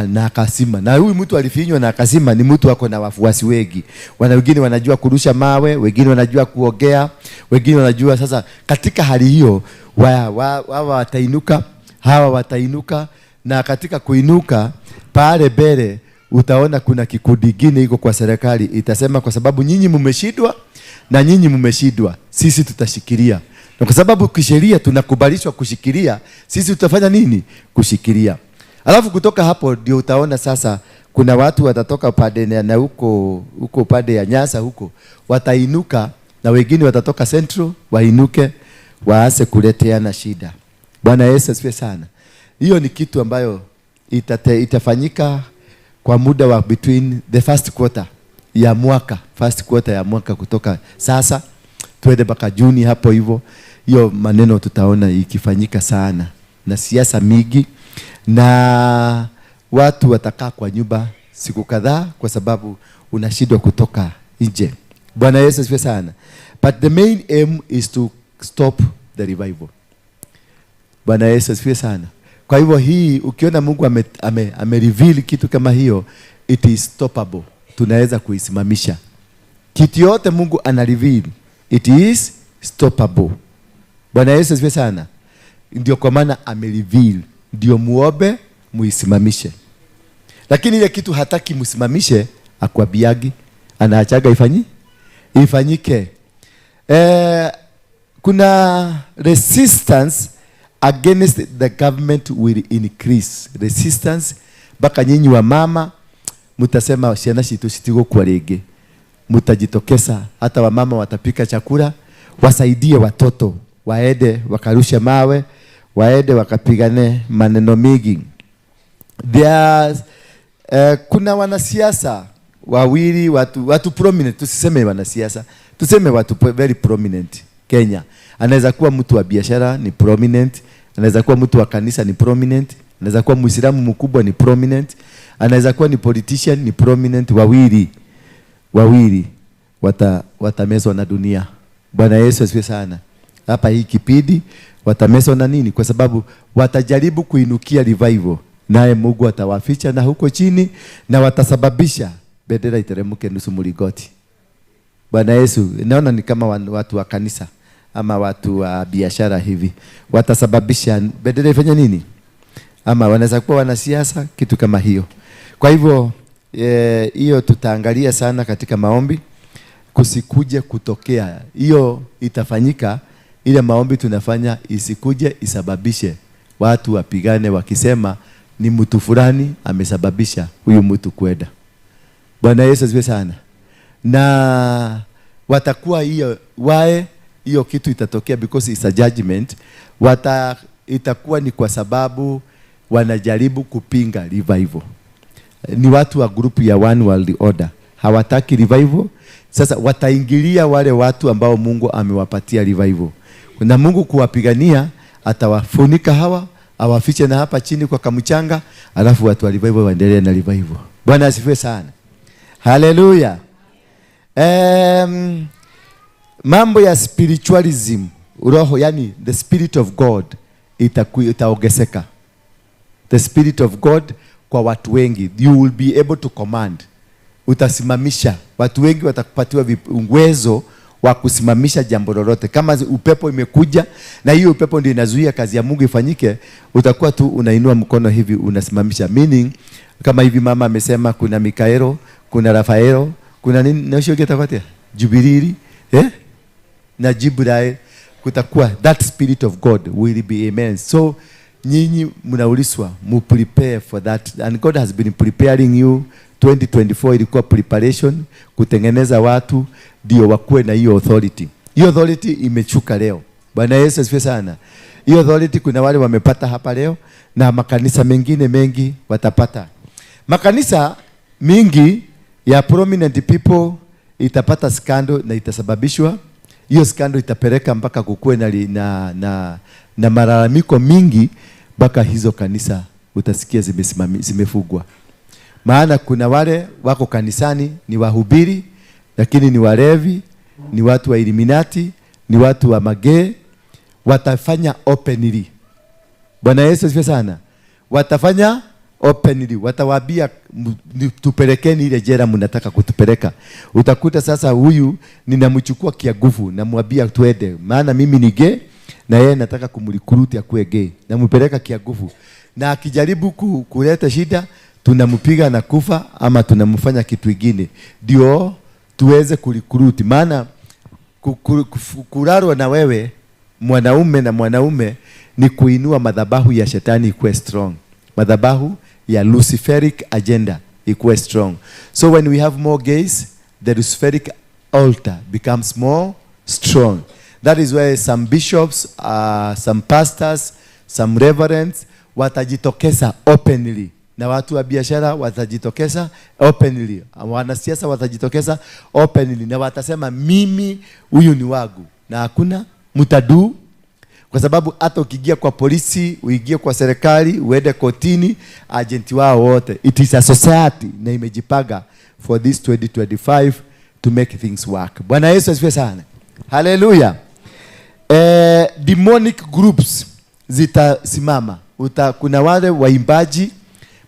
na akasima. Na huyu mtu alifinywa na akasima ni mtu wako na wafuasi wengi. Wana wengine wanajua kurusha mawe, wengine wanajua kuogea, Wengine wanajua sasa katika hali hiyo hawa watainuka, hawa watainuka, na katika kuinuka pale mbele utaona kuna kikundi kingine iko kwa serikali itasema kwa sababu nyinyi mmeshindwa na nyinyi mmeshindwa, sisi tutashikilia. Na kwa sababu kisheria tunakubalishwa kushikilia, sisi tutafanya nini? Kushikilia. Alafu kutoka hapo ndio utaona sasa kuna watu watatoka pande na huko huko pande ya Nyasa huko watainuka, na wengine watatoka Central wainuke waanze kuleteana shida. Bwana Yesu asifiwe sana. Hiyo ni kitu ambayo itafanyika kwa muda wa between the first quarter ya mwaka, first quarter ya mwaka kutoka sasa tuende mpaka Juni hapo hivyo. Hiyo maneno tutaona ikifanyika sana, na siasa mingi, na watu watakaa kwa nyumba siku kadhaa kwa sababu unashindwa kutoka nje. Bwana Yesu asifiwe sana. But the main aim is to stop the revival. Bwana Yesu asifiwe sana. Kwa hivyo hii ukiona Mungu ame reveal kitu kama hiyo, it is stoppable. Tunaweza kuisimamisha. Kitu yote Mungu ana reveal, it is stoppable. Bwana Yesu asifiwe sana. Ndio kwa maana ame reveal, ndio muombe muisimamishe. Lakini ile kitu hataki musimamishe, akwabiagi, anaachaga ifanyike. Kuna resistance against the government will increase. Resistance mpaka nyinyi wa mama mtasema ciana citu citigũkua rĩngĩ. Mtajitokeza, hata wamama watapika chakula, wasaidie watoto, waende wakarushe mawe, waende wakapigane maneno mingi. Kuna wanasiasa wawili, watu prominent, tusiseme wanasiasa, tuseme watu very prominent Kenya. Anaweza kuwa mtu wa biashara ni prominent, anaweza kuwa mtu wa kanisa ni prominent, anaweza kuwa Muislamu mkubwa ni prominent, anaweza kuwa ni politician ni prominent. Wawili watamezwa na dunia. Bwana Yesu asifiwe sana. Hapa hii kipindi watamezwa na nini? Kwa sababu watajaribu kuinukia revival, naye Mungu atawaficha na huko chini, na watasababisha bendera iteremke nusu mlingoti. Bwana Yesu, naona ni kama watu wa kanisa ama watu wa biashara hivi watasababisha bendera ifanye nini? Ama wanaweza kuwa wanasiasa, kitu kama hiyo. Kwa hivyo hiyo tutaangalia sana katika maombi, kusikuje kutokea hiyo. Itafanyika ile maombi tunafanya isikuje isababishe watu wapigane wakisema ni mtu fulani amesababisha huyu mtu kwenda. Bwana Yesu asifiwe sana. Na watakuwa hiyo wae hiyo kitu itatokea because it's a judgment. Itakuwa ni kwa sababu wanajaribu kupinga revival. Ni watu wa grupu ya One World Order, hawataki revival. Sasa wataingilia wale watu ambao Mungu amewapatia revival, na Mungu kuwapigania atawafunika hawa, awafiche na hapa chini kwa kamchanga, alafu watu wa revival waendelee na revival. Bwana asifiwe sana. Haleluya. Mambo ya spiritualism, roho, yani the spirit of God itaongezeka. The spirit of God kwa watu wengi, you will be able to command. Utasimamisha watu wengi, watakupatiwa uwezo wa kusimamisha jambo lolote. Kama upepo imekuja na hiyo upepo ndio inazuia kazi ya Mungu ifanyike, utakuwa tu unainua mkono hivi unasimamisha. Meaning kama hivi mama amesema kuna Mikaelo, kuna Rafaelo, kuna nini na sio kitafuatia Jubilili, na Jibrail. Kutakuwa that spirit of God will be immense. So nyinyi mnauliswa mu prepare for that, and God has been preparing you. 2024 ilikuwa preparation kutengeneza watu ndio wakuwe na hiyo authority. Hiyo authority imechuka leo. Bwana Yesu asifiwe sana. Hiyo authority kuna wale wamepata hapa leo, na makanisa mengine mengi watapata. Makanisa mingi ya prominent people itapata scandal na itasababishwa hiyo scandal itapeleka mpaka kukue na malalamiko mingi, mpaka hizo kanisa utasikia zimefugwa. Maana kuna wale wako kanisani ni wahubiri, lakini ni walevi, ni watu wa Illuminati, ni watu wa magee. Watafanya openly. Bwana Yesu asifiwe sana. Watafanya openly, watawaambia tupelekeni ile jela mnataka kutupeleka. Utakuta sasa huyu ninamchukua kiagufu, namwambia twende, maana mimi ni gay na yeye nataka kumrecruit akuwe gay, nampeleka kiagufu, na akijaribu kuleta shida tunampiga na kufa ama tunamfanya kitu kingine ndio tuweze kurecruit. Maana kularwa na wewe mwanaume na mwanaume ni kuinua madhabahu ya shetani ikuwe strong, madhabahu ya Luciferic agenda ikuwe strong. So when we have more gays, the Luciferic altar becomes more strong. That is why some bishops, some pastors, some reverends watajitokeza openly, na watu wa biashara watajitokeza openly, wanasiasa watajitokeza openly, na watasema mimi huyu ni wangu, na hakuna mtadu. Kwa sababu hata ukiingia kwa polisi, uingie kwa serikali, uende kotini, agenti wao wote, it is a society na imejipanga for this 2025 to make things work. Bwana Yesu asifiwe sana. Hallelujah. Demonic groups zitasimama. Kuna wale waimbaji,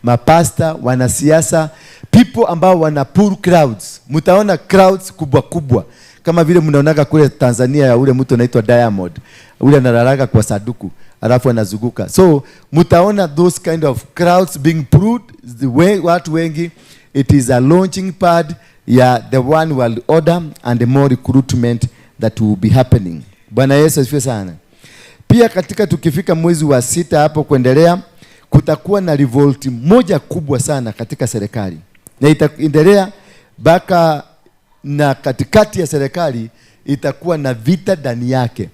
mapasta, wanasiasa, people ambao wana pull crowds. Mtaona crowds kubwa kubwa kama vile mnaonaga kule Tanzania ya ule mtu anaitwa Diamond, ule analalaga kwa saduku alafu anazunguka. So mtaona those kind of crowds being pulled, the way watu wengi. It is a launching pad ya the one world order and the more recruitment that will be happening. Bwana Yesu asifiwe sana. Pia katika tukifika mwezi wa 6 hapo kuendelea, kutakuwa na revolt moja kubwa sana katika serikali, na itaendelea mpaka na katikati ya serikali itakuwa na vita ndani yake.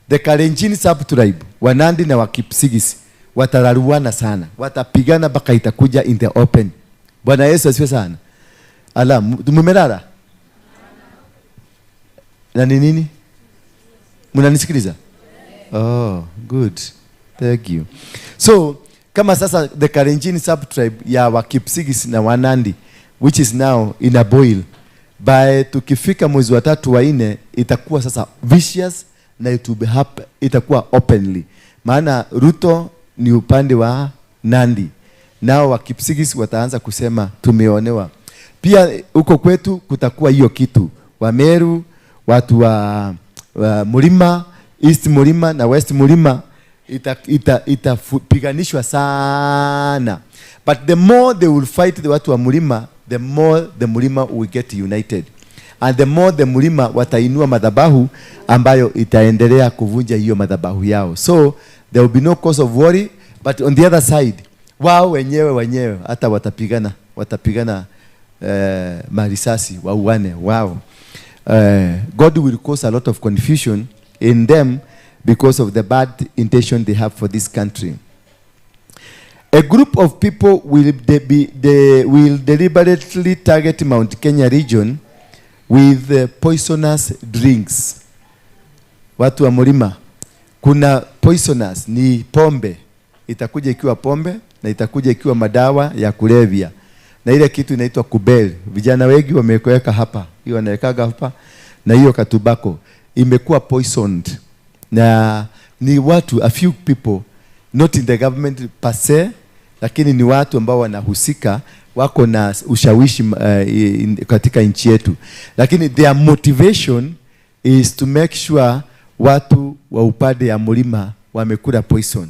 The Kalenjin sub-tribe, Wanandi na Wakipsigis watararuana sana, watapigana mpaka itakuja in the open. Bwana Yesu asifiwe sana. Ala, mumelala? Na ni nini? Mnanisikiliza? Oh, good. Thank you. So, kama sasa the Kalenjin sub-tribe ya Wakipsigis na Wanandi, which is now in a boil, by tukifika mwezi wa 3 wa 4 itakuwa sasa vicious na it will be itakuwa openly. Maana Ruto ni upande wa Nandi, nao Wakipsigis wataanza kusema tumeonewa. Pia huko kwetu kutakuwa hiyo kitu. Wameru, watu wa Mlima, East Mlima na West Mlima itapiganishwa sana. But the more they will fight the watu wa Mlima, the more the Mlima will get united. And the more the Mlima watainua madhabahu ambayo itaendelea kuvunja hiyo madhabahu yao. So there will be no cause of worry, but on the other side, wao wenyewe hata watapigana marisasi, wauane wao. God will cause a lot of confusion in them because of the bad intention they have for this country. A group of people will deliberately target Mount Kenya region with poisonous drinks. Watu wa Mlima, kuna poisonous ni pombe, itakuja ikiwa pombe na itakuja ikiwa madawa ya kulevya, na ile kitu inaitwa kubel. Vijana wengi wameweka hapa, hiyo wanawekaga hapa, na hiyo katubako imekuwa poisoned, na ni watu, a few people, not in the government per se, lakini ni watu ambao wanahusika, wako na ushawishi katika nchi yetu, lakini their motivation is to make sure watu wa upande ya Mlima wamekula poison.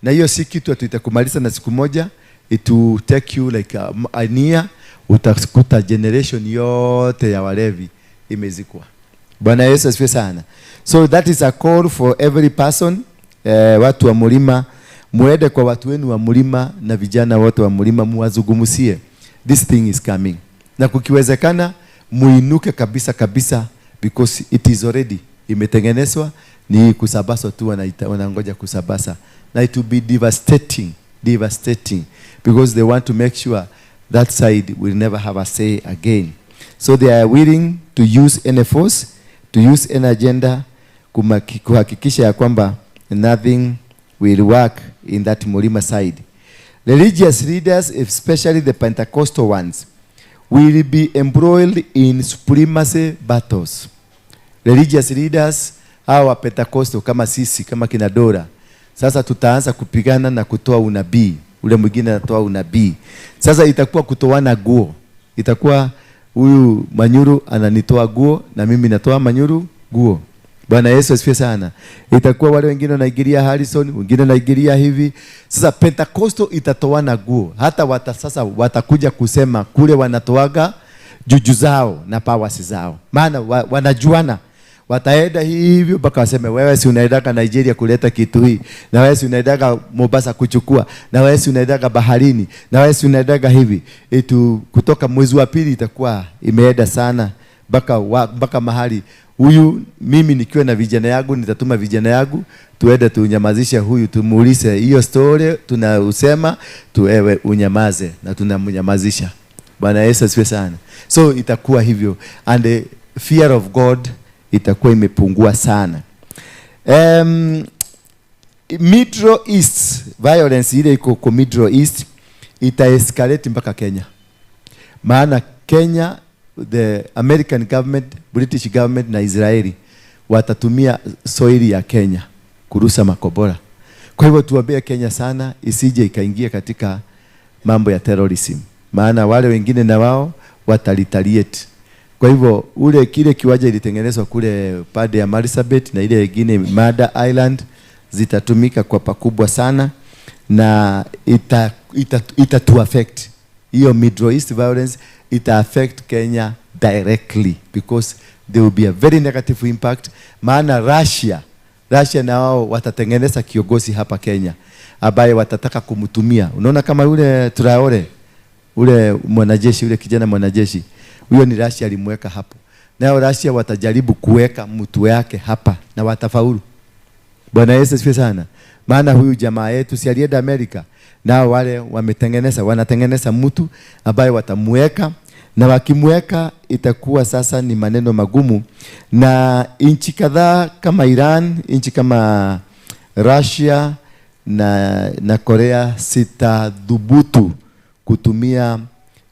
Na hiyo si kitu tutakumaliza na siku moja, it will take you like a year, utakuta generation yote ya walevi imezikwa. Bwana Yesu asifiwe sana. So that is a call for every person. Watu wa Mlima, muende kwa watu wenu wa Mlima na vijana wote wa Mlima, muwazungumzie. This thing is coming. Na kukiwezekana muinuke kabisa kabisa, because it is already imetengenezwa, ni kusabasa tu, wanangoja kusabasa. Na it will be devastating, devastating, because they want to make sure that side will never have a say again. So they are willing to use any force, to use any agenda kuhakikisha ya kwamba nothing will work in that Mlima side. Religious leaders, especially the Pentecostal ones, will be embroiled in supremacy battles. Religious leaders hawa Pentecostal kama sisi, kama kina Dora, sasa tutaanza kupigana na kutoa unabii. ule mwingine anatoa unabii. Sasa itakuwa kutoana guo, itakuwa huyu Manyuru ananitoa guo na mimi natoa Manyuru guo. Bwana Yesu asifiwe sana. Itakuwa wale wengine wanaigiria Harrison, wengine wanaigiria hivi. Sasa Pentecostal itatoana guo. Hata sasa watakuja kusema kule wanatoaga juju zao na powers zao. Maana wanajuana. Wataenda hivyo mpaka waseme wewe si unaendaga Nigeria kuleta kitu hii, na wewe si unaendaga Mombasa kuchukua, na wewe si unaendaga baharini, na wewe si unaendaga hivi. Itu kutoka mwezi wa pili itakuwa imeenda sana mpaka mahali huyu mimi nikiwa na vijana yangu nitatuma vijana yangu tuende tunyamazishe huyu, tumuulize hiyo story tunausema, tuewe unyamaze, na tunamnyamazisha. Bwana Yesu asifiwe sana. So itakuwa hivyo, and the fear of God itakuwa imepungua sana. Middle East violence ile iko kwa Middle East ita escalate mpaka Kenya. Maana Kenya, the American government, British government na Israeli watatumia soili ya Kenya kurusa makobora. Kwa hivyo tuambie Kenya sana isije ikaingia katika mambo ya terrorism. Maana wale wengine na wao wataretaliate. Kwa hivyo ule kile kiwanja ilitengenezwa kule pande ya Marsabit na ile nyingine Mada Island zitatumika kwa pakubwa sana, na ita to affect hiyo Middle East violence, ita affect Kenya directly because there will be a very negative impact. Maana Russia na wao watatengeneza kiongozi hapa Kenya ambaye watataka kumtumia. Unaona kama yule Traore, ule mwanajeshi, ule kijana mwanajeshi, huyo ni Russia alimweka hapo. Nao Russia watajaribu kuweka mtu yake hapa na watafaulu. Bwana Yesu asifiwe sana. Maana huyu jamaa yetu si alienda Amerika, nao wale wametengeneza, wanatengeneza mtu ambaye watamweka, na wakimweka itakuwa sasa ni maneno magumu. Na nchi kadhaa kama Iran, nchi kama Russia na Korea sitadhubutu kutumia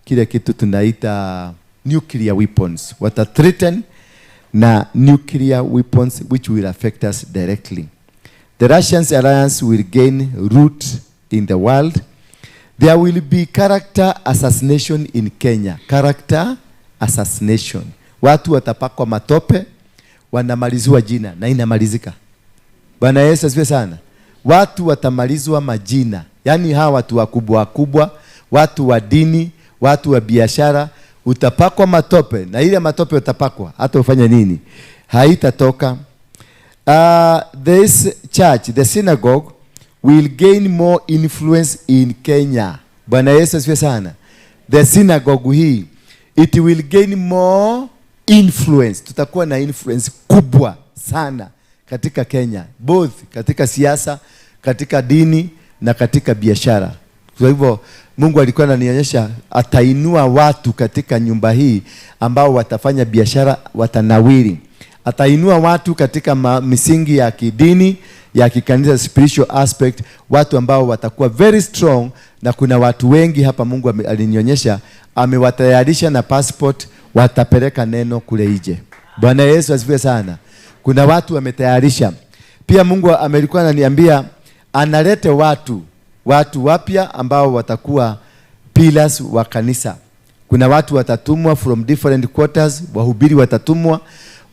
kile kitu tunaita nuclear weapons. Wata threaten na nuclear weapons which will affect us directly. The Russians alliance will gain root in the world. There will be character assassination in Kenya. Character assassination. Watu watapakwa matope, wanamaliziwa jina na inamalizika. Bwana Yesu asifiwe sana. Watu watamalizwa majina. Yaani hawa watu wakubwa wakubwa, watu wa dini, watu wa biashara, utapakwa matope na ile matope utapakwa hata ufanye nini haitatoka. This church, the synagogue, will gain more influence in Kenya. Bwana Yesu asifiwe sana. The synagogue hii, it will gain more influence. Tutakuwa na influence kubwa sana katika Kenya, both katika siasa, katika dini na katika biashara. Kwa hivyo Mungu alikuwa ananionyesha atainua watu katika nyumba hii ambao watafanya biashara, watanawiri. Atainua watu katika misingi ya kidini, ya kikanisa, spiritual aspect, watu ambao watakuwa very strong. Na kuna watu wengi hapa Mungu alinionyesha amewatayarisha na passport, watapeleka neno kule nje. Bwana Yesu asifiwe sana. Kuna watu wametayarisha. Pia Mungu amelikuwa ananiambia analete watu wapya ambao watakuwa pillars wa kanisa. Kuna watu watatumwa from different quarters, wahubiri watatumwa,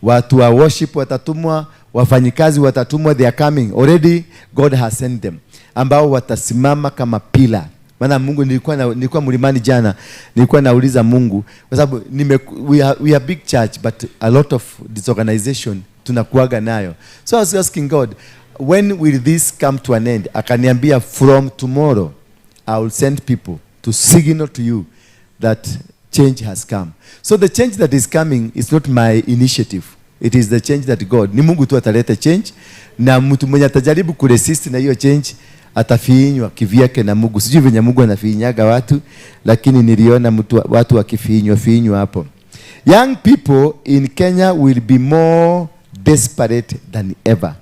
watu wa worship watatumwa, wafanyikazi watatumwa. They are coming already, God has sent them, ambao watasimama kama pillar. Maana Mungu, nilikuwa mlimani jana, nilikuwa nauliza Mungu kwa sababu we are big church but a lot of disorganization tunakuaga nayo. So I was asking God, when will this come to an end? Akaniambia, from tomorrow I will send people to signal to you that change has come. So the change that is coming is not my initiative. It is the change that God. Ni Mungu tu ataleta change, na mtu mwenye atajaribu kuresist na hiyo change atafiinywa kivyake na Mungu. Sijui venye Mungu anafiinyaga watu, lakini niliona watu wakifiinywa fiinywa hapo. Young people in Kenya will be more desperate than ever.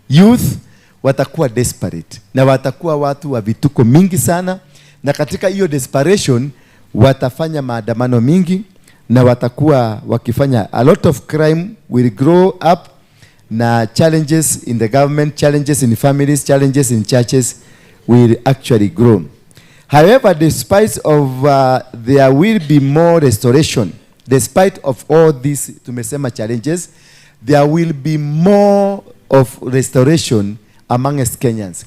Youth watakuwa desperate na watakuwa watu wa vituko mingi sana, na katika hiyo desperation watafanya maandamano mingi na watakuwa wakifanya a lot of crime will grow up, na challenges in the government, challenges in families, challenges in churches will actually grow. However, despite of there will be more restoration, despite of all these tumesema challenges, there will be more of restoration amongst Kenyans.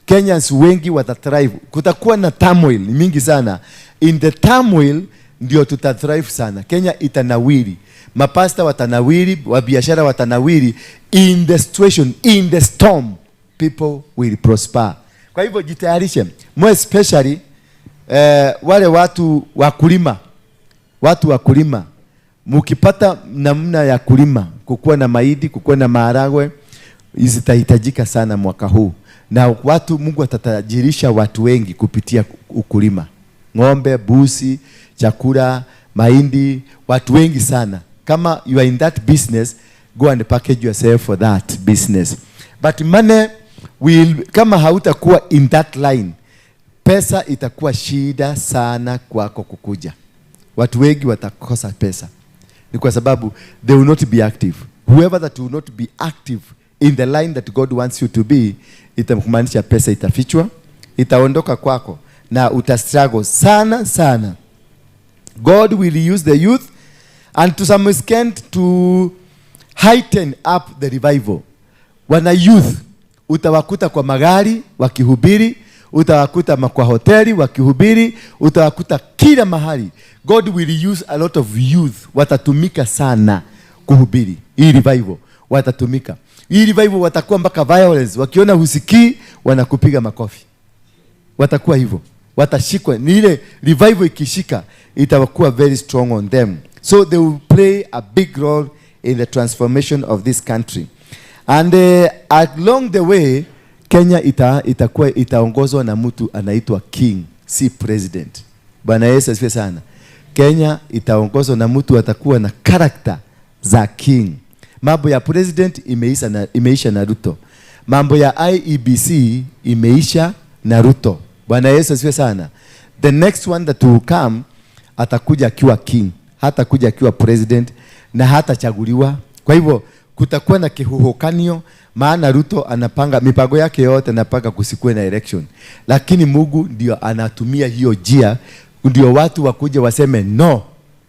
Kenyans wengi watathrive. Kutakuwa na turmoil mingi sana. In the turmoil ndio tutathrive sana. Kenya itanawiri. Mapasta watanawiri, wabiashara watanawiri. In the situation, in the storm, people will prosper. Kwa hivyo jitayarishe. More especially wale watu wakulima. Watu wakulima. Mukipata namna ya kulima, kukuwa na mahindi, kukuwa na maharagwe, zitahitajika sana mwaka huu. Na watu, Mungu atatajirisha watu wengi kupitia ukulima. Ng'ombe, busi, chakula, mahindi, watu wengi sana. Kama you are in that business, go and package yourself for that business. But money will, kama hautakuwa in that line, pesa itakuwa shida sana kwako kukuja. Watu wengi watakosa pesa. Ni kwa sababu they will not be active. Whoever that will not be active in the line that God wants you to be, itamaanisha pesa itafichwa, itaondoka kwako na utastruggle sana sana. God will use the youth and to some extent to heighten up the revival. Wana youth utawakuta kwa magari wakihubiri, utawakuta kwa hoteli wakihubiri, utawakuta kila mahali. God will use a lot of youth, watatumika sana kuhubiri hii revival, watatumika. Hii revival watakuwa mpaka violence, wakiona husikii wanakupiga makofi. Watakuwa hivyo, watashikwa. Ni ile revival ikishika itakuwa very strong on them. So they will play a big role in the transformation of this country. And along the way, Kenya itakuwa itaongozwa na mtu anaitwa king, si president. Bwana Yesu asifiwe sana. Kenya itaongozwa na mtu atakuwa na character za king. Mambo ya president imeisha na Ruto. Mambo ya IEBC imeisha na Ruto. Bwana Yesu asifiwe sana. The next one that will come atakuja akiwa king, hatakuja akiwa president na hatachaguliwa. Kwa hivyo kutakuwa na kihuhukanio, maana Ruto anapanga mipango yake yote, anapanga kusikue na election. Lakini Mungu ndio anatumia hiyo njia ndio watu wakuja waseme no,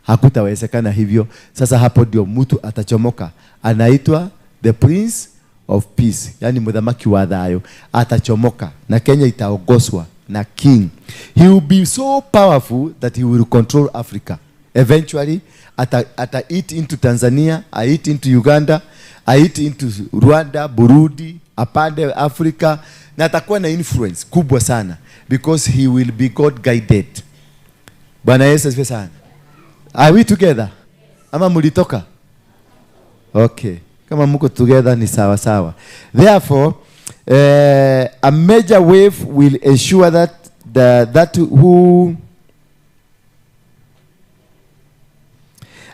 hakutawezekana hivyo. Sasa hapo ndio mtu atachomoka, anaitwa the Prince of Peace, yani muthamaki wa thayo, atachomoka na Kenya itaongozwa na king. He will be so powerful that he will control Africa. Eventually ata eat into Tanzania, I eat into Uganda, I eat into Rwanda, Burundi, apande Africa, na atakuwa na influence kubwa sana because he will be God guided. Bwana Yesu asifiwe sana. Are we together? Ama mulitoka? Okay. Kama mko together ni sawa sawa. Therefore, a major wave will ensure that that who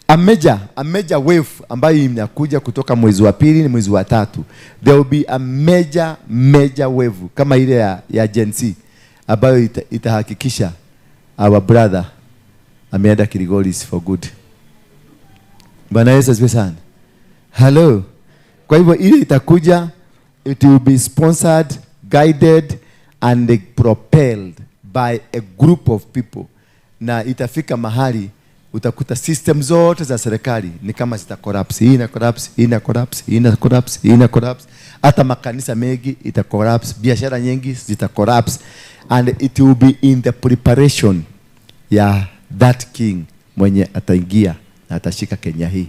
a major wave ambayo inakuja kutoka mwezi wa pili ni mwezi wa tatu. There will be a major wave kama ile ya Gen Z ambayo itahakikisha our brother ameenda Kilgoris for good. Bwana Yesu asifiwe sana. Hello. Kwa hivyo ile itakuja, it will be sponsored, guided and propelled by a group of people. Na itafika mahali utakuta system zote za serikali ni kama zita collapse. Hii ina collapse, hii ina collapse, hii ina collapse, hii ina collapse. Hata makanisa mengi ita collapse, biashara nyingi zita collapse, and it will be in the preparation ya that king mwenye ataingia na atashika Kenya hii.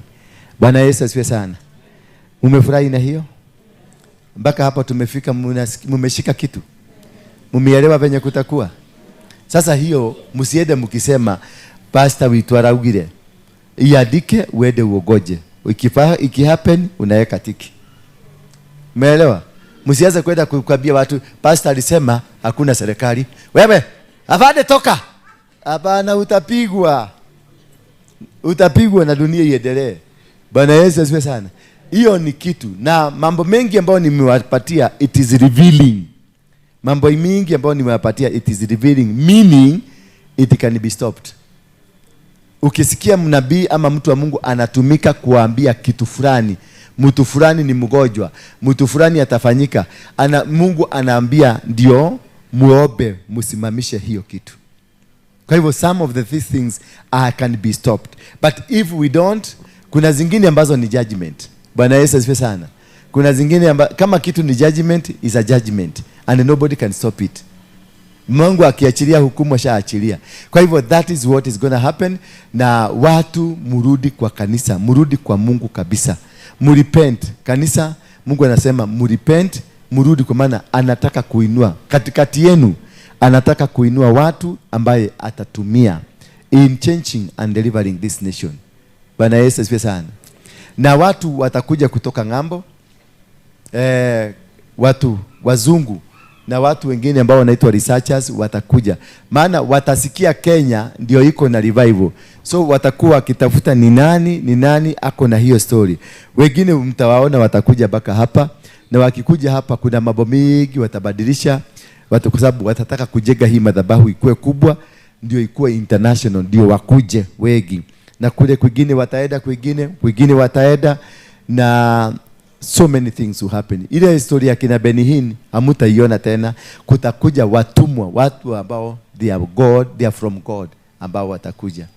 Bwana Yesu asifiwe sana. Umefurahi na hiyo? Mpaka hapa tumefika, mmeshika kitu. Mmeelewa venye kutakuwa? Sasa hiyo msiende mkisema pastor witu araugire. Iandike uende uogoje. Iki happen unaweka tiki. Umeelewa? Msianze kwenda kuambia watu pastor alisema hakuna serikali. Wewe afande toka. Hapana, utapigwa. Utapigwa na dunia iendelee. Bwana Yesu asifiwe sana. Hiyo ni kitu, na mambo mengi ambayo nimewapatia it is revealing. Mambo mengi ambayo nimewapatia it is revealing, meaning it can be stopped. Ukisikia mnabii ama mtu wa Mungu anatumika kuambia kitu fulani, mtu fulani ni mgonjwa, mtu fulani atafanyika, Mungu anaambia ndio Muombe msimamishe hiyo kitu. Kwa hivyo some of these things can be stopped. But if we don't, kuna zingine ambazo ni judgment. Bwana Yesu asifiwe sana. Kuna zingine kama kitu ni judgment, is a judgment and nobody can stop it. Mungu akiachilia hukumu ashaachilia. Kwa hivyo that is what is gonna happen. Na watu murudi kwa kanisa, murudi kwa Mungu kabisa. Murepent. Kanisa, Mungu anasema murepent, murudi, kwa maana anataka kuinua katikati yenu, anataka kuinua watu ambaye atatumia in changing and delivering this nation. Bwana Yesu asifiwe sana. Na watu watakuja kutoka ng'ambo, watu wazungu na watu wengine ambao wanaitwa researchers watakuja. Maana watasikia Kenya ndio iko na revival. So watakuwa wakitafuta ni nani ako na hiyo story. Wengine mtawaona watakuja baka hapa, na wakikuja hapa kuna mambo mengi watabadilisha watu, kwa sababu watataka kujenga hii madhabahu ikuwe kubwa, ndio ikuwe international, ndio wakuje wengi. Na kule kwingine wataenda, kwingine wataenda, na so many things will happen. Ile historia ya kina Benny Hinn hamutaiona tena. Kutakuja watumwa, watu ambao they are God, they are from God, ambao watakuja.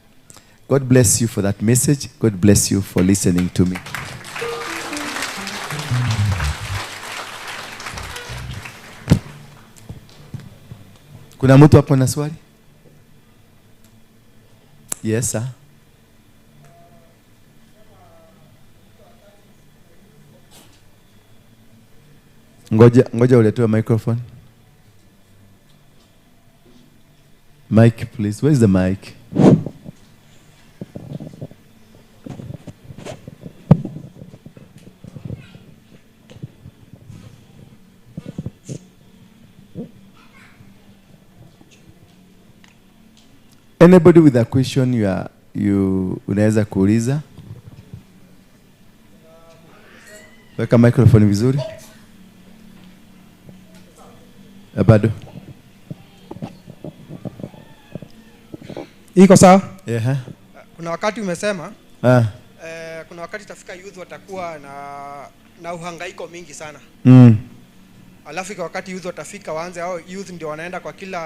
God bless you for that message. God bless you for listening to me. Kuna mtu hapo na swali? Yes sir. Ngoja uletewe microphone. Mic please. Where is the mic? Anybody with a question you unaweza kuuliza? Weka microphone vizuri. Bado. Iko sawa? Yeah. Kuna wakati umesema kuna wakati tafika youth watakuwa na uhangaiko mingi sana. Alafu kwa wakati youth watafika waanze, hao youth ndio wanaenda kwa kila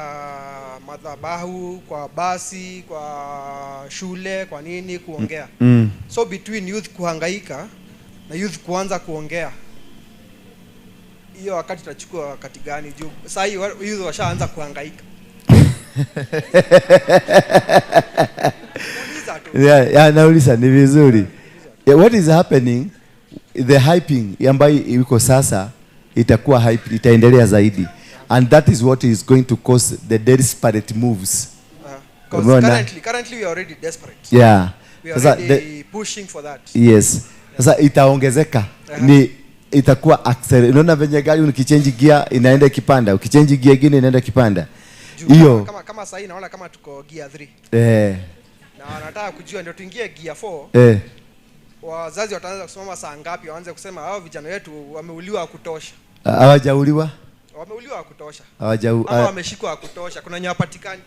madhabahu, kwa basi, kwa shule, kwa nini kuongea. So between youth kuhangaika na youth kuanza kuongea, hiyo wakati tutachukua wakati gani? Juu sasa youth washaanza kuhangaika. Yeah, nauliza ni vizuri. Yeah, what is happening, the hyping ambayo iko sasa itakuwa hype, itaendelea zaidi. And that is what is going to cause the desperate moves. Currently we are already desperate. Yeah. We are already pushing for that. Yes. Sasa itaongezeka. Ni itakuwa accelerate. Unaona venye gari ukichange gear inaenda ikipanda, ukichange gear nyingine inaenda ikipanda. Hiyo kama sasa naona kama tuko gear 3. Na wanataka kujua ndio tuingie gear 4. Wazazi wataanza kusimama saa ngapi waanze kusema hao vijana wetu wameuliwa kutosha? Hawajauliwa? Wameuliwa kutosha. Ama wameshikwa kutosha. Kuna wenye hawapatikani.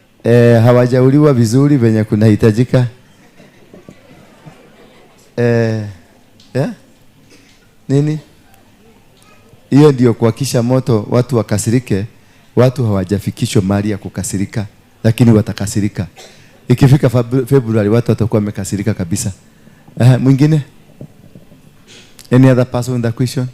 Hawajauliwa vizuri venye kunahitajika. Yeah? Nini? Hiyo ndio kuhakisha moto watu wakasirike. Watu hawajafikishwa mahali ya kukasirika, lakini watakasirika. Ikifika February watu watakuwa wamekasirika kabisa. Mwingine? Any other person with a question?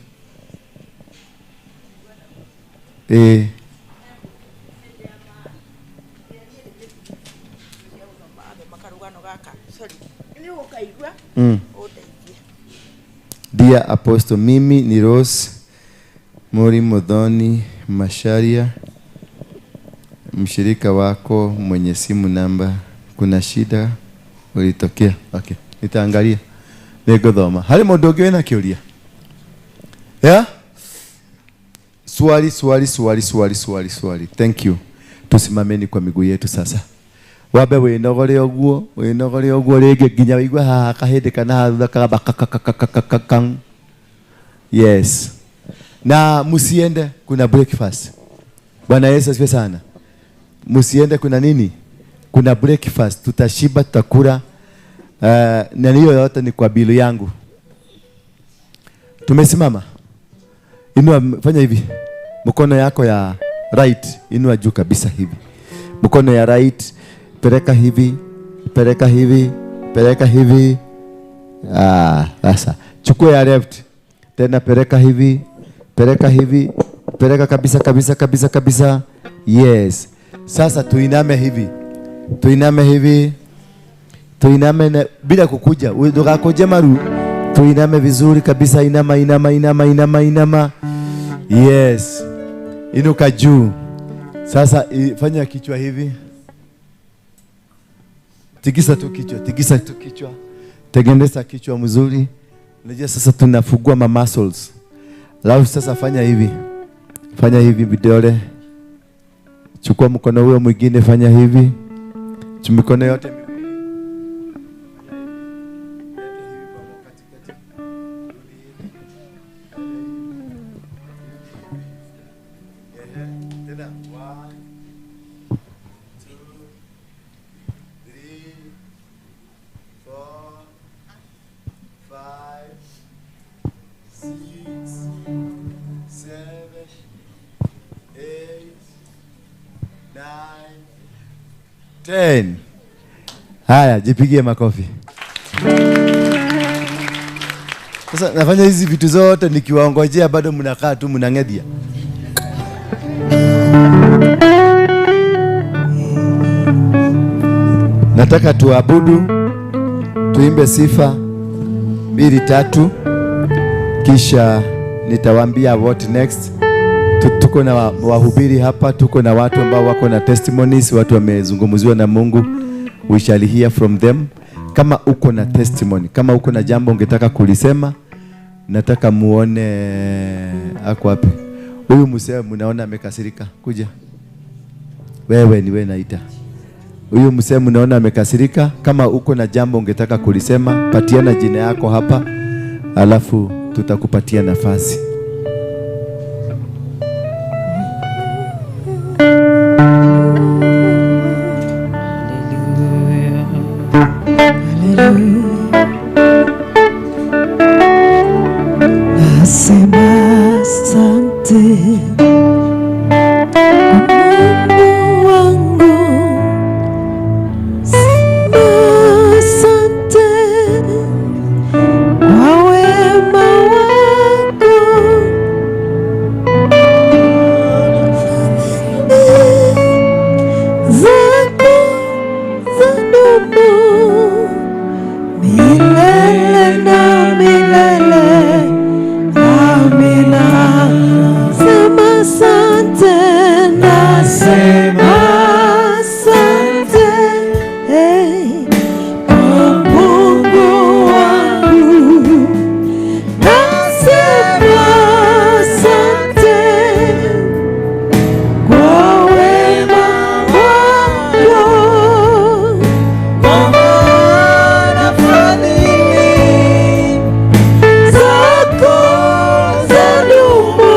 Dear Apostle, mimi ni Rose Mori Modhoni Masharia, mshirika wako mwenye simu namba. Kuna shida ulitokea? Okay, nitaangalia. Niguthoma. Hari mundu ungi wina kiuria? Yeah? Swali, swali, swali, swali, swali, swali. Thank you. Tusimameni kwa miguu yetu sasa. Wabe winogore uguo, winogore uguo ringi nginya wigue haha kahindi kana haha thutha kagamba. Yes. Na musiende, kuna breakfast. Bwana Yesu asifiwe sana. Musiende, kuna nini? Kuna breakfast, tutashiba, tutakula. Na hiyo yote ni kwa bilu yangu. Tumesimama. Inua, fanya hivi. Mkono yako ya right, inua juu kabisa hivi. Mkono ya right peleka hivi, peleka hivi, peleka hivi. Sasa chukua ya left tena, peleka hivi, peleka hivi, peleka kabisa kabisa kabisa kabisa. Yes. Sasa tuiname hivi, tuiname hivi, tuiname bila kukuja, udokakoje maru. Tuiname vizuri kabisa, inama inama inama inama inama. Yes. Inuka juu. Sasa fanya kichwa hivi. Tikisa tu kichwa, tikisa tu kichwa. Tengeneza kichwa mzuri. Unajua sasa tunafungua ma muscles. Alafu sasa fanya hivi. Fanya hivi vidole. Chukua mkono huo mwingine, fanya hivi. Mikono yote 10. Haya, jipigie makofi. Sasa nafanya hizi vitu zote nikiwaongojea, bado mnakaa tu mnang'edia. Nataka tuabudu, tuimbe sifa 2 3, kisha nitawaambia what next. Tuko na wahubiri hapa, tuko na watu ambao wako na testimonies, watu wamezungumziwa na Mungu. We shall hear from them. Kama uko na testimony, kama uko na jambo ungetaka kulisema, nataka muone ako wapi. Huyu msee mnaona amekasirika, kuja. Wewe ni wewe naita. Huyu msee mnaona amekasirika, kama uko na jambo ungetaka kulisema, patiana jina yako hapa, alafu tutakupatia nafasi. Nasema asante Mungu wangu, sema asante kwa wema wako, zako zadumu milele na milele. Amina. Sema asante, nasema asante kwa Mungu wangu, nasema asante kwa wema wako, kwa maana fadhili zako zadumu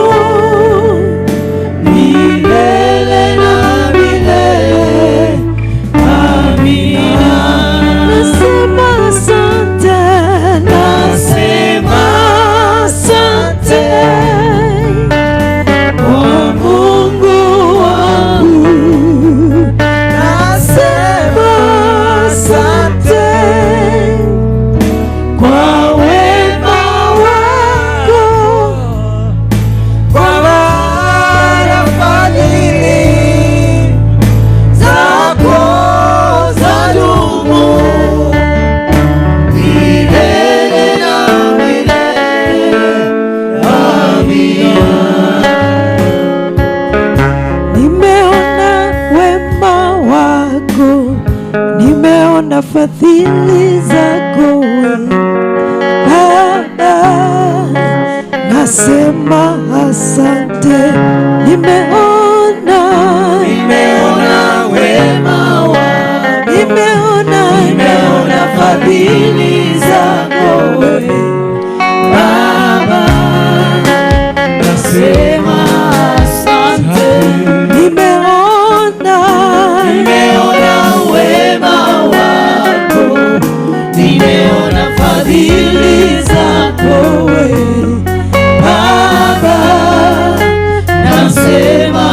milele na milele. Amina. Nasema asante, nasema asante kwa Mungu wangu, nasema asante kwa wema wako, kwa maana fadhili zako zadumu milele na milele. Amina. Nimeona wema wako, nimeona fadhili zako Baba, nasema asante. Nimeona, nimeona wema wako, nimeona, nimeona fadhili zako Baba, nasema asante. Nimeona, nimeona wema wako, nimeona fadhili zako Baba, nasema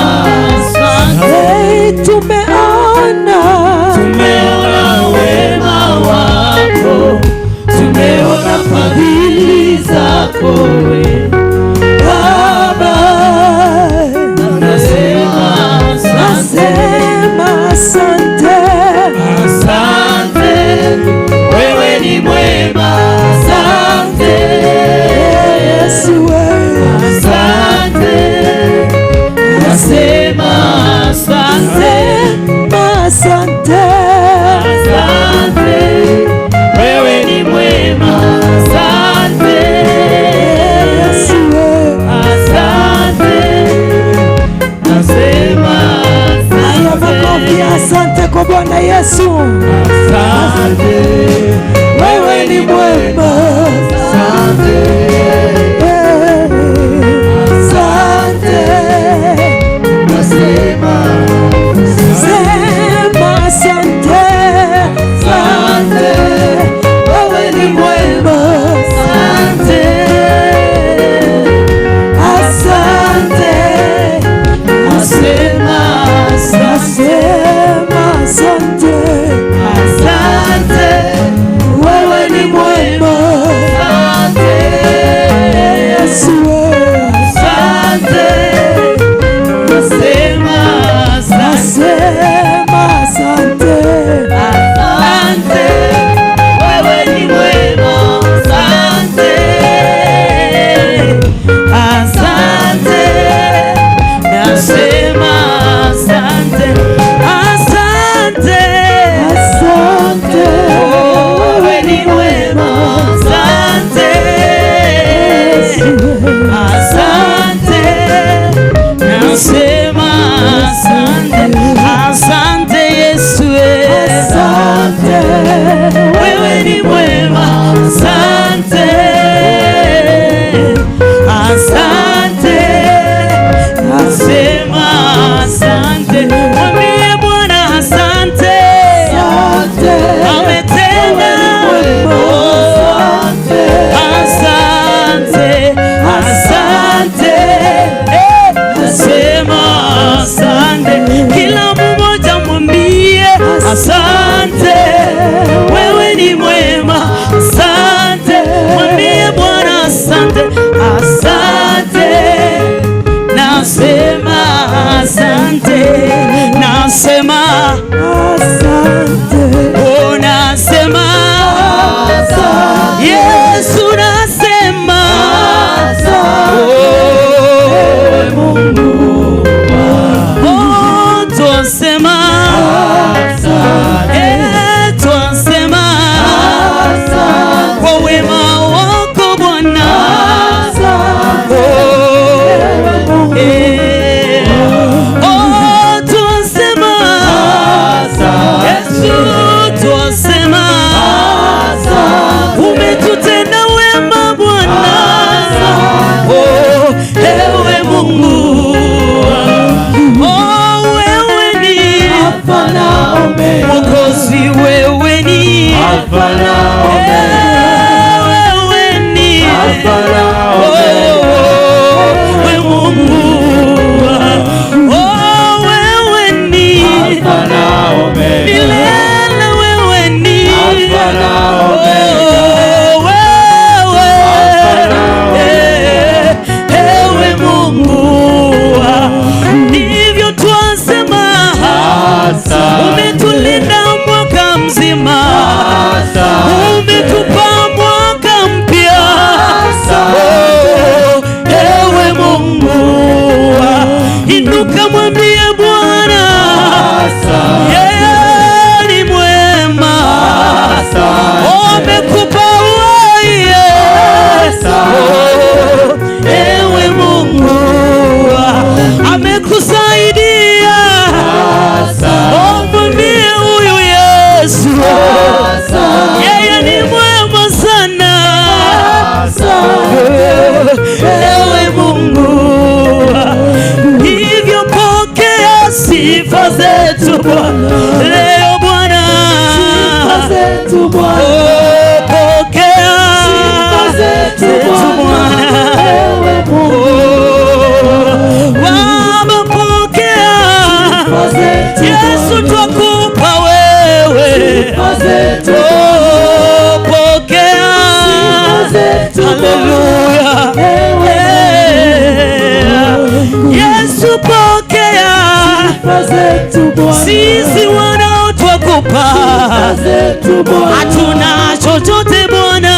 Sifa zetu Bwana. Sisi wanao twakupa. Sifa zetu Bwana. Hatuna chochote Bwana.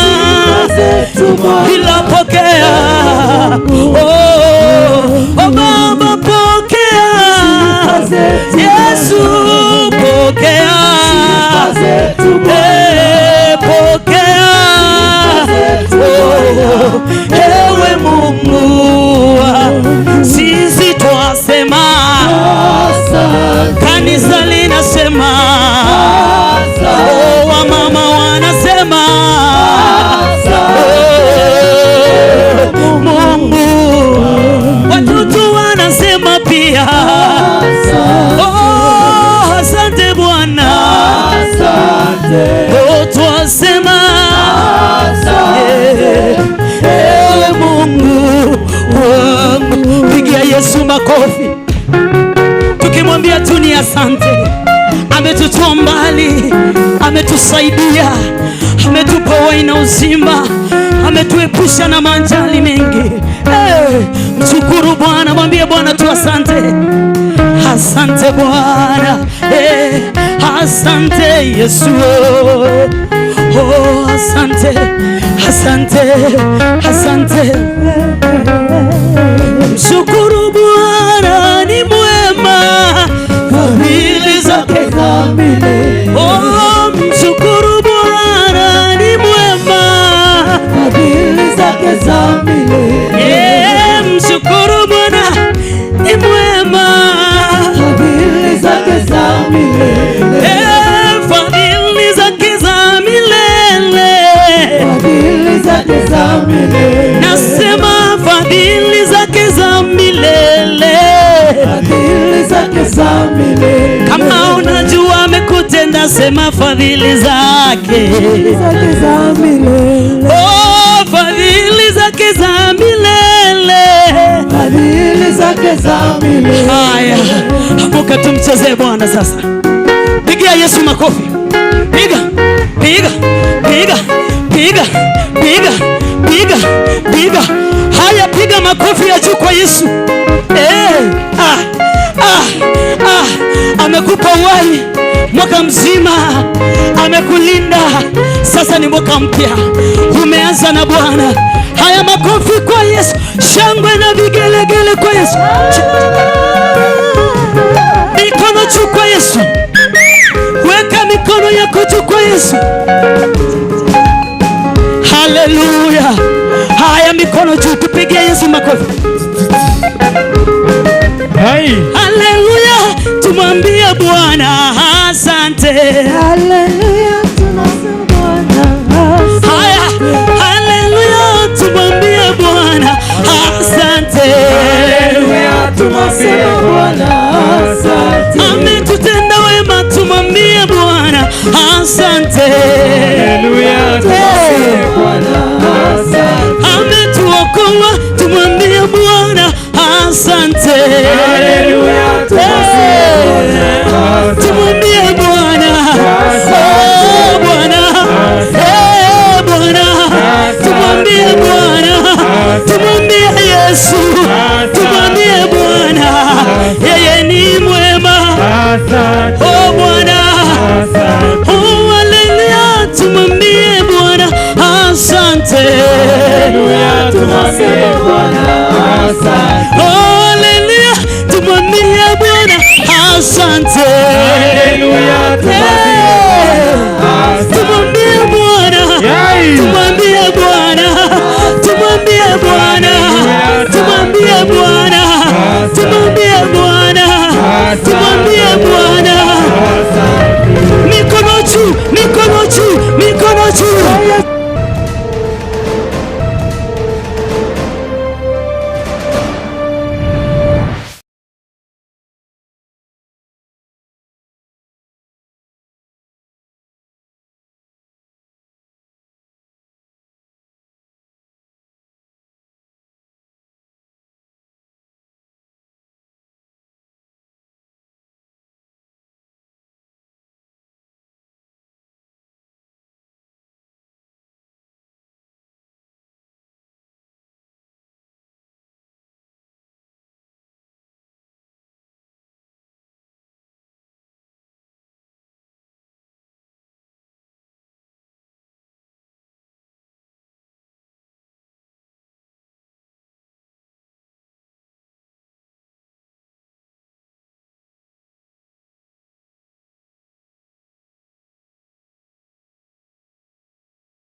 Sifa zetu Bwana. Ila pokea. Oh, oh Baba pokea. Sifa zetu Yesu pokea. Sifa zetu Bwana. Pokea. Oh, ewe Mungu, sisi twasema, kanisa linasema, oh, wamama wanasema, oh, Mungu, watoto wanasema pia, oh, asante Bwana, oh, twasema, ewe Mungu wangu. Pigia Yesu makofi tukimwambia tu ni asante. Ametutoa mbali, ametusaidia, ametupa uhai na uzima, ametuepusha na majali mengi. Hey, mshukuru Bwana, mwambie Bwana tu asante. Asante Bwana, hey, asante Yesu. Oh, asante, asante, asante. Mshukuru Bwana ni mwema, fadhili zake za milele. Oh, mshukuru Bwana ni mwema, fadhili zake za milele. Yeah, mshukuru Bwana ni mwema, fadhili zake za milele. Yeah, fadhili zake za milele, fadhili zake za milele. Nasema fadhili zake za milele, fadhili zake za milele. Kama unajua amekutenda, sema fadhili zake, fadhili zake za milele. Oh, fadhili zake za milele, fadhili zake za milele. Haya, amuka tumchezee Bwana sasa. Pigia Yesu makofi. Piga, piga, piga, piga, piga, piga, piga. Haya, piga makofi ya juu kwa Yesu. Amekupa uhai mwaka mzima, amekulinda. Sasa ni mwaka mpya umeanza na Bwana. Haya, makofi kwa Yesu, shangwe na vigelegele kwa Yesu, mikono juu kwa Yesu. Weka mikono yako juu kwa Yesu. Haleluya. Haya, mikono juu, tupigie Yesu makofi. Hai. Haleluya, tumwambie Bwana asante. Haleluya, tunasema Bwana asante. Haya, haleluya, tumwambie Bwana asante. Haleluya, tumwambie Bwana asante. Ametutenda wema, tumwambie Bwana asante. Haleluya, tumwambie Bwana asante. Ametuokoa, tumwambie Bwana asante. Haleluya, tumwambie Bwana asante. Tumwambie Bwana, oh Bwana, eh Bwana, tumwambie Bwana, tumwambie Yesu, tumwambie Bwana, yeye ni mwema. Oh Bwana, oh haleluya, tumwambie Bwana asante. Haleluya, tumwambie Bwana asante. Oh haleluya, tumwambie Bwana asante.